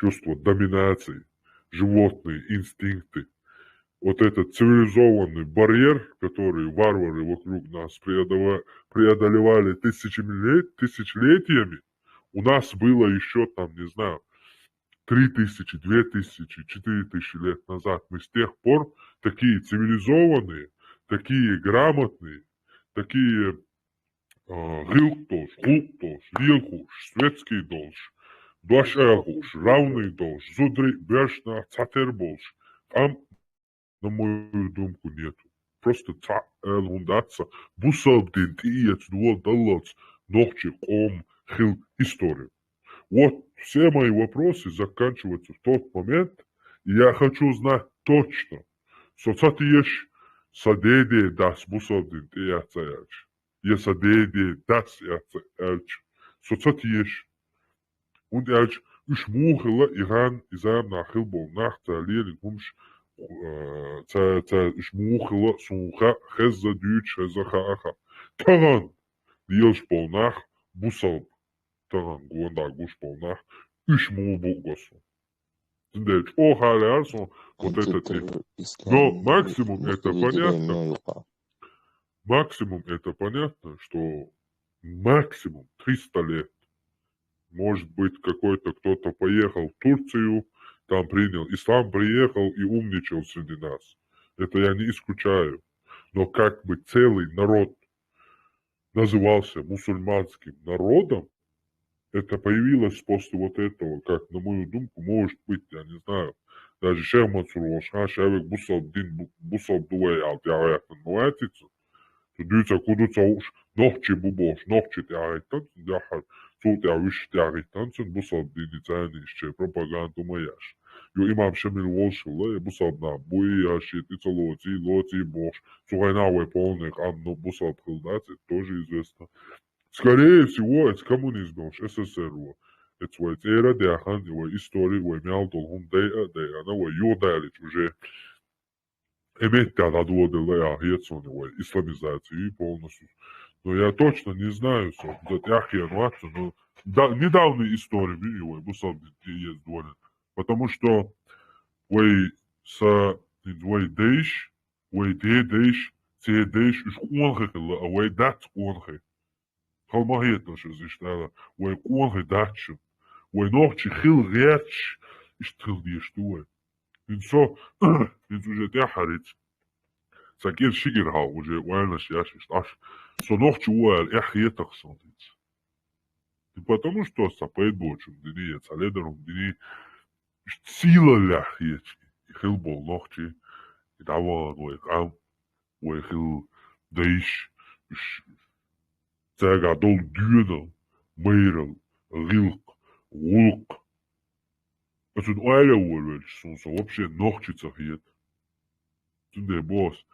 Чувство доминации, животные инстинкты. Вот этот цивилизованный барьер, который варвары вокруг нас преодова-, преодолевали тысячами лет, тысячелетиями, у нас было еще там, не знаю, три тысячи, две тысячи, четыре тысячи лет назад. Мы с тех пор такие цивилизованные, такие грамотные, такие, а, гилк долш, гулк долш, лилкуш, светский долш, дуаш хуш, равный долш, зудри, бешна, цатер болш. Там, на мою думку, нету. Просто ца-, э, лундаца, бусалбдин тиец, дуал даллац, нохчи ком хил историю. Вот все мои вопросы заканчиваются в тот момент, и я хочу знать точно, со цатиеш, са деде дас бусалбдин тиец аяч. Я са деде дас яц аяч. Со цатиеш. Унт аяч, уж мухила Иран, изам нахил бол, нахта лиелин хумш, э, ца, ца, уж мухила сунха, хезза дюч, хезза хааха. Таган, лиелш бол нах, бусалб. Таган гонда гуш бол нах, уж му бу госу. Зиндерч, о, халяр сон, вот это ты. Но максимум это понятно. Максимум это понятно, что максимум триста лет. Может быть, какой-то кто-то поехал в Турцию, там принял ислам, приехал и умничал среди нас. Это я не исключаю. Но как бы целый народ назывался мусульманским народом, это появилось после вот этого, как, на мою думку, может быть, я не знаю, даже Шейх Мансур волшхан шавек бусал дин, бу-, бусал дуай ал дягаятан муатицу. Ту дюца кудуца уж нохчи бу болш, нохчи дягайтан, дяхар, цу дявиш дягайтан, цун бусал дин дицани ишче пропаганду маяш. Ю имам Шамил волшила, и бусал на буи яшит, и ца лоци, лоци болш, цугайна вай полный кам, но бусал пхылдац, это тоже известно. Скорее всего, это коммунизм, уж СССР. Это вай цера дяхан, вай история, вай мял долгум дай, а, дай, она вай ю далич уже. Эметта да дуо де ла я, хецони вай исламизации полностью. Но я точно не знаю, со, за тӀехьен вац, но да, недавней истори миъ ю вай бусалба дин тӀеэца долаш. Потому что вай са, вай дайш, вай дедайш, цӀен дайш, уж къонахий хилла, а вай дац къонахий. Хала ма хеталаш из иштта аьлча, вай къонахий дац шун. Вай нохчий хила гӀерташ, иштта хила дезаш ду вай. ХӀинца со, хӀинца уже тӀехьа хьариц. Са кӀира ши кӀира хьалха уже ойланаш еш иштта Ӏаш. Со нохчи ва аьле эхь хетар сона хӀинца. Не потому, что са пайда боацаш дина, я цхьа ледар хӀама дина, иштта сийлаллехь хеташ, и хила бола нохчий, и дӀавахана вай къам, вай хила дайш, уж цаьргахь дола доьнал, майрал, гӀиллакх, гӀулакх. Цунна ойла а волавелча, сона со вообще нохчи ца хета. Цундела боху ас.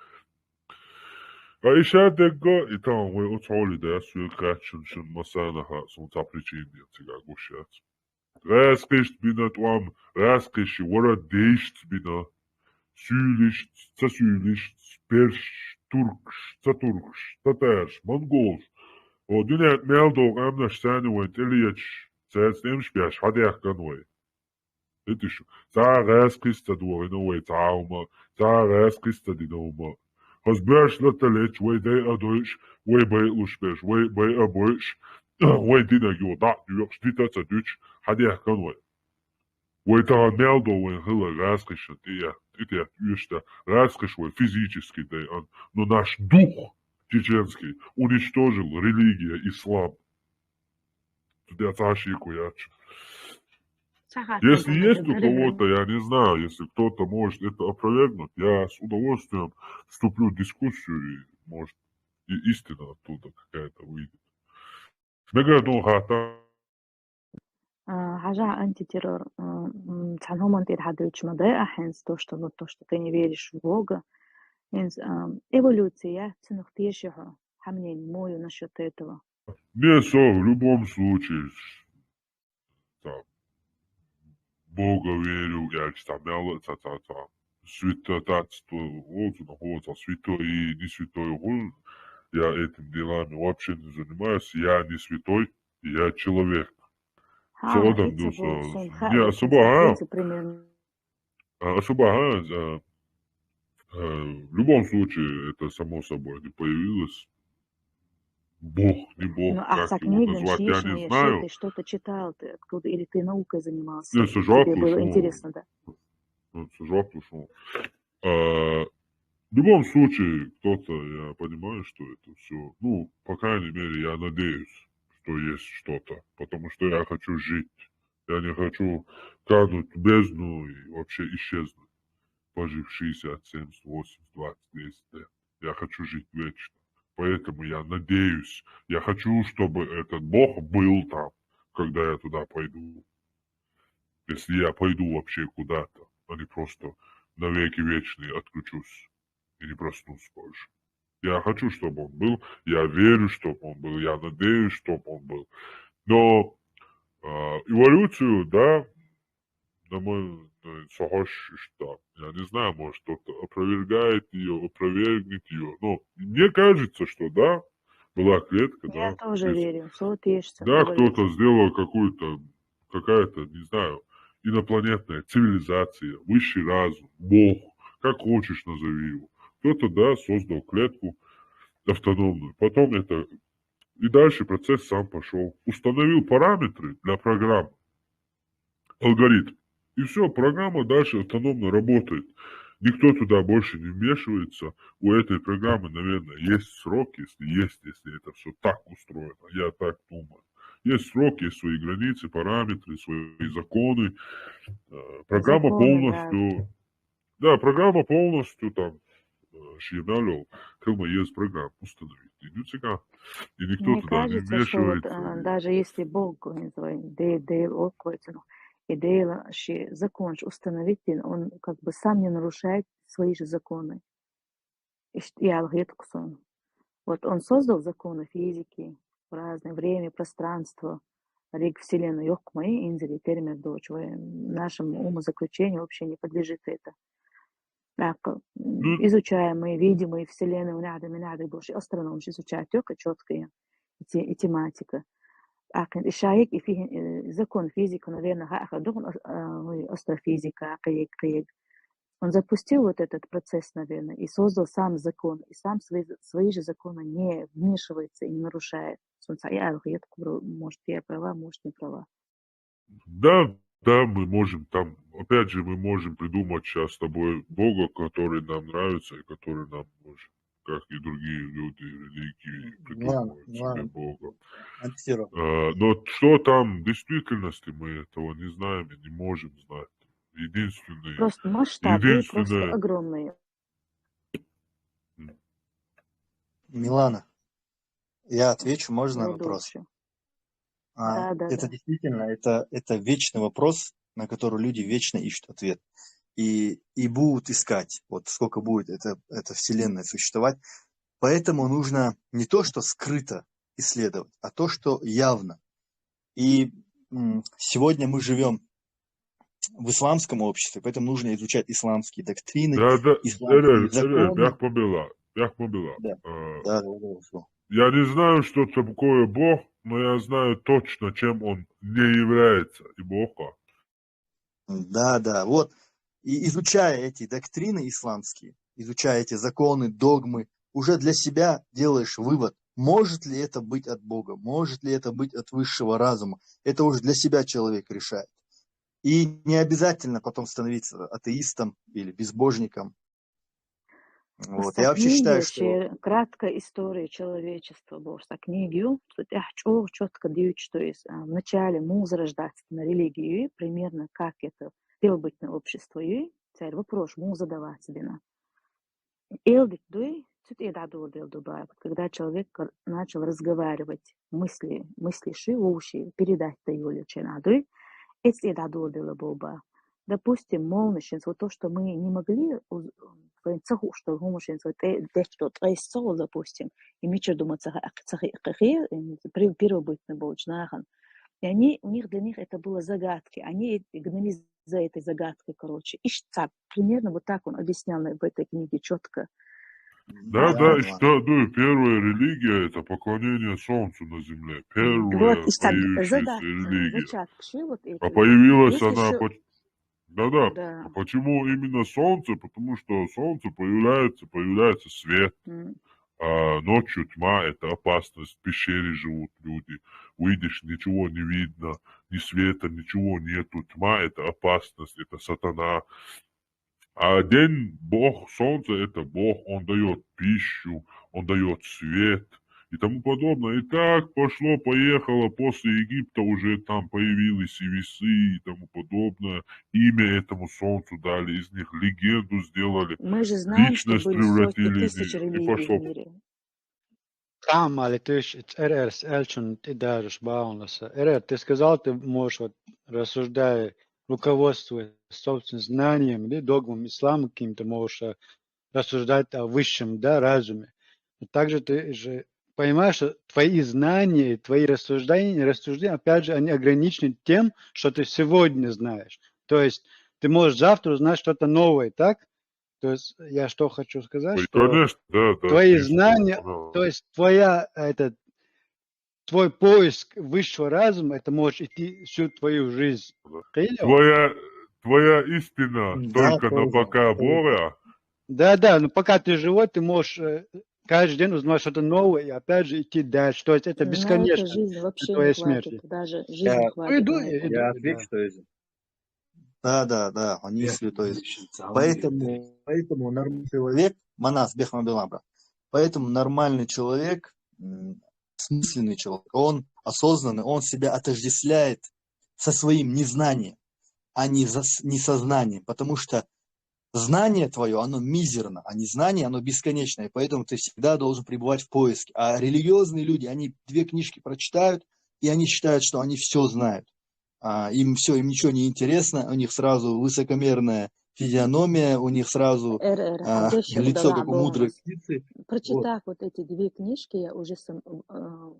Ткъа и шадерг а, и тахана вай оцу хьоле дац, соьга хаьттича, шун массанхьа а сона цхьа причина ден цигахь гуш яц. ГӀаьскхишца бина тӀом, гӀаьскхишца, вара дайшца бина, суьйлишца, ца суьйлишца, персашца, туркашца, ца туркашца, татаршца, монголшца. О, дуьненна мел долу къаьмнаш царна вайн тӀелеташ, цаьрца тӀемаш беш, хьадаьхкина вай. ХӀеташ ю, цхьа а гӀаьскхишца ца дохийна вай цхьа а хӀума, цхьа а гӀаьскхишца ца дина хӀума. Хаза боьрша латта леташ, вай дай а дойуш, вай бай а луш берш, вай бай а бойуш, вай динарг юха дӀа а доькъуш, дита а ца дуьтуш, хьадаьхкина вай. Вай тахана мел долу вайн хилар гӀаьскхишна тӀе, тӀе, тӀе оьшуш дац, гӀаьскхиш вай физически дайина, но наш дух чеченский уничтожил религия ислам. Цу тӀехь цхьа а шеко яц. Если есть у кого-то, я не знаю, если кто-то может это опровергнуть, я с удовольствием вступлю в дискуссию, и, может, и истина оттуда какая-то выйдет. Мегар ду хатта. А, хьажахь, антитеррор, а, м, цхьана хӀуманна тӀера хьадуьйцуш ма дай ахь хӀинца то, что, ну, то, что ты не веришь в Бога. ХӀинца, а, эволюция, цунах теши хьо, хьан мнение муха ю насчёт этого? Не, со, в любом случае, там, Бога верю, я, там, мел а ца, ца, ца, свято-, ца, ца, о, ца, о, ца, святой и не святой, хуй, я этим делами вообще не занимаюсь, я не святой, я человек. Ха, со адам ду со, не особо, а? А, особо, а, а, а, в любом случае, это само собой не появилось. Бог, не Бог, ну, а как его назвать, я не знаю. Ты что-то читал, ты откуда, или ты наукой занимался? Не, сажал, тебе было интересно, да? Ну, сажал, слушал. А, в любом случае, кто-то, я понимаю, что это все, ну, по крайней мере, я надеюсь, что есть что-то, потому что я хочу жить. Я не хочу кануть в бездну и вообще исчезнуть, пожив шестьдесят, семьдесят, восемьдесят, двадцать, десять лет. Я хочу жить вечно. Поэтому я надеюсь, я хочу, чтобы этот Бог был там, когда я туда пойду. Если я пойду вообще куда-то, а не просто навеки вечные отключусь и не проснусь больше. Я хочу, чтобы он был, я верю, чтобы он был, я надеюсь, чтобы он был. Но, а, эволюцию, да, на мой, на, со хьош, что, я не знаю, может, кто-то опровергает её, опровергнет её. Но мне кажется, что да, была клетка, да. Я тоже верю, со тешится. Да, кто-то сделал какую-то, какая-то, не знаю, инопланетная цивилизация, высший разум, Бог, как хочешь назови его. Кто-то, да, создал клетку автономную. Потом это, и дальше процесс сам пошёл. Установил параметры для программы, алгоритм. И всё, программа дальше автономно работает. Никто туда больше не вмешивается. У этой программы, наверное, есть срок, если есть, если это всё так устроено. Я так думаю. Есть срок, есть свои границы, параметры, свои законы. Э, программа полностью, да, программа полностью там, э, шен мел йолу хила ма еза программа установить. И, ну, цигахь, и никто туда не вмешивается. Мне кажется, что вот, а, даже если Бог, не знаю, Де-, Дела, и Дела шен законаш установить дина, он как бы сам не нарушает свои же законы. Иштта яла хетарг суна. Вот он создал законы физики, разное время, пространство, риг Вселенную йоккха ма ю, инзаре термер доцуш, вай, нашему умозаключению вообще не подлежит это. ТӀаккха, м, изучаемый, видимый вселенной, унахьа да, минахьа да болуш, астрономаш изучать йо-кх чётко и те-, и тематика. ТӀаккха и шайга, и фи-, э, закон физики, наверное, ха-, ха-, духун ас-, а, ой, астрофизика, кхег, кхег. Он запустил вот этот процесс, наверное, и создал сам закон, и сам свои, свои же законы не вмешивается и не нарушает. Солнце, я, я, может, я права, может, не права. Да, да, мы можем там, опять же, мы можем придумать сейчас с тобой Бога, который нам нравится и который нам нужен, как и другие люди, религии придумывают себе Бога. А, но что там в действительности, мы этого не знаем и не можем знать. Единственное, Просто масштабы просто единственное, огромные. Милана, я отвечу, можно на вопрос? Будущее. А, Да, да, это да. действительно, это, это вечный вопрос, на который люди вечно ищут ответ. И, и будут искать, вот сколько будет эта, эта вселенная существовать. Поэтому нужно не то, что скрыто исследовать, а то, что явно. И м, сегодня мы живем в исламском обществе, поэтому нужно изучать исламские доктрины, Да, да, исламские Эрер, Эрер, законы. бяхма бела, бяхма бела. Да. Э, Да, да, да, да. Я не знаю, что такое Бог, но я знаю точно, чем он не является. И Бог. Да, да, вот. И изучая эти доктрины исламские, изучая эти законы, догмы, уже для себя делаешь вывод, может ли это быть от Бога, может ли это быть от высшего разума. Это уже для себя человек решает. И не обязательно потом становиться атеистом или безбожником. Вот. Я вообще считаю, что... Краткая история человечества, бо са книги, что тӀехь чӀогӀа чётко дивча, то есть, а, вначале муха зарождаться на религию, примерно как это первобытное общество, и царь вопрос муха задаваться дина. Элдит дуй, цу тӀе дӀадоладелла ду баба, когда человек р-, начал разговаривать, мысли, мысли ши, вовши передать да йолча дуй, эц тӀе дӀадоладелла бо ба. Допустим, молнашинца, вот то, что мы не могли уз-, вайн ца хууш долу хӀуманашинца, вот тӀе-, детташ долу ткъайс ца хуьлу, допустим, и мичара ду ма ца хи-, ца хи-, хи-, хи-, при-, первобытно болчу нахана. И они, у них, для них это было загадки. Они гнались за этой загадкой, короче. Иштта цхьа, примерно вот так он объяснял на, в этой книге чётко. Да, да, и что, ну, и первая религия — это поклонение солнцу на земле. Первая появившаяся религия. А появилась она... Да, да. А почему именно солнце? Потому что солнце появляется, появляется свет. А ночью тьма — это опасность. В пещере живут люди. Выйдешь, ничего не видно, ни света, ничего нету. Тьма — это опасность, это сатана. А день Бог, солнце — это Бог, он даёт пищу, он даёт свет и тому подобное. И так пошло-поехало, после Египта уже там появились и весы и тому подобное. Имя этому солнцу дали, из них легенду сделали, личность превратили, и пошло. Тамали, ты ж Эрерс Эльчун, ты даришь баунаса. Эрер, ты сказал, ты можешь, вот, рассуждая, руководствуясь собственным знанием или догмом ислама каким-то, можешь, э, рассуждать о высшем, да, разуме. Но также ты же понимаешь, что твои знания, твои рассуждения, рассуждения, опять же, они ограничены тем, что ты сегодня знаешь. То есть ты можешь завтра узнать что-то новое, так? То есть я что хочу сказать, что, конечно, да, да, твои знания, то есть твоя, этот, твой поиск высшего разума, это может идти всю твою жизнь. Твоя, твоя истина только на бока Бога. Да, да, но пока ты живой, ты можешь, э, каждый день узнавать что-то новое и опять же идти дальше. То есть это бесконечно. Жизнь вообще не хватит, даже жизнь хватит. Я отвечу, то есть. Да, да, да, они святой. Поэтому, поэтому нормальный человек, манас бехма беламра. Поэтому нормальный человек, смысленный человек, он осознанный, он себя отождествляет со своим незнанием, а не за, не сознанием, потому что знание твое, оно мизерно, а незнание, оно бесконечное, поэтому ты всегда должен пребывать в поиске. А религиозные люди, они две книжки прочитают, и они считают, что они все знают. А, им все, им ничего не интересно, у них сразу высокомерная физиономия, у них сразу а, лицо, как у мудрой птицы. Прочитав вот эти две книжки, я уже сам, э,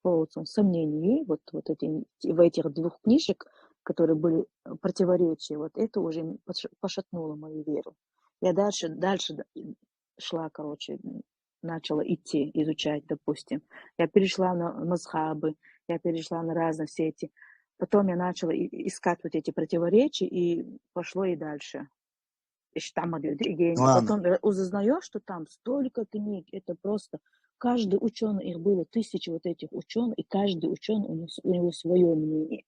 полностью сомнений вот, вот эти, в этих двух книжек, которые были противоречия, вот это уже пошатнуло мою веру. Я дальше, дальше д- шла, короче, начала идти, изучать, допустим. Я перешла на мазхабы, я перешла на разные все эти. Потом я начала и- искать вот эти противоречия, и пошло и дальше. Ишта ма дёди гени. Ладно. Потом э, узнаешь, что там столько книг, это просто каждый ученый, их было тысячи вот этих ученых, и каждый ученый у него, у него свое мнение.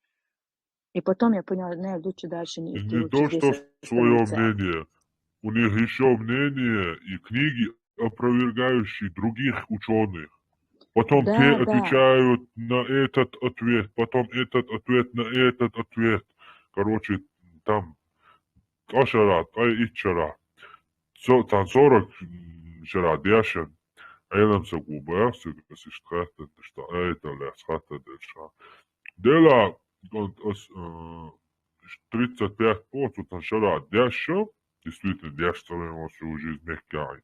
И потом я поняла, наверное, лучше дальше не идти. Не Вот то, здесь что свое остановиться. Мнение. У них еще мнение и книги, опровергающие других ученых. Потом Да, те да. Отвечают на этот ответ, потом этот ответ на этот ответ. Короче, там та шера, та итт шера. Со- Там сорок шера дешан. Ӏелам ца губа, ца гасиш тхатта, что это лес хатта дешан. Дела, он, ос, э, тридцать пять по, цу тан шера дешан. Действительно, деш ца вен ос уже из Меккаи.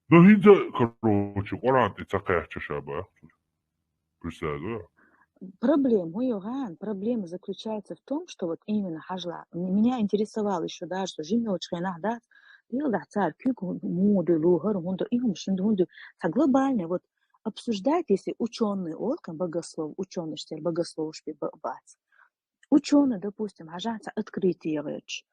Но хинза, короче, Коран и ца кхача шаба. Представляю. Проблема, ой, Йоганн, проблема заключается в том, что вот именно хьажала. М- Меня интересовало еще, да, что жимёч хенах, да, дел да цар кюк муды лухар, хунду, и хум шинду, хунду. Ца глобально, вот обсуждать, если ученый, олкан богослов, ученый, что богослов, что бац. Ученый, допустим, хьажа ца открытие речь,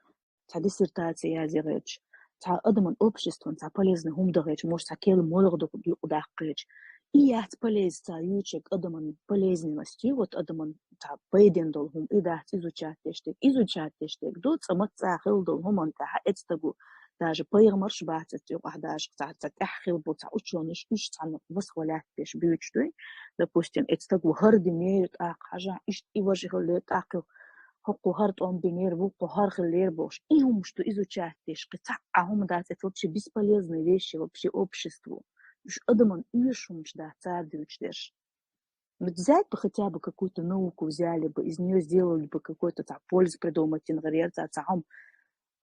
ца диссертация язъе речь, ца адаман обществан ца полезный хум да речь, может, ца кел молох да дакъ речь. И яц полез ца ючек адаман полезности, вот адаман ца пайден дол хум, и дац изучать дештек, изучать дештек, ду ца маца хил дол хуман та эцтагу, даже пайгамарш бац эцтагу, даже ца, ца тях хил бу ца ученыш, уж ца восхвалять деш бюч дуй, допустим, эцтагу хар динер так хьажа, иш и важи хил так хил, хокку хар тон бинер, вукку хар хил лер бош. И хум что изучать деш, ца а хум дац, это вообще бесполезные вещи вообще обществу. Уж адаман уж хум да ца дюч деш. Вот взять бы хотя бы какую-то науку, взяли бы, из нее сделали бы какой-то там пользу, придумать, например, ца, ца хум.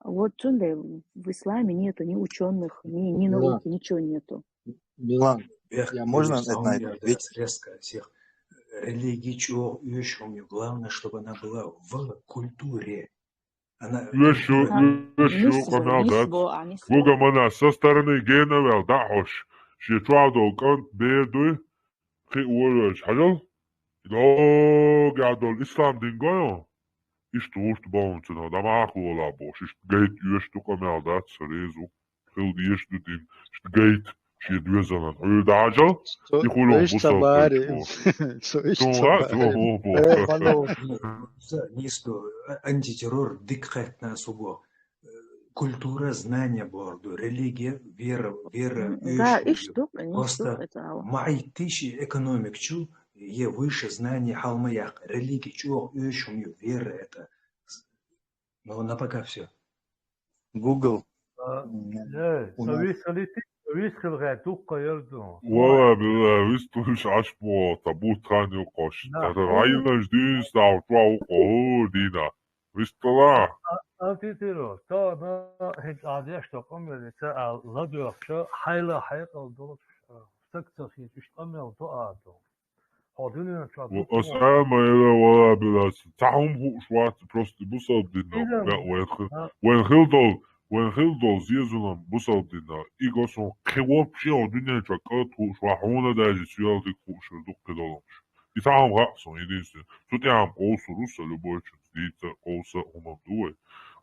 Вот цунде в исламе нету ни ученых, ни, ни Да. науки, ничего нету. Милан, Бех я можно Иисус это найду? Аллах Ведь резко всех. Религия чего уж у неё, главное, чтобы она была в культуре. Она Уж ю, А, уж ю нис къамел нис дац. бо, а нис Гуга бо. Мана со стороны генавел дахьош. Ши чуал дол кӀант бер дуй. Хи уолаш хьажал. Лог я дол ислам дин гойо. Иш турт баун цуно дамах вола бош. Иш гайт уж ду къамел дац резу. Хил деш ду дин. Иш гайт ши две залан. Уж дахьажал. Со И хулон иш бусал цабари. бо. Со иш Тунга цабари. тунга бо. Э, хало. Нисто, антитеррор диккхетна суго. Культура, знание борду, религия, вера, вера, М, Да, уж иш ду, нис ду Просто это ала. майтиш экономик чу, е выше знание халмаях, религия чего уж у неё, вера это. Ну, на пока все. Google. А, М, э, у нас Совет Солити, Совет Хилгай, Дукка Ярду. Вала била вистуш аш бо табут хан юкъош. Да. Тара райнаш дин став чуа уқо дина. Вистала. Антитеррор, та на хит адеш то комели, ца а ладуахча, хайла хайкал долуш, сакца хит иш къамел то адо. Хо дуния чуа Осама эла вала била. Тахум хуш вац, просто бусал дина. Идан. Вен хил, А. вен хил дол, вен хил дол зезулам бусал дина. И госун хи вообще о дуния чуа кат хуш ва хуна даже сюял дик хуш дукки долуш. И тахум хаксун, единственное. Тут я ам колсу руса, любой чун, дица, колса, умам дуй.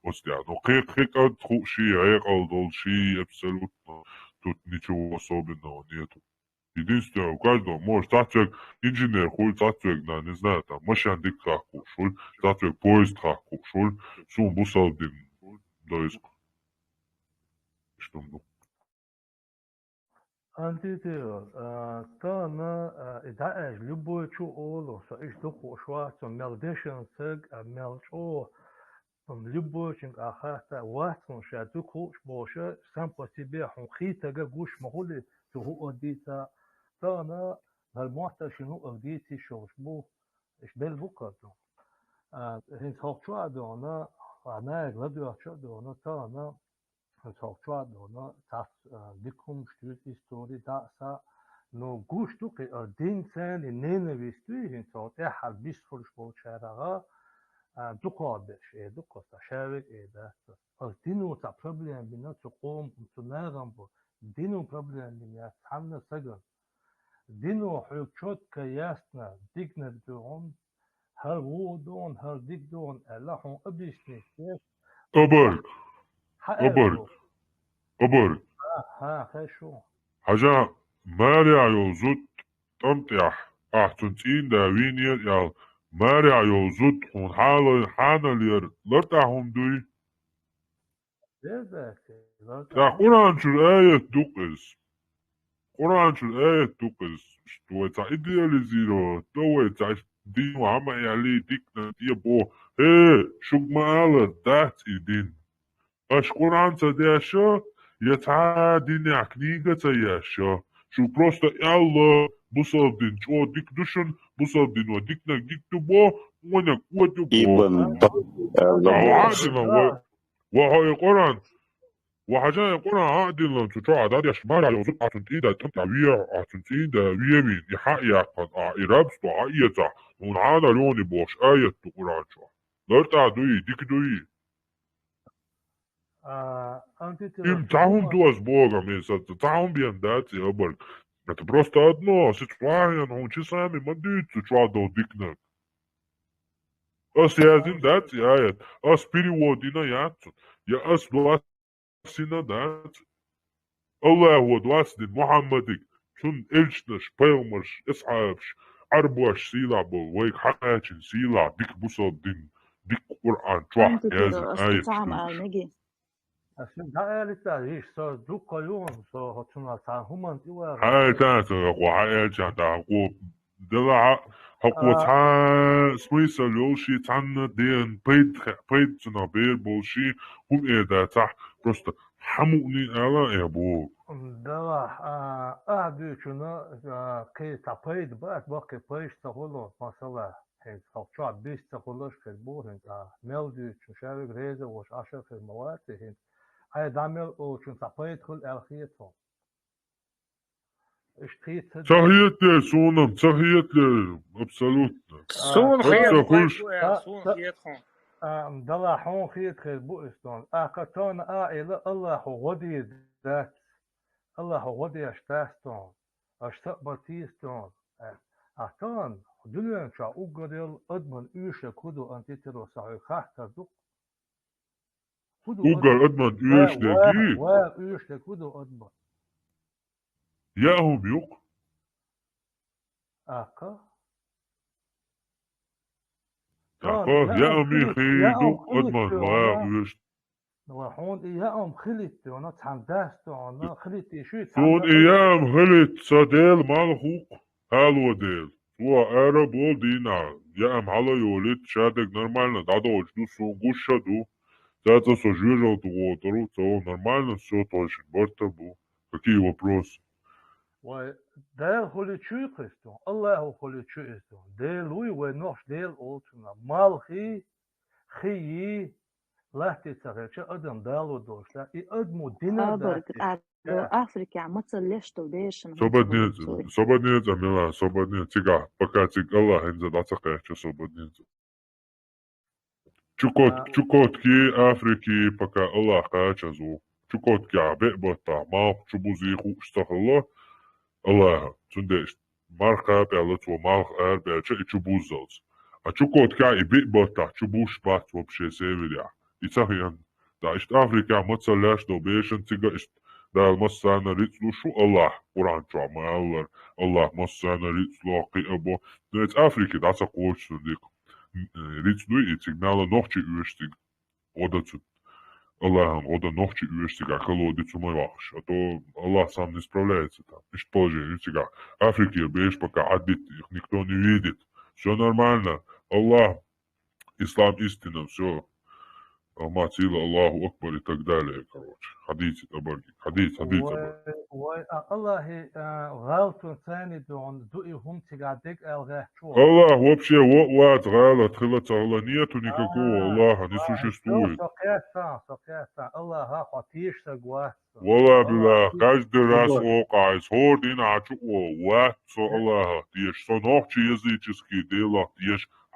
Остя, но хи, хи кат хуши, айкал долши, абсолютно. Тут ничего особенного нету. Единственное, у каждого, может, цацвек инженер хуй, цацвек, да, не знаю, там, машин дик хакушуль, цацвек поезд хакушуль, сум бусал дин, да, иск. Что, ну. Антитеррор, а, тана, а, и даэш любой чу олу, со иш духу швацу, мел дешен саг, а, мел чо, м, любой чин ахата, ватсун ша духу шбоша, сам по себе хун хитага гуш махули, туху одита, тана, нормально шину одити шош бу, иш бел букату. А, хин сохчуа дона, а, наег ладуахчуа дона, тана, Цалчуа дона, цас, а, дикум штуз истори даса, но гуш ду кхи, а, дин цени ненависть дуй, хин цал тӀехьа бисхурш болчарага, а, дукхагӀа берш, э, дукха ца шавиг, э, дац. Аз дино ца проблема бина цу къом, цу нагӀам бу. Дино проблема бина яц, цхьанна саган. Дино хьуьг чётко ясна, дикнаг дугӀун, хӀар ву дугӀун, хӀар дик дугӀун, аьлла хьун объяснить деш. Обарг. Хьа Обарг. Аьлла. Обарг. Хьа, хьа, хай шу. Хьажа, маря йолзут, тӀам тӀехь, ахь цун цӀийн да вийнера аьлла, маря йолзут, хьуна хьала-, хьанал яр, лартӀа хӀума дуй? Деза, лартӀа. Ткъа Къуръан чуьра аят ду-кх иза. Къуръан чуьра аят ду-кх иза. Вай цхьа идеализировать, то вай цхьа дин вахьа ма аьлли, дикна тӀе бо. Хе, шуг ма алар, дац и дин. Аша Къуръан ца деш, я цхьа динехь книга ца еш, шу просто аьлла, бусалба дин чӀогӀа дика ду шун, бусалба дино дикнаг дика ду бо, вониг кӀоа ду бо. Ибн Ба-, Ва хьадина, ва, ва хьо и Къуръан, ва хьажа и Къуръан хьадина, цу чохь дӀадеш, маря йолзут, ахь цун цӀийн да тӀам тӀа ве, ахь цун цӀийн да ве вийна, и хьа а яьккхина, ахь и рабство хьа а эцахь, хьуна хьанал йони бохуш аят ду Къуръан чохь. ЛартӀа дуй, дика дуй? А, антитела Им цхьа хӀума ду ас бохам, и са цхьа хӀума бен дац и обарг. Это просто одно, ситуация, ну, часами ма дуьйцу чохь долу дикнаг. Ас яздина дац и аят, ас перевод дина яц, я ас доссина дац. Аллахо доссадина Мухьаммадиг, цунна элчанаш, пайхамарш, асхьабаш, Ӏарбош сийлахь болу, вайга хьакхаьчна сийлахь, дика бусалба дин, дика Къуръан чохь Антитера, яздина ас аяташ цхьа хӀума дуьйцуш. Ала меги? Ас шуьга дӀааьллица, йиш, со дуккха юхана, со хӀо цунах цхьана хӀуманна тӀе вагӀа. Хьаьлта ца хьо хьаьлча тӀаккха, делахь хьо кхо А. цхьа смысл йолуш и цхьанна ден пайда, пайда цунах бер болуш и хӀума эр дацахь, просто хьан мукъний ала а боху. Делахь, а, ахь дуьйцуна, а, кхин цхьа пайда бац, баккхий пайда ца хуьлу, масала. ХӀинца хьо чохь бис ца хуьлуш хир бу, хӀинца а мел дуьйцучун ша вега реза а волуш Ӏаш а хир ма вац и хӀинца. Ай дӀа мел олучун цхьа пайда хуьлу аьлла хета хьуна. Иштта хета ца Ца хетале, суна-м ца хетале, абсолютно. Суна Хьо хета ца хуьлуш. пайда, суна Ца-, хета хьуна. А, дала хьуна хета хир бу иза тхуна. Ахка тхуна а ила Аллахо гӀо дийр дац. Аллахо гӀо деш дац тхуна. Аша са а бан тийса тхуна. А тахана дуьнен чохь уггар йолу адаман оьшург хӀун ду, антитера, сан хьоьга хаттар ду-кх? ХӀун ду Уггар адаман? Адаман оьшург Ва, ди? Ва, оьшург хӀун ду адаман? Яа хӀума ю-кх. Аккха? Аккха, яа хӀума хи ду-кх адаман, ва, оьшург. Ва хьуна и яа хӀума хилийта, цхьана дас ду хьуна, хилийта шуьйца. Суна и яа хӀума хилийта, сан Дела малх ву-кх, хьало Дела. Цо ара болу дийнахь, яа хӀума хьала йолийта, шадерг нормально дӀадолуш ду, суна гуш а ду. Цаца со жоьжалта гӀотар ву, цо нормально, всё, тхойшин барта бу. Какие вопросы? Вай, Дала хуьлу чуьйкху иза ду, Аллахо хуьлу чу иза ду. Дела вуй, вай нохча Дела олу цунах. Малхий, хий, латте ца хилча, адам дало долуш дац. И адамо динар Абарг дац. Ад-, Африкехь мацалла леш долу берашна Собаднец, собаднец, а, Милан, собаднец, цигахь, пока цига Аллах хӀинца дӀа ца кхаьчча, собаднец. Чукот-, А. Чукотки, Африки, пока Аллах кхачаза ву. Чукоткехь беа баттахь малх чу бузий хууш ца хилла Аллаха. Цундела марха кхаба аьлла, цо малх арабаьлча, и чу буззалц. А Чукоткехь и биъ баттахь чу бузуш бац вообще северехь. И ца хиъна. Ткъа иштта Африкехь мацалла леш долу бешан цига иштта Дала массарна рицкъ луш ву Аллах, Къуръан чохь ма-аллара, Аллах массарна рицкъ ло, кхиа бо. Но эца Африки дӀа ца кхочу цунна дика. Рицкъ дуй и цига мелла нохчий оьшу цига. ГӀо дан цунна. Аллахьан гӀо дан нохчий оьшу цигахь колоди цу ма вахаш. А то Аллах сам не справляется там. Иштта положение ю цигахь. Африки беш пока Ӏаддит, их никто не видит. Всё нормально. Аллах, ислам истина, всё. Амма цила Аллаху Акбар и так далее, короче. Хьадийца тӀабарги. Хьадийца, хьадийца тӀабарги. Вай, вай, а, Аллахи, а, гӀалатун цайни дугӀун ду и хӀума цигахь дег аьлла гӀаьттачо. Аллах вообще во а вац, гӀалат хила ца хила, нету никакого А, Аллаха, не а, существует. Со кхетта, со кхетта. Аллаха хьо тешсаг вац. Вала Аллах билла, тешсаг каждый раз вац. Окъайс, хӀор дина а чу о, вац со Э. Аллаха теш, со нохчий языческий делах теш,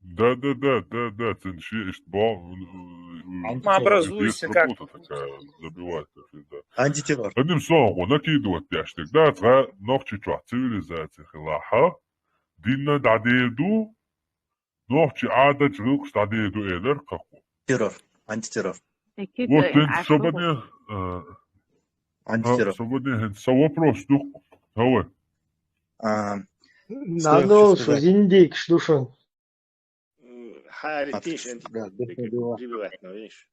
Да, да, да, да, да, цен ши ишт бо, м, м, Образуется как работа такая, забивать, как это. Антитеррор. Одним словом, накидывать яштик, да, ца нохчи чуа цивилизация хилаха, динна дадеду, нохчи ада чрукс дадеду элер каку. Террор. Антитеррор. أكيد Вот, يعني тен عارفة. Шабадин, э, Антитеррор. Шабадин, са вопрос дух. Хавай. А, Нано обсуждать? Сузиндик, слушал. М, Харитиш, Да, антибиотики, да, да. Прибивать, ну, видишь.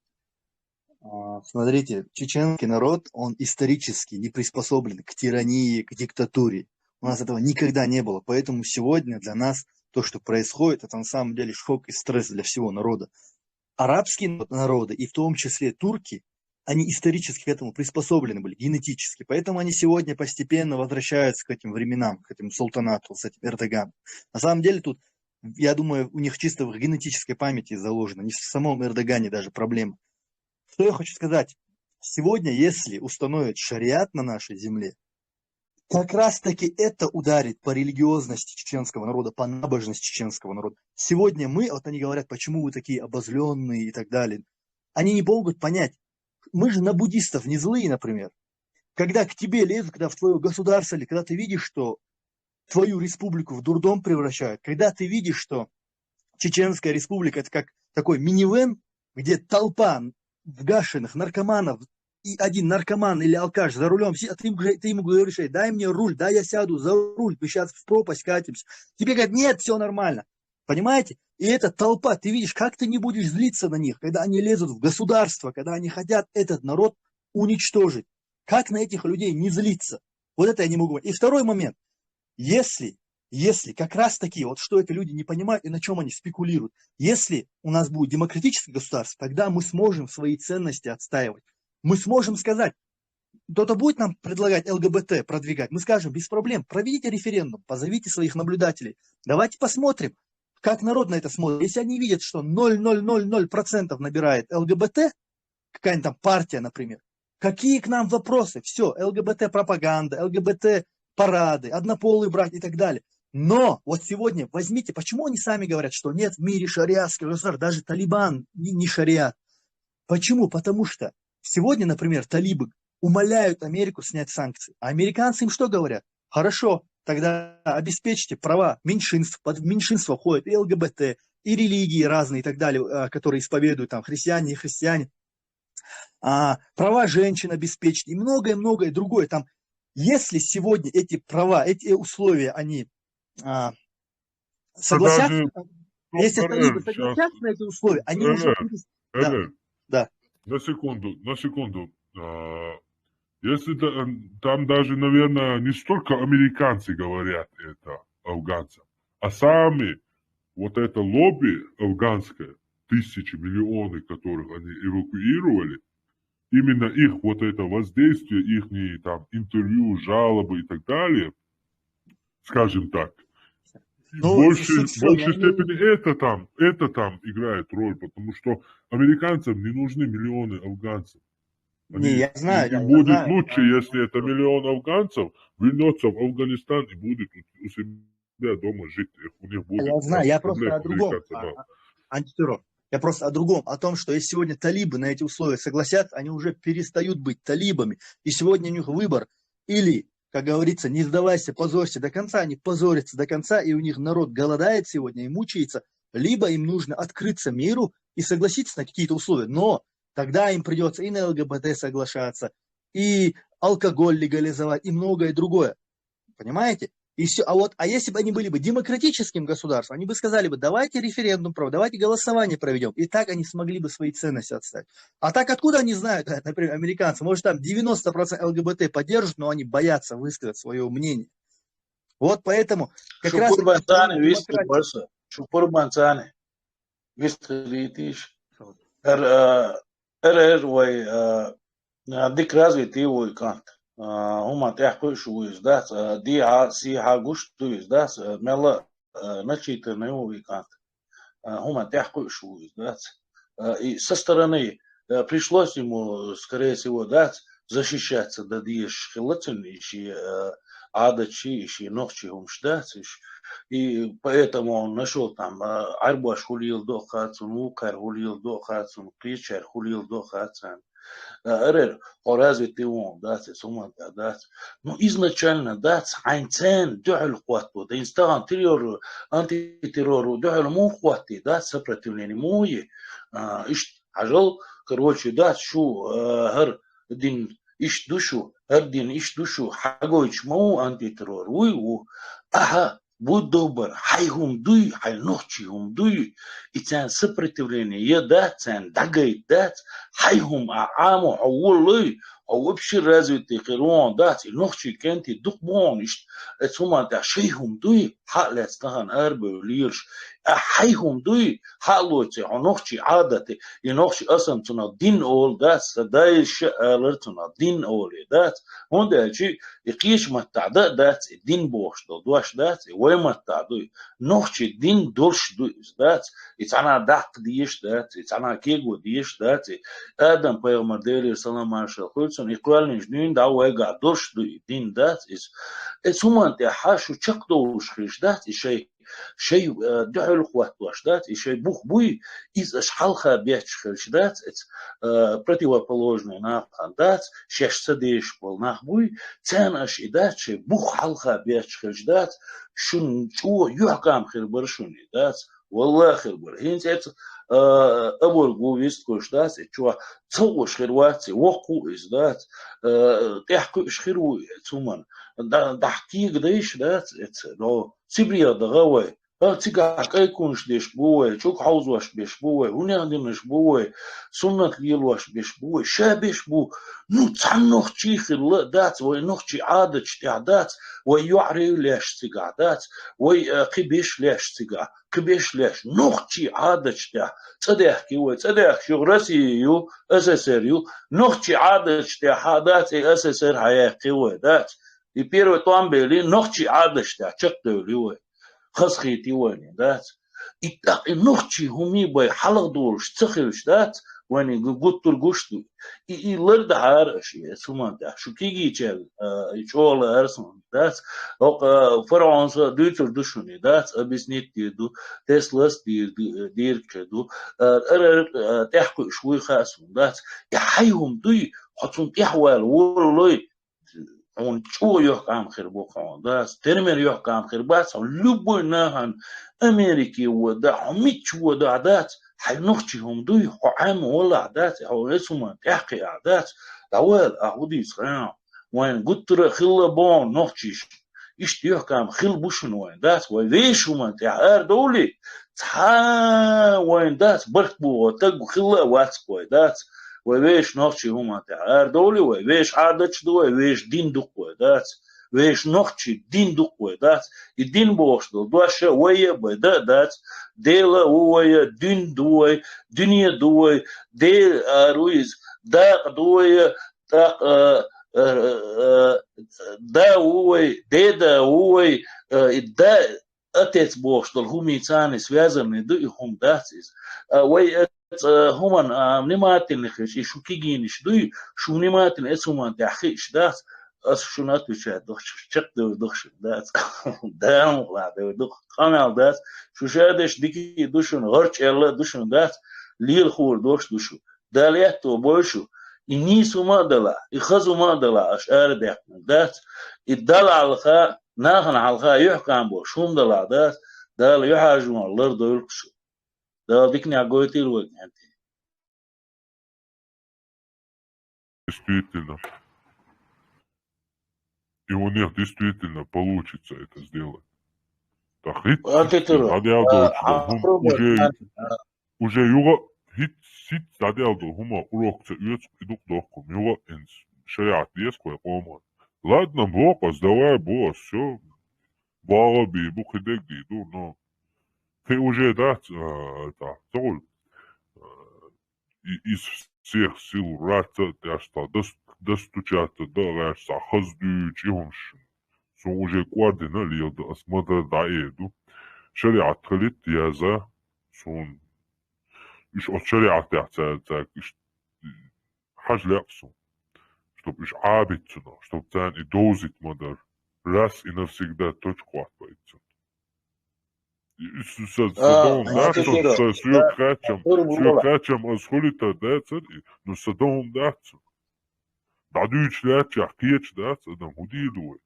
А, Смотрите, чеченский народ, он исторически не приспособлен к тирании, к диктатуре. У нас этого никогда не было. Поэтому сегодня для нас то, что происходит, это на самом деле шок и стресс для всего народа. Арабские на- народы, и в том числе турки, они исторически к этому приспособлены были, генетически. Поэтому они сегодня постепенно возвращаются к этим временам, к этим султанату с этим Эрдоганом. На самом деле тут, я думаю, у них чисто в генетической памяти заложено, не в самом Эрдогане даже проблема. Что я хочу сказать? Сегодня, если установят шариат на нашей земле, как раз-таки это ударит по религиозности чеченского народа, по набожности чеченского народа. Сегодня мы, вот они говорят, почему вы такие обозленные и так далее. Они не могут понять. Мы же на буддистов не злые, например. Когда к тебе лезут, когда в твое государство, или когда ты видишь, что твою республику в дурдом превращают, когда ты видишь, что Чеченская республика — это как такой минивэн, где толпа вгашенных наркоманов, и один наркоман или алкаш за рулем сидит, а ты ему, говори- ты ему говоришь: «Эй, дай мне руль, дай я сяду за руль, мы сейчас в пропасть катимся». Тебе говорят: «Нет, все нормально». Понимаете? И эта толпа, ты видишь, как ты не будешь злиться на них, когда они лезут в государство, когда они хотят этот народ уничтожить. Как на этих людей не злиться? Вот это я не могу. И второй момент. Если, если как раз таки, вот что это люди не понимают и на чем они спекулируют, если у нас будет демократическое государство, тогда мы сможем свои ценности отстаивать. Мы сможем сказать, кто-то будет нам предлагать ЛГБТ продвигать, мы скажем: «Без проблем, проведите референдум, позовите своих наблюдателей, давайте посмотрим, как народ на это смотрит». Если они видят, что ноль ноль ноль ноль процентов набирает ЛГБТ, какая-нибудь там партия, например, какие к нам вопросы? Все, ЛГБТ-пропаганда, ЛГБТ-парады, однополый брак и так далее. Но вот сегодня возьмите, почему они сами говорят, что нет в мире шариатских государств, даже Талибан не, не шариат. Почему? Потому что сегодня, например, талибы умоляют Америку снять санкции. А американцы им что говорят? Хорошо, тогда обеспечьте права меньшинств. Под меньшинство входит и ЛГБТ, и религии разные и так далее, а, которые исповедуют там христиане, не христиане. А, права женщин обеспечьте и многое-многое другое. Там, если сегодня эти права, эти условия, они а, согласятся, Даже Если доктор талибы Р, щас, согласятся на эти условия, они уже Р, перес- Да, Р, да. на секунду, на секунду. А, если да- там даже, наверное, не столько американцы говорят это афганцам, а сами вот это лобби афганское, тысячи, миллионы которых они эвакуировали, именно их вот это воздействие, их там интервью, жалобы и так далее, скажем так, Ну, больше, суть в чём? большей Они- степени это там, это там играет роль, потому что американцам не нужны миллионы афганцев. Не, я знаю, Им я будет знаю. лучше, если это миллион афганцев вернется в Афганистан и будет у, у себя дома жить. Их- У них будет Я знаю, я просто проблем о другом. американцам А, мало. а, Антитеррор. Я просто о другом, о том, что если сегодня талибы на эти условия согласятся, они уже перестают быть талибами. И сегодня у них выбор: или, как говорится, не сдавайся, позорься до конца, они позорятся до конца, и у них народ голодает сегодня и мучается, либо им нужно открыться миру и согласиться на какие-то условия. Но тогда им придется и на ЛГБТ соглашаться, и алкоголь легализовать, и многое другое. Понимаете? И все. А вот, а если бы они были бы демократическим государством, они бы сказали бы: «Давайте референдум проведем, давайте голосование проведем». И так они смогли бы свои ценности отстаивать. А так откуда они знают, например, американцы, может, там девяносто процентов ЛГБТ поддержат, но они боятся высказать свое мнение. Вот поэтому как раз Шукур таки Банцани, именно виски демократия. Барса. Шукур Банцани. Виски ритиш. Эр, э, эр, эр, вай, э, э, дик развитый вай кант. Э, хӀума тӀехь кхуьуш вуйз, да, э, дийхьа, сийхьа гуш дуйз, да, э, мелла, э, начитанный вуй кант. Э, хӀума тӀехь кхуьуш вуйз, да. Э, и со стороны, э, пришлось ему, скорее всего, да, защищаться, да, деш хилла цун и ши, э, Ӏадаташ, и ши нохчий хӀумаш дац, иш. И поэтому он нашёл там, а, Ӏарбош хӀу леладу а хац цунна, вукхар хӀу леладу а хац цунна, кхечар хӀу леладу а хац царна. А, арер, хьо развитый вон дац, из хӀуман тӀа дац. Ну, изначально дац, хьайн царна дуьхьал хӀотто, да, ин стаган террор, антитеррор дуьхьал муха хӀотте, дац, сопротивление муха е. А, ишт, хьажал, короче, дац, шу, а, хӀар дин ишт ду шу, хӀар дин ишт ду шу, хьагойч ма ву антитеррор, вуй ву. Аха, будь добр, хьай хӀум дуй, хьай нохчий хӀум дуй, и царна сопротивление я дац, царна дӀагайт дац, хьай хӀум а Ӏамо хьо воллой, хьо вообще развитый хир вон дац, и нохчий кенти дукх бон ишт, эц хӀуман тӀа шай хӀум дуй, хьа лец тахан арбой лирш, а хьай хӀум дуй, хьа лоци, хьо нохчий Ӏадати, и нохчий асам цунах дин ол дац, са дайша алар цунах дин оле дац, хӀунда аьлчи, и кхеча маттахь да а дац, и дин бохуш долу дош дац, и вай маттахь дуй. Нохчий дин долуш дуй иза дац, и цхьана даккха дезаш дац, и цхьана кего дезаш дац, и Адам пайхамар Делера салам маршалла хуьлу цунна, и кхоьллинчу дуьйна дӀа вайгахь долуш дуй, и дин дац иза. Эцу хӀуманна тӀехь шу чекхдовлуш хилаш дац, и шай, шай, э, дуьхьал хӀоттош дац, и шай бух буй, иза аша хьалха бетташ хилаш дац, эцу, э, противоположный нахана дац, шаьш ца дезаш болу нах буй, царна аша и дац шайн бух хьалха бетташ хилча дац, шуна чӀогӀа юьхькӀам хир бара шуна и дац, валлахӀи хир бара. ХӀинца эца, а, аборг ву вистхуьлуш дац, и чохь ца хууш хир вац, и воккха ву иза дац, а, тӀехь кхуьуш хир ву эца хӀуманна. Да-, дахьа кийга дайша дац эца, но Сибрех даха вай. ХӀара цигахь кӀайкхунаш деш бу вай, чӀуг хьовзош беш бу вай, хӀунех динаш бу вай, суннат лелош беш бу вай, ша беш бу. Ну, цхьа нохчий хилла а дац, вай нохчий Ӏадаташ тӀехь дац, вай йоӀарий леш цигахь дац, вай, а, кхин беш леш цигахь, кхин беш леш. Нохчий Ӏадаташ тӀехь цӀа даьхки вай, цӀа даьхкаш ю Россия ю, СССР ю. Нохчий Ӏадаташ тӀехь хьа дац, и СССР хьаяккхи вай дац. И первый тӀом бели, нохчий Ӏадаташ тӀехь чекхдевли вай. Хазахийти вайна, дац. И тӀаккха и нохчий хӀума бай хьалха долуш ца хилча, дац, вайна гу-, гуттар гуш ду. И, и лардахьара аша, и эцу хӀуманна тӀехь. Шу кегийчаьрга, а, и чӀогӀа лаьара суна, дац. ХӀокху, а, фараонца дуьйцур ду шуна, дац, объяснить дийр ду, Теслас дийр ду, дийриг хир ду. А, ара, ара, а, тӀехь кхуьуш вуй хаьа суна, дац. И хьай хӀума дуй, хьо цунна тӀехь вала волалой, хьуна чӀогӀа юьхькӀам хир бу хьуна, дац, термер юьхькӀам хир бац хьуна, любой нахана, Америке вода, хьо мичча вода а дац, хьайн нохчий хӀума дуй, хьо Ӏаьмма валахь дац, хьо эцу хӀуманна тӀехь кхиахь дац, дӀавала, ахь хӀу дийца хьан, вайна гуттара а хилла боху нохчийша. Иштта юьхькӀам хила бу шуна вайн, дац, вай вешан хӀуманна тӀехь арадовлий, цхьа вайн, дац, барт бохо таг хилла а вац вай, дац, вай вешан нохчий хӀуманна тӀехь арадовлий, вай вешан Ӏадаташ ду вай, вешан дин ду-кх вай, дац, вешан нохчий дин ду-кх вай, дац, и дин бохуш долу дош а вай а бай, да а дац, Дела а ву вай, дуьн ду вай, дуьне ду вай, Дела а ву иза, дакъа ду вай, тӀаккха, а, а, а, да а ву вай, деда а ву вай, а, и да, отец бохуш долу хӀумий царна связанный ду, и хӀума дац иза. А, вай, а, ц-, а, хӀуманна, а, внимательный хилча, и шу кегийнаш дуй, шу внимательно эцу хӀуманна тӀехь хиъаш дац, ас шуна отвечать дохуш, чекхдевр дохуш дац. Дала мукъ лахь девр ду, къамел дац, шу ша деш дикий ду шуна, гӀарчӀ аьлла а ду шуна дац, лела хуур дош ду шу. Дала аьтто бойла шу, и нийса хӀума а далахь, и хаза хӀума а далахь, аша арадаьккхина дац, и Далла хьалха, нахана хьалха юьхькӀам болуш хӀума далахь дац, Дала юьхьӀаьржо лардойла-кх шу. Дала диканехь гойтийла вай, кӀентий. Действительно. И у них действительно получится это сделать. Так, хиц, а ты хиц, ты, дӀадаьлла а, долчу, а, хӀума попробуй, уже, а, уже юха, хиц, хиц дӀадаьлла долу хӀума урок ца оьцу, и дукха доккху, юха инс шариат деза вай къоман. Ладно, бокъас, давай, бос, всё. Бага би, бу кхидег ди ду, но ты уже дац, а, это, ца гӀур, а, и-, из всех сил враг ца тӀаьшта дас-, достучаться да гӀаьрца хаза дуьйцу и хӀумаш. Суна уже кӀордина лела ду, ас ма-дарра дӀаэр ду. Шариат хилитта яза суна. Уьш оцу шариатехь ца-, цаьрга иш хьажа лаьа суна. Чтоб уьш Ӏабитта цунах, чтоб царна и довзийта ма-дарра. раз и навсегда точка хӀотта вай цун. И с-, с-, с-, А, дон, да, хӀаьта цун, хӀара. С-, соьга хаьттачам, Хьур соьга була. Хаьттачам, аз хули тара дацар, и, ну, са дон дац цун. ДӀадуьйцуш лаьттачохь кхеташ дац, адам, хӀун дийр ду вай?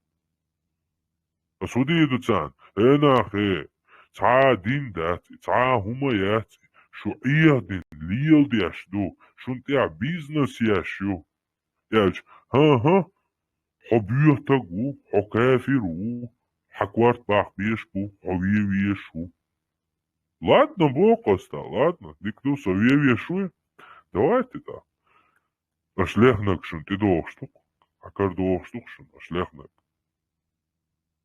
Ас хӀун дийр ду царна? Э, нах, э, цхьа а дин дац, цхьа а хӀума яц, шу Ӏеха дина леладеш ду, шун тӀехь бизнес еш ю. Аьлча, хӀан-хӀа, хьо боьхатаг ву, хьо кафир ву, хьан корта баккха безаш бу, хьо вен везаш ву. Ладно, боху ас тӀаккха, ладно, дика ду, со вен везаш ву. Давайте тӀаккха. Аш лехнарг шун тӀедогӀуш ду-кх, хьан кара догӀуш ду-кх шун аш лехнарг.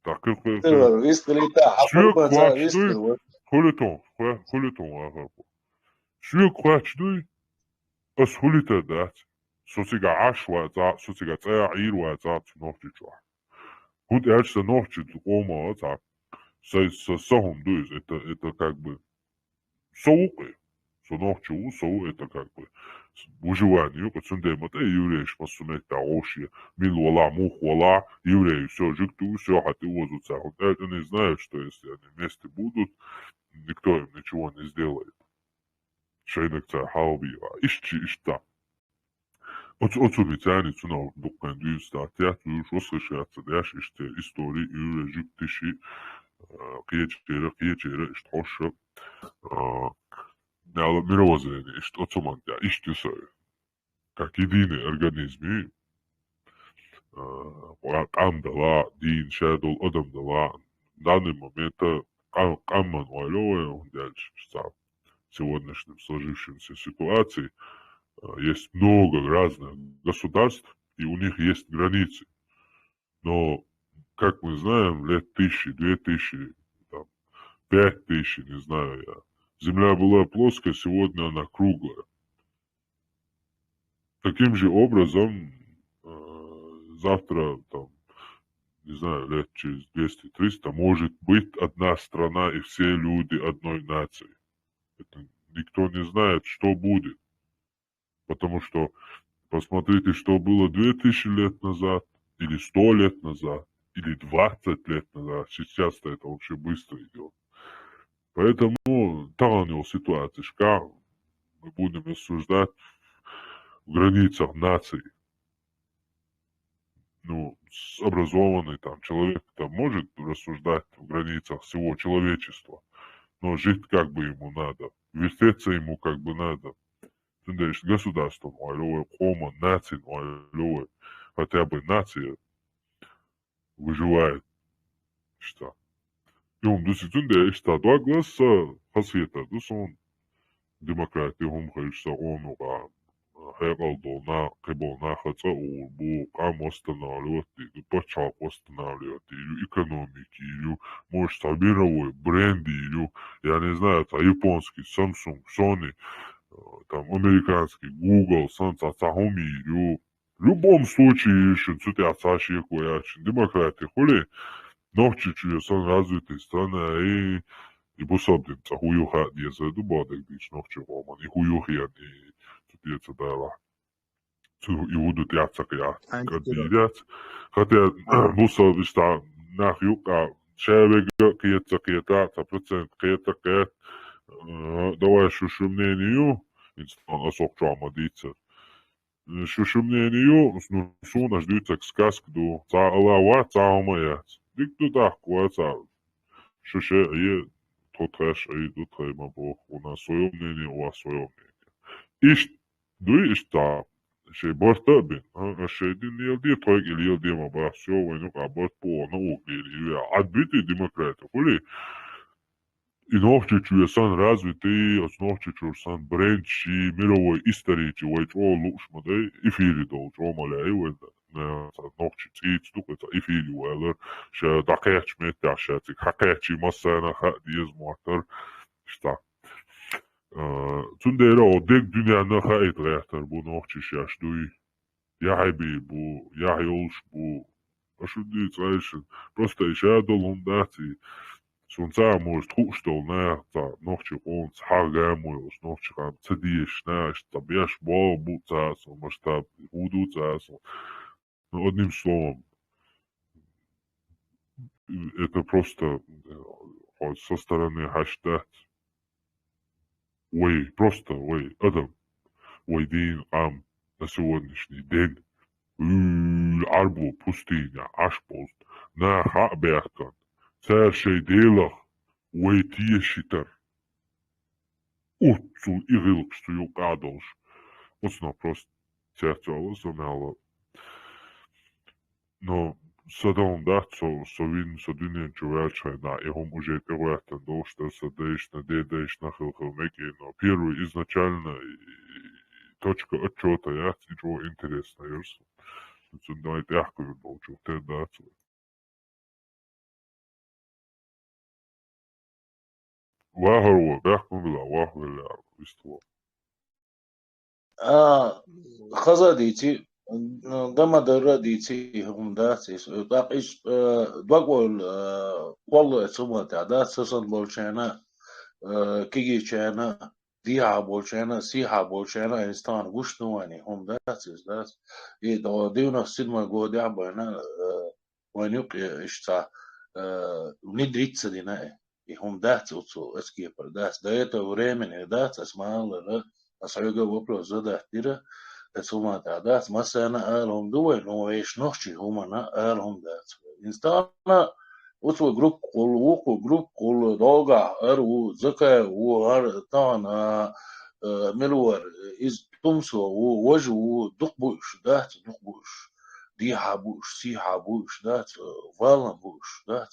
ТӀаккха кхе-, кхе-, Вистхилийта, хьан соьга кхоаччдуй, вистхила. Хуьлу тхуна, хӀу-, хуьлу тхуна, ахархо. Соьга кхоаччдуй, ас хуьлу тара дац. Со цига Ӏаш вацахь, со цига цӀа Ӏийр вацахь цу Нохчийчохь. ХӀунда аьлча сан нохчи къоман цхьа, са, са, са хӀума ду иза, это, это как бы со ву-кх и. Со нохчи ву, со ву, это как бы выживание ю-кх, цундела ма тӀе еврейш массо а меттехь вовшах, мила валахь, муха валахь, евреи всё, жуьгти ву, всё, хьан тӀе озу цара. ХӀунда аьлча они знают, что если они вместе будут, никто им ничего не сделает. Шайнаг цара хьалабийгӀа. Иштта, иштта. Оцу, оцу бицани цунах дуккхайн дуьйцу статья, цуьш васхаш яц ца деш, иштта истори, уьйра, жуьгтиши, а, кхечера, кхечера, иштта хьоша, а, мела мировоззрение, иштта оцу мантя, иштта ю со. Как единый организм, а, къа-, къам дала, дийна ша долу адам дала, в данный момент къам-, къаман ойла вай, хӀунда аьлча, цхьа сегодняшнем сложившемся ситуации, а, есть много разных государств, и у них есть границы. Но, как мы знаем, лет тысячи, две тысячи, там, пять тысяч, не знаю я, земля была плоская, сегодня она круглая. Таким же образом, э, завтра, там, не знаю, лет через двести-триста, может быть одна страна и все люди одной нации. Это никто не знает, что будет. Потому что посмотрите, что было две тысячи лет назад, или сто лет назад, или двадцать лет назад. Сейчас-то это вообще быстро идёт. Поэтому тахана йолу ситуацешкахь мы будем рассуждать в границах наций. Ну, с-, образованный там человек там может рассуждать в границах всего человечества, но жить как бы ему надо, вертеться ему как бы надо. Цундела иштта государстван ойла вай, къоман, нацин ойла вай, хотя бы нация выживает. Иштта. И хӀума ду цига, цундела иштта дог лаза, сан хазахетар ду суна. Демократи хӀума хилча, сан къоман юкъахь хьекъал долу нах, кхиболу нах цӀа а гӀур бу, къам восстанавливать дийр ду, пачхьалкх восстанавливать дийр ю, экономика йийр ю, может, цхьа мировой бренд йийр ю, я не знаю, цхьа японский Samsung, Sony, э, там, американский Google, сан цхьа, цхьа хӀума йийр ю. В любом случае, шуна цу тӀехь цхьа шеко яц, шуна демократи хуьлий, Нохчийчоь сан развитая страна, и, и бусалба дин цӀа хӀун ю хаа дезар ду, бохург дийцича, нохчийн къоман, и хӀун ю хиъна, и цу тӀе ца далахь. Цу и хӀун ду тӀехь ца кхиа, кӀаддийр яц. Хотя бусалба иштта нах юкъа ша вега кхета ца кхета, цхьа процент кхета кхета, э, давай шу шу мнение ю, институтан ас хӀокху чохь ма дийццара. Шу шу мнение ю, ну, суна аша дуьйцург сказка ду. Цхьа ала вац, цхьа хӀума яц. Дика ду, тӀаккха вац, а шу шайн Ӏе, тхо тхаьш Ӏе ду, тхайн ма боху, у нас своё мнение, у вас своё мнение. Иштта дуй, иштта шайн барт а бина. А, аша шайн дин леладе, тхоьга и леладе ма боху, всё, вайн юкъахь барт бу, вай наука лелийла. Ӏад битий демократи хуьлий? И Нохчийчоь сан развитый, оцу Нохчийчуьра сан брендший, мировой историчи вай чӀогӀа лууш ма дай, эфире долу чӀогӀа ма лаьий вайна. Цхьа нохчи цӀийца ду, кхин цхьа эфире валар, ша дӀакхаьчча меттехь ша цига хьакхаьччий массарна а хаа деза моттар. Иштта. А, цундела оха дерг дуьненна хаийта гӀертар бу, нохчий шаьш дуй. Яхье бийр бу, яхье йолуш бу. Аша хӀун дийца айшина? Просто и ша долу хӀума дац и. Суна цхьа а, может, хууш долу нах, цхьа нохчийн къоман цхьа а гамо йолуш, нохчийн къам ца дезаш нах, иштта цхьа беш болу бу цхьа а суна масштаб, хӀун ду цхьа а суна. Ну, одним словом, это просто, э, хьо со стороны хьашт дац. Вай, просто вай, адам. Вай дийна къам на сегодняшний день. М, Ӏарбо пустыня Ӏаш болт. Нах хьа а баьхкан. Цар шай делах вай тешитар. Уццул и гӀилкхаш цу юкъа а долуш. Оцунах просто цецвала сан мела. Но са дан дац, со, со вин, со дуьнен чу ваьлча хьайна, и хӀума уже тӀегӀоьттина долуш дара, сан дайшна, дедайшна хила-хила мега, но первый изначально и точка отчёта яц, и чӀогӀа интересно яр сан. Цунна дай тӀехкуьйр долчух тера дац вай. Вахар ву, бехкам била, вахвелла, вист ву. А, хаза дийци, м, дан ма дарра дийци, хӀума дац иза. ТӀаккха иза, э, дог ойла, э, кхолла эца хӀума тӀехь дац, са санна болчарна, э, кегийчарна, дехьа болчарна, сехьа болчарна, иза тахана гуш ду вайна, хӀума дац иза, дац. И до девяносто седьмой годехь байна, э, вайна юкъе иштта, э, внедрить ца дина, э, и хӀума дац оцу эскепара, дац. До этого времени дац, ас ма аллара, ас хьоьга вопрос задать дира, эца хӀума тӀехь дац, массарна ала хӀума ду вай, но вешан нохчий хӀуманна ала хӀума дац. Иза тахана оцу вай группа кхуллу, вукху группа кхуллу, догахь ара ву, Закаев ву, ара тахана, э, мила вара, иза Тумсо ву, важа ву, дукха бу уьш, дац, дукха бу уьш. Дехьа бу уьш, сехьа бу уьш, дац, э, валлан бу уьш, дац.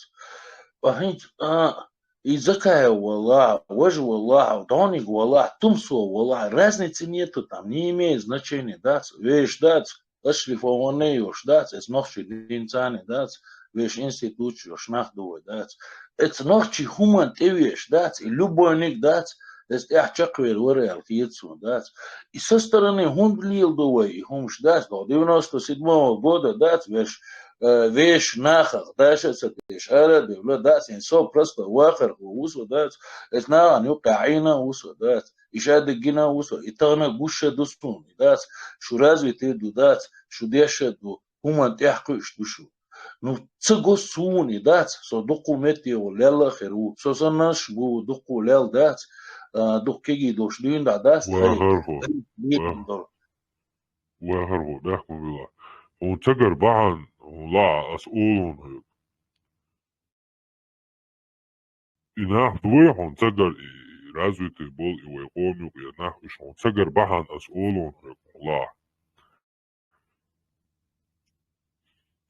Ткъа хӀинца, а, и Закаев валахь, важа валахь, Дониг валахь, Тумсо валахь, разницы нету там, не имеет значения, дац, вешан дац, отшлифованный йолуш дац, эца нохчий динца а дац, вешан институташ йолуш нах ду вай, дац. Эца нохчий хӀуманна тӀевеш дац, и любойниг дац, эца тӀехь чекхвер вара аьлла хета суна, дац. И со стороны хӀунда леладо вай, и хӀумаш дац, до девяносто седьмого года дац, веш, э, вешан нахах, даша а ца деш, ара а девлла, дац, и со просто вахархо ву со, дац, эца нахана юккъехь Ӏийна а ву со, дац. И шадерг гина а ву со, и тахана гуш а ду суна, и дац, шу развитый ду, дац, шу деш а ду, хӀуманна тӀехь кхуьуш ду шу. Ну, ца го суна, и дац, со дуккха а метте ву лелла а хир ву. Со саннаш бу дуккха а лелла дац, а, дуккха кегий долуш дуьйна дӀа дац, хӀай, вахархо, хӀай, вахархо, вахархо, бехкам била. Хьуна ца гар бахьана, хьуна лаахь ас олу хьоьга. И нах ду вай хьуна ца гар, и развитый болу, и вай къоман юкъа я нах, уьш хьуна ца гар бахьана ас олу хьоьга, хьуна лаахь.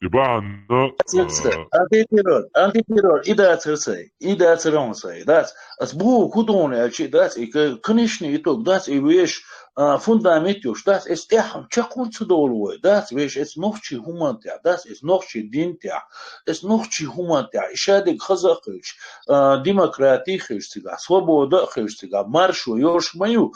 И бахьана, а, антитеррор, антитеррор, и дацара сай, и дацара хьуна сай, дац. Ас боху хӀун ду хьуна аьлча, и дац, и ка-, конечный итог дац, и веш, а, фундамент йолуш дац, эс тӀехь чекх хӀунда ца долу вай, дац, веш эс нохчий хӀуманна тӀехь, дац, эс нохчий дин тӀехь, эс нохчий хӀуманна тӀехь, и шадерг хаза а хилча, а, демократи а хилча цигахь, свобода а хилча цигахь, маршо йолуш ма ю,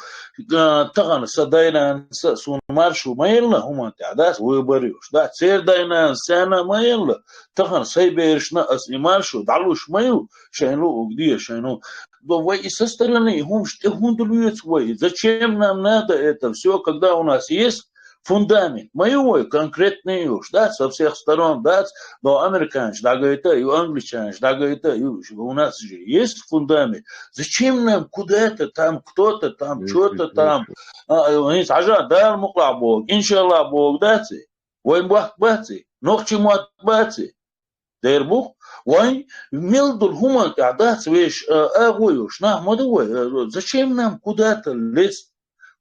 а, тахана сан дай-нанас а суна маршо ма елла хӀуманна тӀехь, дац, выбор йолуш, дац, церан дай-нанас царна а ма елла, тахана сайн берашна а ас и маршо дӀалуш ма ю, шайна луъург де, шайна лу-, До вай и со стороны, и хӀумаш тӀе хӀунда лоьцу вай? Зачем нам надо это всё, когда у нас есть фундамент? Ма ю вай конкретный уж, да, со всех сторон, да, до американцев дӀагайта, и у англичан дӀагайта, и у нас же есть фундамент. Зачем нам куда-то там, кто-то там, чё-то там? А, а, хӀинца хьажа, Дала мукъалахь боху, иншаллахь боху, да, ци? Вайн бохк бац и? Нохчийн мотт бац и? Дера бу-кх. Вайн мел долу хӀуманна тӀехь дац вешан, а, агӀо йолуш нах ма ду вай. А, зачем нам куда-то лезть?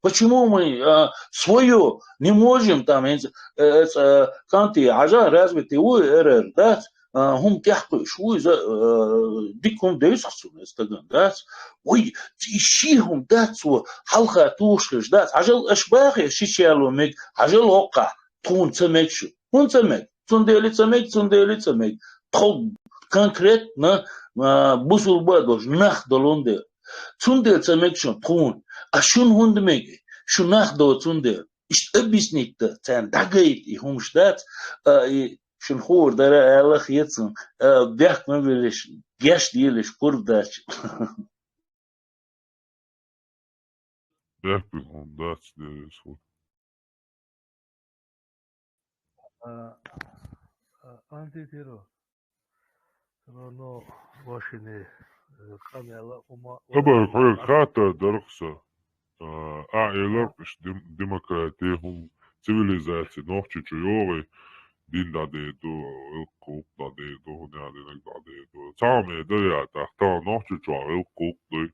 Почему мы, а, своё не можем там, э, э, э, кӀанте хьажа, развитый ву, эр-эр дац, а, хӀума тӀехь кхуьуш ву иза, а, дика хӀума девза-кх цунна, иза стагана дац. Вай, и ши хӀума дац цо хьалха тухуш хилча дац. Хьажал, аша бахе, шича яло мега, хьажал хӀокхахь, тхуна ца мега шу. ХӀунда ца мега? Цундела ца мега, цундела ца мега. Тхо конкретно, а, бусулба а долуш нах долун дела. Цундела ца мега шуна тхуна. А шуна хӀунда мега? Шу нах до цундела. Иштта объяснить дан, царна дӀагайта и хӀумаш дац, а, и шуна хуур дара аьлла хета суна, а, бехк ма биллиш, геш дийлиш, пурба дац. Бехк бу хьуна дац, деррис хӀу. А, а, антитеррор. Ну, ну, машины, э, къамаьл а хӀума. Абар хьоьга хаттар дар-кх са. А, а, элар-кх иштта дем-, демократи хӀума, цивилизаци Нохчийчу йогӀий, дин дӀадеду, гӀиллакх-гӀулакх дӀадеду, хӀунда динаг дӀадеду. Цхьа хӀума эр дар яц, тӀаккха тахан Нохчийчохь гӀиллакх-гӀулакх дуй.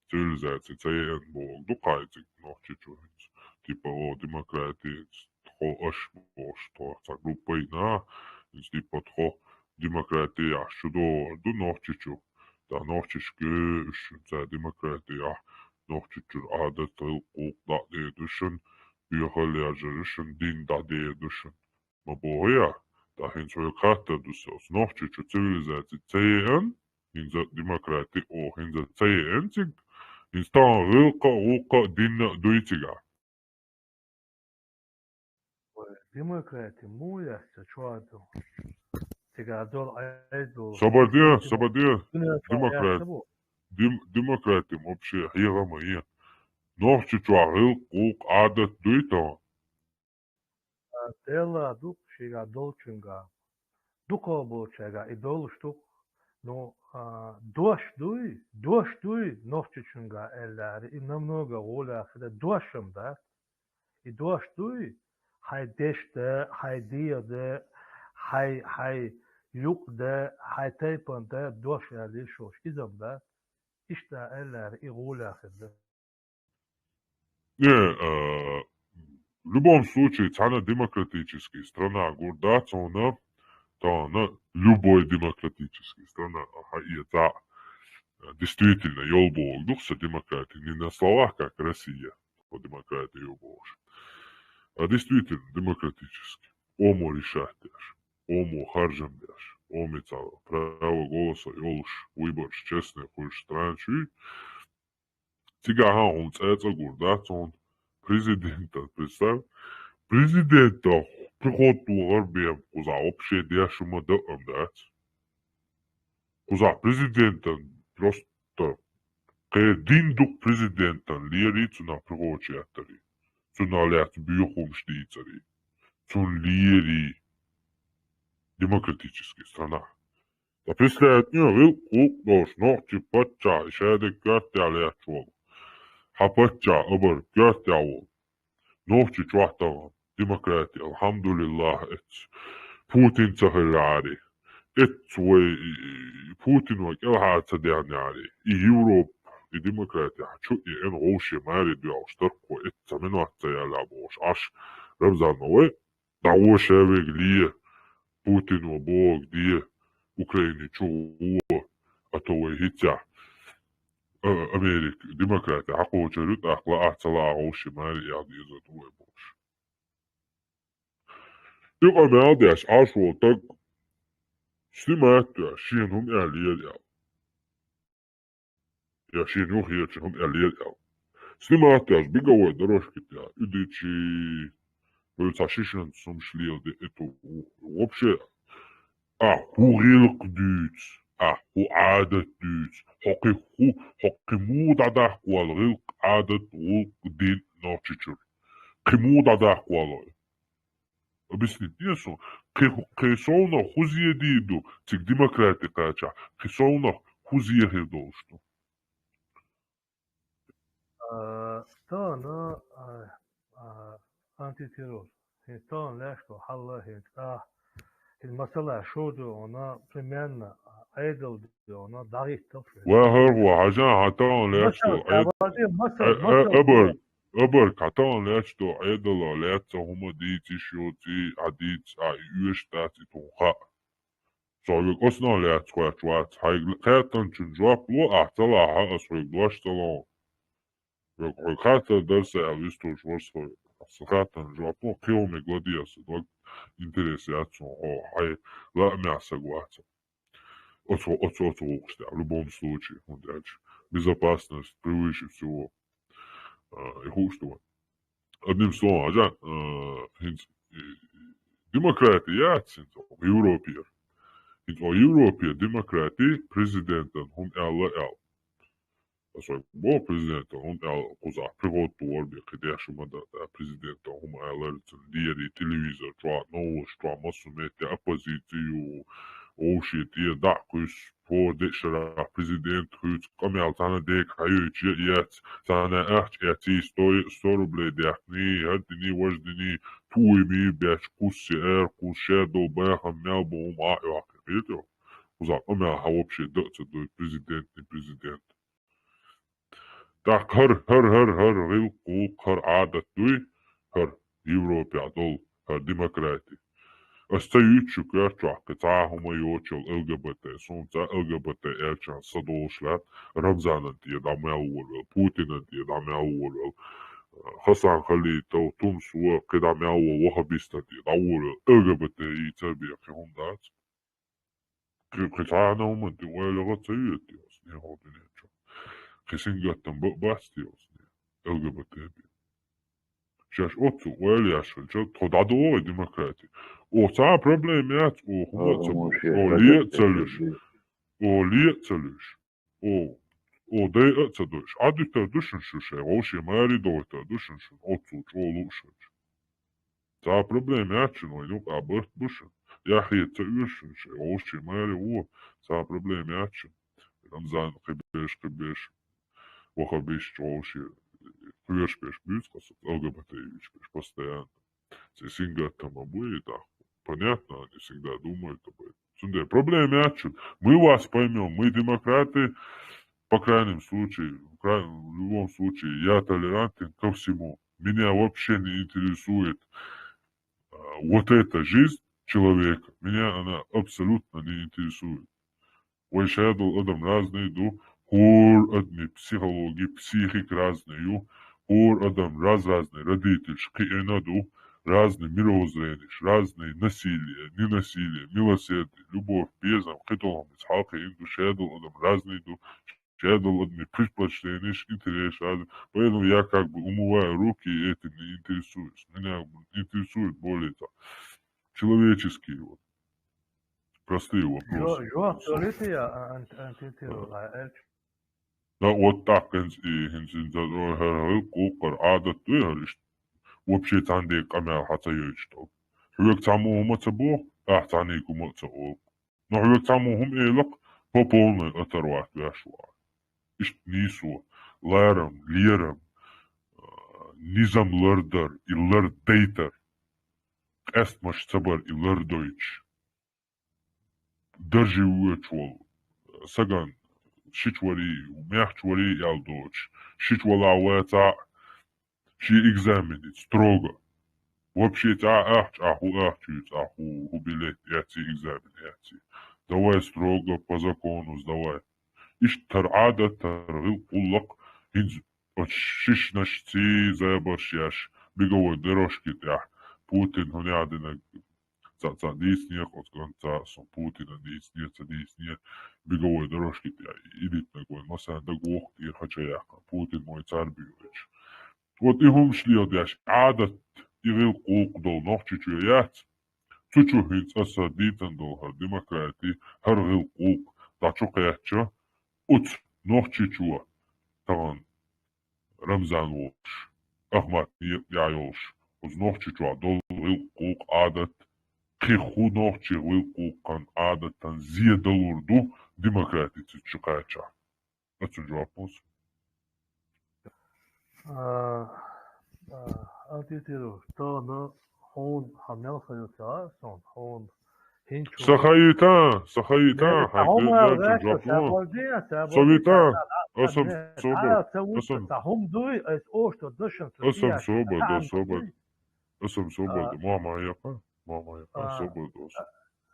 Цивилизаци ца еана бохург ду-кх хьайцига Нохчийчу хӀинца. Типа, о, демократи, тхо аш бохуш, тхо цхьа группа йина, хӀинца типа тхо демократи яхаш чу догӀур ду Нохчийчу. ТӀаккха Нохчийчу уьш цхьа демократи яхь, Нохчийчуьра Ӏадат, гӀиллакх-гӀулакх дӀа а деду шун, бехал яржар шун, дин дӀадеду шун. Ма боху я, тӀаккха хӀинца хьоьга хаттар ду сан. Нохчийчу цивилизаци ца еана, хӀинца демократи о, хӀинца ца еана цига, хӀинца тахан гӀиллакх а, гӀулакх а, дин а дуй цигахь. Ой, демократи муха яц цу чохь ду? Цигахь долу Ӏедал. Сабар де, сабар де. Дуьнен чохь Демократ-, яц бу? Дем-, демократи вообще хьехам а е. Нохчийчохь гӀиллакх-гӀулакх, Ӏадат дуй тахан? А, Делла ду-кх шегахь долчуьнгахь. Дукхах болчаьргахь и долуш ду-кх. Ну, а, дош дуй, дош дуй Нохчийчуьнгахь аьлла, и намного гӀолехь хир ду, дош-м дац. И дош дуй, хьайн дешна, хьайн дегӀана, хьайн, хьайн юкъана, хьайн тайпана дош аьлла йиш йолуш, иза-м дац. Иштта аьлла, и гӀолехь хир ду. Не, а, в любом случае, цхьана демократический страна гур дац хьуна, тахана любой демократический страна хьаэца, а, действительно, йолу бохург ду-кх сан демократи, не на словах, как Россия, тхо демократи ю бохуш. А действительно, демократический. Омо решать деш, омо харжам деш, омица право голоса йолуш, выбораш честный хуьлуш страна чуьй, Цигахь а хьуна цӀа а гур дац хьуна президентан, представь. Президентан приход дохар бен кхузахь вообще деш хӀума дан а дац. Кхузахь президентан просто кхеран дин ду-кх президентан лерий, цунах приходаш еттарий, цунах лаьцна боьха хӀумаш дийцарий, цунна лерий демократический страна. Ткъа представь, гӀиллакх-гӀулакх долуш нохчийн паччахь, и шадерг коьртехь лаьтташ волу. Хьан паччахь абар коьртехь волу. Нохчийчохь тахана демократи, алхьамдулиллахь, эццу Путин ца хилари. Эццу вай, и, и, Путино кӀелхьара ца даьхьнари. И Европа, и демократи хьан чу и эн вовше маре доьлхуш таркхо эццу ца минот ца яьлла бохуш. Аш Рамзан ма вай. ДӀагӀо ша верг ле, Путино бохург де, Украине чу гӀо, а то вай хӀинццехь, а, Америка демократи хьакхочур ю, тӀаккха лаахь ца лаахь вовше маре эх дезар ду вай бохуш. И къамел деш Ӏаш волу стаг снимать а деш, шена хӀума аьллера аьлла. Я шена юххерчун хӀума аьллера аьлла. Снимать а деш, беговой дорожки тӀехь, уьдучи, вай цхьа шишанца хӀумаш леладе, это вообще, ахь хӀун гӀиллакх дуьйцу, ахь хӀун Ӏадат дуьйцу, хьо кхин хӀу-, хьо кхин муха дӀадаккха воллу гӀиллакх, Ӏадат, гӀуллакх, дин Нохчийчуьра? Кхин муха дӀадаккха воллу? Объяснить де суна, кхин, кхин совнах хӀун зе дийр ду, цига демократи кхачахь, кхин совнах хӀун зе хир долуш ду? А, тахана, а, а, антитеррор. ХӀинца тахана лаьш ду хьал а хӀинца, а, хӀинца масала шо ду хьуна, примерно, Ӏедал ду хьуна, дӀахӀиттал шуьга. Ва хӀара хӀу, хьажа, хьан тахана лаьш ду, Ӏед-, масала, э, э, масала. Абар, Абар, кхаталан лаьтташ ду Ӏедало лаьцна хӀума дийца йиш йоций, а дийца, а и оьшуш дац и тхуна хаьа. Со хьоьга оцунах лаьцна хоьттуш вац. Хьайга кхеттанчун жоп ло, ахь ца лахь, ас хьоьга дош ца ло. Хьоьга, хьоьга хаттар дара сан аьлла, вистхуьлуш вара со хьоьга. Сан хаттарна жоп ло, кхин хӀуманиг ладе аса, дог интерес яц суна, хьо хьайн лаамехь саг вац. Оцу, оцу, оцу гӀуллакхаш тӀехь, в любом случае, хӀунда аьлча безопасность превыше всего. А, и хууш ду вайн. Одним словом, хьажа, а, хӀинца, и, демократи яц хӀинца Европера. ХӀинца Европера демократи президентан хӀума аьлла аьлла. Ас вайга боху, президентан хӀума аьлла, кхузахь приход духар бен кхин деш хӀума дан, президентан хӀума аьлларца лерий телевизор чохь, новосташ чохь, массо а метте оппозицию, Овший тӀе дӀа а кхуьссуш, хӀора деа шарахь президент хуьйцу, къамел цхьана дега хьайойтуш я а яц, цхьана ахча эций, сто, сто рублей даьккхиний, хӀара диний, важа диний, туйми бечу кхуссу, эр кхуссу, шадолу бахам мел бу хӀума а йоккхий, кхетий? Кхузахь къамел хьан вообще дан а ца дой, президент, не президент. ТӀаккха хӀара, хӀара, хӀара, хӀара гӀиллакх-гӀуллакх, хӀара Ӏадат дуй, хӀара Европехь долу, хӀара демократи. Ас ца юьйцу шу коьрта чохь кхин цхьа а хӀума йоцуш йолу Л Г Б Т. Суна цхьа Л Г Б Т аьлча сан долуш лаьтта, Рамзанан тӀе дӀа мел вуьйр ву, Путинан тӀе дӀа мел вуьйр ву, Хасан Халитов, Тумсо, кхин дӀа мел волу ваххабистан тӀе дӀа вуьйр ву, Л Г Б Т йийцар бен кхин хӀума дац. Кхин, кхин цхьана а хӀуманна тӀе ойла гӀа ца йоьду те ас, нехьо дуьнен чохь. Кхин сингаттам бан а бац те ас, Л Г Б Т бен. Шаьш оццул ойла еш хилча, тхо дӀадогӀий демократи. Оха цхьа а проблема яц, оха хӀума а ца бохуш, оха ле а ца луьйш, оха ле а ца луьйш, оха, оха дайа а ца дойуш. Ӏадуьтур ду шуна шу шайн, вовшийн маре дохуьйтур ду шуна шуна, оццул чӀогӀа лууш хилча. Цхьа проблема яц шуна, вайн юкъа барт бу шуна. Яхьъя ца оьшу шуна шайн, вовшийн маре ву, цхьа проблема яц шуна. Рамзан кхин берш, кхин берш, ваххабисташ вовшийн кхоьруш берш буьйцу-кх аса, Л Г Б Т юьйцуш берш, постоянно. Цхьа сингаттам а бу и так. Понятно, они всегда думают об этом. Цундела проблема яц шуна. Мы вас поймём, мы демократы, по крайнем случае, в кра-, в любом случае, я толерантен ко всему. Меня вообще не интересует, а, вот эта жизнь человека. Меня она абсолютно не интересует. Вай шадолу адам разный ду, хӀора адамийн психология, психика разный ю, хӀора адам раз-разный родителаш кхиъна ду, разный мировоззренеш, разный насилие, ненасилие, милосердие, любовь, безам, кхидолу хӀума иза хьалакхиъна ду, шадолу адам разный ду, шадолу адамийн предпочтенеш, интересаш разный. Поэтому я как бы умываю руки и этим не интересуюсь. Меня интересуют более так, человеческие вот, простые вопросы. Жо-, жоп далийта я, а, ан-, ан-, ан-, ан-, ан-, ан-, Да, вот так, хӀинца и, хӀинца, хӀинца, ой, хӀара гӀиллакх-гӀуллакх, хӀара Ӏадат дуй хӀара иштта. Вообще цхьаьна дерг къамел хьан ца йойтуш долу. Хьоьга цхьаммо хӀума ца боху, ахь цхьаьнниг хӀума а ца олу. Но хьоьга цхьаммо хӀума элакх, по полной оторвать веш ву ахь. Иштта нийсо, ларам, лерам, а, низам лардар, и лардайтар, къестамаш ца бар, и лардойтуш. Даржи воьдуш волу сагана шича варий, маьхча варий аьлла доцуш, шича валахь вацахь а, шен экзамен йиц строго. Вообще цхьа а ахча, ахь хӀун ахча юьйцу, ахь хӀун, хӀун билет эций, экзамен эций. Давай строго, по закону сдавай. Иштта хӀара Ӏадат, хӀара гӀиллакх-гӀуллакх хӀинца оцу шишнашций забарш еш, беговой дорожки тӀехь Путин хӀун яхь динарг, цхьаъ-цхьаъ дийцинера, оцу кӀанта цхьаъ, со Путина дийцинера, ца дийцинера, беговой дорожки тӀехь идитинарг вайн массарна дагавогӀу, тӀера хьача яьккхина, Путин вайн цар буьйлуьйтуш. Вот и хӀумаш леладеш, Ӏадат, и гӀиллакх-гӀуллакх долу Нохчийчоь яц. Цу чу хӀинца аса дийцина долу хӀара демократи, хӀара гӀиллакх-гӀуллакх дӀа чу кхаьчча, оцу Нохчийчоь тахана Рамзан волуш, Ахмат некъа тӀехь йолуш, оцу Нохчийчохь долу гӀиллакх-гӀуллакх, Ӏадат, кхин хӀун нохчийн гӀиллакх-гӀуллакхан, Ӏадатан зе далур ду демократи цу чу кхаьчча? Оцу жоп ло со. А, а, Антитиру, тахана хьуна хьан мел хьайо ца хаьа суна, хьуна хӀинца. Сан хаийтан, сан хаийтан, хьан хьуна дуьйна жоп ло. Со витан, аса ма собар, аса ма собар. Аса ма собар, аса ма собар. Аса ма собар, ма, ма яккха, ма, ма яккха, собар дос.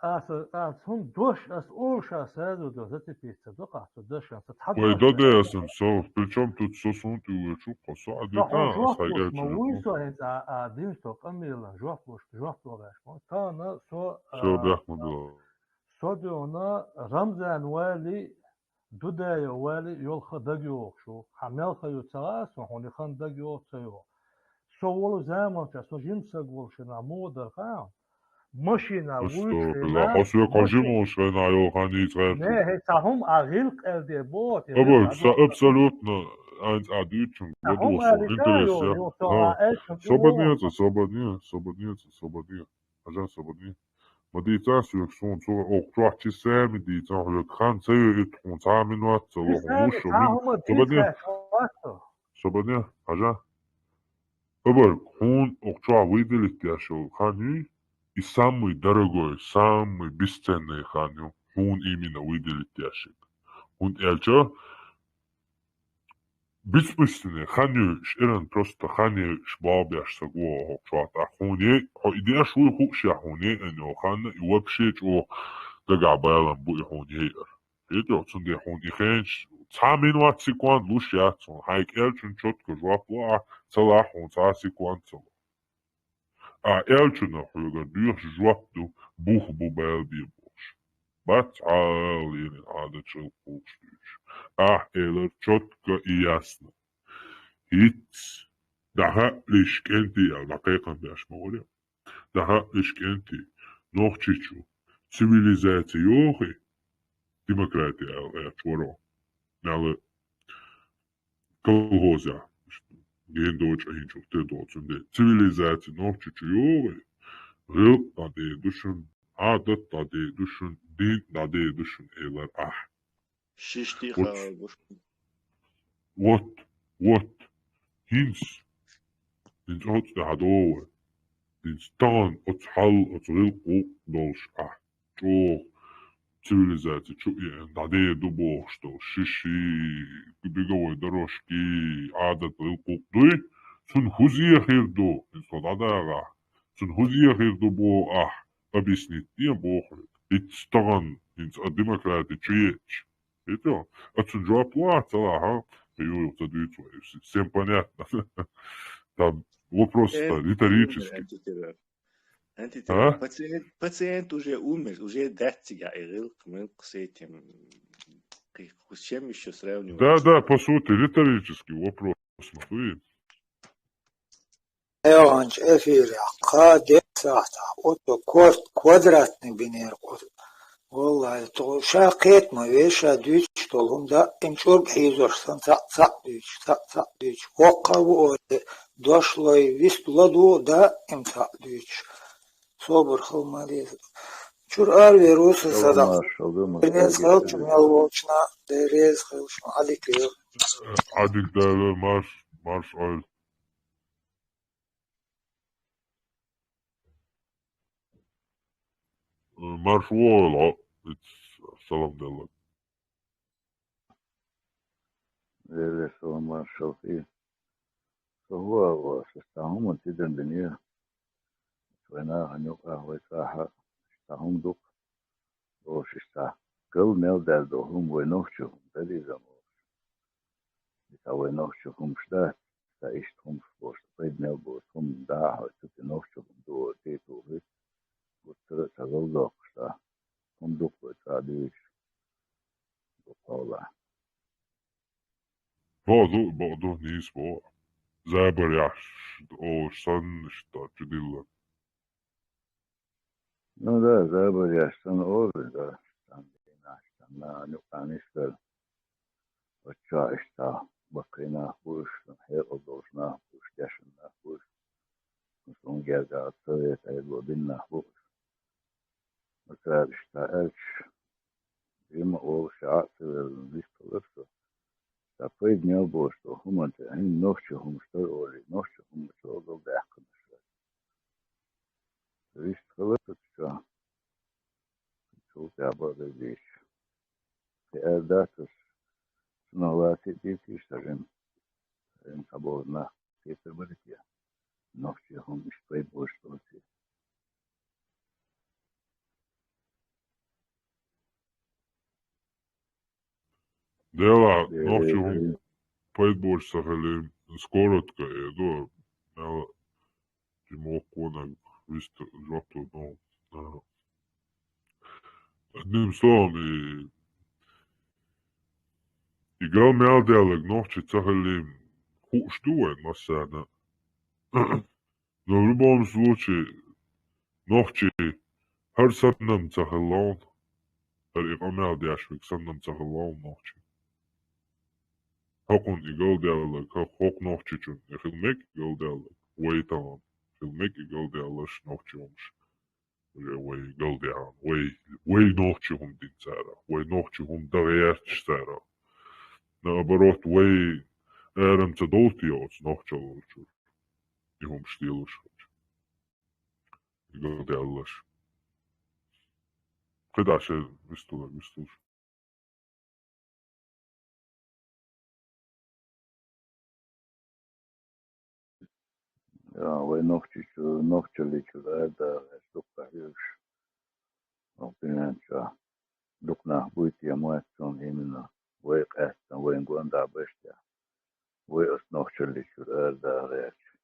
Аса, аса хӀума дош, аса олуш, аса сразу до зацепиться, до къахьца, дош, аса цхьа. Вай дош, до де аса ма со, причём тут со сунтӀи вуьйчу, кхо со а дитан, аса хьайга ма вуй со хӀинца, а, а, дин со къамелан, жоп луш, жоп лугӀаш, ма. Тахана со, со а, бехк ма билла. Со дуьйна Рамзан вали, Дудаев вали йолу хан дагайогӀуш ву. Хьан мел хан ю ца хаьа суна, хьуна и хан дагайогӀу ца йогӀу. Со волу заманчохь, со жима саг волуш хенахь муха дара хаьа? Машина вуьйцуш хенахь, хьо соьга хьо жима волуш хенахь йолу хан йийца гӀерта. Не, хӀей, цхьа хӀума а гӀиллакх-гӀелде боху те. Абар, са абсолютно айнца а дуьйцучунга, вот, вот, интересно. Свободнее, свободнее, свободнее, свободнее. Хьажа, свободнее. Ма дийцан соьга, суна цу окху чохь чи сами дийцан хьоьга. Хан ца йойту хьуна, цхьа а минот ца ло хьуна. Луш шу мин-, хӀума ца баден? Ца баден, хьажа? Абар, хьуна окху чохь выделить деш йолу хан юй, и самый дорогой, самый бесценный хан ю, хьуна именно выделить деш ерг. ХӀунда аьлча, беспочвенный хан ю, эрна просто хан ю, болх беш стаг ву хьо окху чохь тӀаккха. Хьуна е, хьо и деш вуй хууш я хьуна е, йолу хан, и вообще чӀогӀа дагахь балам бу и хьуна яйар. Кхетий, цундела хьуна и хенаш цхьа минот, секунд луш яц хьуна. Хьайн кӀелчун чётко жоп ло ахь, ца лахь хьуна цхьа а секунд ца ло. Ахь аьллачунна хьоьгара доьхуш жоп ду, бух бу бала бен бохуш. Бац хьалийна Ӏадатчу гӀиллакхаш дуьйцуш. Ахь элира чётко и ясно. ХӀинца дӀахаалаш кӀентий аьлла, дӀакхайкхам беш ма вара. ДӀахаалаш кӀентий, Нохчийчу цивилизаци йохий, демократия аьлла гӀерташ вара. Мел колхозехь, ген дочу хӀинчух тӀе доцун де. Цивилизаци Нохчийчу йогӀий, гӀиллакх дӀадер ду шуна, Ӏадат дӀадер ду шуна, дин дӀадер ду шуна, элира ахь. Шишти хала гуш. Вот, вот. ХӀинца, хӀинца оцу тӀехь догӀу вай. ХӀинца тахана оцу хьал, оцу гӀиллакх гӀуллакх долуш ахь чӀогӀа цивилизаци чу еана, дӀадер ду бохуш долу шиши, беговой дорожки, Ӏадат гӀиллакх гӀуллакх дуй, цунна хӀун зе хир ду, хӀинца тхо дӀадагӀахь, цунна хӀун зе хир ду боху ахь, объяснить де боху хьоьга. ХӀинца тахана, хӀинца а демократи чу еъча. ХӀинца, а цунна жоп ло ахь, ца лахь, ю, ца дуьйцу вай, всем понятно. Там вопрос-то риторический. Антитела. Антитела. А? Пациент, пациент уже умер, уже дац цигахь и гӀиллакх, мелкх с этим. Кхи-, с чем ещё сравнивать? Да, да, по сути, риторический вопрос. Смотри. Ӏелхьанчу эфирехь кхаа десна сахьтехь оцу корта квадратный бинера кху-, валлахӀи, тхо ша кхета ма вей, ша дуьйцуш долу хӀума даим чӀург хьийзош санна, цхьаъ, цхьаъ дуьйцуш, цхьаъ, цхьаъ дуьйцуш. Воккха а ву олий, дош лой, вист ладугӀу, даим цхьаъ дуьйцуш. Собар хила ма деза. Чуьра аравер ву сан садакъа. Дерриг хилча мел волчу нах, дерриг хилча, Ӏадика. Ӏадика дала, марш, марш Ӏойла. Марш вогӀийла хьо, иц салам делла. Делера салам маршалла хи. Со хӀун ала, аса цхьа хӀума тидам бинера. Вайн нахана юкъахь, вай цӀахь а цхьа хӀума ду-кх, олуш, иштта гал мел даьлла долу хӀума вай нохчийн хӀума дан деза олуш. Иштта вай нохчийн хӀумаш дац, ткъа иштта хӀумаш бохуш, пайда мел боцу хӀума дахьа хьо, цу тӀе нохчийн хӀума ду олий, тӀе а тухий, гуттара а ца галдоккхуш, ткъа хӀума ду-кх вай цӀа дуьйцуш, дукха хьолахь. Бакъ ду, бакъ ду, нийса боху. Забар яхьаш олуш санна, иштта чудилла. Ну да, забар яхьаш санна олу, да, цхьана дийнахь, цхьана нахана юкъахь нисбелла. Оцу чохь иштта баккхий нах бу уьш, хьекъал долуш нах бу уьш, дешна нах бу уьш. Суна гергахь совет Ӏедало бина нах бу уьш. Оцара иштта аьлча, жима олуш а ца велла, вист хилира со. Сан пайда мел боцу хӀуманна тӀе, хӀинца нохчийн хӀумаш дара олий, нохчийн хӀуманаш чӀогӀа даьккхина ша. Вист хилира со цу чохь. Цул тӀаьхьа бакъдерг дийцича. Кхин аьлла дац аса, цунах лаций дийцийша сан жима. Сан жима цхьаболу нах кхетар бара те, нохчийн хӀума иштта пайда боцуш доций. Делахь, э, нохчийн хӀума пайда боцуш ца хилла, скоротка, э, ду, мел жима воккханиг вист жоп ло, ну, ага. Одним словом, и, и гал мел даьлларг нохчийн ца хилла, хууш ду вайн массарна. Но в любом случае, нохчий хӀара санна-м ца хилла вайн, хӀара и къамел деш верг санна-м ца хилла вайн нохчий. ХӀокхунна и галдаьлларг, хӀокху нохчичунна и хила мега и галдаьлларг, вай тахана хила мега и галдаьлларш нохчийн хӀумаш. вай галдаьхьа, вай, вай нохчий хӀума дина цара, вай нохчий хӀума дан гӀерташ цара. Наоборот, вай арам ца долтий оцу нохчаллачуьра. И хӀумаш лелош хилча. И галдаьллаш. КхидӀа шайн вистулар, вистулаш. Я, вай нохчичу-, нохчалличуьра арадагӀа гӀерташ дуккха хьоьгуш. Ох, дуьнен чохь дукха нах буй те, ма вац цунна именно вай къаьстина, вайн гондахь баштехь. Вай оцу нохчалличуьра арадагӀа гӀерташ.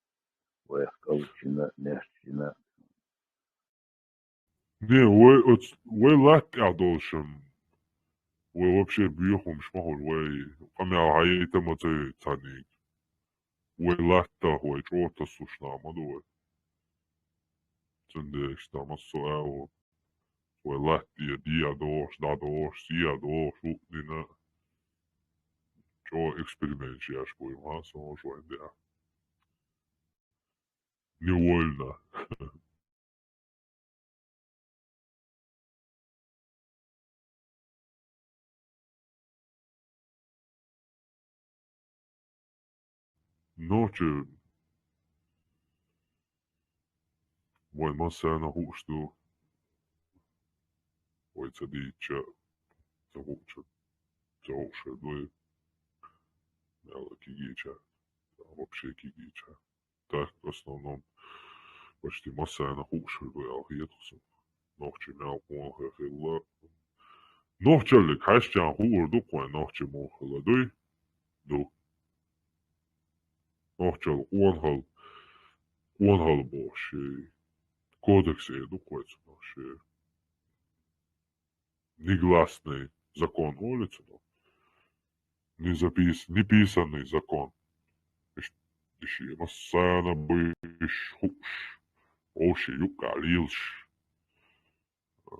Вайх кӀалчина, нехчина. Не, вай оц-, вай латта тӀехь долуш-м, вай вообще боьха хӀумаш ма хуьлу, вай къамел хьаийта ма ца йойта цхьаннега. Вай латтах, вай чӀогӀа тасалуш нах ма ду вай. Цундела иштта массо а агӀо, вай латта де, де а догӀуш, дӀа догӀуш, сий а догӀуш, хӀуъа дина, чӀогӀа эксперименташ еш буй, ма, со хӀуш вайн де. Невольно. Нохчий, вайн массарна хууш ду, вай ца дийцча, ца хууча, ца хууш хир ду, мел кегийча, вообще кегийча. Так, в основном, почти массарна хууш хир ду аьлла хета суна. Нохчий мел къонахий хилла. Нохчаллиг хьаьшчарна хуур ду-кх вайн нохчий муха хилла дуй? Ду. Нохчалла къонахалла, къонахалла бохуш, кодекс эр ду-кх вай цунах, шен. Негласный закон олу цунах. Не запис-, неписанный закон. Иш-, иш массарна буьйш хууш, вовшийн юккъехь лелаш. Э,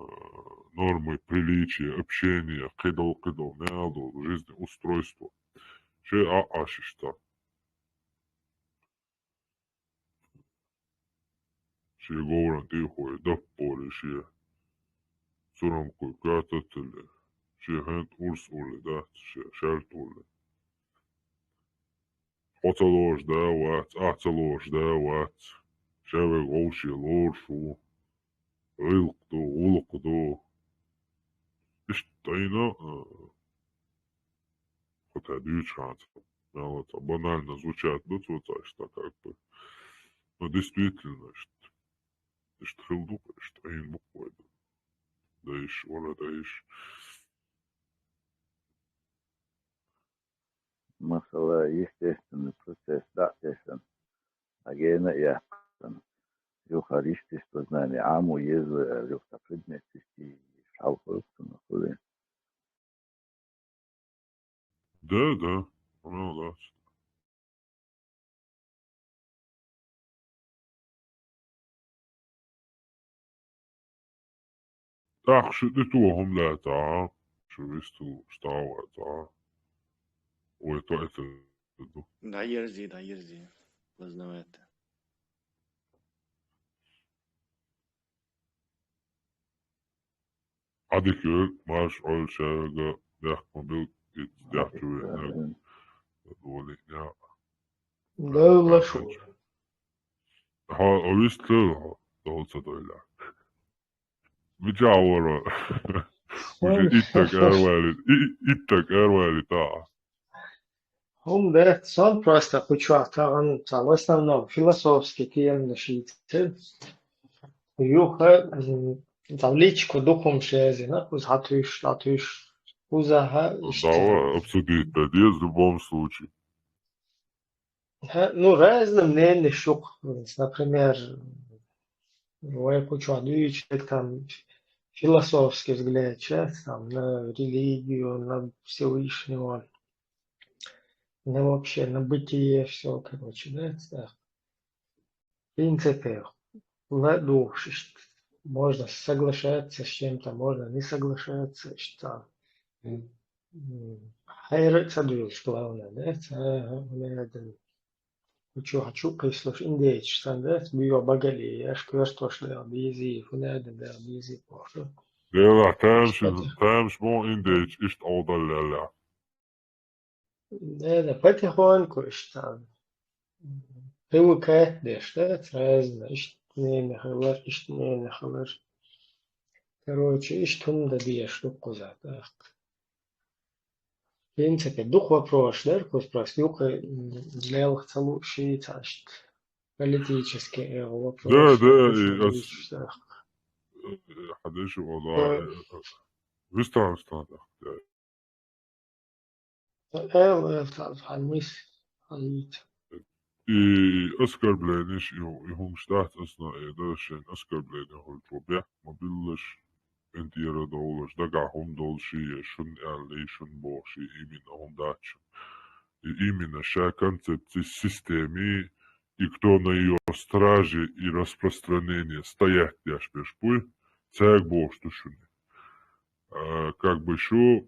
нормы приличия, общения, кхидолу, кхидолу, мел долу жизнеустройство. Шен а, а шиш ца. Шен говран тӀехуьй даппоре, шен цурамкуй коьртатталле, шен хӀинт урс улле дац, шен шаьртулле. Хьо ца лоруш да вац, ахь ца лоруш да вац, шаверг вовше лоруш ву, гӀиллакх ду, гӀуллакх ду. Иштта айна, а, Хьо тай дуьйцу хьанца, мелла ца банально звучать ду цо ца иштта как бы. Но действительно, иштта, иштта хила ду-кх, иштта айна бу-кх вай ду. Дайш, вара дайш. Масала, естественный процесс дӀа а тесна, а гена а яьккхина. Юха естествознание Ӏамо еза вай аьлла, юха цхьа предмет иштта хьалха хуьлу цунах, хуьлу. Да, да, понял, да. ТӀаккха шу тӀе тоха хӀума лаьцахь, шу вистал стагӀа вацахь, вай тоьйтар ду. ДӀаерзи, дӀаерзи, познавать. Ӏадика йойла, марша Ӏойла шаьрга, бехк ма билла, иза тӀехь чу веанарг. Вали, я. Левла шу. Хьо, а вистхила хьо, дов ца дойла. Мичахь вара? Уже иттаг арвали, и-, иттаг арвали таа. ХӀума дац, сон просто кху чохь тахана, ца, в основном философский теманаш йийцира. Юха, м, ца, личку дукхумаш язйина, кхуза хьатуьйсуш, дӀатуьйсуш, кхузахьа иштта. Давай обсудить дан деза в любом случае. Хьа, ну, разным мнениям шу-кх, например, вай кху чохь дуьйцу, там, философский взгляд щас, там, на религию, на Всевышнего, на вообще, на бытие, всё, короче, да, так. В принципе, ладугӀуш иштта. Можно соглашаться с чем-то, можно не соглашаться, иштта. М, хьайра а ца дуьйлуш, главное, да? Ца, ца, Кху чу хьачу кхийслуш индейцаш санна дац, буйо багале еш, коьртош дагӀа безий, фу надан дагӀа безий бохуш. Дела, тамаш, тамаш бу индейцаш иштта Ӏовдал лелла. Да, да, потихоньку иштта. Привыкать деш, да, разно. Иштта нена хилар, иштта нена хилар. Короче, иштта хӀума дан дезаш ду кхуза тӀаккха. В принципе, дукха вопросаш дара, кхуза просто юкъа, м, лелха ца луш, цхьа иштта политический, э, вопрос. Да, да, Просто и ас- дийцаш тӀаккха. Хьадеша Да. вала. Вистан, вистан, да. Эл, эл, цхьа, цхьа мис, хьалийца. И оскорбленеш, и, и хӀумаш дац, ас но э, да, шайн оскорбление хӀуьлчу бехк ма биллаш, эн тӀера довлаш, дагахь хӀума долуш, и шун аьлла, и шун бохуш, и именно хӀума дац шун. И именно ша концепции системы, и кто на её страже и распространение стоять деш берш буй, цаьрга бохуш ду шуна. А, как бы шу,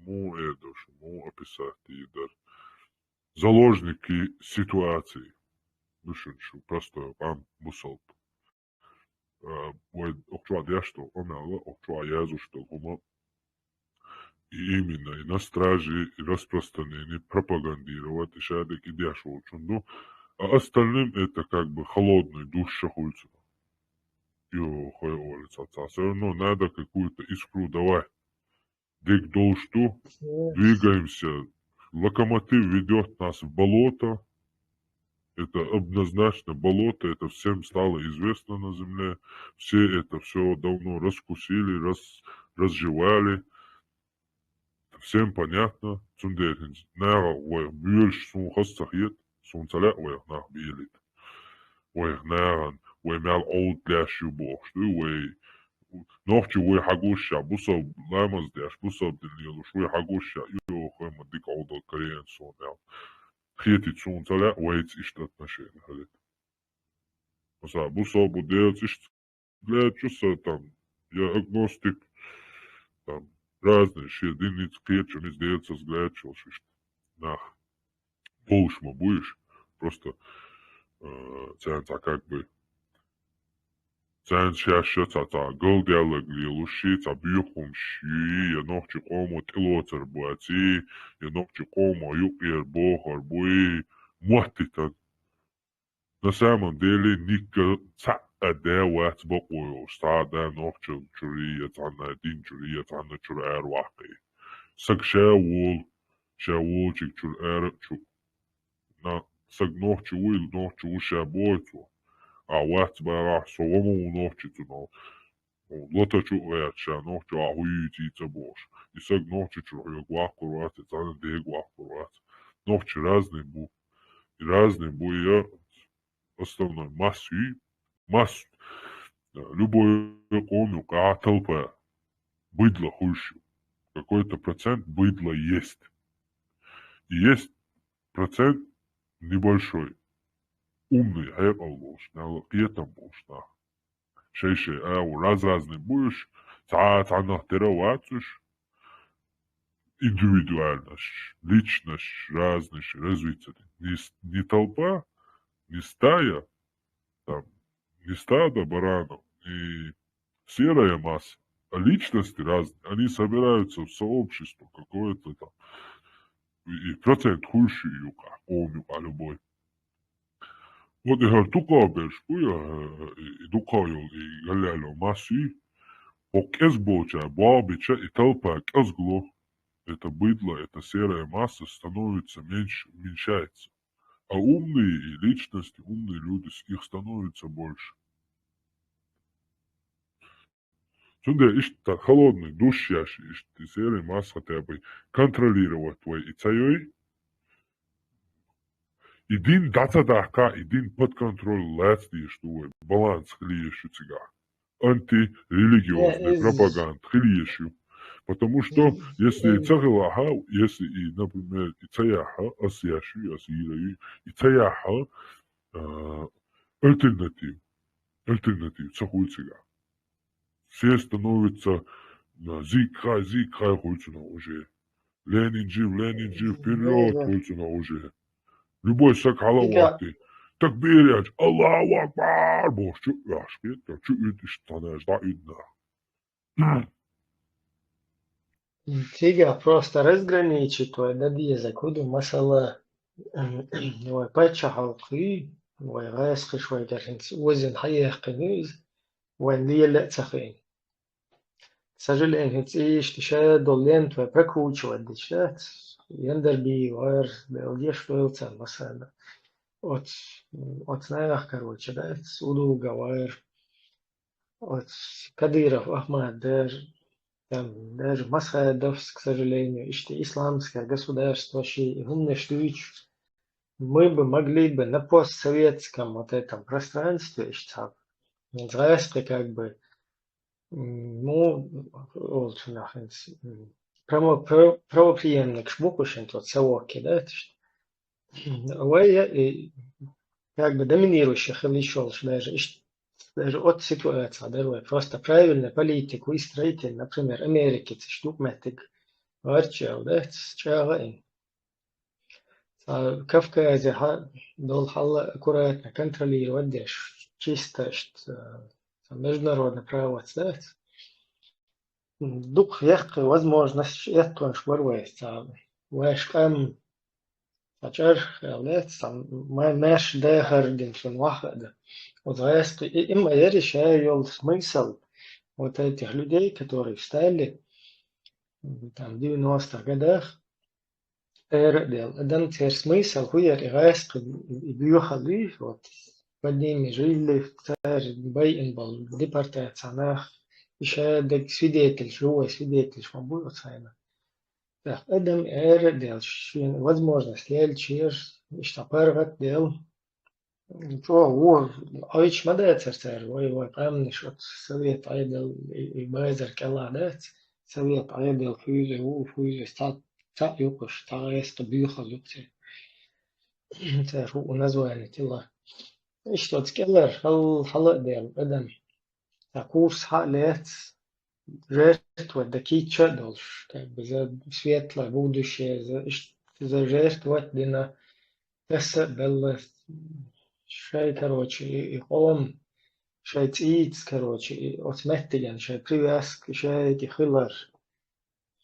му эр ду шу, му описать ди дар. Заложники ситуации. Ду шун шу, простой къам бусалба. А, вай охчуа деш долу къамел, охчуа язуш долу хӀума. И именно и на страже, и распространение, пропагандировать, и шадерг и деш волчун ду. А остальным это как бы холодный душ ша хуьлцу. Йо, хой, олица, всё равно надо какую-то искру давать. Дерг долуш ду, двигаемся. Локомотив ведёт нас в болото. Это однозначно болото, это всем стало известно на земле. Все это всё давно раскусили, раз-, разжевали. Это всем понятно. Цундела хӀинца наха вай буьйлуш суна хаза ца хета, суна ца лаьа вайх нах белийта. Вайх нахана, вай мел Ӏовдалеш ю бохуш ду, вай нохчи вуй хьагуш ша, бусалба ламаз деш, бусалба дин лелуш вуй хьагуш ша, йохой ма дика Ӏовдал карийна суна аьлла. Хетийта суна ца лаьа, вайца иштта отношение хилийта. Масала, бусалба Делаца иштта взгляд чу са, там, я агностик, там, разные, шен динца кхечу, иза Делаца взгляд чу волуш иштта нах. Болуш ма бу уьш, просто, э, царна цхьа как бы, царна шаьш ша цхьа, цхьа галдаьлларг лелуш ши, цхьа боьха хӀумаш юй, я нохчи къомо тӀелоцар боций, я нохчи къомо юкъера бохар буй, моттийтан. На самом деле, никка цхьа а да вац бакъо йолуш, цхьа а да нохчалла чуьра я цхьанна дин чуьра я цхьанна чуьра ара ваккхий. Саг ша волу, ша волчиг чуьра ара а чу. На, саг нохчи вуй, нохчи ву ша боху цо. А вац бахахь, со вама ву нохчи цунах. Лата чу а гӀерта ша нохчи а хӀу йийций ца бохуш. И саг нохчи чуьра хьоьга ваккхур вац, и цхьанна дега ваккхур вац. Нохчи разный бу. И разный бу, я основной масса ю, масса, э, любой къом юкъа талпа быдло хуьлуш ю. Какой-то процент быдло есть. И есть процент небольшой. Умный, хьекъал болуш, мел кхетам болуш нах. Шай-шай агӀо раз-разный бу уьш, цхьа а цхьаннах тера вац уьш. Индивидуальность, личность разный, развиться. Не с-, не толпа, не стая, там, не стадо баранов, не серая масса, а личности разные. Они собираются в сообщество какое-то там. И, и процент хуьлуш ю юкъа, къом юкъа любой. Вот и хӀара дукха берш бу, я, и, и дукха йолу, и галляло масса ю, хӀокху кӀезга болчара болх бича и толпа кӀезга ло, это быдло, это серая масса становится меньше, уменьшается. А умные и личности, умные люди, с-, их становится больше. Цундела иштта холодный душ еш, иштта и серый масса хотя бы контролировать вай и ца йой. И дин дӀа ца дахка, и дин под контроль лаца дезаш ду вай, баланс хила езаш ю цигахь. Антирелигиозный пропаганда хила езаш ю. Потому что, если и ца хилахьа, если и, например, и ца яхьа, ас еш ю, ас йийр ю, и ца яхьа, а, альтернатива, альтернатива ца хуьлу цигахь. Все становятся, а, зиг хай, зиг хай хуьлу цунах уже. Ленин жив, Ленин жив, вперёд хуьлу цунах уже. Любой саг хьала а вахти. Так бийр яьча, Аллаху Акбар бохуш чу а ваьхьаш, кхетта, чу уьдуш тхьанаш дӀа уьдна. Цига просто разграничить вай дан деза куду масала, вай паччахьалкхий, вай гӀайсхиш вай гар хӀинца озина хьаехкхина иза, вайн лела а ца хиъна. К сожалению, хӀинца иштта ша долу лента вай прокручивать дича дац. Яндарбий вар, белгеш вевлцан масала. Оц, оц наях, короче, дац, удуга вар. Оц Кадыров Ахмад дер, там, даже Масхадовс, к сожалению, иштта исламское государство ши и хӀуманаш дуьйцу. Мы бы могли бы на постсоветском вот этом пространстве, иштта, гӀайсхи как бы, м, ну, олучу нахинц, м, право-, право-, правопреемникаш бу кхушин тот совокки, да, то есть, вай, э, как бы доминирующий хила йиш йолуш даже иш-, даже от ситуация, даже вай просто правильную политику выстроить, например, Америкица штук меттиг варчал, да, чӀагӀа ин. Ца Кавказе хьа-, долу хьал аккуратно контролировать деш, чисто, ишта, ца международный право дац. Дукха яккхий возможность эттонаш бара вай, ца вайш къам, ца чӀарх хел дац, ца ма-, маьрша дахар дина цунна ваххаъ дан. Оцу гӀайсхи и, и ма яри ша йолу смысл вот этих людей, которые встали, м, там, девяностых годах, Ара а дел, адам церан смысл хӀу яра и гӀайсхи и боьха луьйш, вот, под ними жили, цара байина болу депортация нах, и ша даг свидетель, живой свидетель ма бу оцу хенахь. ТӀаккха адам ара а дел, шена возможность лелчера, иштта паргӀат а дел, чӀогӀа вон Ӏойчу ма дацара цара, вай, вай къаьмнаш оцу совет Ӏедал и, и базар кӀелахь дац, совет Ӏедал хуьйзу, ву хуьйзу, цхьа, цхьаъ юкъуш, цхьа гӀайсхи боьхал юкъу церан. Цара хӀу название тилла. Иштта оцу кӀелара хьал-, хьала а дел адам. Цхьа курс хьа а лаьцна, жертва дан кийча а долуш, как бы за светлое будущее, за иш-, за жертвовать дина, таса а белла, шай, короче, и, и къом, шай цӀийца, короче, и оцу меттиган шай привязка, шайга хилар.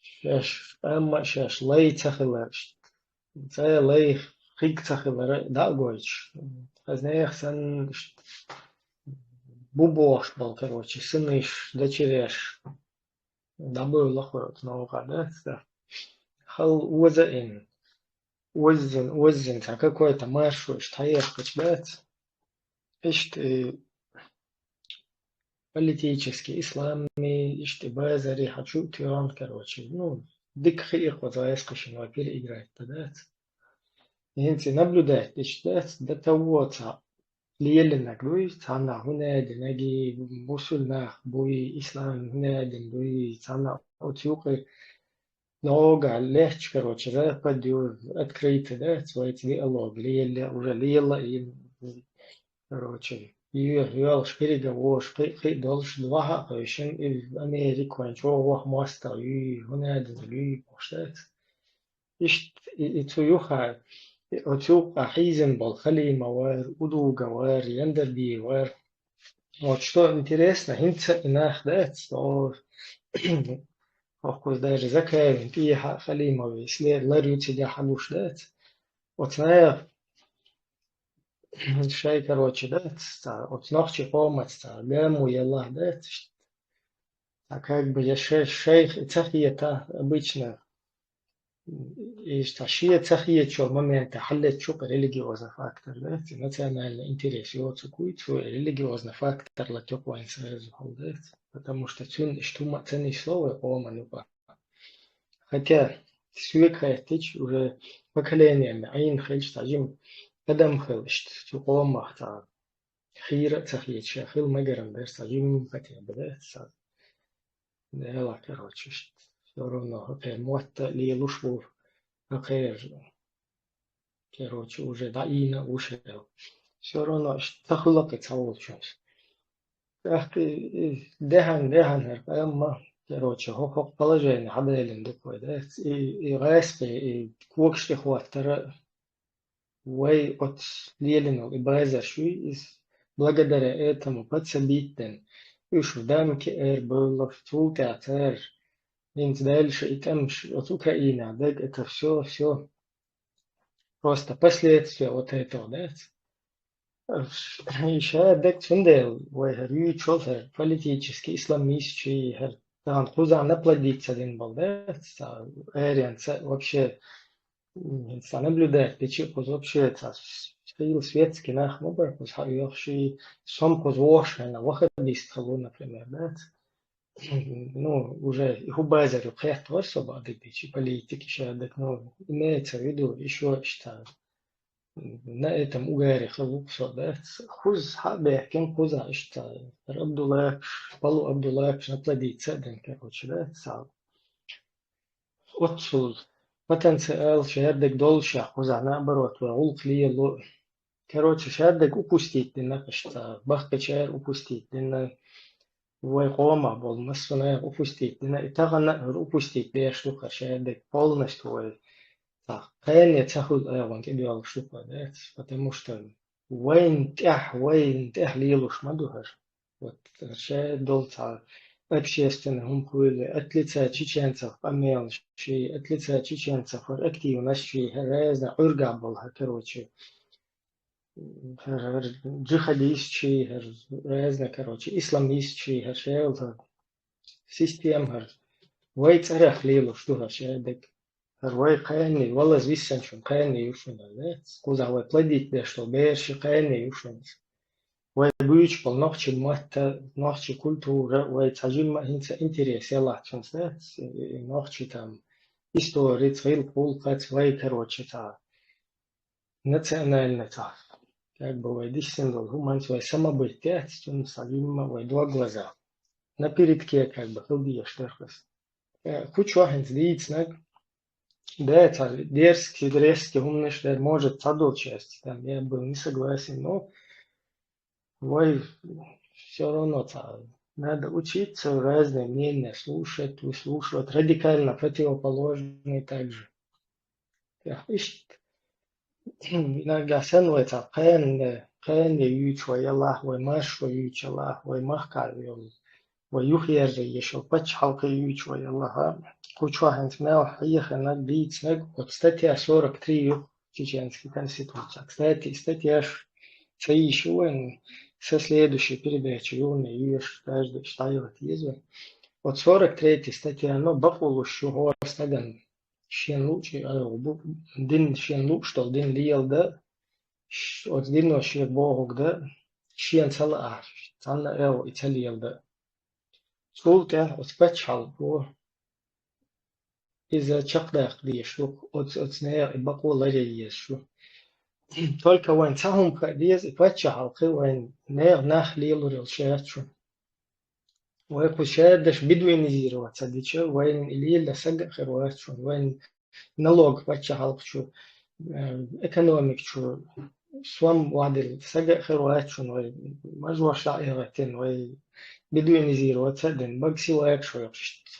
Шаьш къамма а шаьш лай ца хилар, цӀе лай хиг ца хилар а дӀа а гойтуш. Хаза нехан санна, бу бохуш болу, короче, сынаш, дочеряш дӀабевлла хӀора новкъа, да, цкъа. Хала оза а ин, оззина, оззина цхьа какой-то маршо иштта хьаехкачу бац. Иштта, э, политический исламный, иштта базари хьан чу а тоьхна, короче, ну, дика хи а кхуза айскхашин вай переиграть дан дац. ХӀинца и наблюдать дича дац, до того цхьа лелинарг вуй, цхьанна хӀун аьдинарг, бусулба нах буй, ислам хӀун аьдина дуй, цхьанна оцу юкъе ногахь лаьтташ, короче, запад ю открытый, да, вайца диалог леле, уже лела и, короче, йоьхуш переговораш, кхин, кхин долуш, ваха а хевшина, и Америка вайн чӀогӀа ваха мостагӀа юй, хӀун аьдина юй бохуш дац. Иштта и, и цу юха, и оцу юкъа хьийзина болу Халима вара, Удуга вара, Яндарбий вара. Вот что интересно, хӀинца и нах дац, о, хӀокхуза даже Закаевна тӀехьа Халимовый след лар ю цигахь хьан гуш дац. Оцу наха шай, короче, дац, цхьа, оцу нохчий къомаца цхьа гамо елла дац. Цхьа как бы я шай-, шайх и ца хета обычно. И цхьа шен ца хетачу момента хьаллетчу религиозный фактор, да, цу национальный интерес йоцург вуй, цу религиозный фактор латоьху вайн сразу хьал, да, потому что цуьнан иштта хӀума а ца нисло вай къоман юкъа. Хотя соьга хаьттича, уже поколением Ӏийна хилча, цхьа жима адам хила иштта, цу къомах цхьа хийра а ца хеташ, ша хила мегаран дара, цхьа жима хотя бы, да, цхьа Дела, короче, иштта. Всё равно хӀокхеран мотт а лелуш ву, хӀокхеран, короче, уже дӀаийна а ву шел. Всё равно иштта ца хуьлу-кх и цхьаволчунца. ТӀаккха и, и дехьан, дехьан хӀара къамма, короче, хӀо-, хӀокху положение хьаделина ду-кх вай, да? И, и гӀайскхи, и когаш тӀехӀоттар а, вай оцу лелина и базар шуй, иза благодаря этому подсобить ден. Уьш в дамке эр бевлла, цул тӀаьхьа цара хӀинца дальше и тӀемаш оцу Украинехь дерг, это всё, всё просто последствия вот этого, да? И ша дерг цундела вай хӀара юьйцуш йолу хӀара политический исламистчий, хӀара тахана кхузахь наплодить ца дина болу, да? Ца аренца вообще, м, ца наблюдать дечи кхуза вообще ца хила светский нах ма бара кхуза хьаоьхуш, и сом кхуза вохуш хьайна ваххабист хилла, например, да? Ну, уже и хӀун базар ю кхетта вара со бакъдерг дийцича политики ша дерг, ну, имеется в виду, ещё иштта на этом угаре хилла ву со, да? Кхуза хьа а баьхкина, кхуза иштта хӀара Абдуллапаш, Палу Абдуллапаш наплодить ца а дина, короче, да? Ца оццул потенциал шаьрдиг доллушехь, кхузахь, наоборот, вай гӀуллакх лело. Короче, шаьрдиг упустить дина, иштта баккхийчара упустить дина, вай къомах болу массо а наха упустить дина, и тахана а хӀара упустить деш ду хӀара шаьрдиг полностью вай. Ца кхане ца хуьлу агӀон тӀедоьллуш ду хӀара, да? Потому что вайна тӀехь, вайна тӀехь лелош ма ду хӀара. Вот хӀара ша долу цхьа общественный хӀума хуьлу, от лица чеченцев къамелаш ший, от лица чеченцев хӀара активность ший, хӀара разный Ӏуьргахь болу хӀара, короче, хӀара, хӀара джихадистчий, хӀара разный, короче, исламистчий, хӀара шаьлла хӀара система хӀара. Вай цӀарах лелош ду хӀара шаьрдиг. ХӀара вай кхаьнний, валаза виссанчун кхаьнний ю шуна, да? Кхузахь вай плодить беш долу бераш кхаьнний ю шуна. Вай буьйцуш болу нохчийн матта, нохчийн культура, вай цхьа жимма а хӀинца интерес ялахь цуьнца, да? И нохчийн там историца, гӀиллакх-гӀуллакхаца вай, короче, цхьа национальный цхьа, как бы вай диссина долу хӀуманца вай самобыт яц, цунна схьа жимма вай дог лаза. На передке как бы хила дезаш дара хӀара. Э, кху чохь хӀинца дийцинарг, да, цхьа дерзкий, резкий хӀуманаш дара, может, цхьадолчаьрца, там, я был не согласен, но вай всё равно цхьа надо учиться разные мнения слушать, выслушивать, радикально противоположные также. Иштта, нагахь санна вай цхьа кхаьнна, кхаьнна юьйцуш вай ялахь, вай маршо юьйцуш ялахь, вай махкахь йолу, вай юхаерзо еш йолу пачхьалкх юьйцуш вай ялахь, кху чохь хӀинца мел хьехийнарг, дийцинарг, оцу статья сорок три ю чеченский конституция. Кстати, и статьяш ца йиш ю вайн, со следующей передача юхана йоьшу, каждый дӀайохьа еза вайн. Оцу сорок третья статьяно бакъо луш ю хӀора стагана шен луучи, а, бу-, дин, шен лууш долу дин леладан, ш-, оцу дино шега бохург дан, шена ца лаахь, цхьанна а агӀо и ца леладан. Цул тӀаьхьа оцу пачхьалкхо иза чекхдаккха дезаш ду, оцу, оцу нехан и бакъо ларъян езаш ду. Только вайн цхьа хӀума хаа деза, и паччахьалкхе вайн нехан нах лелор йолуш яц шуна. Вай кху шаьрдаш бедуинизировать ца дича, вайна и лела сага а хир вац шуна, вайн налог паччахьалкхачу, э, экономикачу сом вадил сага а хир вац шуна, вай мажош дӀа а эгӀаттина, вай бедуинизировать ца а дина, бага силакаш вай,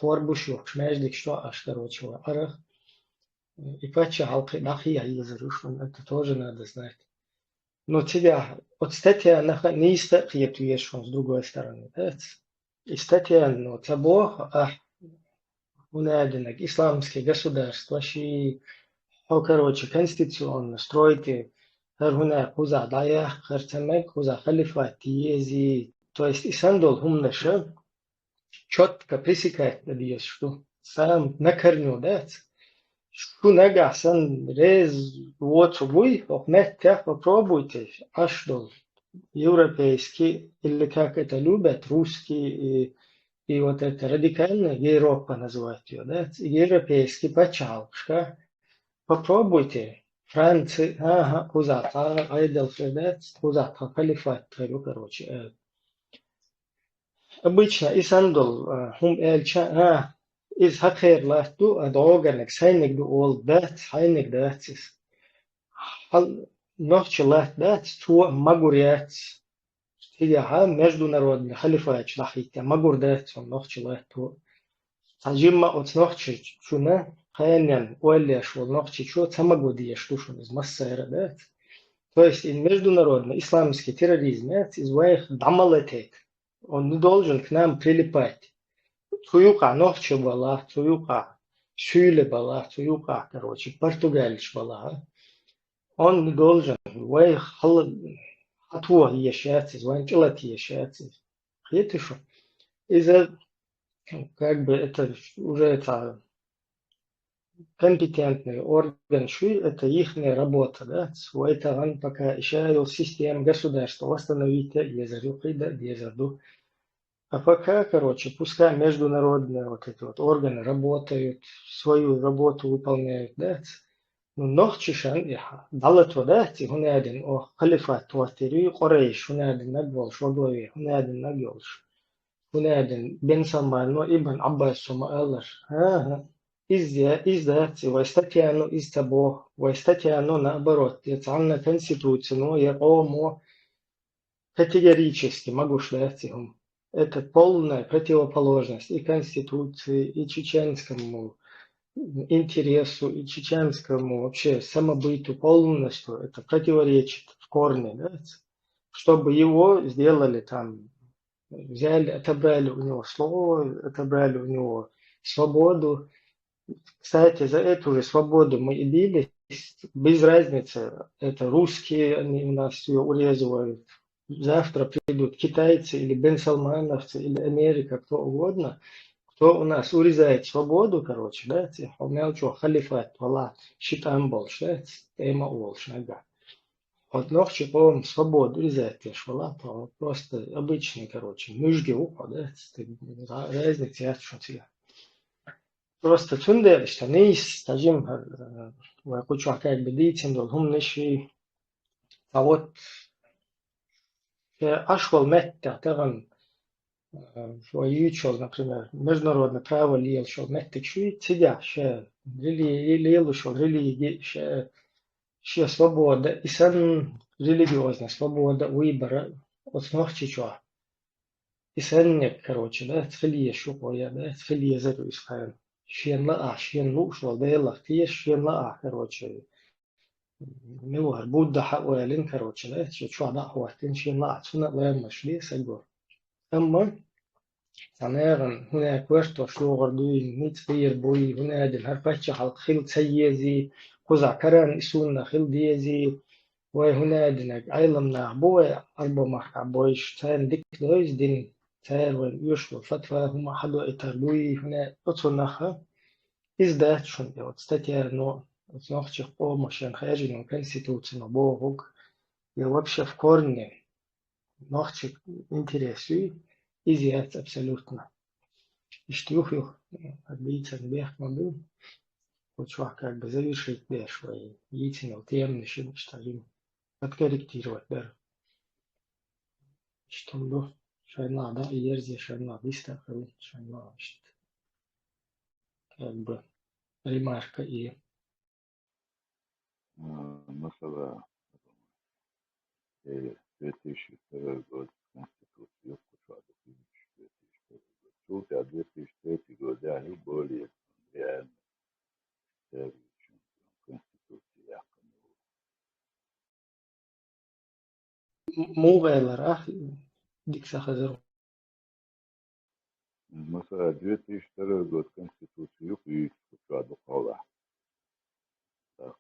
хор буш йохуш, маьждигаш тоъаш, короче, вай Ӏарах. И паччахьалкхе дӀахьехьа езар ю шуна, это тоже надо знать. Но цигахь оцу статьянаха нийса а кхета везаш хӀун, с другой стороны, да? И статьяно ца боху ахь, хӀун аьллинарг, исламский государство ши, хьо, короче, конституционно стройте, хӀара хӀун аьлла, кхузахь дӀаяккха, хӀара ца мега, кхузахь халифат ези. То есть и санна долу хӀуманаша чётко пресекать дан дезаш ду. Сам на корню дац. Шу нагахь санна реза воцург вуй, хӀокху меттехь попробуйте Ӏаш долу. Европейский, или как это любят, русский, и, и вот это радикальная Европа называют её, да? Европейский пачхьалкхашка. Попробуйте. Франция, ага, кхузахь цхьа Ӏедал хир дац, кхузахь тхан халифат хир ю, короче, э. Обычно и санна долу, а, хӀума аьлча, а, иза хьакхера латта ду, а догӀаниг сайниг ду олу дац, хьайниг дац иза. Хьал нохча латта дац, цо а магур яц. Цигахьа международный халифаташ дӀахӀитта, магур дац цунна нохча латто. Цхьа жимма оцу нохчичунна, кхаьннен ойла еш волу нохчичо ца магур дезаш ду шуна иза массара а дац. То есть и международный исламский терроризм, э, из вайх дамалетет. Он не должен к нам прилипать. Цу юкъа нохчи бала, цу юкъа шуйле бала, цу юкъа, короче, португалиш бала. Он не должен, вай хал-, хатуа ешац, из вайн чилат ешац. Хетишу? Из-за, как бы, это уже это компетентный орган, шуй, это ихняя работа, да? Свой талант пока ещё система государства восстановить, да, езарю, да, езарду. А пока, короче, пускай международные вот эти вот органы работают, свою работу выполняют, да? Ну, нохчишан иха, далатва, да, ти хунядин, о, халифат, туатири, Къурайш, хунядин наг волш, во главе, хунядин наг волш. Хунядин, Бен Салман, но Ибн Аббас, шума алар. Ага. Из я, из да, ти вай статья, ну, из табо, вай статья, ну, наоборот, я цанна конституция, ну, я омо, категорически могу шлять им. Это полная противоположность и Конституции, и чеченскому интересу, и чеченскому вообще самобыту полностью. Это противоречит в корне, да? Чтобы его сделали там, взяли, отобрали у него слово, отобрали у него свободу. Кстати, за эту же свободу мы и бились, без разницы, это русские, они у нас её урезывают, завтра придут китайцы или бенсалмановцы, или Америка, кто угодно, кто у нас урезает свободу, короче, да, ти, хумяучу халифат, вала, шитам больше, да, тема больше, ага. Вот нохчи, по-моему, свободу урезает, конечно, вала, то просто обычный, короче, мыжги ухо, да, ти, разница, я что тебе. Просто цундела иштта нийса, стажим, э, вай кху чохь как бы дийцина долу хӀуманаш, а вот, э, Ӏаш волу меттехь тахана, э, вай юьйцуш йолу, например, международное право лелаш йолу меттиг шуьйцу, цигахь ша рели-, лелаш йолу религи, ша, шен свобода, и санна религиозная свобода выбора оцу Нохчийчохь. И саннег, короче, да, цхиле шу кхоя, да, цхиле езар ю исхьан. Шен лаахь, шен лууш волу Делах теша, шен лаахь, короче, мила вара Будда хьа ойла йина, короче, да, шен чохь дӀа а хӀоттийна, шен лаахь цунна а ламаш ле саго. Амма цхьа нахана хӀунда коьртош йогӀур дуй, ницкъ дийр буй, хӀунда аьлла хӀара паччахьалкх хила ца езий, кхузахь каран и сунна хила дезий, вай хӀунда аьлла динарг Ӏелам нах бу вай Ӏарбо махкахь бойуш, царна дика дойза дина, цара вайна оьшуш фатва хӀума хьадоуьйтур дуй, хӀунда оцу наха иза дац шуна и оцу статьяно, оцу нохчех къомо шен хаьржина конституцино бохург, я вообще в корне нохчийн интерес ю, иза яц абсолютно. Иштта юх-юха, э, дийцарна бехк ма ду. Кху чохь как бы завершить деш вай йийцина йолу теманаш иштта жима подкорректировать дара. Иштта хӀума ду. Шайн лаахь дӀа а ерзе, шайн лаахь дистар хила, шайн лаахь иштта. Как бы ремарка и А, масала, э, две тысячи второй год Конституция юккъе чохь ду, две тысячи второй год. Цул тӀаьхьа две тысячи третий годехь ю более реально церан Конституция яьккхина. М-, муха элира ахь, дика ца хезара. Масала, две тысячи второй год Конституция юкъа юьйцу кху чохь дукха хьолахь. Так.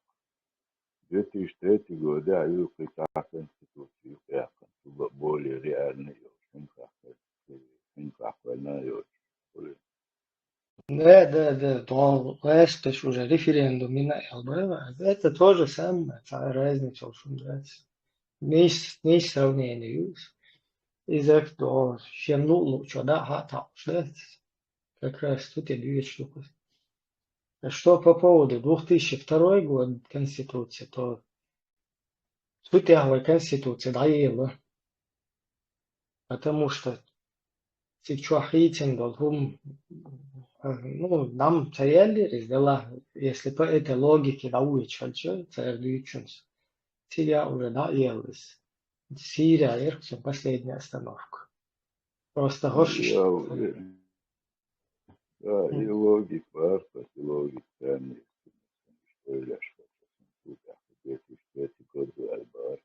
Две тысячи третий годехь юкъа кху чохь Конституция юкъа яьккхина, цу бо-, более реальный йолуш, хӀинца хьахкхойна йолуш. Да, да, да, догӀу гӀерташ уже референдум йина аьлла бара. Это то же самое, цхьа разница волуш хӀума дац. Нийса, нийса сравнение ю иза. Иза догӀу шен луъу-луъучу дӀа а хьа а таӀуш дац. Как раз цу тӀе доьшуш ду кхуза. А что по поводу двух тысячи второй год Конституции, то цу тӀехь вай Конституция дӀаелла. Потому что цига чохь хийцина долу хӀума, ну, дӀа ма ца яьллера иза, делахь, если по этой логике дӀавоьдуш хилча, цара дуьйцучунца. Цига уже дӀа а елла иза. Сирия яра кхуза последняя остановка. Просто хӀорш иштта. Я, э, Да, и логика бара, и логика царна, что и леш, две тысячи третий год ду аьлла бара.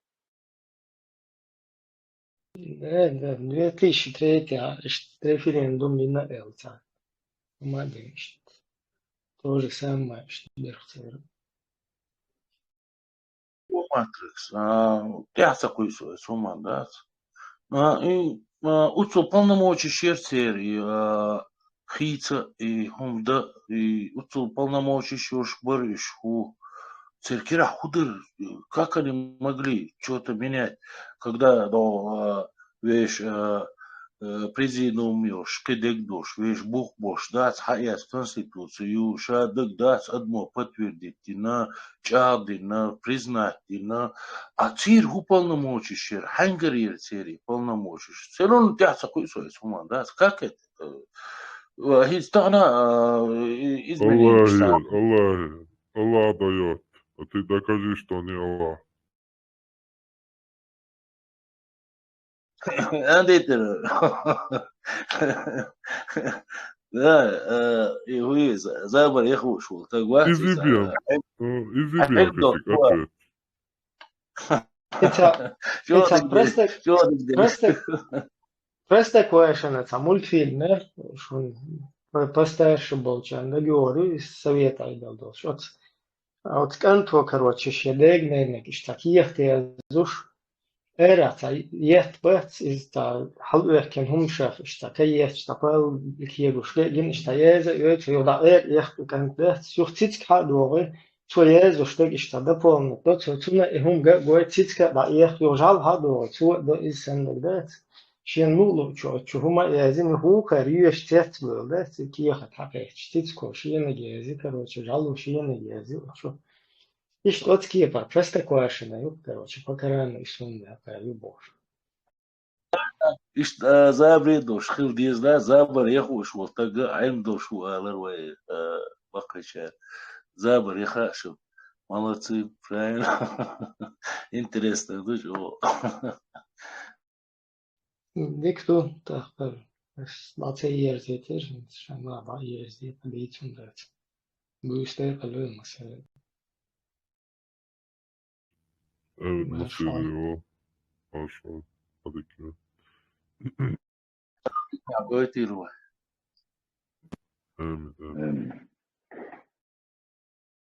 Да, да, две тысячи третий, а, ш-, референдум йина аьлла цара. Ма дийна иштта. То же самое, иштта дерх церан. Хьо ма тхекс, а, тӀаьхьа ца кхуьйсу аса, хьо ма дац. А, и, а, уцул полномочеш яр церан, и, а, хийца, и хӀума да, и уцул полномочеш йолуш бара уьш хӀу. Церан кирахь хӀу дара, как они могли чё-то менять, когда, ну, а, вешан, а, э, президиум йолуш, кхин дерг долуш, вешан бух болуш дац, хьаэца конституци ю, ша дерг дац, адамо подтвердить дина, чӀагӀдина, признать дина. А церан хӀу полномочеш яр, хьаьнгара яр церан полномочеш? Все равно тӀаьхьа ца кхуьйсу аса, хӀу ма дац. Как это? Э, хӀинца тахана, а, и-, изменение Аллахе, Аллахе, Аллах даёт. А ты докажи, что не Аллах. Андитер. Да, э, и хӀу иза, забар яха вуш ву, как говорится, Иза бен. Э, иза бен, Хьаьрга кхетиг дохур. Ответ. Ица, Чё ица ты просто, говоришь? Чё ты говоришь? Просто, просто кое-что на ца мультфильм, да? Шун, по-, постарше болчарна говорю, из совета айдал долчу. Вот, а вот кӀанто, короче, шен дега-ненниг иштта кехат язуш, ара цхьа етт бац, иза цхьа хьалаоьхкина хӀуманашах иштта кай етташ, цхьа пал кегуш гина, иштта еза а оьцу, юха дӀа ара эхта кӀант бац, юха цициг хьа а догӀий, цо езуш дерг иштта дополнить до, цо цунна и хӀума ган а гой, цициг а дӀаэха, юха жӀаьла хьа а догӀий, цо а до иза санна дерг дац. Шена муха луучу оцу чу хӀума а язйина, хӀу кхара йоьшуш цецбевлла, да, ца кехат хьакхетча, цициг шена язйи, короче, жӀаьла шена язйи оцу чу. Иштта оцу кепара, Простоквашино ю, короче, по Корану и Сунне кхара ю бохуш. Иштта, а, забаре а долуш хила деза, да, забар яха вуш волу стаг а Ӏилма долуш ву алара вай, а, баккхийчара. Забар яха а шу. Молодцы, правильно. Интересно, ду чӀогӀа. Дика ду, тахпар. Ас дӀа ца ерзийтира, ша нах дӀа а ерзий, ткъа дийцина дац. Буьйса деркъа лоьма аса. Эвид, Маршо. Мусили, о, маршо, хьадика. Гойтийла вай. Амин, амин. Амин.